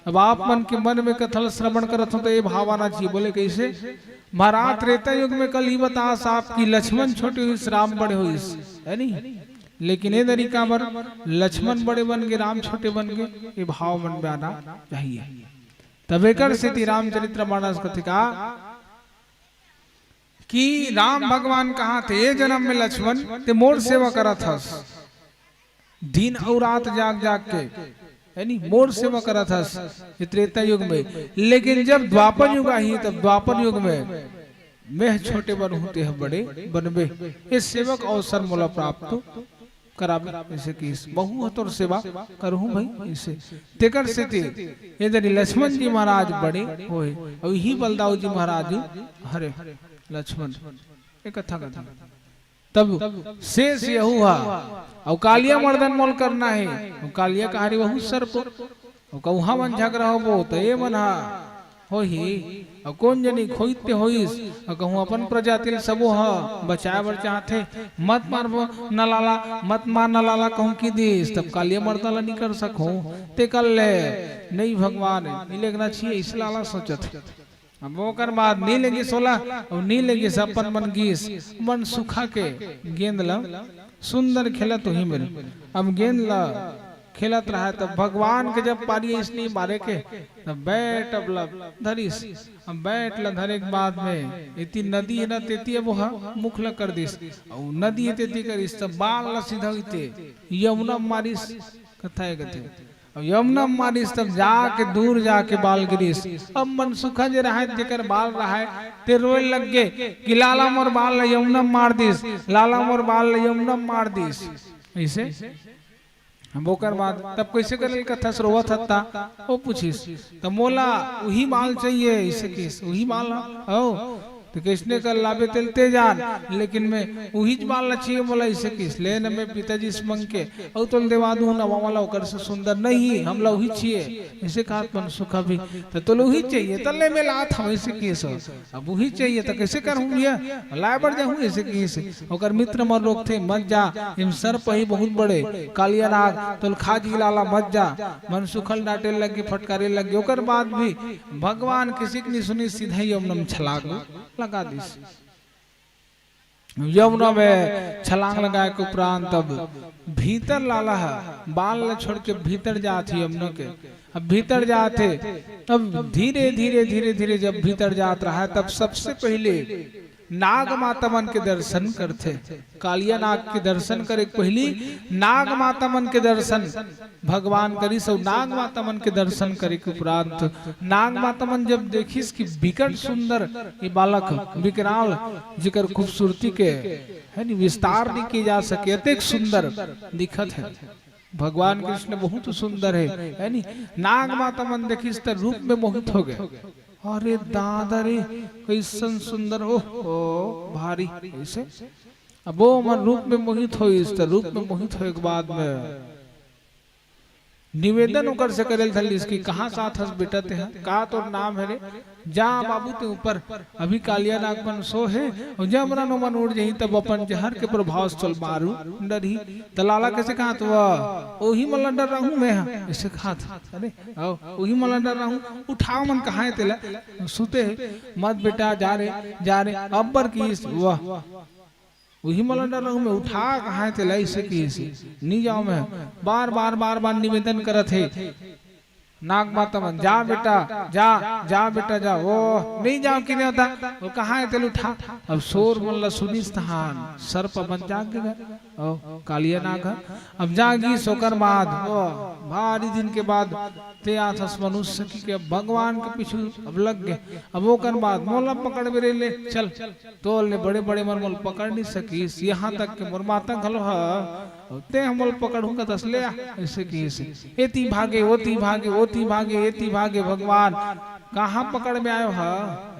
अब आप मन के मन में कथा ल श्रवण करत हो तो ये भाव आना चाहिए। बोले कैसे? महाराज, त्रेता युग में कल ही बतास आप कि लक्ष्मण छोटे होइस, राम बड़े होइस, है नी? लेकिन ये दरी काबर लक्ष्मण बड़े बन गे, राम छोटे बन गे, ये भाव मन में आना चाहिए। तब एकर सेती रामचरित्र मानस कथे का कि राम भगवान कहा थे, "ए जन्म में लक्ष्मण ते मोर सेवा करत हस, दिन अउ रात जाग जाग के, है नी, मोर सेवा करत हस ये त्रेता युग में, लेकिन जब द्वापर युग आही, तब द्वापर युग में मैं छोटे बनहूं, तेह बड़े बनबे, ये सेवक अवसर मोला प्राप्त कराबे।" ऐसे कि इस बहू ह तोर सेवा करहूं भाई, ऐसे। तेकर सेती ये दरी लक्ष्मण जी महाराज बड़े होए, अउ इही बलदाऊ जी महाराज हरे लक्ष्मण। ये कथा कथा। तब शेष यहू हा, अउ कालिया मर्दन मोल करना हे, अउ कालिया कहारी वहू सर्प, अउ कहूं हमन झगड़ा होबो, त ये मन हा होही, अउ कोन जनी खोइत ते होइस, अउ कहूं अपन प्रजाति ल सबो ह बचाए बर चाहथे, "मत मारबो न लाला, मत मार न लाला," कहूं कि दिस, तब कालिया मर्दा ला नी कर सकहूं, ते कर ले, नहीं भगवान, नी लेगना चाहिए, इस लाला सोचत हे। अब ओकर बाद नी लेगिस ओला, अउ नी लेगिस अपन मन गिस, मन सुखा के गेंद ला सुंदर खेलत होही मेरे। अब गेंद ला खेलत रहा, तब भगवान के जब पारी अइस नी मारे के, तब बैट अब ला धरिस। अब बैट ला धरे के बाद में एती नदी हे ना, तेती अब ओहा मुख ला कर दिस, अउ नदी हे तेती करिस, तब बाल ला सीधा होइते यमुना मारिस, कथा हे कथे। अब यमुना मारिस, तब जाके दूर जाके बाल गिरिस। अब मनसुखा जे रहाय, जेकर बाल रहाय, ते रोए लग गे कि "लाला मोर बाल ला यमुना मार दिस, लाला मोर बाल ला यमुना मार दिस।" ऐसे। अब ओकर बाद तब कैसे करे कथस, रोवत हत्ता, ओ पूछिस, "त मोला उही बाल चाहिए," ऐसे किस, "उही बाल ला, ओ, त कइसने कर लाबे तेल ते जान, लेकिन मैं उहीच बाल ला चाहिए मोला," ऐसे किस, "ले न मैं पिताजी से मंग के अउ तोल देवा दूं, नवा वाला ओकर से सुंदर नहीं, हमला उही चाहिए," ऐसे कहत मनसुखा भी, "त तोल उही चाहिए, त ले मैं लात हंव," ऐसे किस। "अब उही चाहिए, त कइसे करहूं भैया, लाए बर जाहूं," ऐसे किस। ओकर मित्र मन रोकथे, "मत जा, एम सर्प ही बहुत बड़े, कालिया नाग, तोल खा जी लाला, मत जा।" मनसुखा ल डांटे लग गे, फटकारे लग गे। ओकर बाद भी भगवान किसी के नी सुनिस, सीधा ही यमुना में छलांग लगा दिस। यमुना में छलांग लगाए के उपरांत अब भीतर लाला ह बाल ल छोड़ के भीतर जात हे यमुना के। अब भीतर जात हे, तब धीरे, धीरे, धीरे, धीरे जब भीतर जात रहा है, तब सबसे पहिले नाग माता मन के दर्शन करथे। कालिया नाग के दर्शन करे के पहिली नाग माता मन के दर्शन भगवान करिस, अउ नाग माता मन के दर्शन करे के उपरांत नाग माता मन जब देखिस कि बिकट सुंदर ये बालक विकराल, जेकर खूबसूरती के, है नी, विस्तार नहीं किए जा सके, अतेक सुंदर दिखत है। भगवान कृष्ण बहुत सुंदर है, है नी? नाग माता मन देखिस त रूप में मोहित हो गए। "अरे दादा रे, कैसन सुंदर, ओहो, भारी," ऐसे। अब वो मन रूप में मोहित होइस, त रूप में मोहित होए के बाद में निवेदन ओकर से करे ल धरलिस कि कहाँ से आथस बेटा तेहा, का तोर नाम हे रे? जा बाबू ते ऊपर, अभी कालिया नाग मन सो हे, अउ जब रन ओमन उठ जही तब अपन जहर के प्रभाव से तोल मारू डरही। त लाला कइसे कहत, वह ओही मन ला डर रहूं मैं हा, अइसे कहत, अरे, अउ ओही मन ला डर रहूं, उठाव मन कहाँ हे तेला, सुते हे, मत बेटा, जा रे, जा रे, अब्बर किहिस, वह उही मन ला डर रहूं मैं, उठा कहाँ हे तेला, अइसे किहिस। नी जाव मैं, बार बार बार बार निवेदन करत हे नाग माता मन, जा बेटा, जा, जा बेटा, जा। ओ, नी जाव कि नी होता, ओ कहाँ हे तेला उठा। अब सोर मन ला सुनिस तहान सर्प मन जाग गे। ओ, कालिया नाग ह। अब जागिस ओकर बाद, ओ, भारी दिन के बाद ते आथस मनुष्य कहिके, अब भगवान के पीछू अब लग गे। अब ओकर बाद मोला पकड़बे रे, ले चल, तोल ले बड़े बड़े मन मोला पकड़ नी सकिस, यहाँ तक के मोर माता घलो ह, अउ ते ह मोला पकड़हूं कथस, ले आ, अइसे किहिस। एती भागे, ओती भागे, ओती भागे, एती भागे, भगवान कहाँ पकड़ में आयो ह,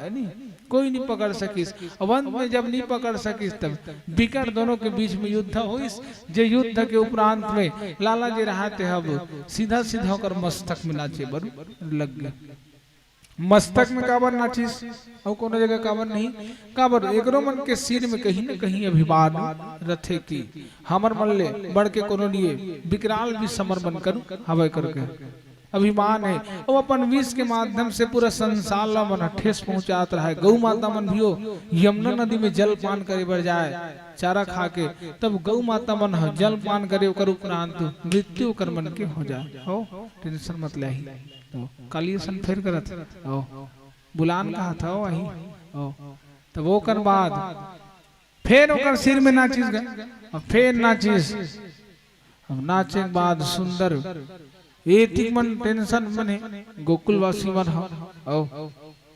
हे नी? कोई नी पकड़ सकिस। अब अंत में जब नी पकड़ सकिस, तब बिकट दोनों के बीच में युद्ध होइस, जे युद्ध के उपरांत में लाला जे रहा ते ह अब सीधा सीधा ओकर मस्तक में नाचे बर लग गे। मस्तक में काबर नाचिस, अउ कोनो जगह काबर नहीं? काबर एकरो मन के सिर में कहीं न कहीं अभिमान रथे कि हमर मन ले बढ़ के कोनो लिए विकराल भी समर मन करू हवय करके अभिमान हे। अउ अपन विष के माध्यम से पूरा संसार ला मन ह ठेस पहुंचात रहय। गौ माता मन भी ओ यमुना नदी में जल पान करे बर जाय, चारा खा के, तब गौ माता मन ह जल पान करे, ओकर उपरांत मृत्यु ओकर मन के हो जाय। हो, टेंशन मत लेही। तो काली असन फेर करत हे। ओ, बुलान कहत हे, ओ, आही। ओ, तब ओकर बाद फेर ओकर सिर में नाचिस गा, अब फेर नाचिस। अब नाचे के बाद सुंदर, एतिक मन टेंशन मने गोकुलवासी मन ह। ओ,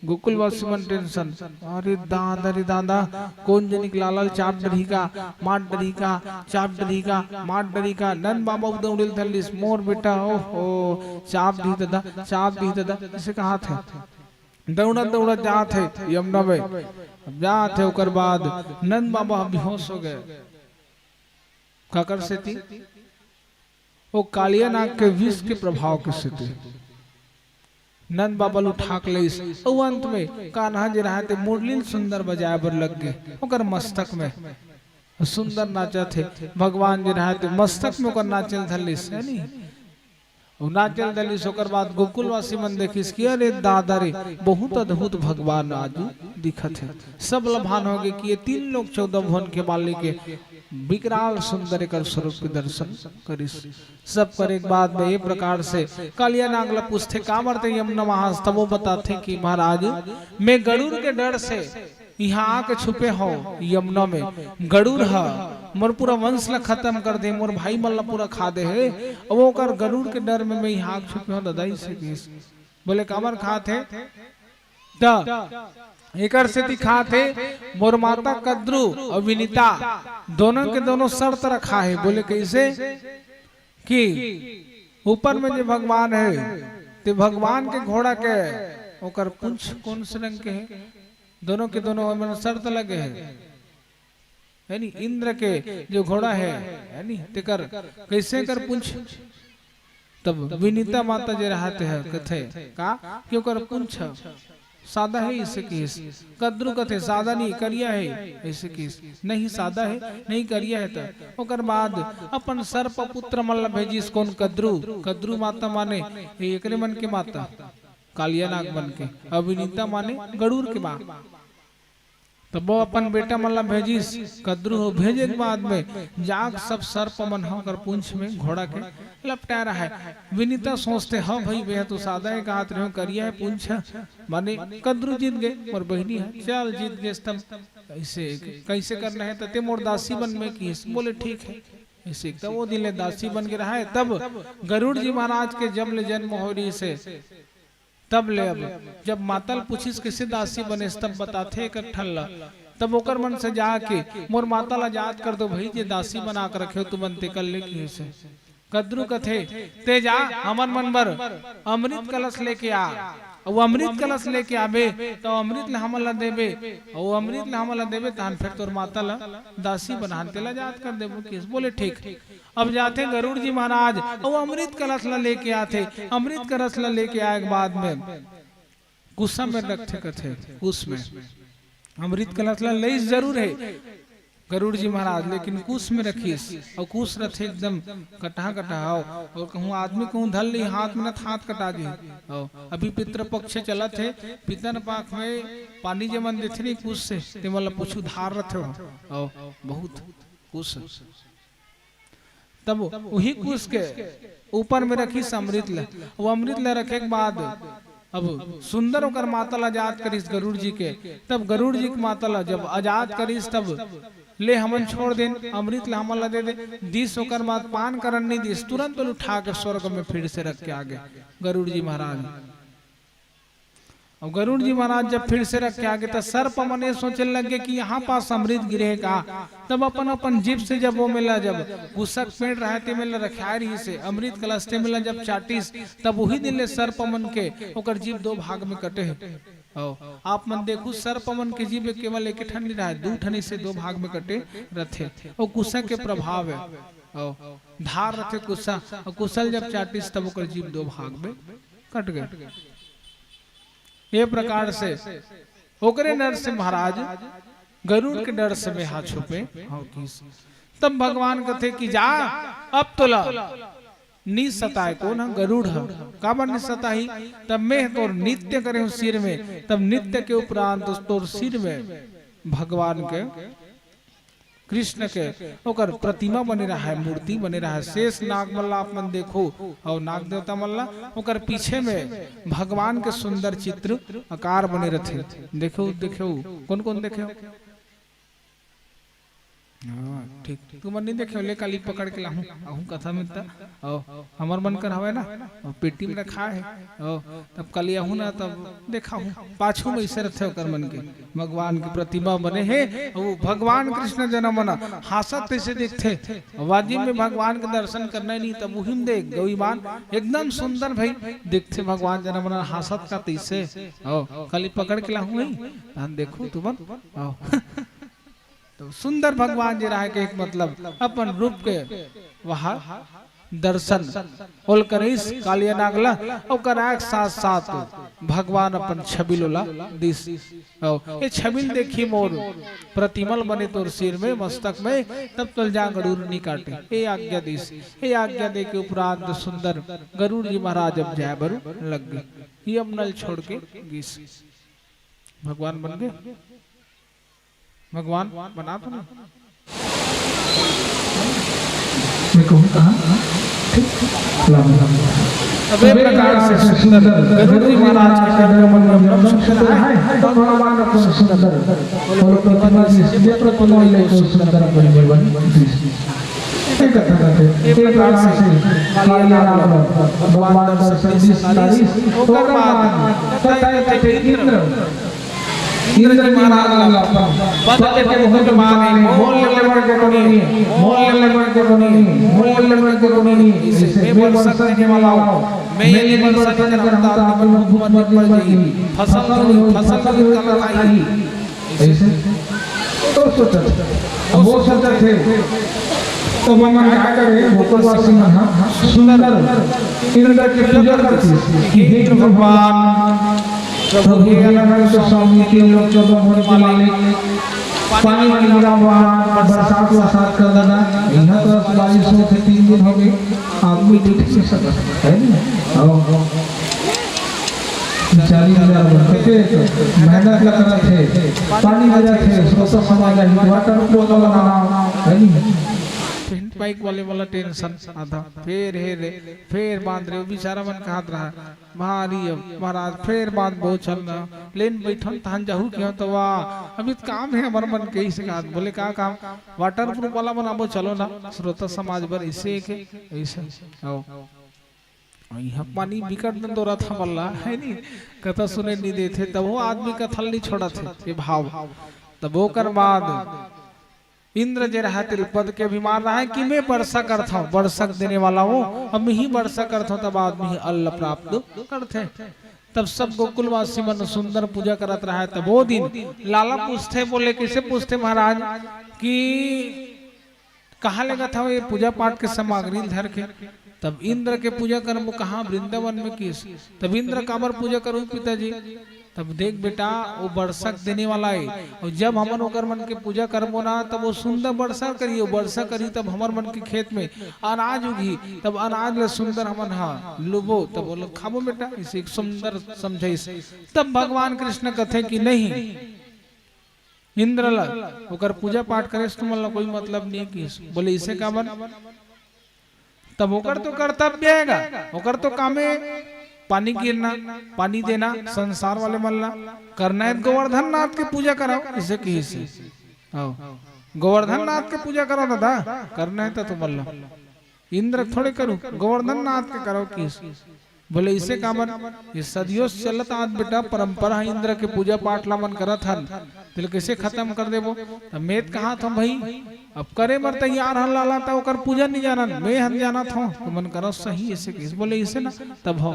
गोकुलवासी मन टेंशन। अरे दादा रे दादा, कोन जनी के लाला ल चाप डरही का, मार डरही का, चाप डरही का, मार डरही का। नंद बाबा दौड़े ल धरलिस, मोर बेटा, ओहो, चाप दिही ददा, चाप दिही ददा, अइसे कहत हे। दौड़त दौड़त जात हे यमुना में। अब जात हे, ओकर बाद नंद बाबा बेहोश हो गे। काकर सेती? ओ कालिया नाग के विष के प्रभाव के सेती। नंद बाबा ल उठा के लइस। अउ अंत में कान्हा जे रहा ते मुरली ल सुंदर बजाए बर लग गे ओकर मस्तक में। सुंदर नाचत हे। भगवान जे रहा ते मस्तक में ओकर नाचे ल धरलिस, हे नी? अउ नाचे ल धरलिस, ओकर बाद गोकुलवासी मन देखिस कि अरे दादा रे, बहुत अद्भुत भगवान आज दिखत हे। सब ल भान हो गे कि ये तीन लोक चौदह भुवन के मालिक हे। विकराल सुंदर एकर स्वरूप के दर्शन करिस। सब करे के बाद में ये प्रकार से कालिया नाग ल पूछथे, "काबर ते यमुना म हस?" तब ओ बताथे कि महाराज, मैं गरुड़ के डर से इहाँ आके छुपे हंव यमुना में। गरुड़ ह मोर पूरा वंश ल खतम कर दे, मोर भाई मन ल पूरा खा दे हे। अब ओकर गरुड़ के डर में मैं इहाँ आके छुपे हंव ददा, अइसे किहिस। बोले, "काबर खात हे?" त एकर सेती खात हे, मोर माता कद्रू अउ विनीता दोनों के दोनों शर्त रखा हे। बोले, "कइसे?" कि ऊपर में जे भगवान हे, ते भगवान के घोड़ा के ओकर पूंछ कोन से रंग के हे? दोनों के दोनों ओमन शर्त लगे हे, हे नी? इंद्र के जो घोड़ा हे, हे नी? तेकर कइसे कर पूंछ? तब विनीता माता जे रहा ते ह कथे का कि ओकर पूंछ सादा हे, अइसे किहिस। कद्रू कथे, "सादा नहीं, करिया हे," अइसे किहिस। "नहीं, सादा हे, नहीं, करिया हे।" त ओकर बाद अपन सर्प पुत्र मन ल भेजिस, कोन? कद्रू। कद्रू माता माने एकरे मन के माता, कालिया नाग मन के। अउ विनीता माने गरुड़ के माँ। तब ओ अपन बेटा मन ला भेजिस, कद्रू हो। भेजे के बाद में जाग सब सर्प मन ह ओकर पूंछ में घोड़ा के लपटाए रहय। विनीता सोचथे, "हव भई, मैं ह तो सादा हे कहत रहेंव, करिया हे पूंछ ह।" माने कद्रू जीत गे, मोर बहिनी ह, चल जीत गेस तब। अइसे कइसे करना हे, त ते मोर दासी बन में किहिस, बोले, "ठीक हे।" अइसे तब ओ दिन ले दासी बन के रहय। तब गरुड़ जी महाराज के जब ले जन्म होय रिहिस हे, तब ले अब जब माता ल पूछिस, "कइसे दासी बनेस?" तब बताथे एक ठन ला। तब ओकर मन से जाके, "मोर माता ला आजाद कर दो भई, जे दासी बना के रखे हो तुमन, तेकर ले," किहिस हे। कद्रू कथे, "ते जा, हमर मन बर अमृत कलश लेके आ।" अउ अमृत कलश लेके आबे, त अमृत ल हमन ला देबे, अउ अमृत ल हमन ला देबे, तहन फेर तोर माता ला दासी बनान तेला आजाद कर देबो कहिस। बोले, "ठीक।" अब जाथे गरुड़ जी महाराज, अउ अमृत कलश ला लेके आथे। अमृत कलश ला लेके आए के बाद में कुसा में रखथे, कथे, कुस में। अमृत कलश ला लेइस जरूर हे गरुड़ जी महाराज, लेकिन कुस में रखिस, अउ कुस रथे एकदम कटहा कटहा हो, अउ कहूँ आदमी कहूँ धर ली हाथ में न त हाथ कटा जी। अउ अभी पितृपक्ष चलत हे, पितरपक्ष में पानी जेमन देथे नहीं कुस से, तेमन ला पूछू धार रथे हो, अउ बहुत कुस। तब उही कुस के ऊपर में रखिस अमृत ला। वो अमृत ला रखे के बाद अब सुंदर ओकर माता ला आजाद करिस गरुड़ जी के। तब गरुड़ जी के माता ला जब आजाद करिस, तब ले हमन छोड़ देन, अमृत ला हमन ला दे दे। दिस ओकर बाद पान करन नहीं दिस, तुरंत ओला उठा के स्वर्ग में फिर से रख के आगे गरुड़ जी महाराज। अउ गरुड़ जी महाराज जब फिर से रख के आगे, त सर्प मन ये सोचे लग गे कि यहाँ पास अमृत गिरे हे का। तब अपन अपन जीभ से जब वो मेला, जब कुसा के पेड़ रहे ते मेला रखाए रहिस हे, अमृत कलश ते मेला जब चाटिस, तब उही दिन ले सर्प मन के ओकर जीभ दो भाग में कटे हे। अउ आप मन देखू, सर्प मन के जीभ केवल एक ठन नहीं रहे, दू ठन से दो भाग में कटे रथे। अउ कुसा के प्रभाव हे, अउ धार रथे कुसा, अउ कुसा ल जब चाटिस तब ओकर जीभ दो भाग में कट गे। ये प्रकार से ओकरे डर से महाराज, गरुड़ के डर से मैं हा छुपे हंव कहिस। तब भगवान कथे कि जा, अब तोला नी सताए कोन ह, गरुड़ ह, काबर नी सताही? तब मैं तोर नृत्य करे हंव सिर में, तब नृत्य के उपरांत तोर सिर में भगवान के, कृष्ण के ओकर प्रतिमा बने रहे, मूर्ति बने रहे। शेष नाग मन ला आप मन देखो, अउ नाग देवता मन ला, ओकर पीछे में भगवान के सुंदर चित्र आकार बने रथे। देखो, देखो, कोन कोन देखो? हाँ, ठीक। तुमन नहीं देखे, ले काली पकड़ के लाहूं, आहूं कथा में त, अउ हमर मन कर हवय ना, अउ पेटी में रखा है, अउ तब काली आहूं ना, तब देखाहूं। पाछू में ऐसे रथे ओकर मन के, भगवान के प्रतिमा बने हे, अउ भगवान कृष्ण जनमन हासत तैसे दिखथे। वाजिब में भगवान के दर्शन करना ही नहीं, तब उही में देख, गौईमान एकदम सुंदर भाई दिखथे भगवान जनमन हासत का तैसे। अउ काली पकड़ के लाहूं ही, तहन देखू तुमन। अउ तो सुंदर भगवान जी रहे के एक मतलब अपन रूप के वह दर्शन ओल करिस कालिया नाग ला, ओकर आग साथ साथ भगवान अपन छबिल ओला दिस। अउ ये छबिल देखी मोर प्रतिमल बने तोर सिर में, मस्तक में, तब तोल जांग गरुड़ नी काटे। ये आज्ञा दिस। ये आज्ञा दे के उपरांत सुंदर गरुड़ जी महाराज अब जाए बर लग गे। ये अब नल छोड़ के गिस। भगवान बन गे। भगवान बना तो नहीं। मैं कहूँ कहाँ? ठीक? लाभ। अब एक प्रकार से सुंदर गरुड़ जी महाराज के कर्म मन में एकदम सुंदर है, तो भगवान अपन सुंदर और प्रतिमा से, ये प्रतिमा लेके सुंदर अपन जीवन जी। एक कथा कहते, एक प्रकार से कालिया नाग भगवान दर्शन दिस नारिस, ओकर बाद कथा कहते इंद्र इंद्र जी महाराज ला अपन पद के बहुत माने, मोल लेवण के कोनी, मोल लेवण के कोनी, मोल लेवण के कोनी। इसे मैं बरसत के वाला हूँ, मैं ये बरसत के रहता अपन भूख मत मर जाई, फसल नहीं, फसल नहीं कल खाई। ऐसे तो सोचत, अब वो सोचत थे, तो मन का करे, गोकुलवासी मन, हाँ, सुंदर इंद्र की पूजा करती, कि हे भगवान, प्रभु हे अनंत स्वामी के लोग चौदह भुवन के मालिक, पानी वानी गिरा हुआ, बरसात वरसात कर देना। यहाँ तो बारिश होते तीन दिन हो गए, आदमी तो ठीक नहीं सकता है ना। और चालीस हजार रुपये मेहनत लग रहा थे, पानी गिरा थे, सोचा समाज है, वाटर पोल बनाना है नहीं। बाइक वाले वाला टेंशन आधा, फिर हे रे, फिर बांध रहे, बेचारा मन कहा रहा। भारी अब महाराज फेर बांध बहुत चल ना, लेन बैठन तहन जाहू के तो वाह, अभी तो काम है हमर मन के, इसे कहा बोले का काम, वाटर प्रूफ वाला बनाबो, चलो ना, श्रोता समाज बर इसे एक है, ऐसे। आओ। यहाँ पानी बिकट न दो रहा था मल्ला, है नी? कथा सुने नहीं देते, तब वो आदमी कथा नहीं छोड़ा थे, ये भाव। तब ओकर बाद इंद्र जे रहा, तेल पद के अभिमान रहा है कि मैं वर्षा करता हूँ, वर्षक देने वाला हूँ, अब मैं ही वर्षा करता हूँ, तब आदमी ही अल्ल प्राप्त करते। तब सब गोकुलवासी मन सुंदर पूजा करत रहय। तब वो दिन लाला पूछथे, बोले, कइसे पूछथे महाराज कि कहाँ लेगत हव ये पूजा पाठ के सामग्री ल धर के? तब इंद्र के पूजा करबो कहाँ? वृंदावन में। किहिस। तब इंद्र काबर पूजा करहूँ पिताजी? तब देख बेटा, वो बरसा के देने वाला हे, अउ जब हमन ओकर मन के पूजा करबो ना, तब वो सुंदर बरसा करही, वो बरसा करही तब हमर मन के खेत में अनाज उगही, तब अनाज ल सुंदर हमन ह लुबो, तब ओला खाबो बेटा। इसे एक सुंदर समझाइस। तब भगवान कृष्ण कथे कि नहीं, इंद्र ला ओकर पूजा पाठ करे से तुमन ला कोई मतलब नहीं हे। किहिस। बोले, इसे काबर? तब ओकर तो कर्तव्य हे गा, ओकर तो काम हे पानी गिरना, पानी देना, संसार वाले मन ला करना हे। गोवर्धन नाथ के पूजा कराओ, इसे किहिस। आओ, गोवर्धन नाथ के पूजा कराओ दादा, करना हे त तुमन ला। इंद्र थोड़े करू, गोवर्धन नाथ के कराओ। किहिस। बोले, इसे काबर? ये सदियों से चलत आत बेटा परंपरा हे, इंद्र के पूजा पाठ ला मन करत हन, तेला कइसे खतम कर देबो? त में त कहत हंव भाई, अब करे बर तैयार हन लाला, त ओकर पूजा नहीं जानन, में हन जानत हंव, त मन करत सही। इसे किहिस। बोले, इसे ना, तब हो।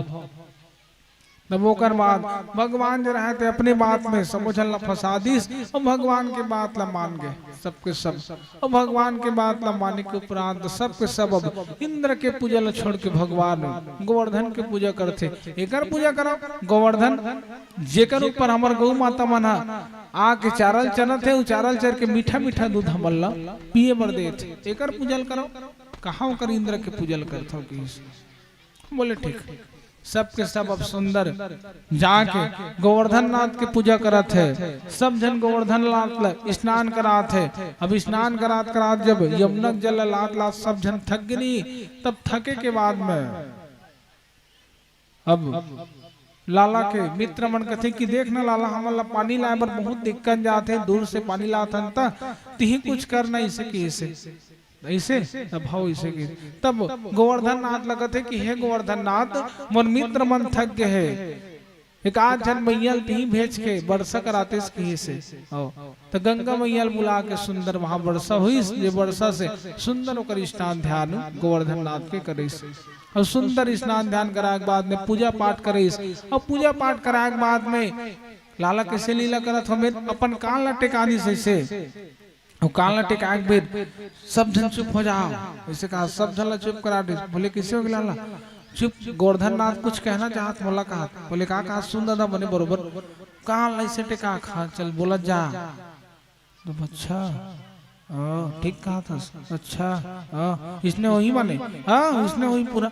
तब ओकर बाद भगवान जे रहय ते अपने बात में सबो झन ला फंसा दिस, अउ भगवान के बात ला मान गे सबके सब। अउ भगवान के बात ला माने के उपरांत सबके सब अब इंद्र के पूजा ला छोड़ के भगवान गोवर्धन के पूजा करथे। एकर पूजा कराओ, गोवर्धन जेकर ऊपर हमर गौ माता मन ह आके चारा ल चरत हे, उ चारा ल चर के मीठा मीठा दूध हमन ला पिए बर देथे, एकर पूजा ल कराओ। कहाँ ओकर इंद्र के पूजा ल करथव? किहिस। बोले, ठीक। सबके सब अब सुंदर जाके गोवर्धन नाथ के पूजा करत हे। सब झन गोवर्धन नाथ ला स्नान करात हे। अब स्नान करात करात जब यमुना के जल ला लात लात सब झन थक गे नी, तब थके के बाद में अब लाला के मित्र मन कथे कि देख ना लाला, हमन ला पानी लाए बर बहुत दिक्कत जात हे, दूर से पानी लात हन त तिही कुछ कर ना, इसे किहिस। अइसे? तब हो, इसे किहिस। तब गोवर्धन नाथ ला कथे कि हे गोवर्धन नाथ, मोर मित्र मन थक गे हे, एक आध झन मइया ल तिही भेज के बरसा करातेस, किहिस। हो, त गंगा मइया ल बुला के सुंदर वहां बरसा होइस, जे बरसा से सुंदर ओकर स्नान ध्यान गोवर्धन नाथ के करिस। अउ सुंदर स्नान ध्यान कराए के बाद में पूजा पाठ करिस, अउ पूजा पाठ कराए के बाद में लाला कइसे लीला करत हवे, अपन कान ला टेका दिस अइसे। अउ कान ला टेकाए के बेर सब झन चुप हो जाओ, अइसे कहा। सब झन ला चुप करा दिस। बोले, कइसे हो गे लाला? चुप, गोवर्धन नाथ कुछ कहना चाहत मोला कहत। बोले, का कहत? सुन दादा, बने बरोबर कान ला अइसे टेका, हाँ, चल बोलत जा। तब अच्छा, हाँ, ठीक कहत हस। अच्छा, हाँ, इसने होही माने, हाँ, इसने होही पूरा।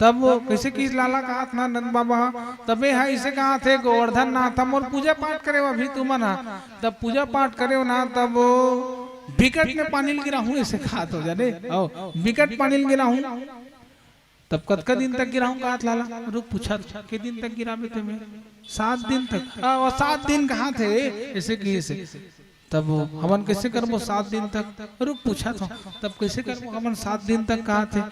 तब वो कइसे किहिस लाला कहत ना नंद बाबा ह, तबे ह अइसे कहत हे, गोवर्धन नाथ ह मोर पूजा पाठ करे हो अभी तुमन ह, तब पूजा पाठ करे हो ना, तब वो बिकट में पानी ल गिराहूं, अइसे कहत हो जाने, आओ, बिकट पानी ल गिराहूं। तब कतका दिन तक गिराहूं कहत लाला? रुक, पूछत, के दिन तक गिराबे ते में? सात दिन तक। आ, वो सात दिन कहत हे, अइसे किहिस। तब हमन कइसे करबो सात दिन तक? रुक, पूछत हंव, तब कइसे करबो हमन सात दिन तक कहत हे?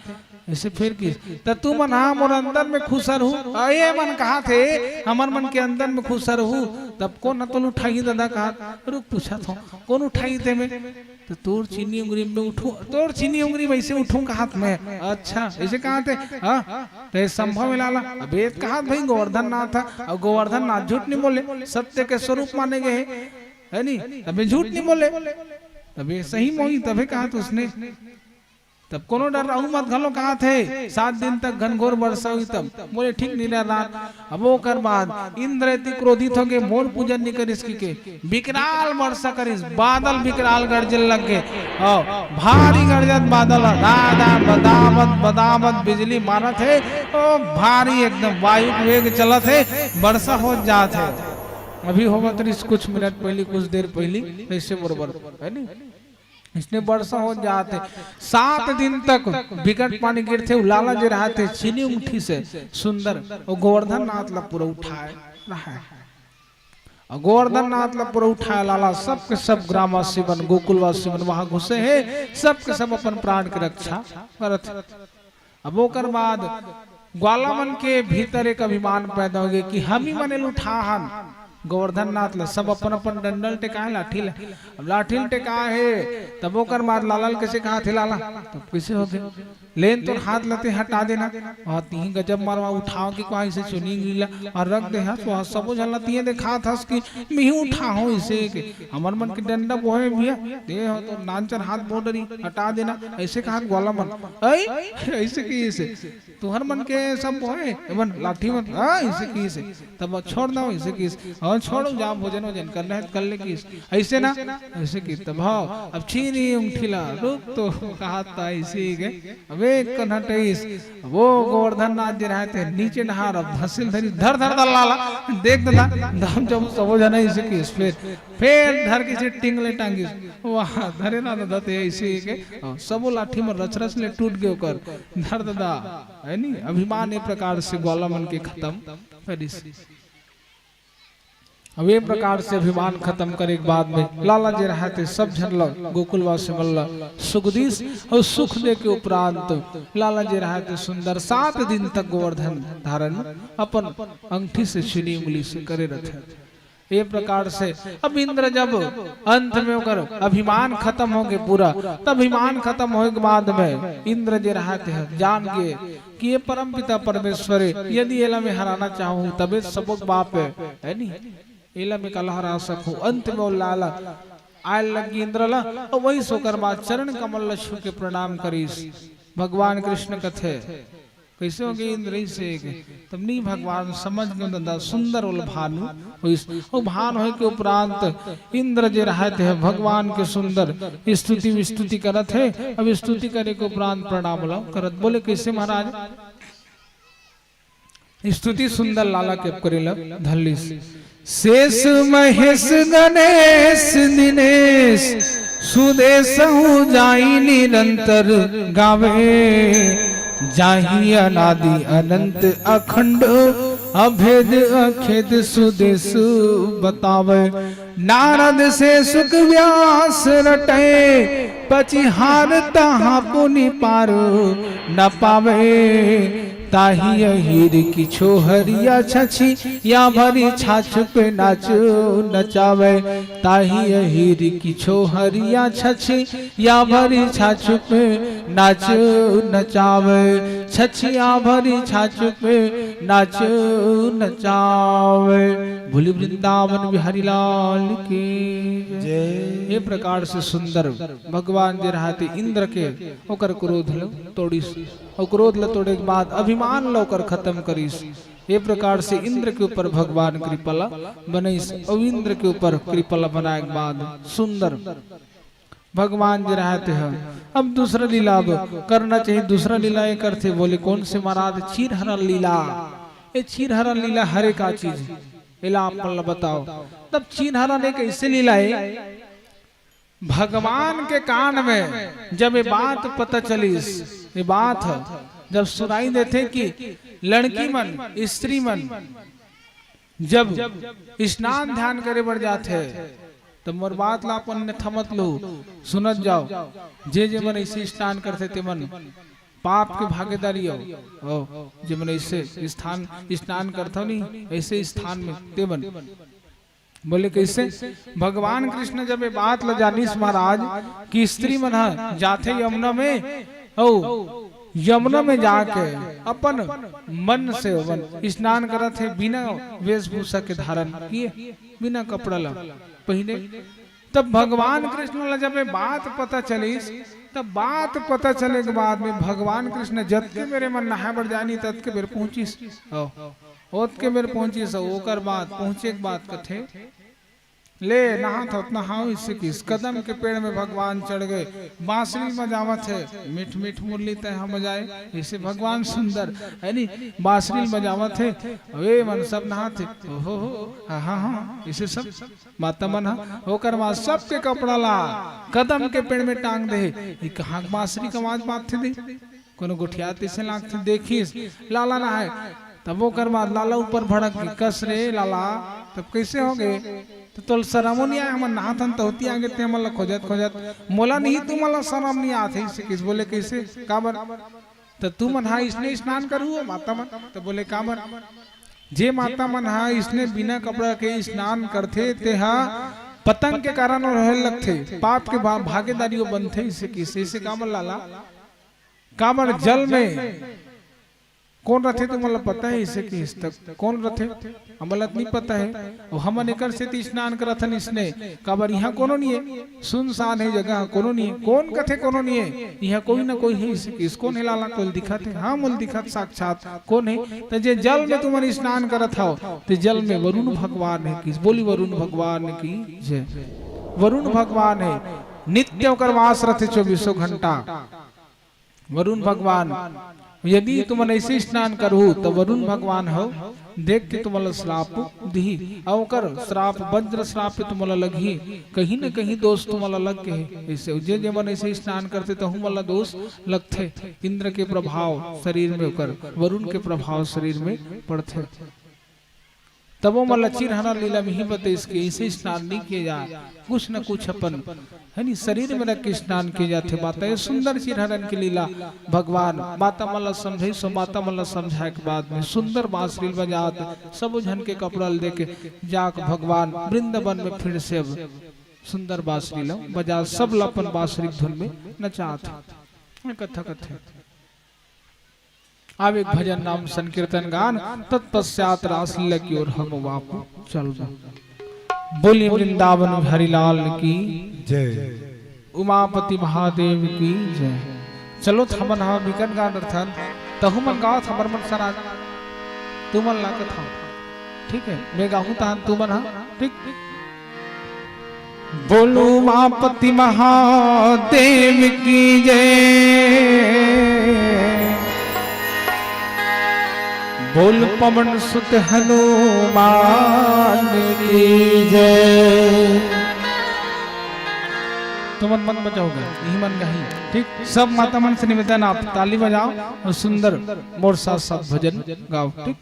अइसे फेर किहिस, त तुमन हा मोर अंदर में खुसरहू, अ, ये मन कहत हे, हमर मन के अंदर में खुसरहू, तब कोन ह तोला उठाही दादा कहत? रुक, पूछत हंव, कोन उठाही ते में? त तोर चीनी उंगरी में उठूं, तोर चीनी उंगरी में अइसे उठूं कहत में। अच्छा, अइसे कहत हे, हाँ? त ये संभव हे लाला? अबे कहत भाई गोवर्धन नाथ ह, अउ गोवर्धन नाथ झूठ नहीं बोले, सत्य के स्वरूप माने गए हे, है नी? तबे झूठ नहीं बोले, तबे सही मोही, तबे कहत उसने। तब कोनो डर रहू मत घलो कहत हे, सात दिन तक घनघोर बरसा होही तब। बोले, ठीक निरा रात। अब ओकर बाद इंद्र अति क्रोधित होगे, मोर पूजन नहीं करिस कहिके विकराल बरसा करिस, बादल विकराल गरजे लग गे। अउ भारी गरजत बादल ह, दा दा बदावत बदावत बिजली मारत हे, ओ भारी एकदम वायु के वेग चलत हे, बरसा होत जात हे। अभी होवत रहिस कुछ मिनट पहिली, कुछ देर पहिली, अइसे बरोबर, है नी? इसने बरसा होत जात हे। सात दिन तक बिकट पानी गिरथे, उ लाला जे रहत हे, चीनी उंगठी से सुंदर, अउ गोवर्धन नाथ ला पूरा उठाए रहय। अउ गोवर्धन नाथ ला पूरा उठाए लाला, सबके सब ग्रामवासी मन, गोकुलवासी मन वहां घुसे हे, सबके सब अपन प्राण के रक्षा करत हे। अब ओकर बाद ग्वाला मन के भीतर एक अभिमान पैदा होगे कि हम ही मन ल उठा हन, गोवर्धन नाथ ला, सब अपन अपन डंडा ल टेकाए, लाठी ला। अब लाठी ल टेकाए हे, तब ओकर बाद लाला ल कइसे कहाथे, "लाला, तब कइसे होगे? लेन तोर हाथ ल ते हटा देना।" अउ तिही गजब मरवा उठाव के कहा अइसे चुनी गिला अउ रख दे हस, वहाँ सबो झन ला तिहे देखात हस कि मिही उठाहूँ अइसे के। हमर मन के डंडा बोहे भैया, ते हो तो नानचन हाथ बोह डरी, हटा देना, अइसे कहा ग्वाला मन। अई, अइसे कहिसे। तुहर मन के सब होए, एमन लाठी मन, हाँ, अइसे कहिसे। तब छोड़ दव, अइसे कहिस। हाँ, छोड़, जा भोजन वोजन करना हे त कर ले कहिस। अइसे ना, अइसे कहिस। तब हाँ, अब छीनी अंगठी ला, रुक तो, कहा त अइसे ही गे। अब एक कन हटइस, वो गोवर्धन नाथ जी रहे थे, नीचे डहार, अब धसिल धरी, धर, धर, धर, लाला, देख ददा, धम जब सबो झन अइसे कहिस, फेर, फेर धर के से टिंग ले टांगिस। वाह, धरे ना ददा ते अइसे ही गे। हाँ, सबो लाठी मन रच रच ले टूट गे ओकर। धर ददा, हे नी? अभिमान ए प्रकार से ग्वाला मन के खतम करिस। अब ए प्रकार से अभिमान खतम करे के बाद में लाला जे रहे ते सब झन ल, गोकुलवासी मन ल सुख दिस अउ सुख दे के उपरांत लाला जे रहे ते सुंदर सात दिन तक गोवर्धन धारण अपन अंगठी से छीनी उंगली से करे रथे। ए प्रकार से अब इंद्र जब अंत में ओकर अभिमान खतम होगे पूरा, त अभिमान खतम होए के बाद में इंद्र जे रहे ते ह जान गे कि ये परमपिता परमेश्वर हे, यदि एला मैं हराना चाहूँ तबे सबो के बाप हे, हे नी? एला मैं काला हरा सकहूँ। अंत में ओ लाला आए लगी इंद्र ला, अउ वही से ओकर बाद चरण कमल ला छू के प्रणाम करिस। भगवान कृष्ण कथे, कइसे होगे इंद्र अइसे के? तब नी भगवान समझ गे ददा, सुंदर ओला भान होइस। अउ भान होए के उपरांत इंद्र जे रहे ते ह भगवान के सुंदर स्तुति विस्तुति करत हे। अब स्तुति करे के उपरांत प्रणाम ला करत बोले, कइसे महाराज? स्तुति सुंदर लाला के करे ला धलिस। शेष महेश गणेश दिनेश, सुदेशहु जाहि निरंतर गावे। जाहि अनादि अनंत अखंड, अभेद अखेद सुदेश बतावे। नारद से सुख व्यास रटे, पचिहार तहाँ पुनि पार न पावे। ताहि अहीर की छोहरिया छछी, या भरी छाछ पे नाच नचावे। ताहि अहीर की छोहरिया छछी, या भरी छाछ पे नाच नचावे। छछिया भरी छाछ पे नाच नचावे। बोली वृंदावन बिहारी लाल की जय। ये प्रकार से सुंदर भगवान जे रहे ते इंद्र के ओकर क्रोध ल तोड़िस, अउ क्रोध ल तोड़े के बाद अभिमान ल ओकर खतम करिस। ये प्रकार से इंद्र के ऊपर भगवान कृपा ला बनइस, अउ इंद्र के ऊपर कृपा ला बनाए के बाद सुंदर भगवान जे रहे ते ह। अब दूसरा लीला अब करना चाहिए, दूसरा लीला ये करथे। बोले, कौन से महाराज? चीरहरण लीला। ये चीरहरण लीला हरे का चीज? एला आप मन ला बताओ। तब चीरहरण एक ऐसे लीला हे, भगवान के कान में जब ये बात पता चलिस, ये बात ह, जब सुनाई देथे कि लड़की मन, स्त्री मन जब स्नान ध्यान करे बर जाथे, त मोर बात ला अपन अन्यथा मत लो, सुनत जाओ। जे जे मन ऐसे स्नान करथे, ते मन पाप के भागीदारी हो। ओ, जे मन ऐसे स्थान, स्नान करथो नहीं, ऐसे स्थान में, ते मन। बोले, कैसे? भगवान कृष्ण जब ये बात ला जानिस महाराज कि स्त्री मन ह जाथे यमुना में, ओ यमुना में जाके अपन मन से ओमन स्नान करत हे, बिना वेशभूषा के धारण किए, बिना कपड़ा ला पहिने। तब भगवान कृष्ण ला जब ये बात पता चलिस, तब बात पता चले के बाद में भगवान कृष्ण जतके बेर एमन नहाए बर जानी, ततके बेर पहुंचिस। ओ, ओतके बेर पहुंचिस, ओकर बाद पहुंचे के बाद कथे, ले, नहात हव त नहाव, इसे किस कदम के पेड़ में भगवान चढ़ गए, बांसुरी बजावत हे, मीठ मीठ मुरली तय हम बजाए, इसे भगवान सुंदर, है नी, बांसुरी बजावत हे, अबे मन सब नहात हे, ओहो हो, हा हा हा, इसे सब माता मन हा, ओकर बाद सबके कपड़ा ला कदम के पेड़ में टांग दे, ई कहाँ के बांसुरी के आवाज बात थे दे? कोनो गोठियात तइसे लागथे, देखिस, लाला नहाए। तब ओकर बाद लाला ऊपर भड़क गे, कस रे लाला, तब कैसे हो गए? तो तोल शरमो नहीं आए, हमन नहाथन त होती आगे ते हमन ला खोजत खोजत, मोला नहीं तुमन ला शरम नहीं आथे, इसे किस बोले कैसे, काबर? त तुमन हा इसने स्नान करू माता मन, त बोले काबर? जे माता मन ह इसने बिना कपड़ा के स्नान करथे, ते ह पतंग के कारण ओढ़े लगथे, पाप के भा-, भागीदारी वो बनथे। इसे किसे से का मन लाला? काबर जल में कौन रथे, तुमन ला पता है? इसे किस तक कौन रथे, हमन ला तो नहीं पता है। अब हमन एकर सेती स्नान करत हन इसने, काबर इहाँ कोनो नहीं है, सुनसान है जगह, कोनो नहीं है। कौन कथे कोनो नहीं है? इहाँ कोई ना कोई है। इसे किस कौन है लाला? कोई दिखत है? हाँ, मोल दिखत साक्षात। कौन है? तो जे जल में तुमन स्नान करत हव, ते जल में वरुण भगवान है। किस बोली? वरुण भगवान की जय। वरुण भगवान है, नित्य ओकर वास रथे चौबीसों घंटा। वरुण भगवान, यदि तुमन ऐसे स्नान करहु, त वरुण भगवान हो देख के तुमन ला श्राप दिही, अउ ओकर श्राप, वज्र श्राप पे तुमन ला लगही। कहीं न कहीं दोष तुमन ला लग के हे। ऐसे जे जे मन ऐसे स्नान करथे, तहु मन ला दोष लगथे। इंद्र के प्रभाव शरीर में, ओकर वरुण के प्रभाव शरीर में पड़थे। तबो मन ला चिरहरण लीला में ही बतइस के ऐसे स्नान नहीं किए जाए, कुछ न कुछ अपन, है नी, शरीर में रख के स्नान किए जाथे। माता, ये सुंदर चिरहरण के लीला भगवान माता मन ला समझाइस, सो माता मन ला समझाए के बाद में सुंदर बांसुरी बजात, सब झन के कपड़ा ल दे के जाके भगवान वृंदावन में फिर से अब सुंदर बांसुरी ला बजात, सब ला अपन बांसुरी के धुन में नचात हे। कथा कथे। अब एक भजन नाम संकीर्तन गान, तत्पश्चात रासलीला की ओर हम वापस चलबो। बोलिए वृंदावन बिहारी लाल की जय। उमापति महादेव की जय। चलो, हमन हा बिकट गान रथन, तहु मन गावत, हमर मन सराज, तुमन ला कथा। ठीक है, मैं गाहूं तहन तुमन हा, ठीक? बोल उमापति महादेव की जय, बोल पवन सुत हनुमान की जय। तुमन मन बजाओगा, यही मन गाही। ठीक, सब माता मन से निवेदन, आप ताली बजाओ और सुंदर मोर साथ साथ भजन गाओ। ठीक,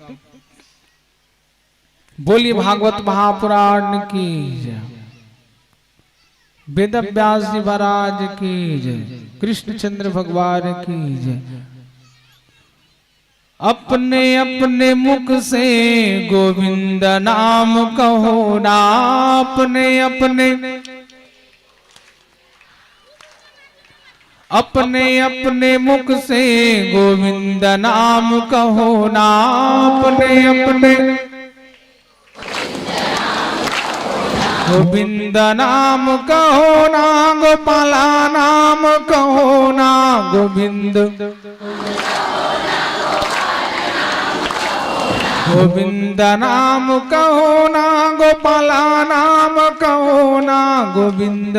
बोलिए भागवत महापुराण की जय, वेद व्यास जी महाराज की जय, कृष्णचंद्र भगवान की जय। अपने अपने मुख से गोविंद नाम कहो ना, अपने अपने अपने अपने मुख से गोविंद नाम कहो ना, अपने अपने गोविंद नाम कहो ना, गोपाला नाम कहो ना, गोविंद गोविंद नाम कहो ना, गोपाला नाम कहो ना, गोविंद।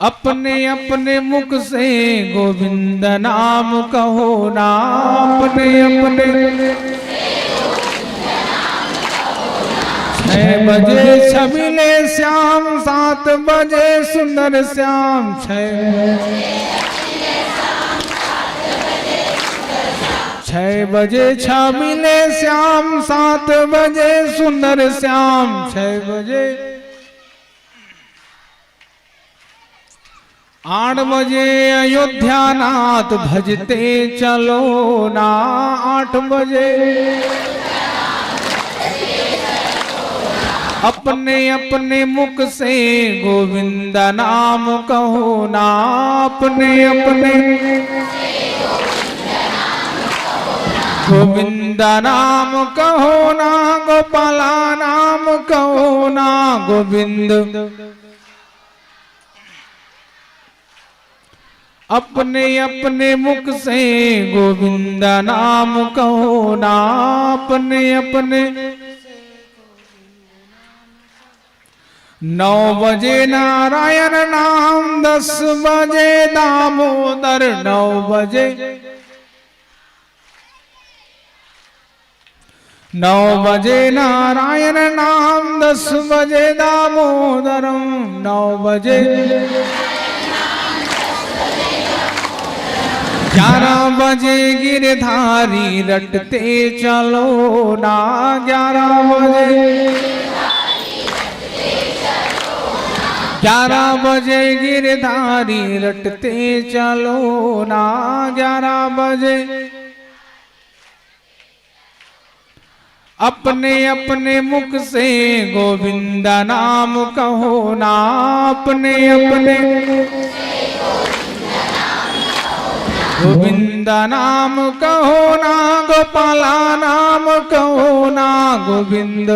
अपने अपने मुख से गोविंद नाम कहो ना, अपने अपने। छह बजे छबिले श्याम, सात बजे सुंदर श्याम, छह छह बजे छबिले श्याम, सात बजे सुंदर श्याम, छह बजे। आठ बजे अयोध्या नाथ भजते चलो ना, आठ बजे। अपने अपने मुख से गोविंद नाम कहो ना, अपने अपने गोविंद नाम कहो ना, गोपाला नाम कहो ना, गोविंद। अपने अपने मुख से गोविंद नाम कहो ना, अपने अपने। नौ बजे नारायण नाम, दस बजे दामोदर, नौ बजे नौ बजे नारायण नाम, दस बजे दामोदरम, नौ बजे। ग्यारह बजे गिरधारी रटते चलो ना, ग्यारह बजे। ग्यारह बजे गिरधारी रटते चलो ना, ग्यारह बजे। अपने अपने मुख से गोविंद नाम कहो ना, अपने अपने गोविंद नाम कहो ना, गोपाला नाम कहो ना, गोविंद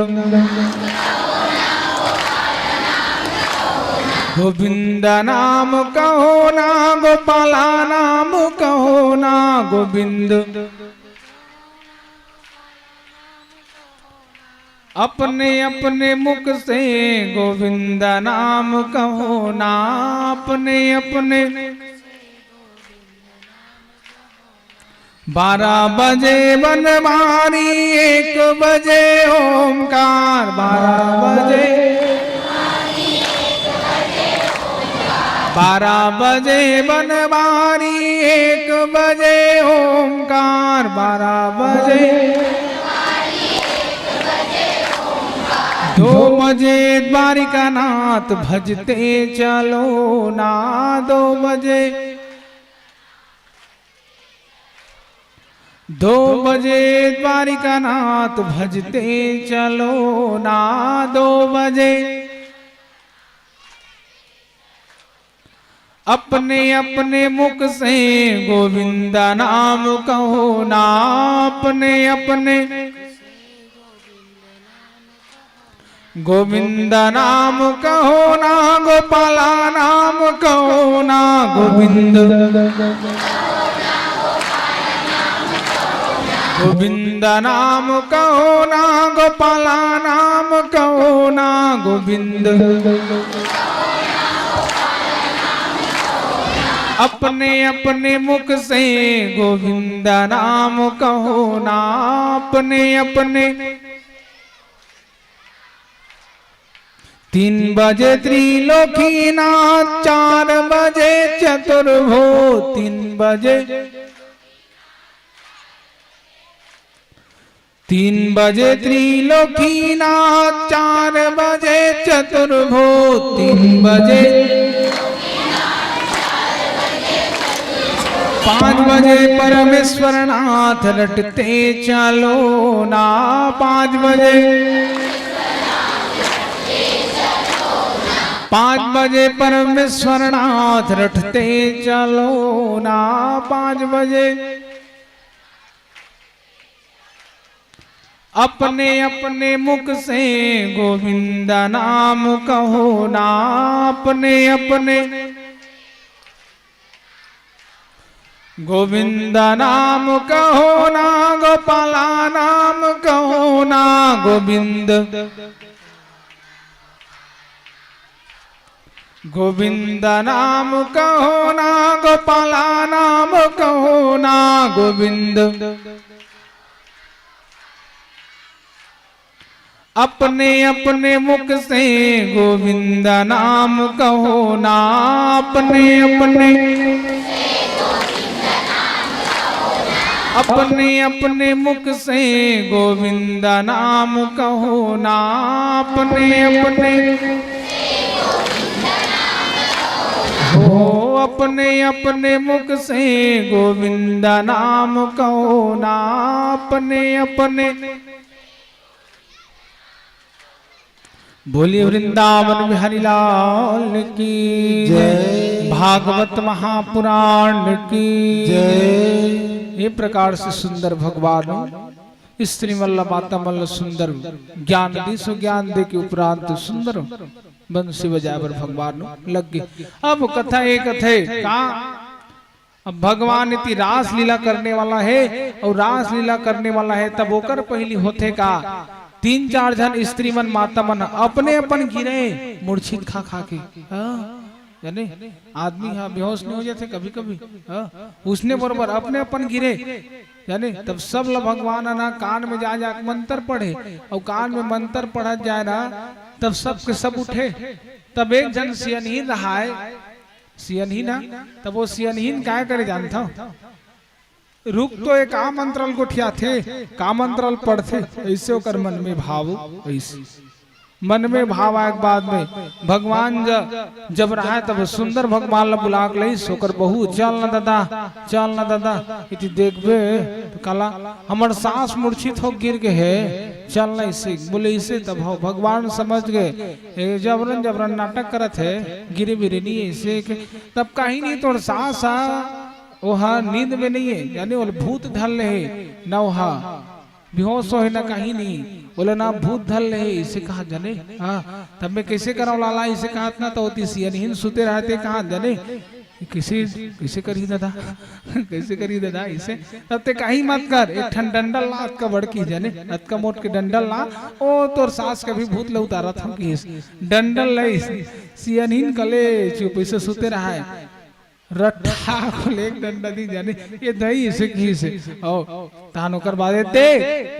गोविंद नाम कहो ना, गोपाला नाम कहो ना, गोविंद। अपने अपने मुख से गोविंद नाम कहो ना, अपने अपने बारह बजे बनवारी, एक बजे ओमकार, बारह बजे, बारह बजे बनवारी, एक बजे ओमकार, बारह बजे। दो बजे द्वारिकानाथ भजते चलो ना, दो बजे, दो बजे द्वारिकानाथ भजते चलो ना, दो बजे। अपने अपने मुख से गोविंद नाम कहो ना, अपने अपने गोविंद नाम कहो ना, गोपाला नाम कहो ना, गोविंद गोविंद नाम कहो ना, गोपाला नाम कहो ना, गोविंद। अपने अपने मुख से गोविंद नाम कहो ना, अपने अपने। तीन बजे त्रिलोकीनाथ, चार बजे चतुर्भुज, तीन बजे, तीन बजे त्रिलोकीनाथ, चार बजे चतुर्भुज, तीन बजे, पाँच बजे परमेश्वर नाथ रटते चलो ना, पाँच बजे, पाँच बजे परमेश्वर नाथ रटते चलो ना, पाँच बजे। अपने अपने मुख से गोविंद नाम कहो ना, अपने अपने गोविंद नाम कहो ना, गोपाला नाम कहो ना, गोविंद। गोविंद नाम कहो ना, गोपाला नाम कहो ना, गोविंद। अपने अपने मुख से गोविंद नाम कहो ना, अपने अपने, अपने अपने मुख से गोविंद नाम कहो ना, अपने अपने, हो, अपने अपने मुख से गोविंद नाम कहो ना, अपने अपने। बोलिए वृंदावन बिहारी लाल की जय। भागवत महापुराण की जय। ये प्रकार से सुंदर भगवान स्त्री मन ला, माता मन ला सुंदर ज्ञान दी, सो ज्ञान दे के उपरांत सुंदर बंसी बजाए बर भगवान लग गे। अब कथा एक थे का, अब भगवान इति रासलीला करने वाला हे, अउ रासलीला करने वाला हे, तब ओकर पहिली होथे का, तीन चार झन स्त्री मन, माता मन अपन अपन गिरे मूर्छित खा खा के। हाँ, जाने आदमी हा बेहोश नहीं हो जाथे कभी कभी। हाँ, उसने बरोबर अपन अपन गिरे, जाने तब सब ल भगवान ह ना कान में जा जा के मंत्र पढ़े, अउ कान में मंत्र पढ़त जाए ना, तब सब के सब उठे। तब एक झन सियनहीन रहाय, सियनहीन हा, तब वो सियनहीन काय करे जानथव? रुख तो एक आ मंत्र ल गोठियाथे, का मंत्र ल पढ़थे, अइसे ओकर मन में भाव अइसे। मन में भाव आए के बाद में भगवान ज-, जब रहय तब सुंदर भगवान ला बुला के लइस, ओकर बहू, "चल न ददा, चल न ददा।" इति देखबे त काला, "हमर सास मूर्छित हो गिर गे हे, चल न इसे।" बोले, "इसे तब हो।" भगवान समझ गे, ए जबरन जबरन नाटक करत हे, गिरे बिरे नहीं इसे के। तब कहीं नहीं, तोर सास हा, ओहा नींद में नहीं हे, यानी ओला भूत धर ले हे, न ओहा बेहोश होय ना कहीं नहीं, बोले ना भूत धर ले हे, इसे कहा जाने। हाँ, तब मैं कैसे कराऊं लाला, इसे कहा ना तो होती सियनहीन सुते रहते कहा जाने। कैसे, कैसे करी दादा, कैसे करी दादा इसे? तब ते कहीं मत कर, एक ठन डंडल ला, अतका बड़की जाने, अतका मोट के डंडल ला, ओ तोर सास के भी भूत ले उतारा था कि इस डंडल ले इस सियनहीन कले चुप इसे सुते रहा है। रट्ठा को ले एक डंडा दी जाने, ये दही इसे की इसे। ओ, तहन ओकर बाद ए दे,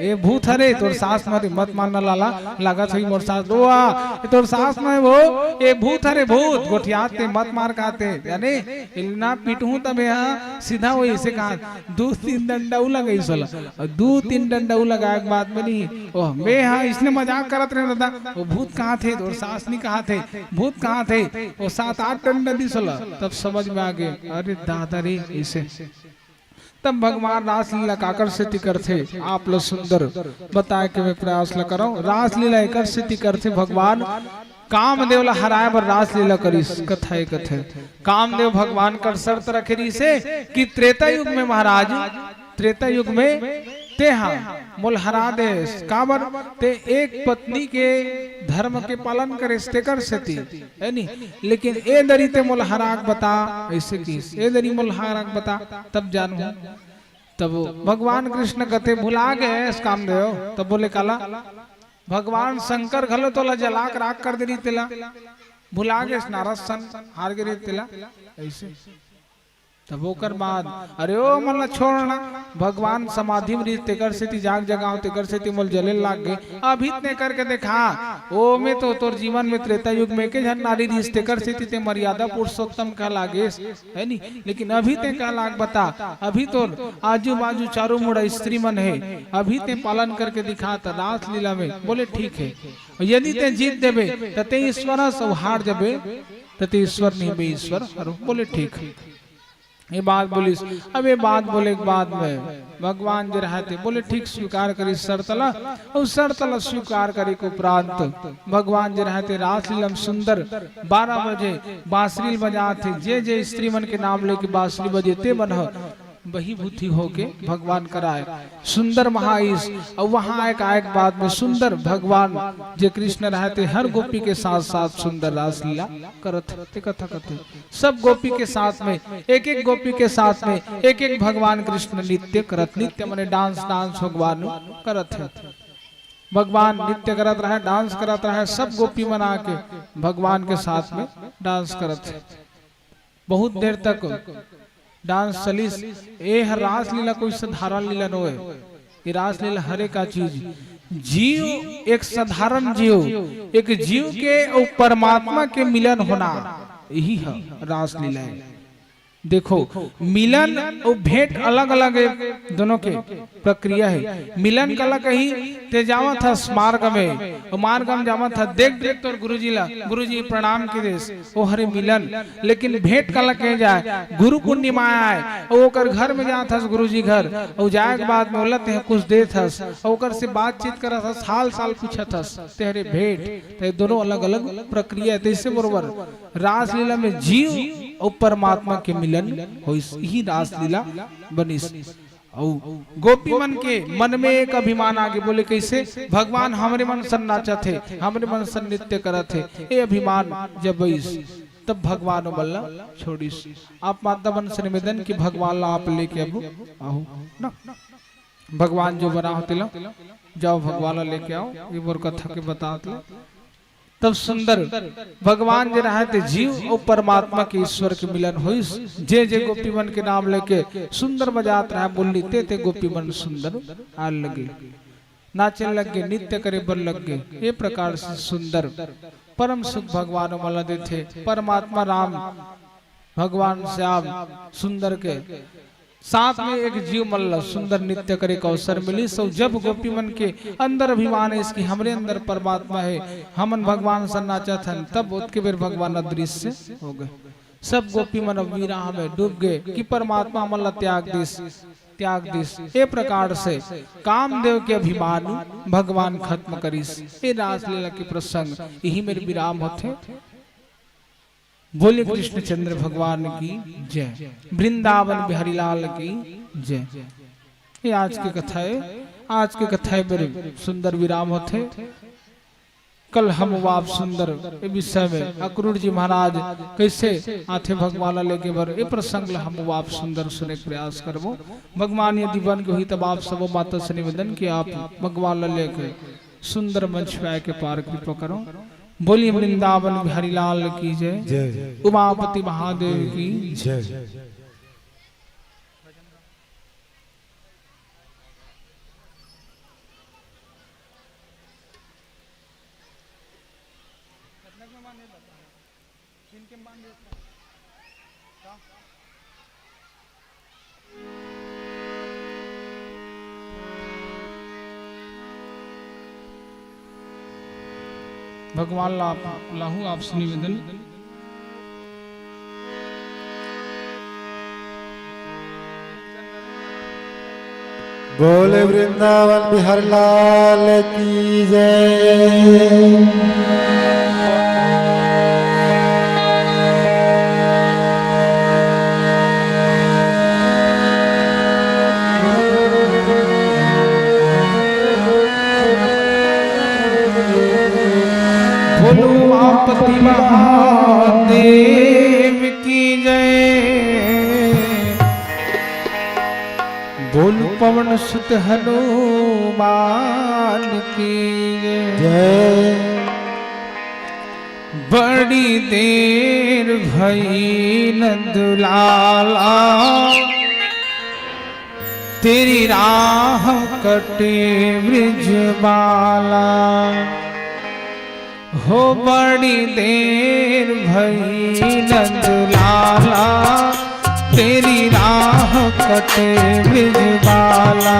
ए भूत हरे, तोर सास मरे, मत मारना लाला, लागत होई मोर सास, ओ आ, ए तोर सास में वो, ए भूत हरे, भूत, गोठियात ते मत मार काते, जाने, इलना पीटहूं तब यहाँ सीधा वही से कहा, दू तीन डंडा उ लगाई सोला, और दू तीन डंडा उ लगाए के बाद में नहीं, ओ, मैं हाँ, इसने मजाक करत रहे दादा, वो भूत कहाँ थे, तोर सास नहीं कहाँ थे, भूत कहाँ थे, वो सात आठ डंडा दी सोला, तब समझ में आ गए, अरे दादा रे, इसे। तब भगवान रासलीला काकर सेती करथे, आप लो सुंदर बताए के मैं प्रयास ल करौं। रासलीला एकर सेती करथे, भगवान कामदेव ला हराए बर रासलीला करिस, कथा ए कथे। कामदेव भगवान कर शर्त रखे रहिसे कि त्रेता युग में महाराज, त्रेता युग में तेहा मोल हरा देस, काबर ते एक पत्नी के धर्म के पालन करेस, तेकर सेती, है नी? लेकिन ए दरी ते मोल हराक बता, ऐसे किस, ए दरी मोल हराक बता, तब जानहूं। तब भगवान कृष्ण कथे, "भुला गए इस कामदेव?" तब बोले, "काला?" भगवान शंकर घलो तोला जला के राख कर दे रही तेला, भुला गए इस नारद सन हार गे रही तेला, ऐसे। तब ओकर बाद, "अरे ओ मन ला छोड़ ना, भगवान समाधि में रहिस, तेकर सेती जाग जगाओ, तेकर सेती मोल जले लाग गे। अभी ते करके देखा, ओ में तो तोर जीवन में त्रेता युग में के झन नारी रहिस, तेकर सेती ते मर्यादा पुरुषोत्तम कहलागेस, है नी? लेकिन अभी ते कहलाग बता, अभी तोर आजू बाजू चारों मुड़ा स्त्री मन हे, अभी ते पालन करके दिखा त रासलीला में।" बोले, "ठीक है, यदि ते जीत देबे त ते ईश्वर हस, अउ हार जबे त ते ईश्वर नहीं बे, ईश्वर हरो।" बोले, "ठीक है।" ये बात बोलिस। अब ये बात बोले के बाद में भगवान जे रहते बोले, "ठीक, स्वीकार करी शर्त ला।" अउ शर्त ला स्वीकार करे के उपरांत भगवान जे रहते रासलीला में सुंदर बारह बजे बांसुरी बजात हे, जे जे स्त्री मन के नाम लेके बांसुरी बजे ते मन ह बहीभूती होके भगवान कराए सुंदर महाईश। अउ वहां आए के, आए के बाद में सुंदर भगवान जे कृष्ण रहते हर गोपी के साथ साथ सुंदर रासलीला करत हे, ते कथा कथे। सब गोपी के साथ में, एक एक गोपी के साथ में एक एक भगवान कृष्ण नृत्य करत, नृत्य माने डांस, डांस भगवान करत हे। भगवान नृत्य करत रहे, डांस करत रहे, सब गोपी मन आके भगवान के साथ में डांस करत हे। बहुत देर तक डांस चलिस। ए ह रासलीला कोई साधारण लीला नोय। ये रासलीला हरे का चीज, जीव, एक साधारण जीव, एक जीव के अउ परमात्मा के मिलन होना, यही ह रासलीला हे। देखो, मिलन अउ भेंट अलग-अलग हे, दोनों के प्रक्रिया हे। मिलन काला कही, ते जावत हस मार्ग में, अउ मार्ग में जावत हस, देख देख तोर गुरुजी ला, गुरुजी प्रणाम किरिस, ओ हरे मिलन। लेकिन भेंट काला कहे जाए, गुरु पूर्णिमा आए, अउ ओकर घर में जात हस गुरुजी घर, अउ जाए के बाद में ओला तेह कुछ देत हस, अउ ओकर से बातचीत करत हस, हाल चाल पूछत हस, ते हरे भेंट। ते दोनों अलग-अलग प्रक्रिया हे। तइसे बरोबर रासलीला में जीव अउ परमात्मा के मिलन होइस, इही रासलीला बनिस। अउ गोपी मन के मन में एक अभिमान आगे, बोले, "कइसे भगवान हमरे मन सन नाचत हे, हमरे मन सन नृत्य करत हे?" ए अभिमान जब आइस, तब भगवान ओमन ला छोड़िस। आप माता मन से निवेदन कि भगवान ला आप लेके अब आहू ना, भगवान जो बना होते ला, जाओ भगवान ला लेके आओ, ये मोर कथा के बतात ला। तब सुंदर भगवान जे रहय ते जीव अउ परमात्मा के, ईश्वर के मिलन होइस। जे जे गोपी मन के नाम लेके सुंदर बजात रहय मुरली, ते ते गोपी मन सुंदर आए लगे, नाचे लगे, नृत्य करे बर लगे। ए प्रकार से सुंदर परम सुख भगवान ओमन ला देथे। परमात्मा राम, भगवान श्याम सुंदर के साथ में एक जीव मन ल सुंदर नृत्य करे के अवसर मिलिस। अउ जब गोपी मन के अंदर अभिमान आइस कि हमरे अंदर परमात्मा हे, हमन भगवान सन नाचत हन, तब ओतके बेर भगवान अदृश्य हो गए। सब गोपी मन अब विरह में डूब गए कि परमात्मा हमन ला त्याग दिस, त्याग दिस। ए प्रकार से कामदेव के अभिमान भगवान खत्म करिस। ए रासलीला के प्रसंग इही मेर विराम होथे। बोलिए कृष्णचंद्र भगवान की जय, वृंदावन बिहारी लाल की जय। ये आज के कथा हे, आज के कथा हे मेर सुंदर विराम होथे। कल हम वाप सुंदर ए विषय में अक्रूर जी महाराज कैसे आथे भगवान ला लेके बर, ए प्रसंग ला हम वाप सुंदर सुने के प्रयास करबो। भगवान यदि बन के होही तब आप सबो माता से निवेदन कि आप भगवान ला लेके सुंदर मंच पे आके पार कृपा करो। बोलिए वृंदावन बिहारी लाल की जय, जय। उमापति महादेव की जय। भगवान ला आप, लाहू आपसे निवेदन। बोले वृंदावन बिहारी लाल की जय। बोलो उमापति महादेव की जय। बोल पवन सुत हनुमान की जय। बड़ी देर भई नंदलाला, तेरी राह कटे ब्रजबाला। हो बड़ी देर भई नंदलाला, तेरी राह कटे ब्रजबाला।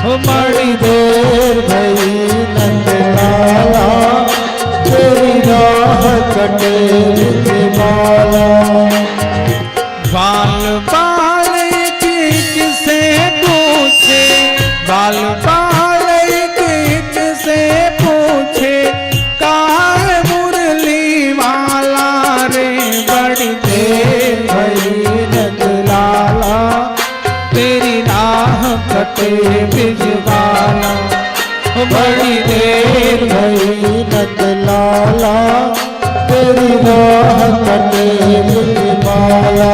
हो बड़ी देर भई नंदलाला, तेरी राह कटे ब्रजबाला। बाल बाल एक एक से पूछे, बाल बाल एक एक से पूछे, कहाँ है मुरली वाला रे? बड़ी देर भई नंदलाला, तेरी राह कटे ब्रजबाला। बड़ी देर भई नंदलाला, तेरी राह कटे ब्रजबाला।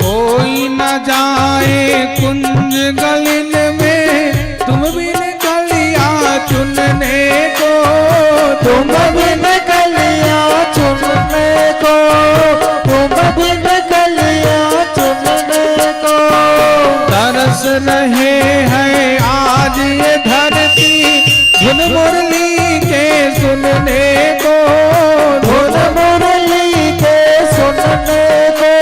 कोई न जाए कुंज गलिन में, तुम बिन कलिया चुनने को। तुम बिन कलिया चुनने को, तुम बिन कलिया चुनने को। तरस रहे हैं आज ये धरती, धुन मुरली के सुनने को। धुन मुरली के सुनने को,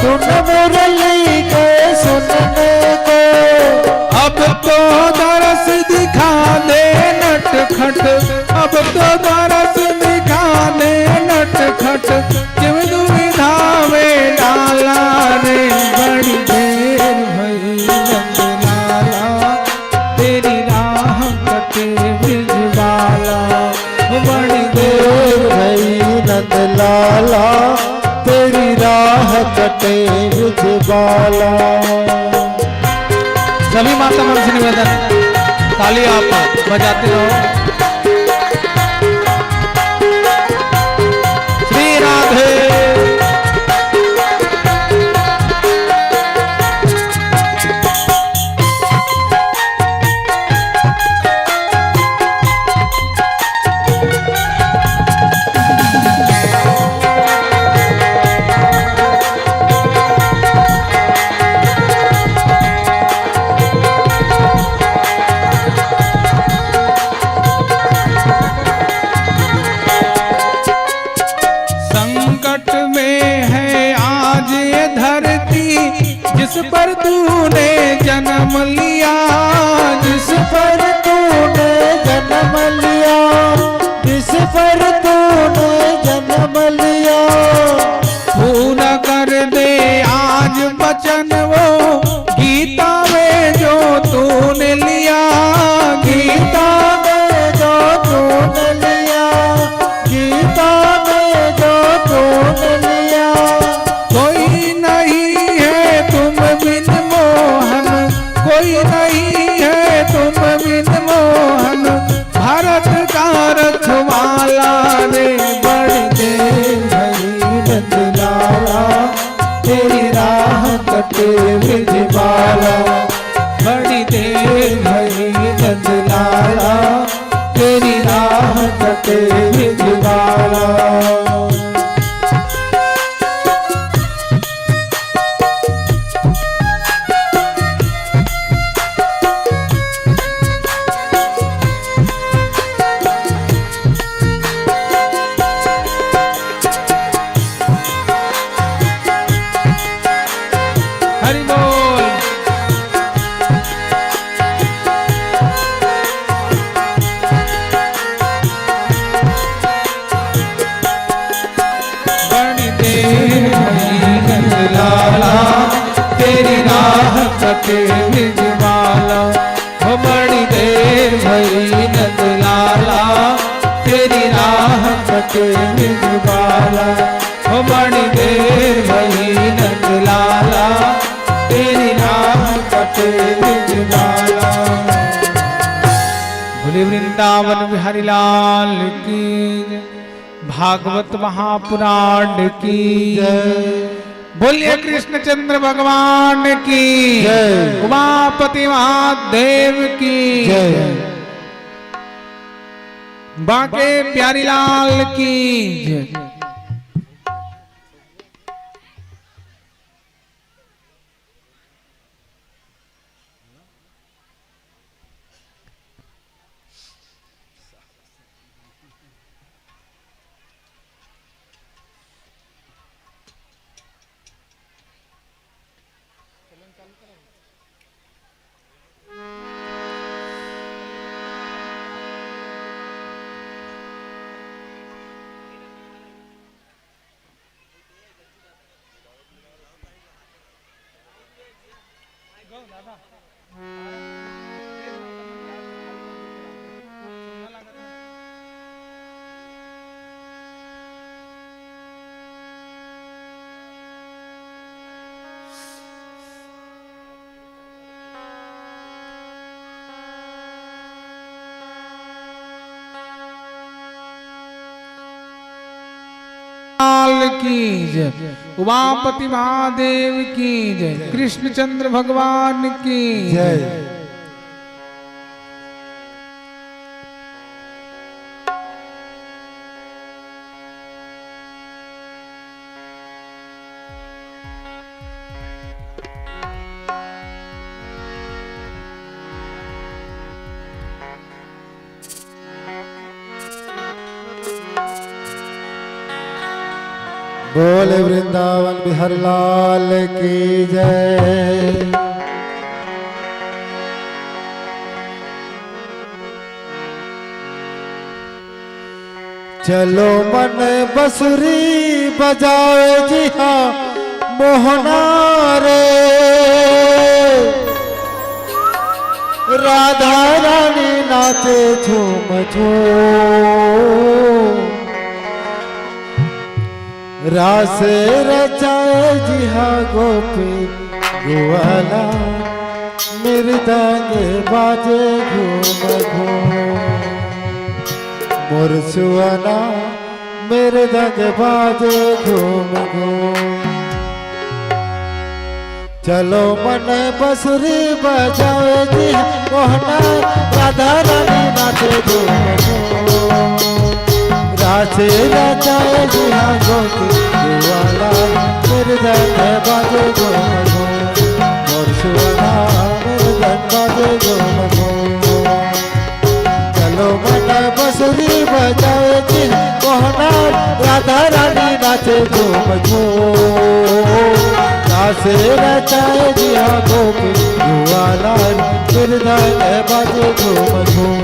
धुन मुरली के सुनने को। अब तो दरस दिखा दे नटखट, अब तो दरस दिखा दे नटखट, क्यों दुविधा में डाला रे। बड़ी देर भई नंदलाला, तेरी राह कटे ब्रजबाला। बड़ी देर भई नंदलाला, तेरी राह कटे ब्रजबाला। सभी माता मन से निवेदन, ताली आप बजाते रहो। श्री राधे। पर तूने जन्म लिया, जिस पर तूने जन्म लिया, जिस पर तूने जन्म लिया, पूरा कर दे आज वचन वो गीता में जो तूने लिया, गीता में जो तूने लिया, गीता में जो तूने लिया। कोई नहीं है तुम बिन मोहन, कोई नहीं है तुम बिन मोहन, भारत का रखवाला रे। बड़ी देर भई नंदलाला, तेरी राह कटे ब्रजबाला। बड़ी देर भई नंदलाला, तेरी राह कटे ब्रजबाला। हरि बोल। बड़ी देर भई नंदलाला, तेरी राह कटे ब्रजबाला। हो बड़ी देर भई नंदलाला, तेरी राह कटे ब्रजबाला। हो बड़ी देर भई नंदलाला, तेरी राह कटे ब्रजबाला। बोले वृंदावन बिहारी लाल की जय। भागवत महापुराण की जय। बोलिए कृष्णचंद्र भगवान की जय। उमापति महादेव की जय। बांके बिहारी लाल की जय। लाल की जय, उमापति महादेव की जय, कृष्णचंद्र भगवान की जय। बोले वृंदावन बिहारी लाल की जय। चलो मन बसुरी बजावे जी हाँ मोहना रे, राधा रानी नाचे झूम झूम। रास रचाए जी हाँ गोपी ग्वाला, मृदंग बाजे घूम घूम। मोर सुअना मृदंग बाजे घूम घूम। चलो मन बसुरी बजावे जी मोहना, राधा रानी नाचे झूम झूम। रास रचाए जी हाँ गोपी ग्वाला, मृदंग बाजे घूम घूम। मोर सुअना मृदंग बाजे घूम घूम। चलो मन बसुरी बजावे जी मोहना, राधा रानी नाचे झूम झूम। सेरा चाहे जिहा गोपी जुआला, मृदंग बाजे झूम झूम।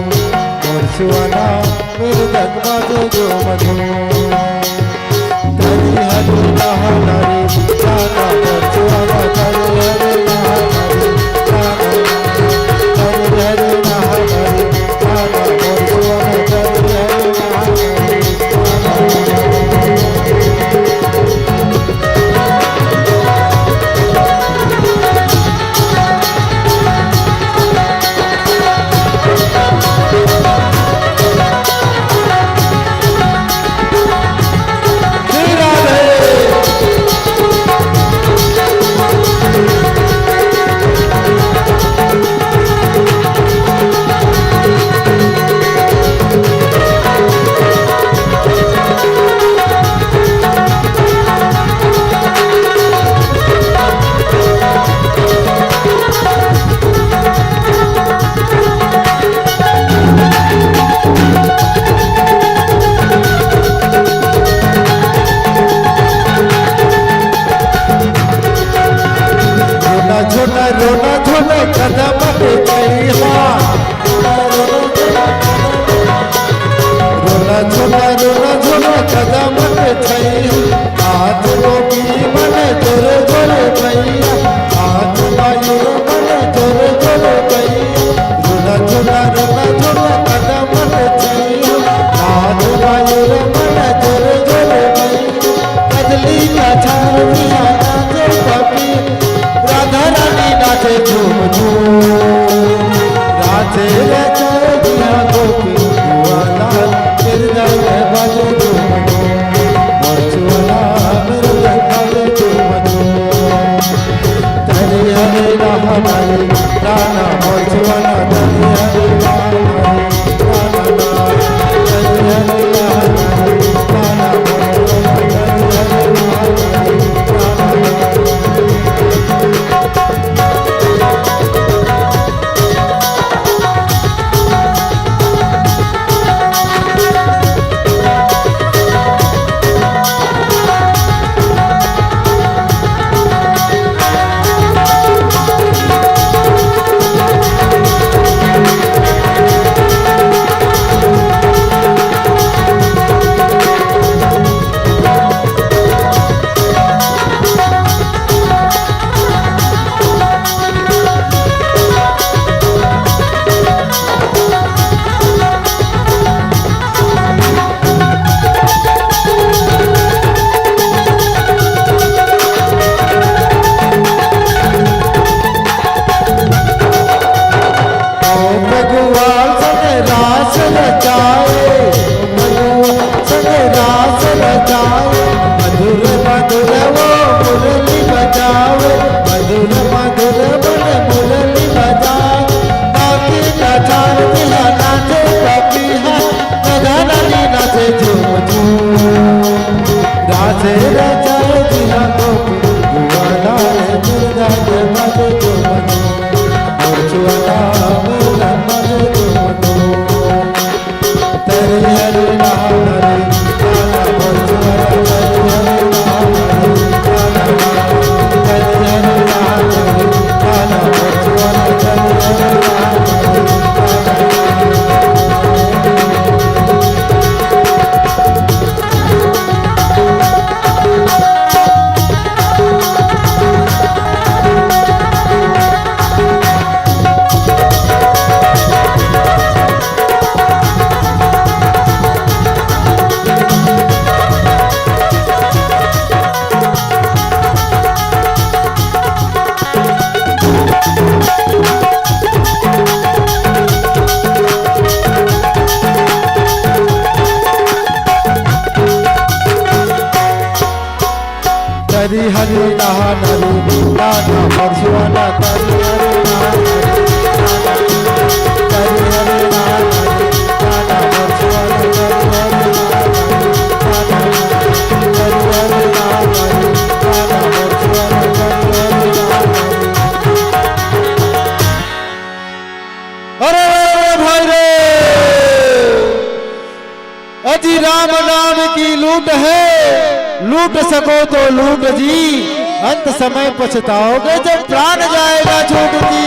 मोर सुआना मृदंग बाजे झूम झूम। धनी हरे नहाना रे जाना, मोर सुआना धनी हरे नहाना रे जाना। धनी हरे नहाना रे जाना, मोर सुआना धनी हरे नहाना रे जाना। रोना छोटा, रोना छोटा, कदम पे चढ़िया। रोना छोटा, रोना छोटा, कदम पे चढ़िया। आज गोपी मन जोरे जोरे भैया, आज बायु मन जोरे जोरे भैया। रोना छोटा, रोना छोटा, कदम पे चढ़िया। आज बायु मन जोरे जोरे भैया। कजली का छाल दिया नाचे पपी, राधा रानी नाचे झूम झूम। राधे रे जय जिया गोपी जुआला, तेरे जय बाजे झूम झूम। मोर जुआला मेरे जय बाजे झूम झूम। तनी हरे राम हरे राम, मोर जुआला तनी हरे राम हरे राम। ओ भगवान संग रास रचाए, भगवान संग रास रचाए, मधुर मधुर वो मुरली बजावे, मधुर मधुर मन मुरली बजाए। नाचे नाचे पपीहा, राधा रानी नाचे झूम झूम। राधे राधे जिया गोपी जुआला रे, दुर्गा के बाजे झूम झूम। मोर जुआला मेरा बाजे झूम झूम। तेरे हरे नाम हरे गाना, मोर जुआला तेरे हरे नाम हरे गाना। तेरे हरे नाम हरे गाना, मोर जुआला तेरे हरे नाम हरे गाना। हरी हरी नहा नरी नाना परसुआना, हरी हरी नहा नरी नाना, हरी हरी नहा नरी नाना परसुआना, हरी हरी नहा नरी नाना, हरी हरी नहा नरी नाना परसुआना, हरी हरी नहा नरी। अरे, अरे, अरे भाई रे, अजी राम नाम की लूट है, लूट सको तो लूट जी। अंत समय पछताओगे जब प्राण जाएगा छूट जी।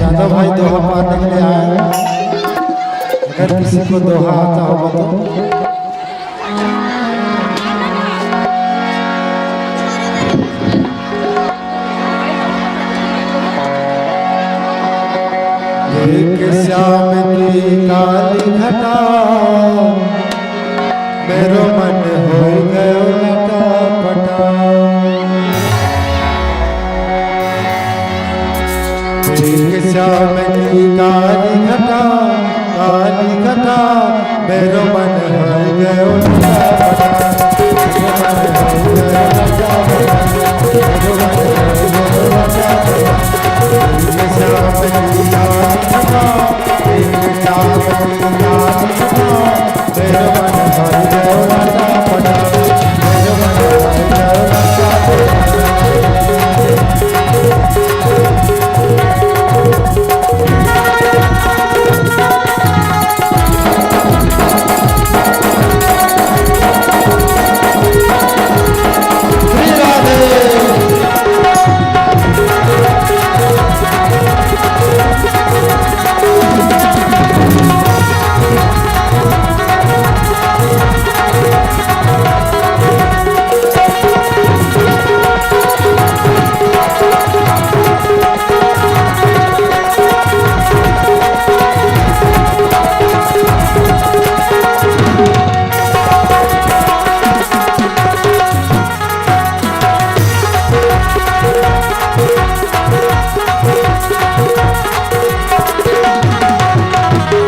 यादव भाई दोहा पाने के लिए आए हैं। अगर किसी को दोहा आता होगा तो। एक श्याम की काली घटा, मेरो मन हो गयो लटापटा। एक श्याम की काली घटा, काली घटा, मेरो मन हो गयो लटापटा। मेरो मन हो गयो लटापटा। मेरो मन हो गयो लटापटा। एक श्याम की काली घटा, एक श्याम की काली घटा,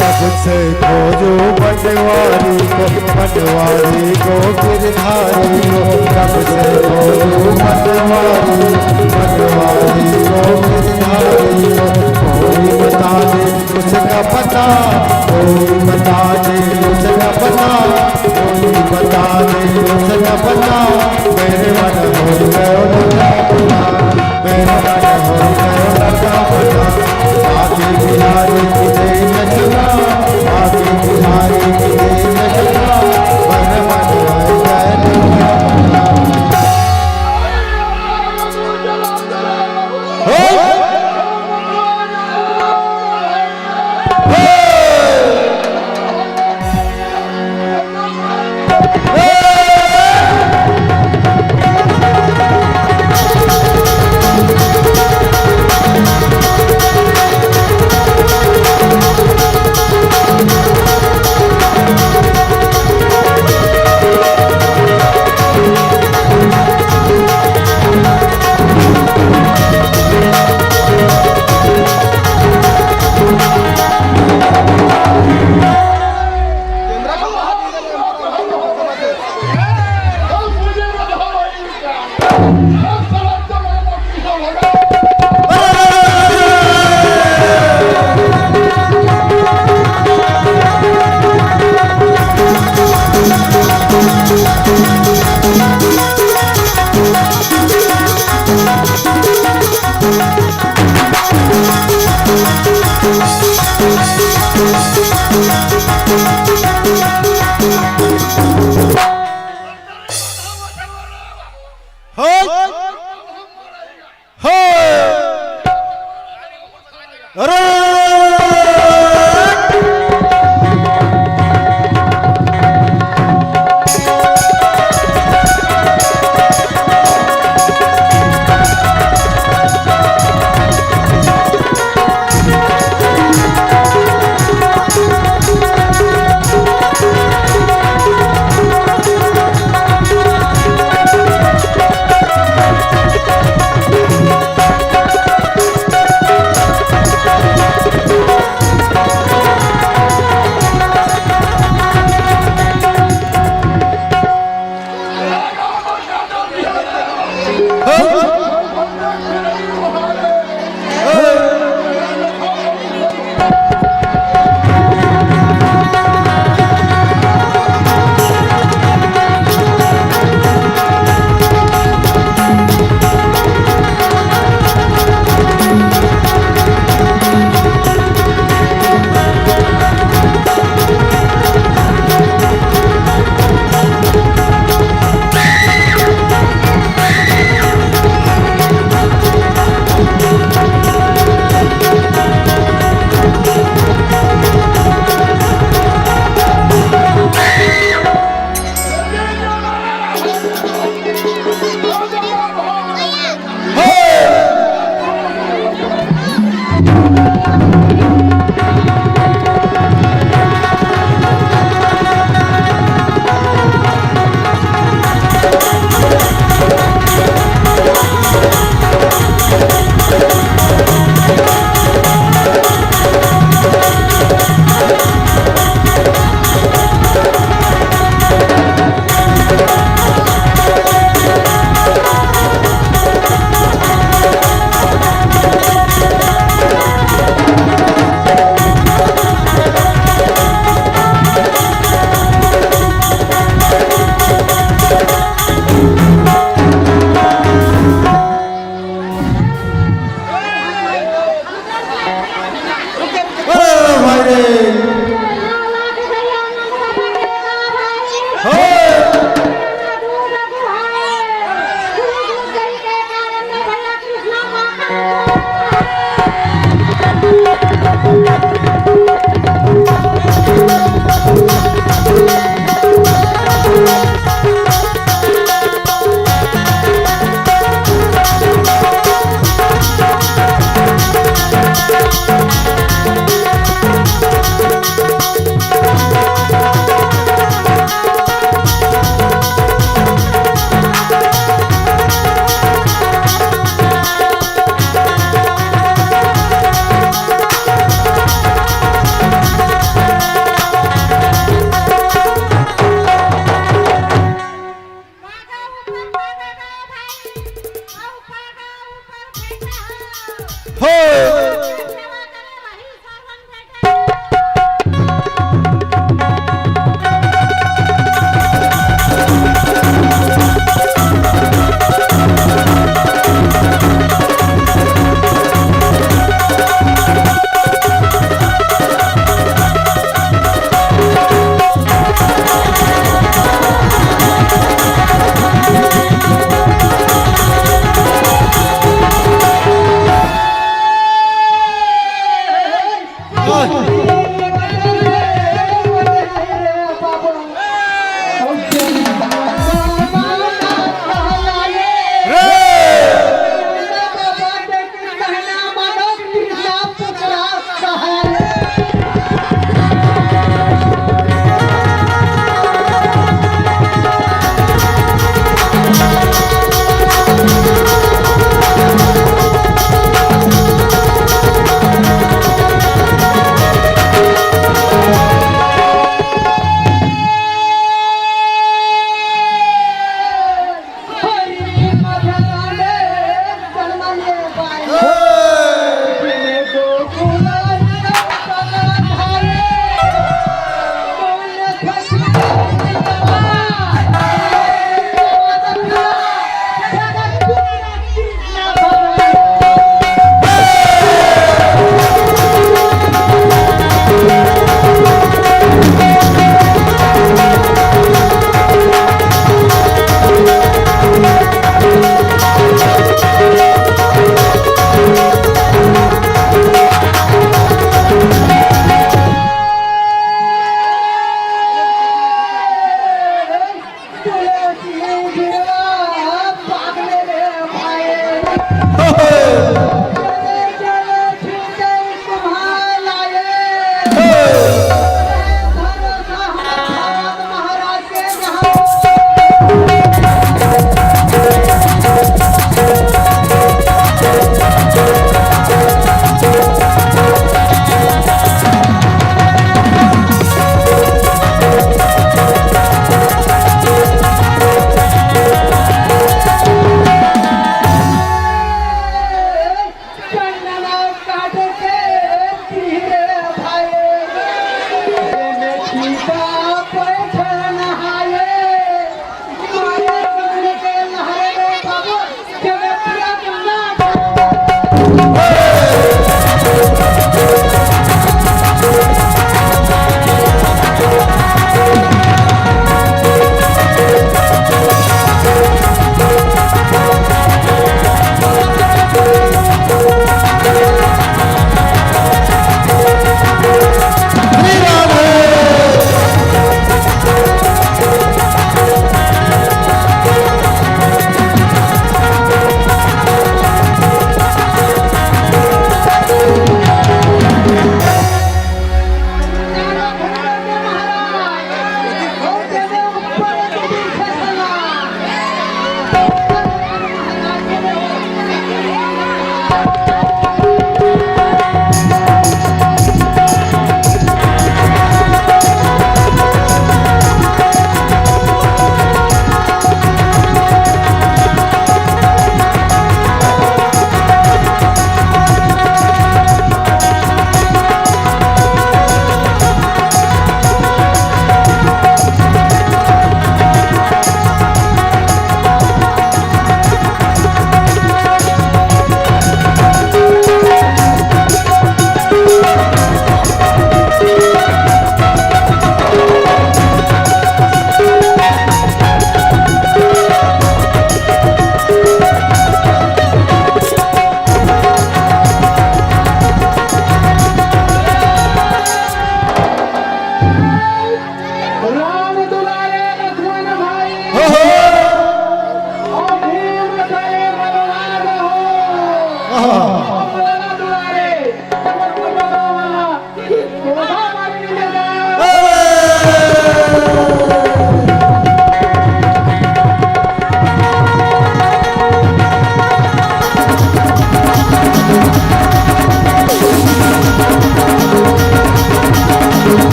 कब से खोजूं बनवारी को, बनवारी को, गिरधारी को। कब से खोजूं बनवारी, बनवारी को, गिरधारी को। कोई बता दे उसका पता, कोई बता दे उसका पता, कोई बता दे उसका पता। मेरे मन हो गयो लटा पटा, मेरे मन हो गयो लटा पटा। बाकी बिहारी की देन चला, बाकी बिहारी की देन चला। मेरे मन हो गयो लटा पटा।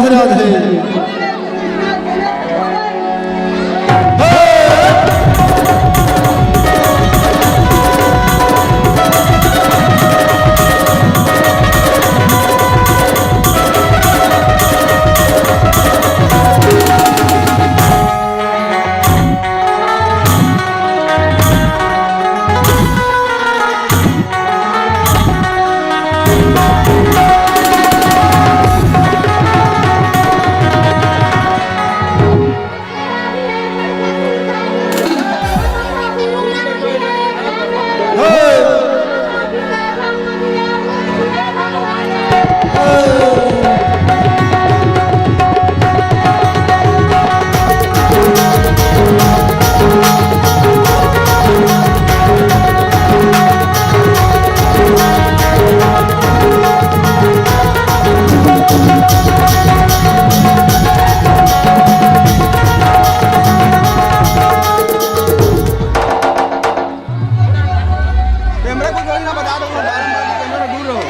राधे। कैमरा को जोड़ी ना, बता दो, बारम्बार कैमरा दूर रहो।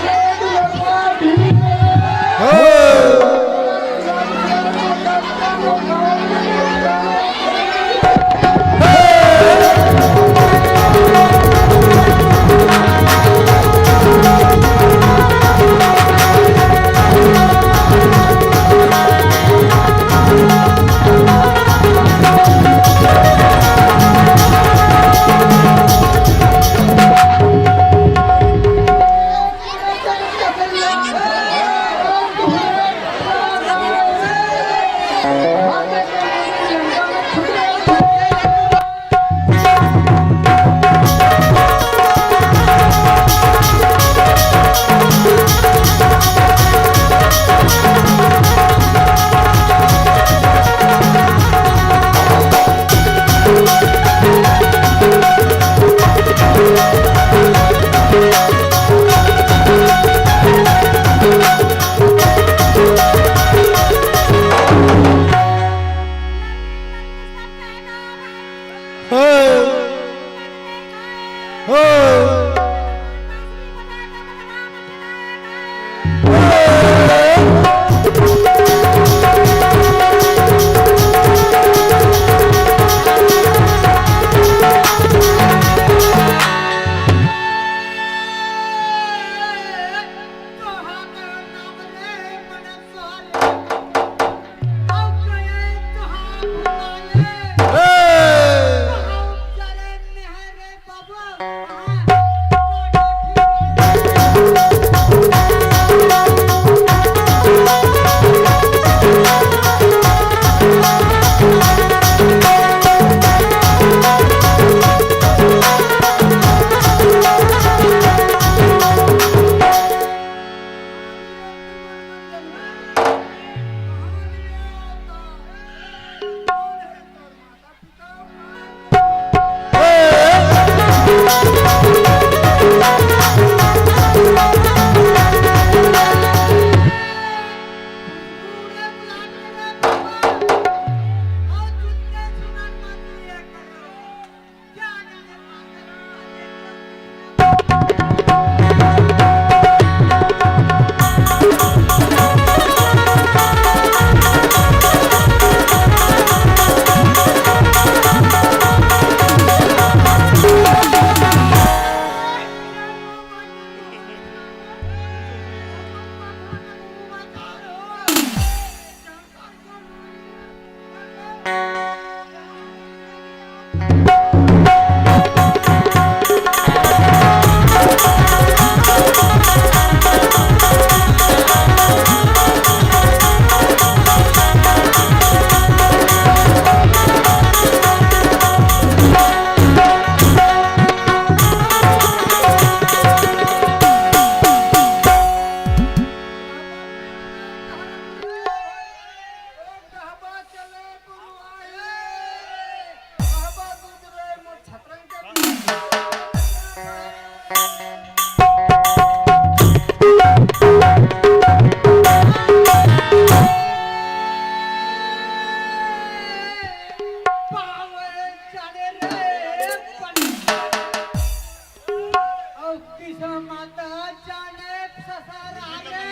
किस्मत जाने ससुराले।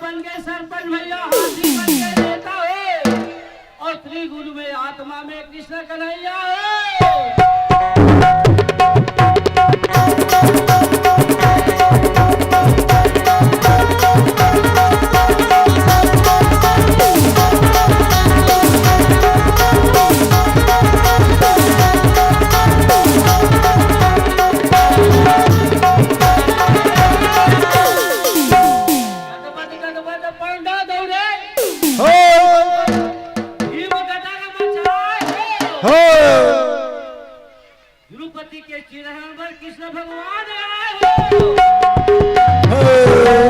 बन के सरपंच भैया, हाथी बन के नेता हो, और त्रिगुण में आत्मा में कृष्ण कन्हैया हो। गणपति, गणपति, पंडा दौड़े। हो। भीम गदा न मचाए। हो। हो। द्रौपदी के चिरहरण पर कृष्ण भगवान आए हो।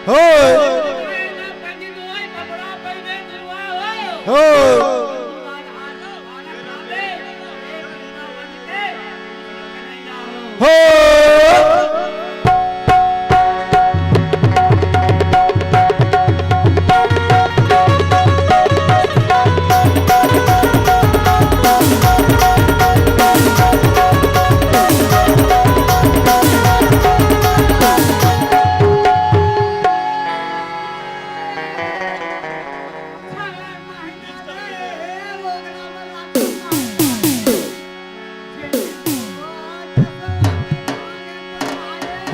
हो। हो। हो।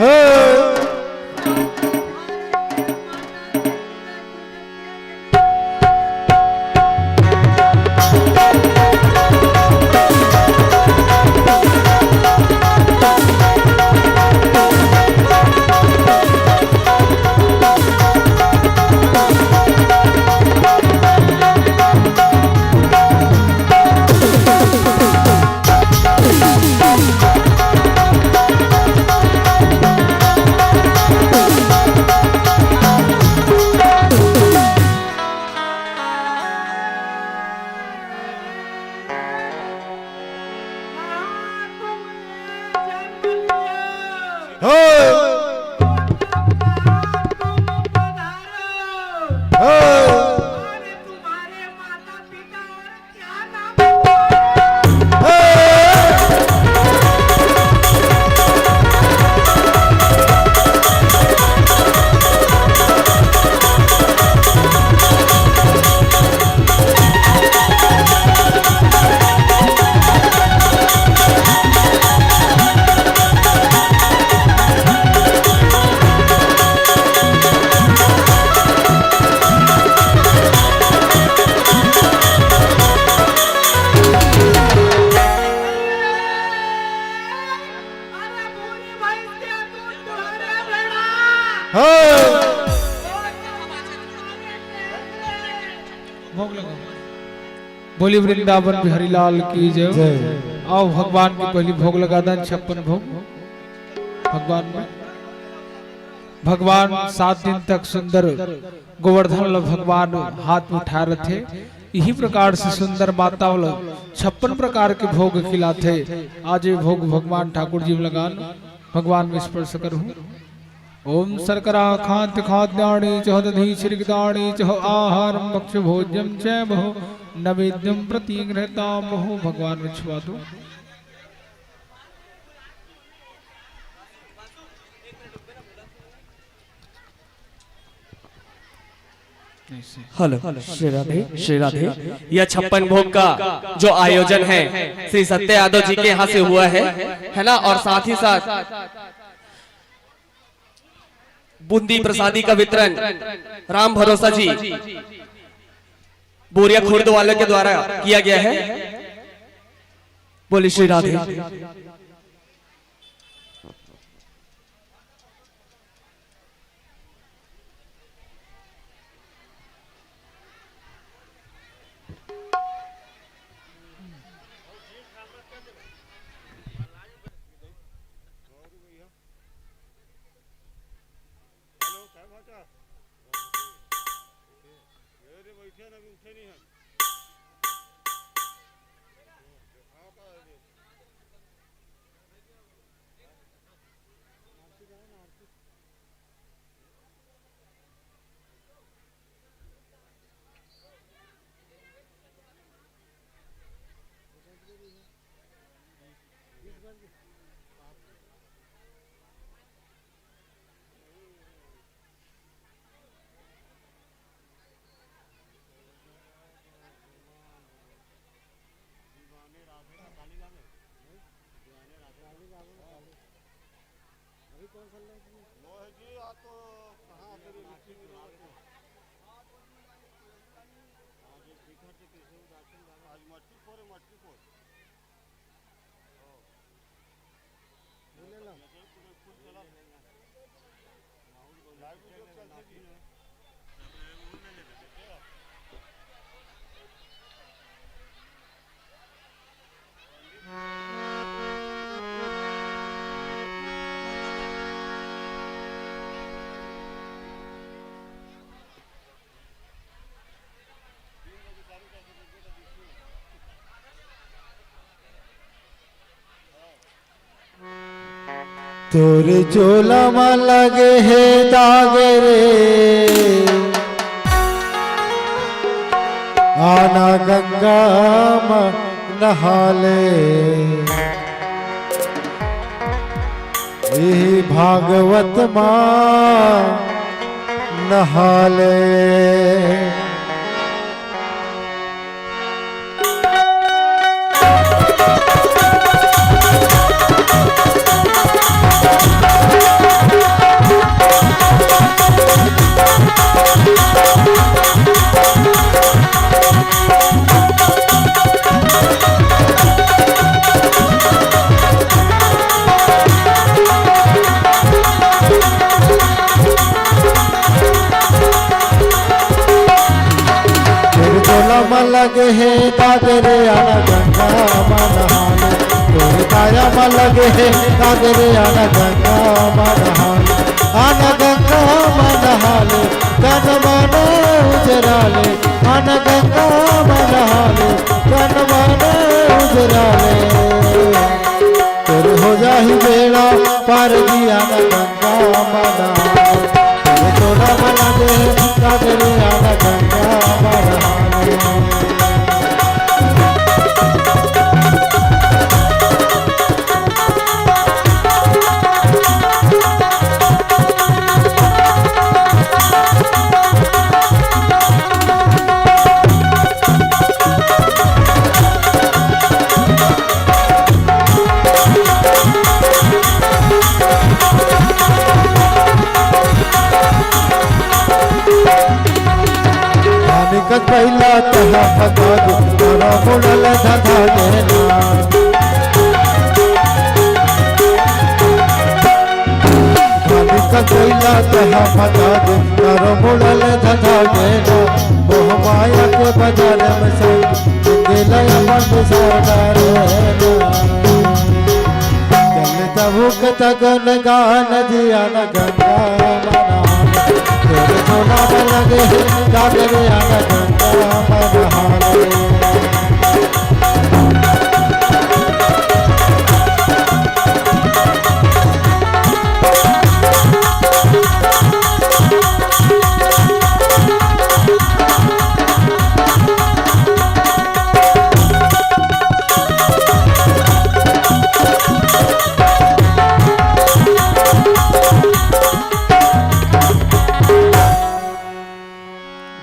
हो। हो। हो। भोग लगाओ। बोली वृंदावन बिहारी लाल की जय। जय। आओ भगवान के पहली भोग लगा दन, छप्पन भोग भगवान में। भगवान सात दिन तक सुंदर गोवर्धन ल भगवान हाथ में उठाए रथे। इही प्रकार से सुंदर माता ल छप्पन प्रकार के भोग खिलाथे। आज ये भोग भगवान ठाकुर जी में लगान, भगवान में स्पर्श करहूं। ओम शर्करा खाद्य खाद्यानि च दधि छिरिकितानि च आहारं भक्ष्य भोज्यं च बहु नवेद्यं प्रतिगृह्यतां बहु। भगवान में छुआ दो। हेलो, श्री राधे, श्री राधे। यह छप्पन भोग का जो आयोजन है, श्री सत्य यादव जी के यहाँ से हुआ है, है ना? और साथ ही साथ बूंदी प्रसादी का वितरण राम भरोसा जी बोरिया खुर्द वालों के द्वारा किया गया है। बोलिए श्री राधे। हेलो, काय भाचा? ये रे, बैठे ना, अभी उठे नहीं है। दिखाओ का है रे? अभी कौन सा ले? वो है जी, आ तो कहाँ तेरी मिट्टी की जरूरत है? आज मट्टी फोरे, मट्टी फोर। ले लो। तोरे चोला म लगे हे दाग रे, आना गंगा म नहा ले। इही भागवत म नहा ले। तोर चोला म लगे हे दाग रे, आना गंगा म नहा ले। तोर काया म लगे हे दाग रे, आना गंगा म नहा ले। आना गंगा म नहा ले, तन मन उजरा ले। आना गंगा म नहा ले, तन मन उजरा ले। तोर हो जाही बेड़ा पार जी, आना गंगा म नहा ले। तोर चोला म लगे हे दाग रे, आना गंगा म नहा ले। पानी कस पहिला तहा पता दे, तोरा मोड़ल धधा देना। पानी कोइला तहा फटा दे, तारो मुड़ल धधा गेला, मोह माया के बाजार में से, दिल अपन बिसार डारे। चल तबु के तगन गान जिया न गंगा मना, तोरे सोना में लगे, जागरे आना गंगा मना।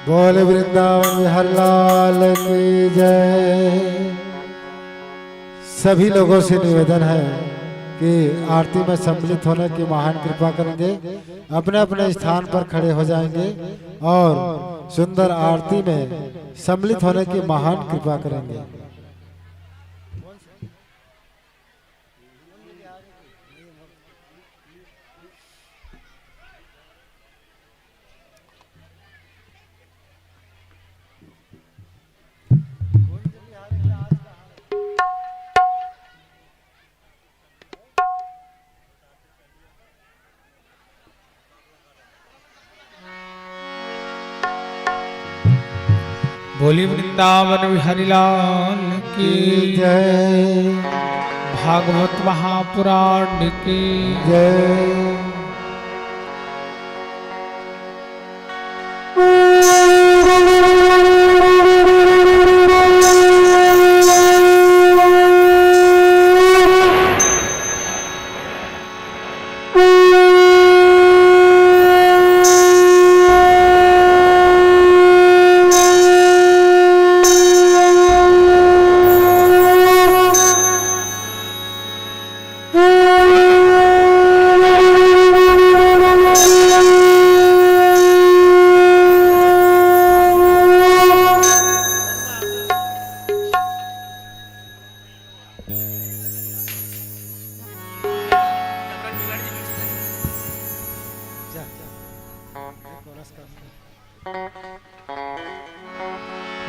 बोल वृंदावन बिहारी लाल की जय। सभी लोगों से निवेदन है कि आरती में सम्मिलित होने की महान कृपा करेंगे, अपने अपने स्थान पर खड़े हो जाएंगे और सुंदर आरती में सम्मिलित होने की महान कृपा करेंगे। बोली वृंदावन बिहारी लाल की जय। भागवत महापुराण की जय।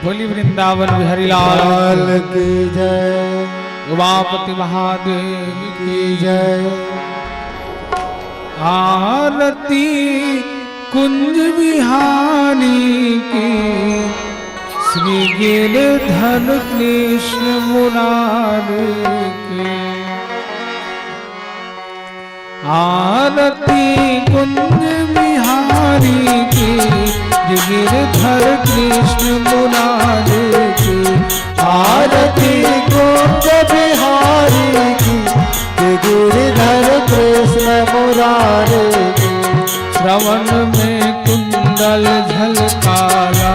बोली वृंदावन बिहारी लाल लाल की जय। उमापति महादेव की जय। आरती कुंज बिहारी की, श्री गिरधर कृष्ण मुरारी की। आरती कुंज बिहारी की, गिरधर कृष्ण मुरारी की। आरती कुंज बिहारी की, गिरधर कृष्ण मुरारी की। श्रवण में कुंडल झलकाला,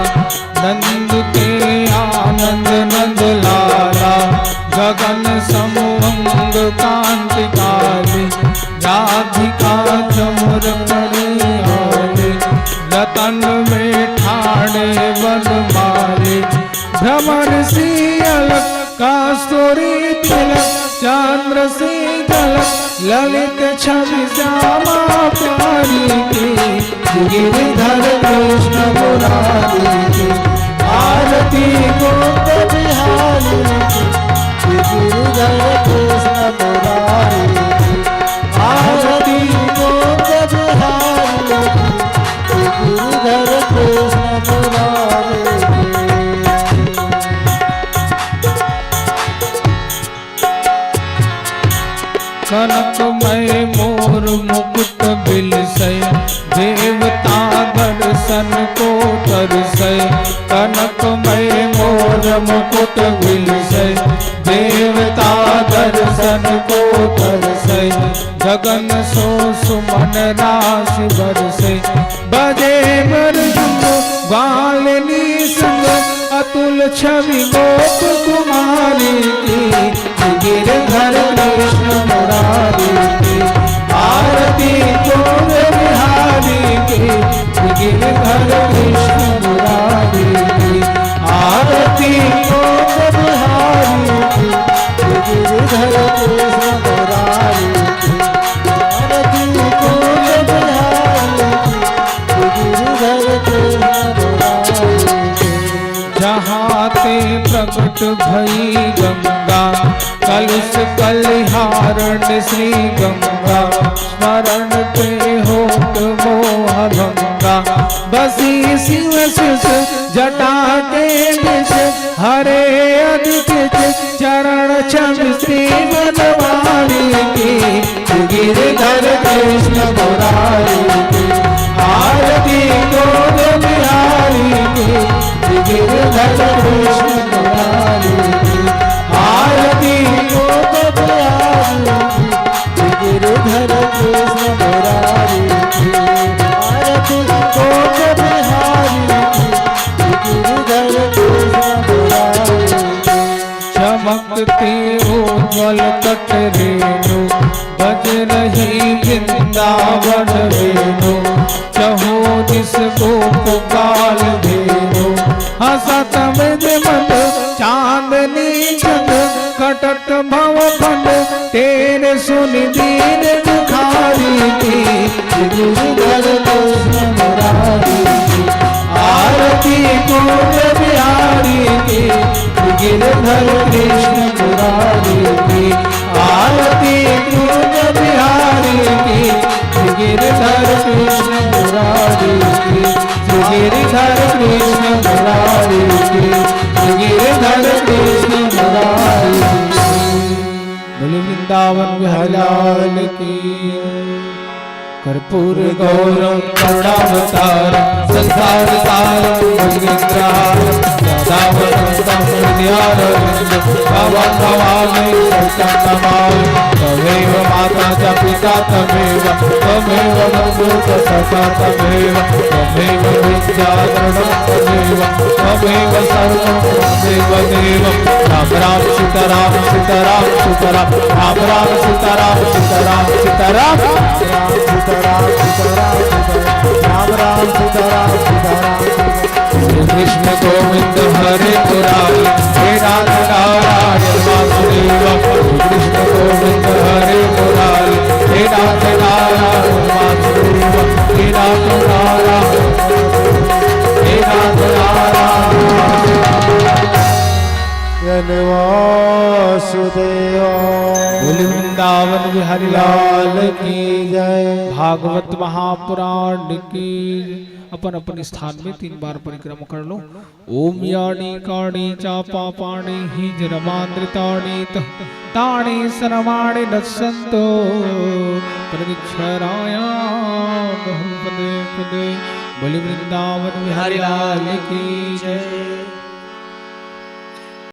नंद के आनंद नंद लाला। गगन सम अंग कांति काली, राधिका चमुर परिहारी। रतन में ठाणे वनमाली, भ्रमर सी अलक कास्तूरी तिलक, चंद्र सी झलक ललित छवि श्यामा प्यारी की। गिरधर कृष्ण मुरारी की। आरती कुंज बिहारी की। गिरधर कृष्ण मुरारी की। आरती कुंज बिहारी की। गिरधर कृष्ण मुरारी की। कनकमय मोर मुकुट बिलसै, देवता दर्शन को तरसै। कनकमय मोर मुकुट बिलसै, देवता दर्शन को तरसै। गगन सो सुमन राशि बरसै, बजे मृदंग ग्वाल निसंग, अतुल छवि गोप कुमारी की। गिरधर कृष्ण मुरारी की। आरती कुंज बिहारी की। गिरधर कृष्ण मुरारी की। आरती कुंज बिहारी की। गिरधर कृष्ण मुरारी की। आरती कुंज बिहारी भई गंगा, कलुष कलिहारण श्री गंगा, स्मरण ते होत मोह भंगा। बसी शिव शिष जटा के बिच, हरे अदिति चित, चरण छवि श्री बनवारी की। गिरधर कृष्ण मुरारी की, आरती गोद बिहारी की। गिरधर कृष्ण मुरारी की, आरती गोद बिहारी की। गिरधर कृष्ण मुरारी की, आरती गोद बिहारी की। गिरधर कृष्ण मुरारी की। चमकते उज्ज्वल तट रेणु, बज रही वृंदावन वेणु। चहुदिस गोप काल धेनु, हंसत मृग मद चांदनी चंद। कटत भव फंद तेरे सुनि दीन दुखारी की। गिरधर कृष्ण मुरारी की, आरती कुंज बिहारी की। गिरधर कृष्ण मुरारी की, आरती कुंज बिहारी की। गिरधर कृष्ण मुरारी की, गिरधर कृष्ण मुरारी की। गिरधर कृष्ण मुरारी की। बोले वृंदावन बिहारी लाल की। कर्पूर गौरम करुणावतारम संसार सारम भुजगेंद्रहारम सदा वसंतम हृदयारविंद भवम भवामी शतम नमामि। त्वमेव माता च पिता त्वमेव त्वमेव बंधु च सखा त्वमेव त्वमेव विद्या द्रविणम त्वमेव त्वमेव सर्वम त्वमेव देवम। राम राम सीताराम सीताराम सीताराम राम राम सीताराम सीताराम सीताराम। राम राम सीताराम सीताराम सीताराम राम राम सीताराम सीताराम। श्री कृष्ण गोविंद हरे मुरारी हे नाथ नारायण वासुदेव। श्री कृष्ण गोविंद हरे मुरारी हे नाथ नारायण वासुदेव। हे नाथ नारायण हे नाथ नारायण। जय वासुदेव। बोले वृंदावन बिहारी लाल की जय। भागवत महापुराण की। अपन अपन स्थान में तीन बार परिक्रमा कर लो। ओम यानी काणी चा पापाणी ही जरमांद्रिताणी त ताणी सर्वाणी नश्यंतो प्रदक्षिणाया पदे पदे। बोले वृंदावन बिहारी लाल की जय।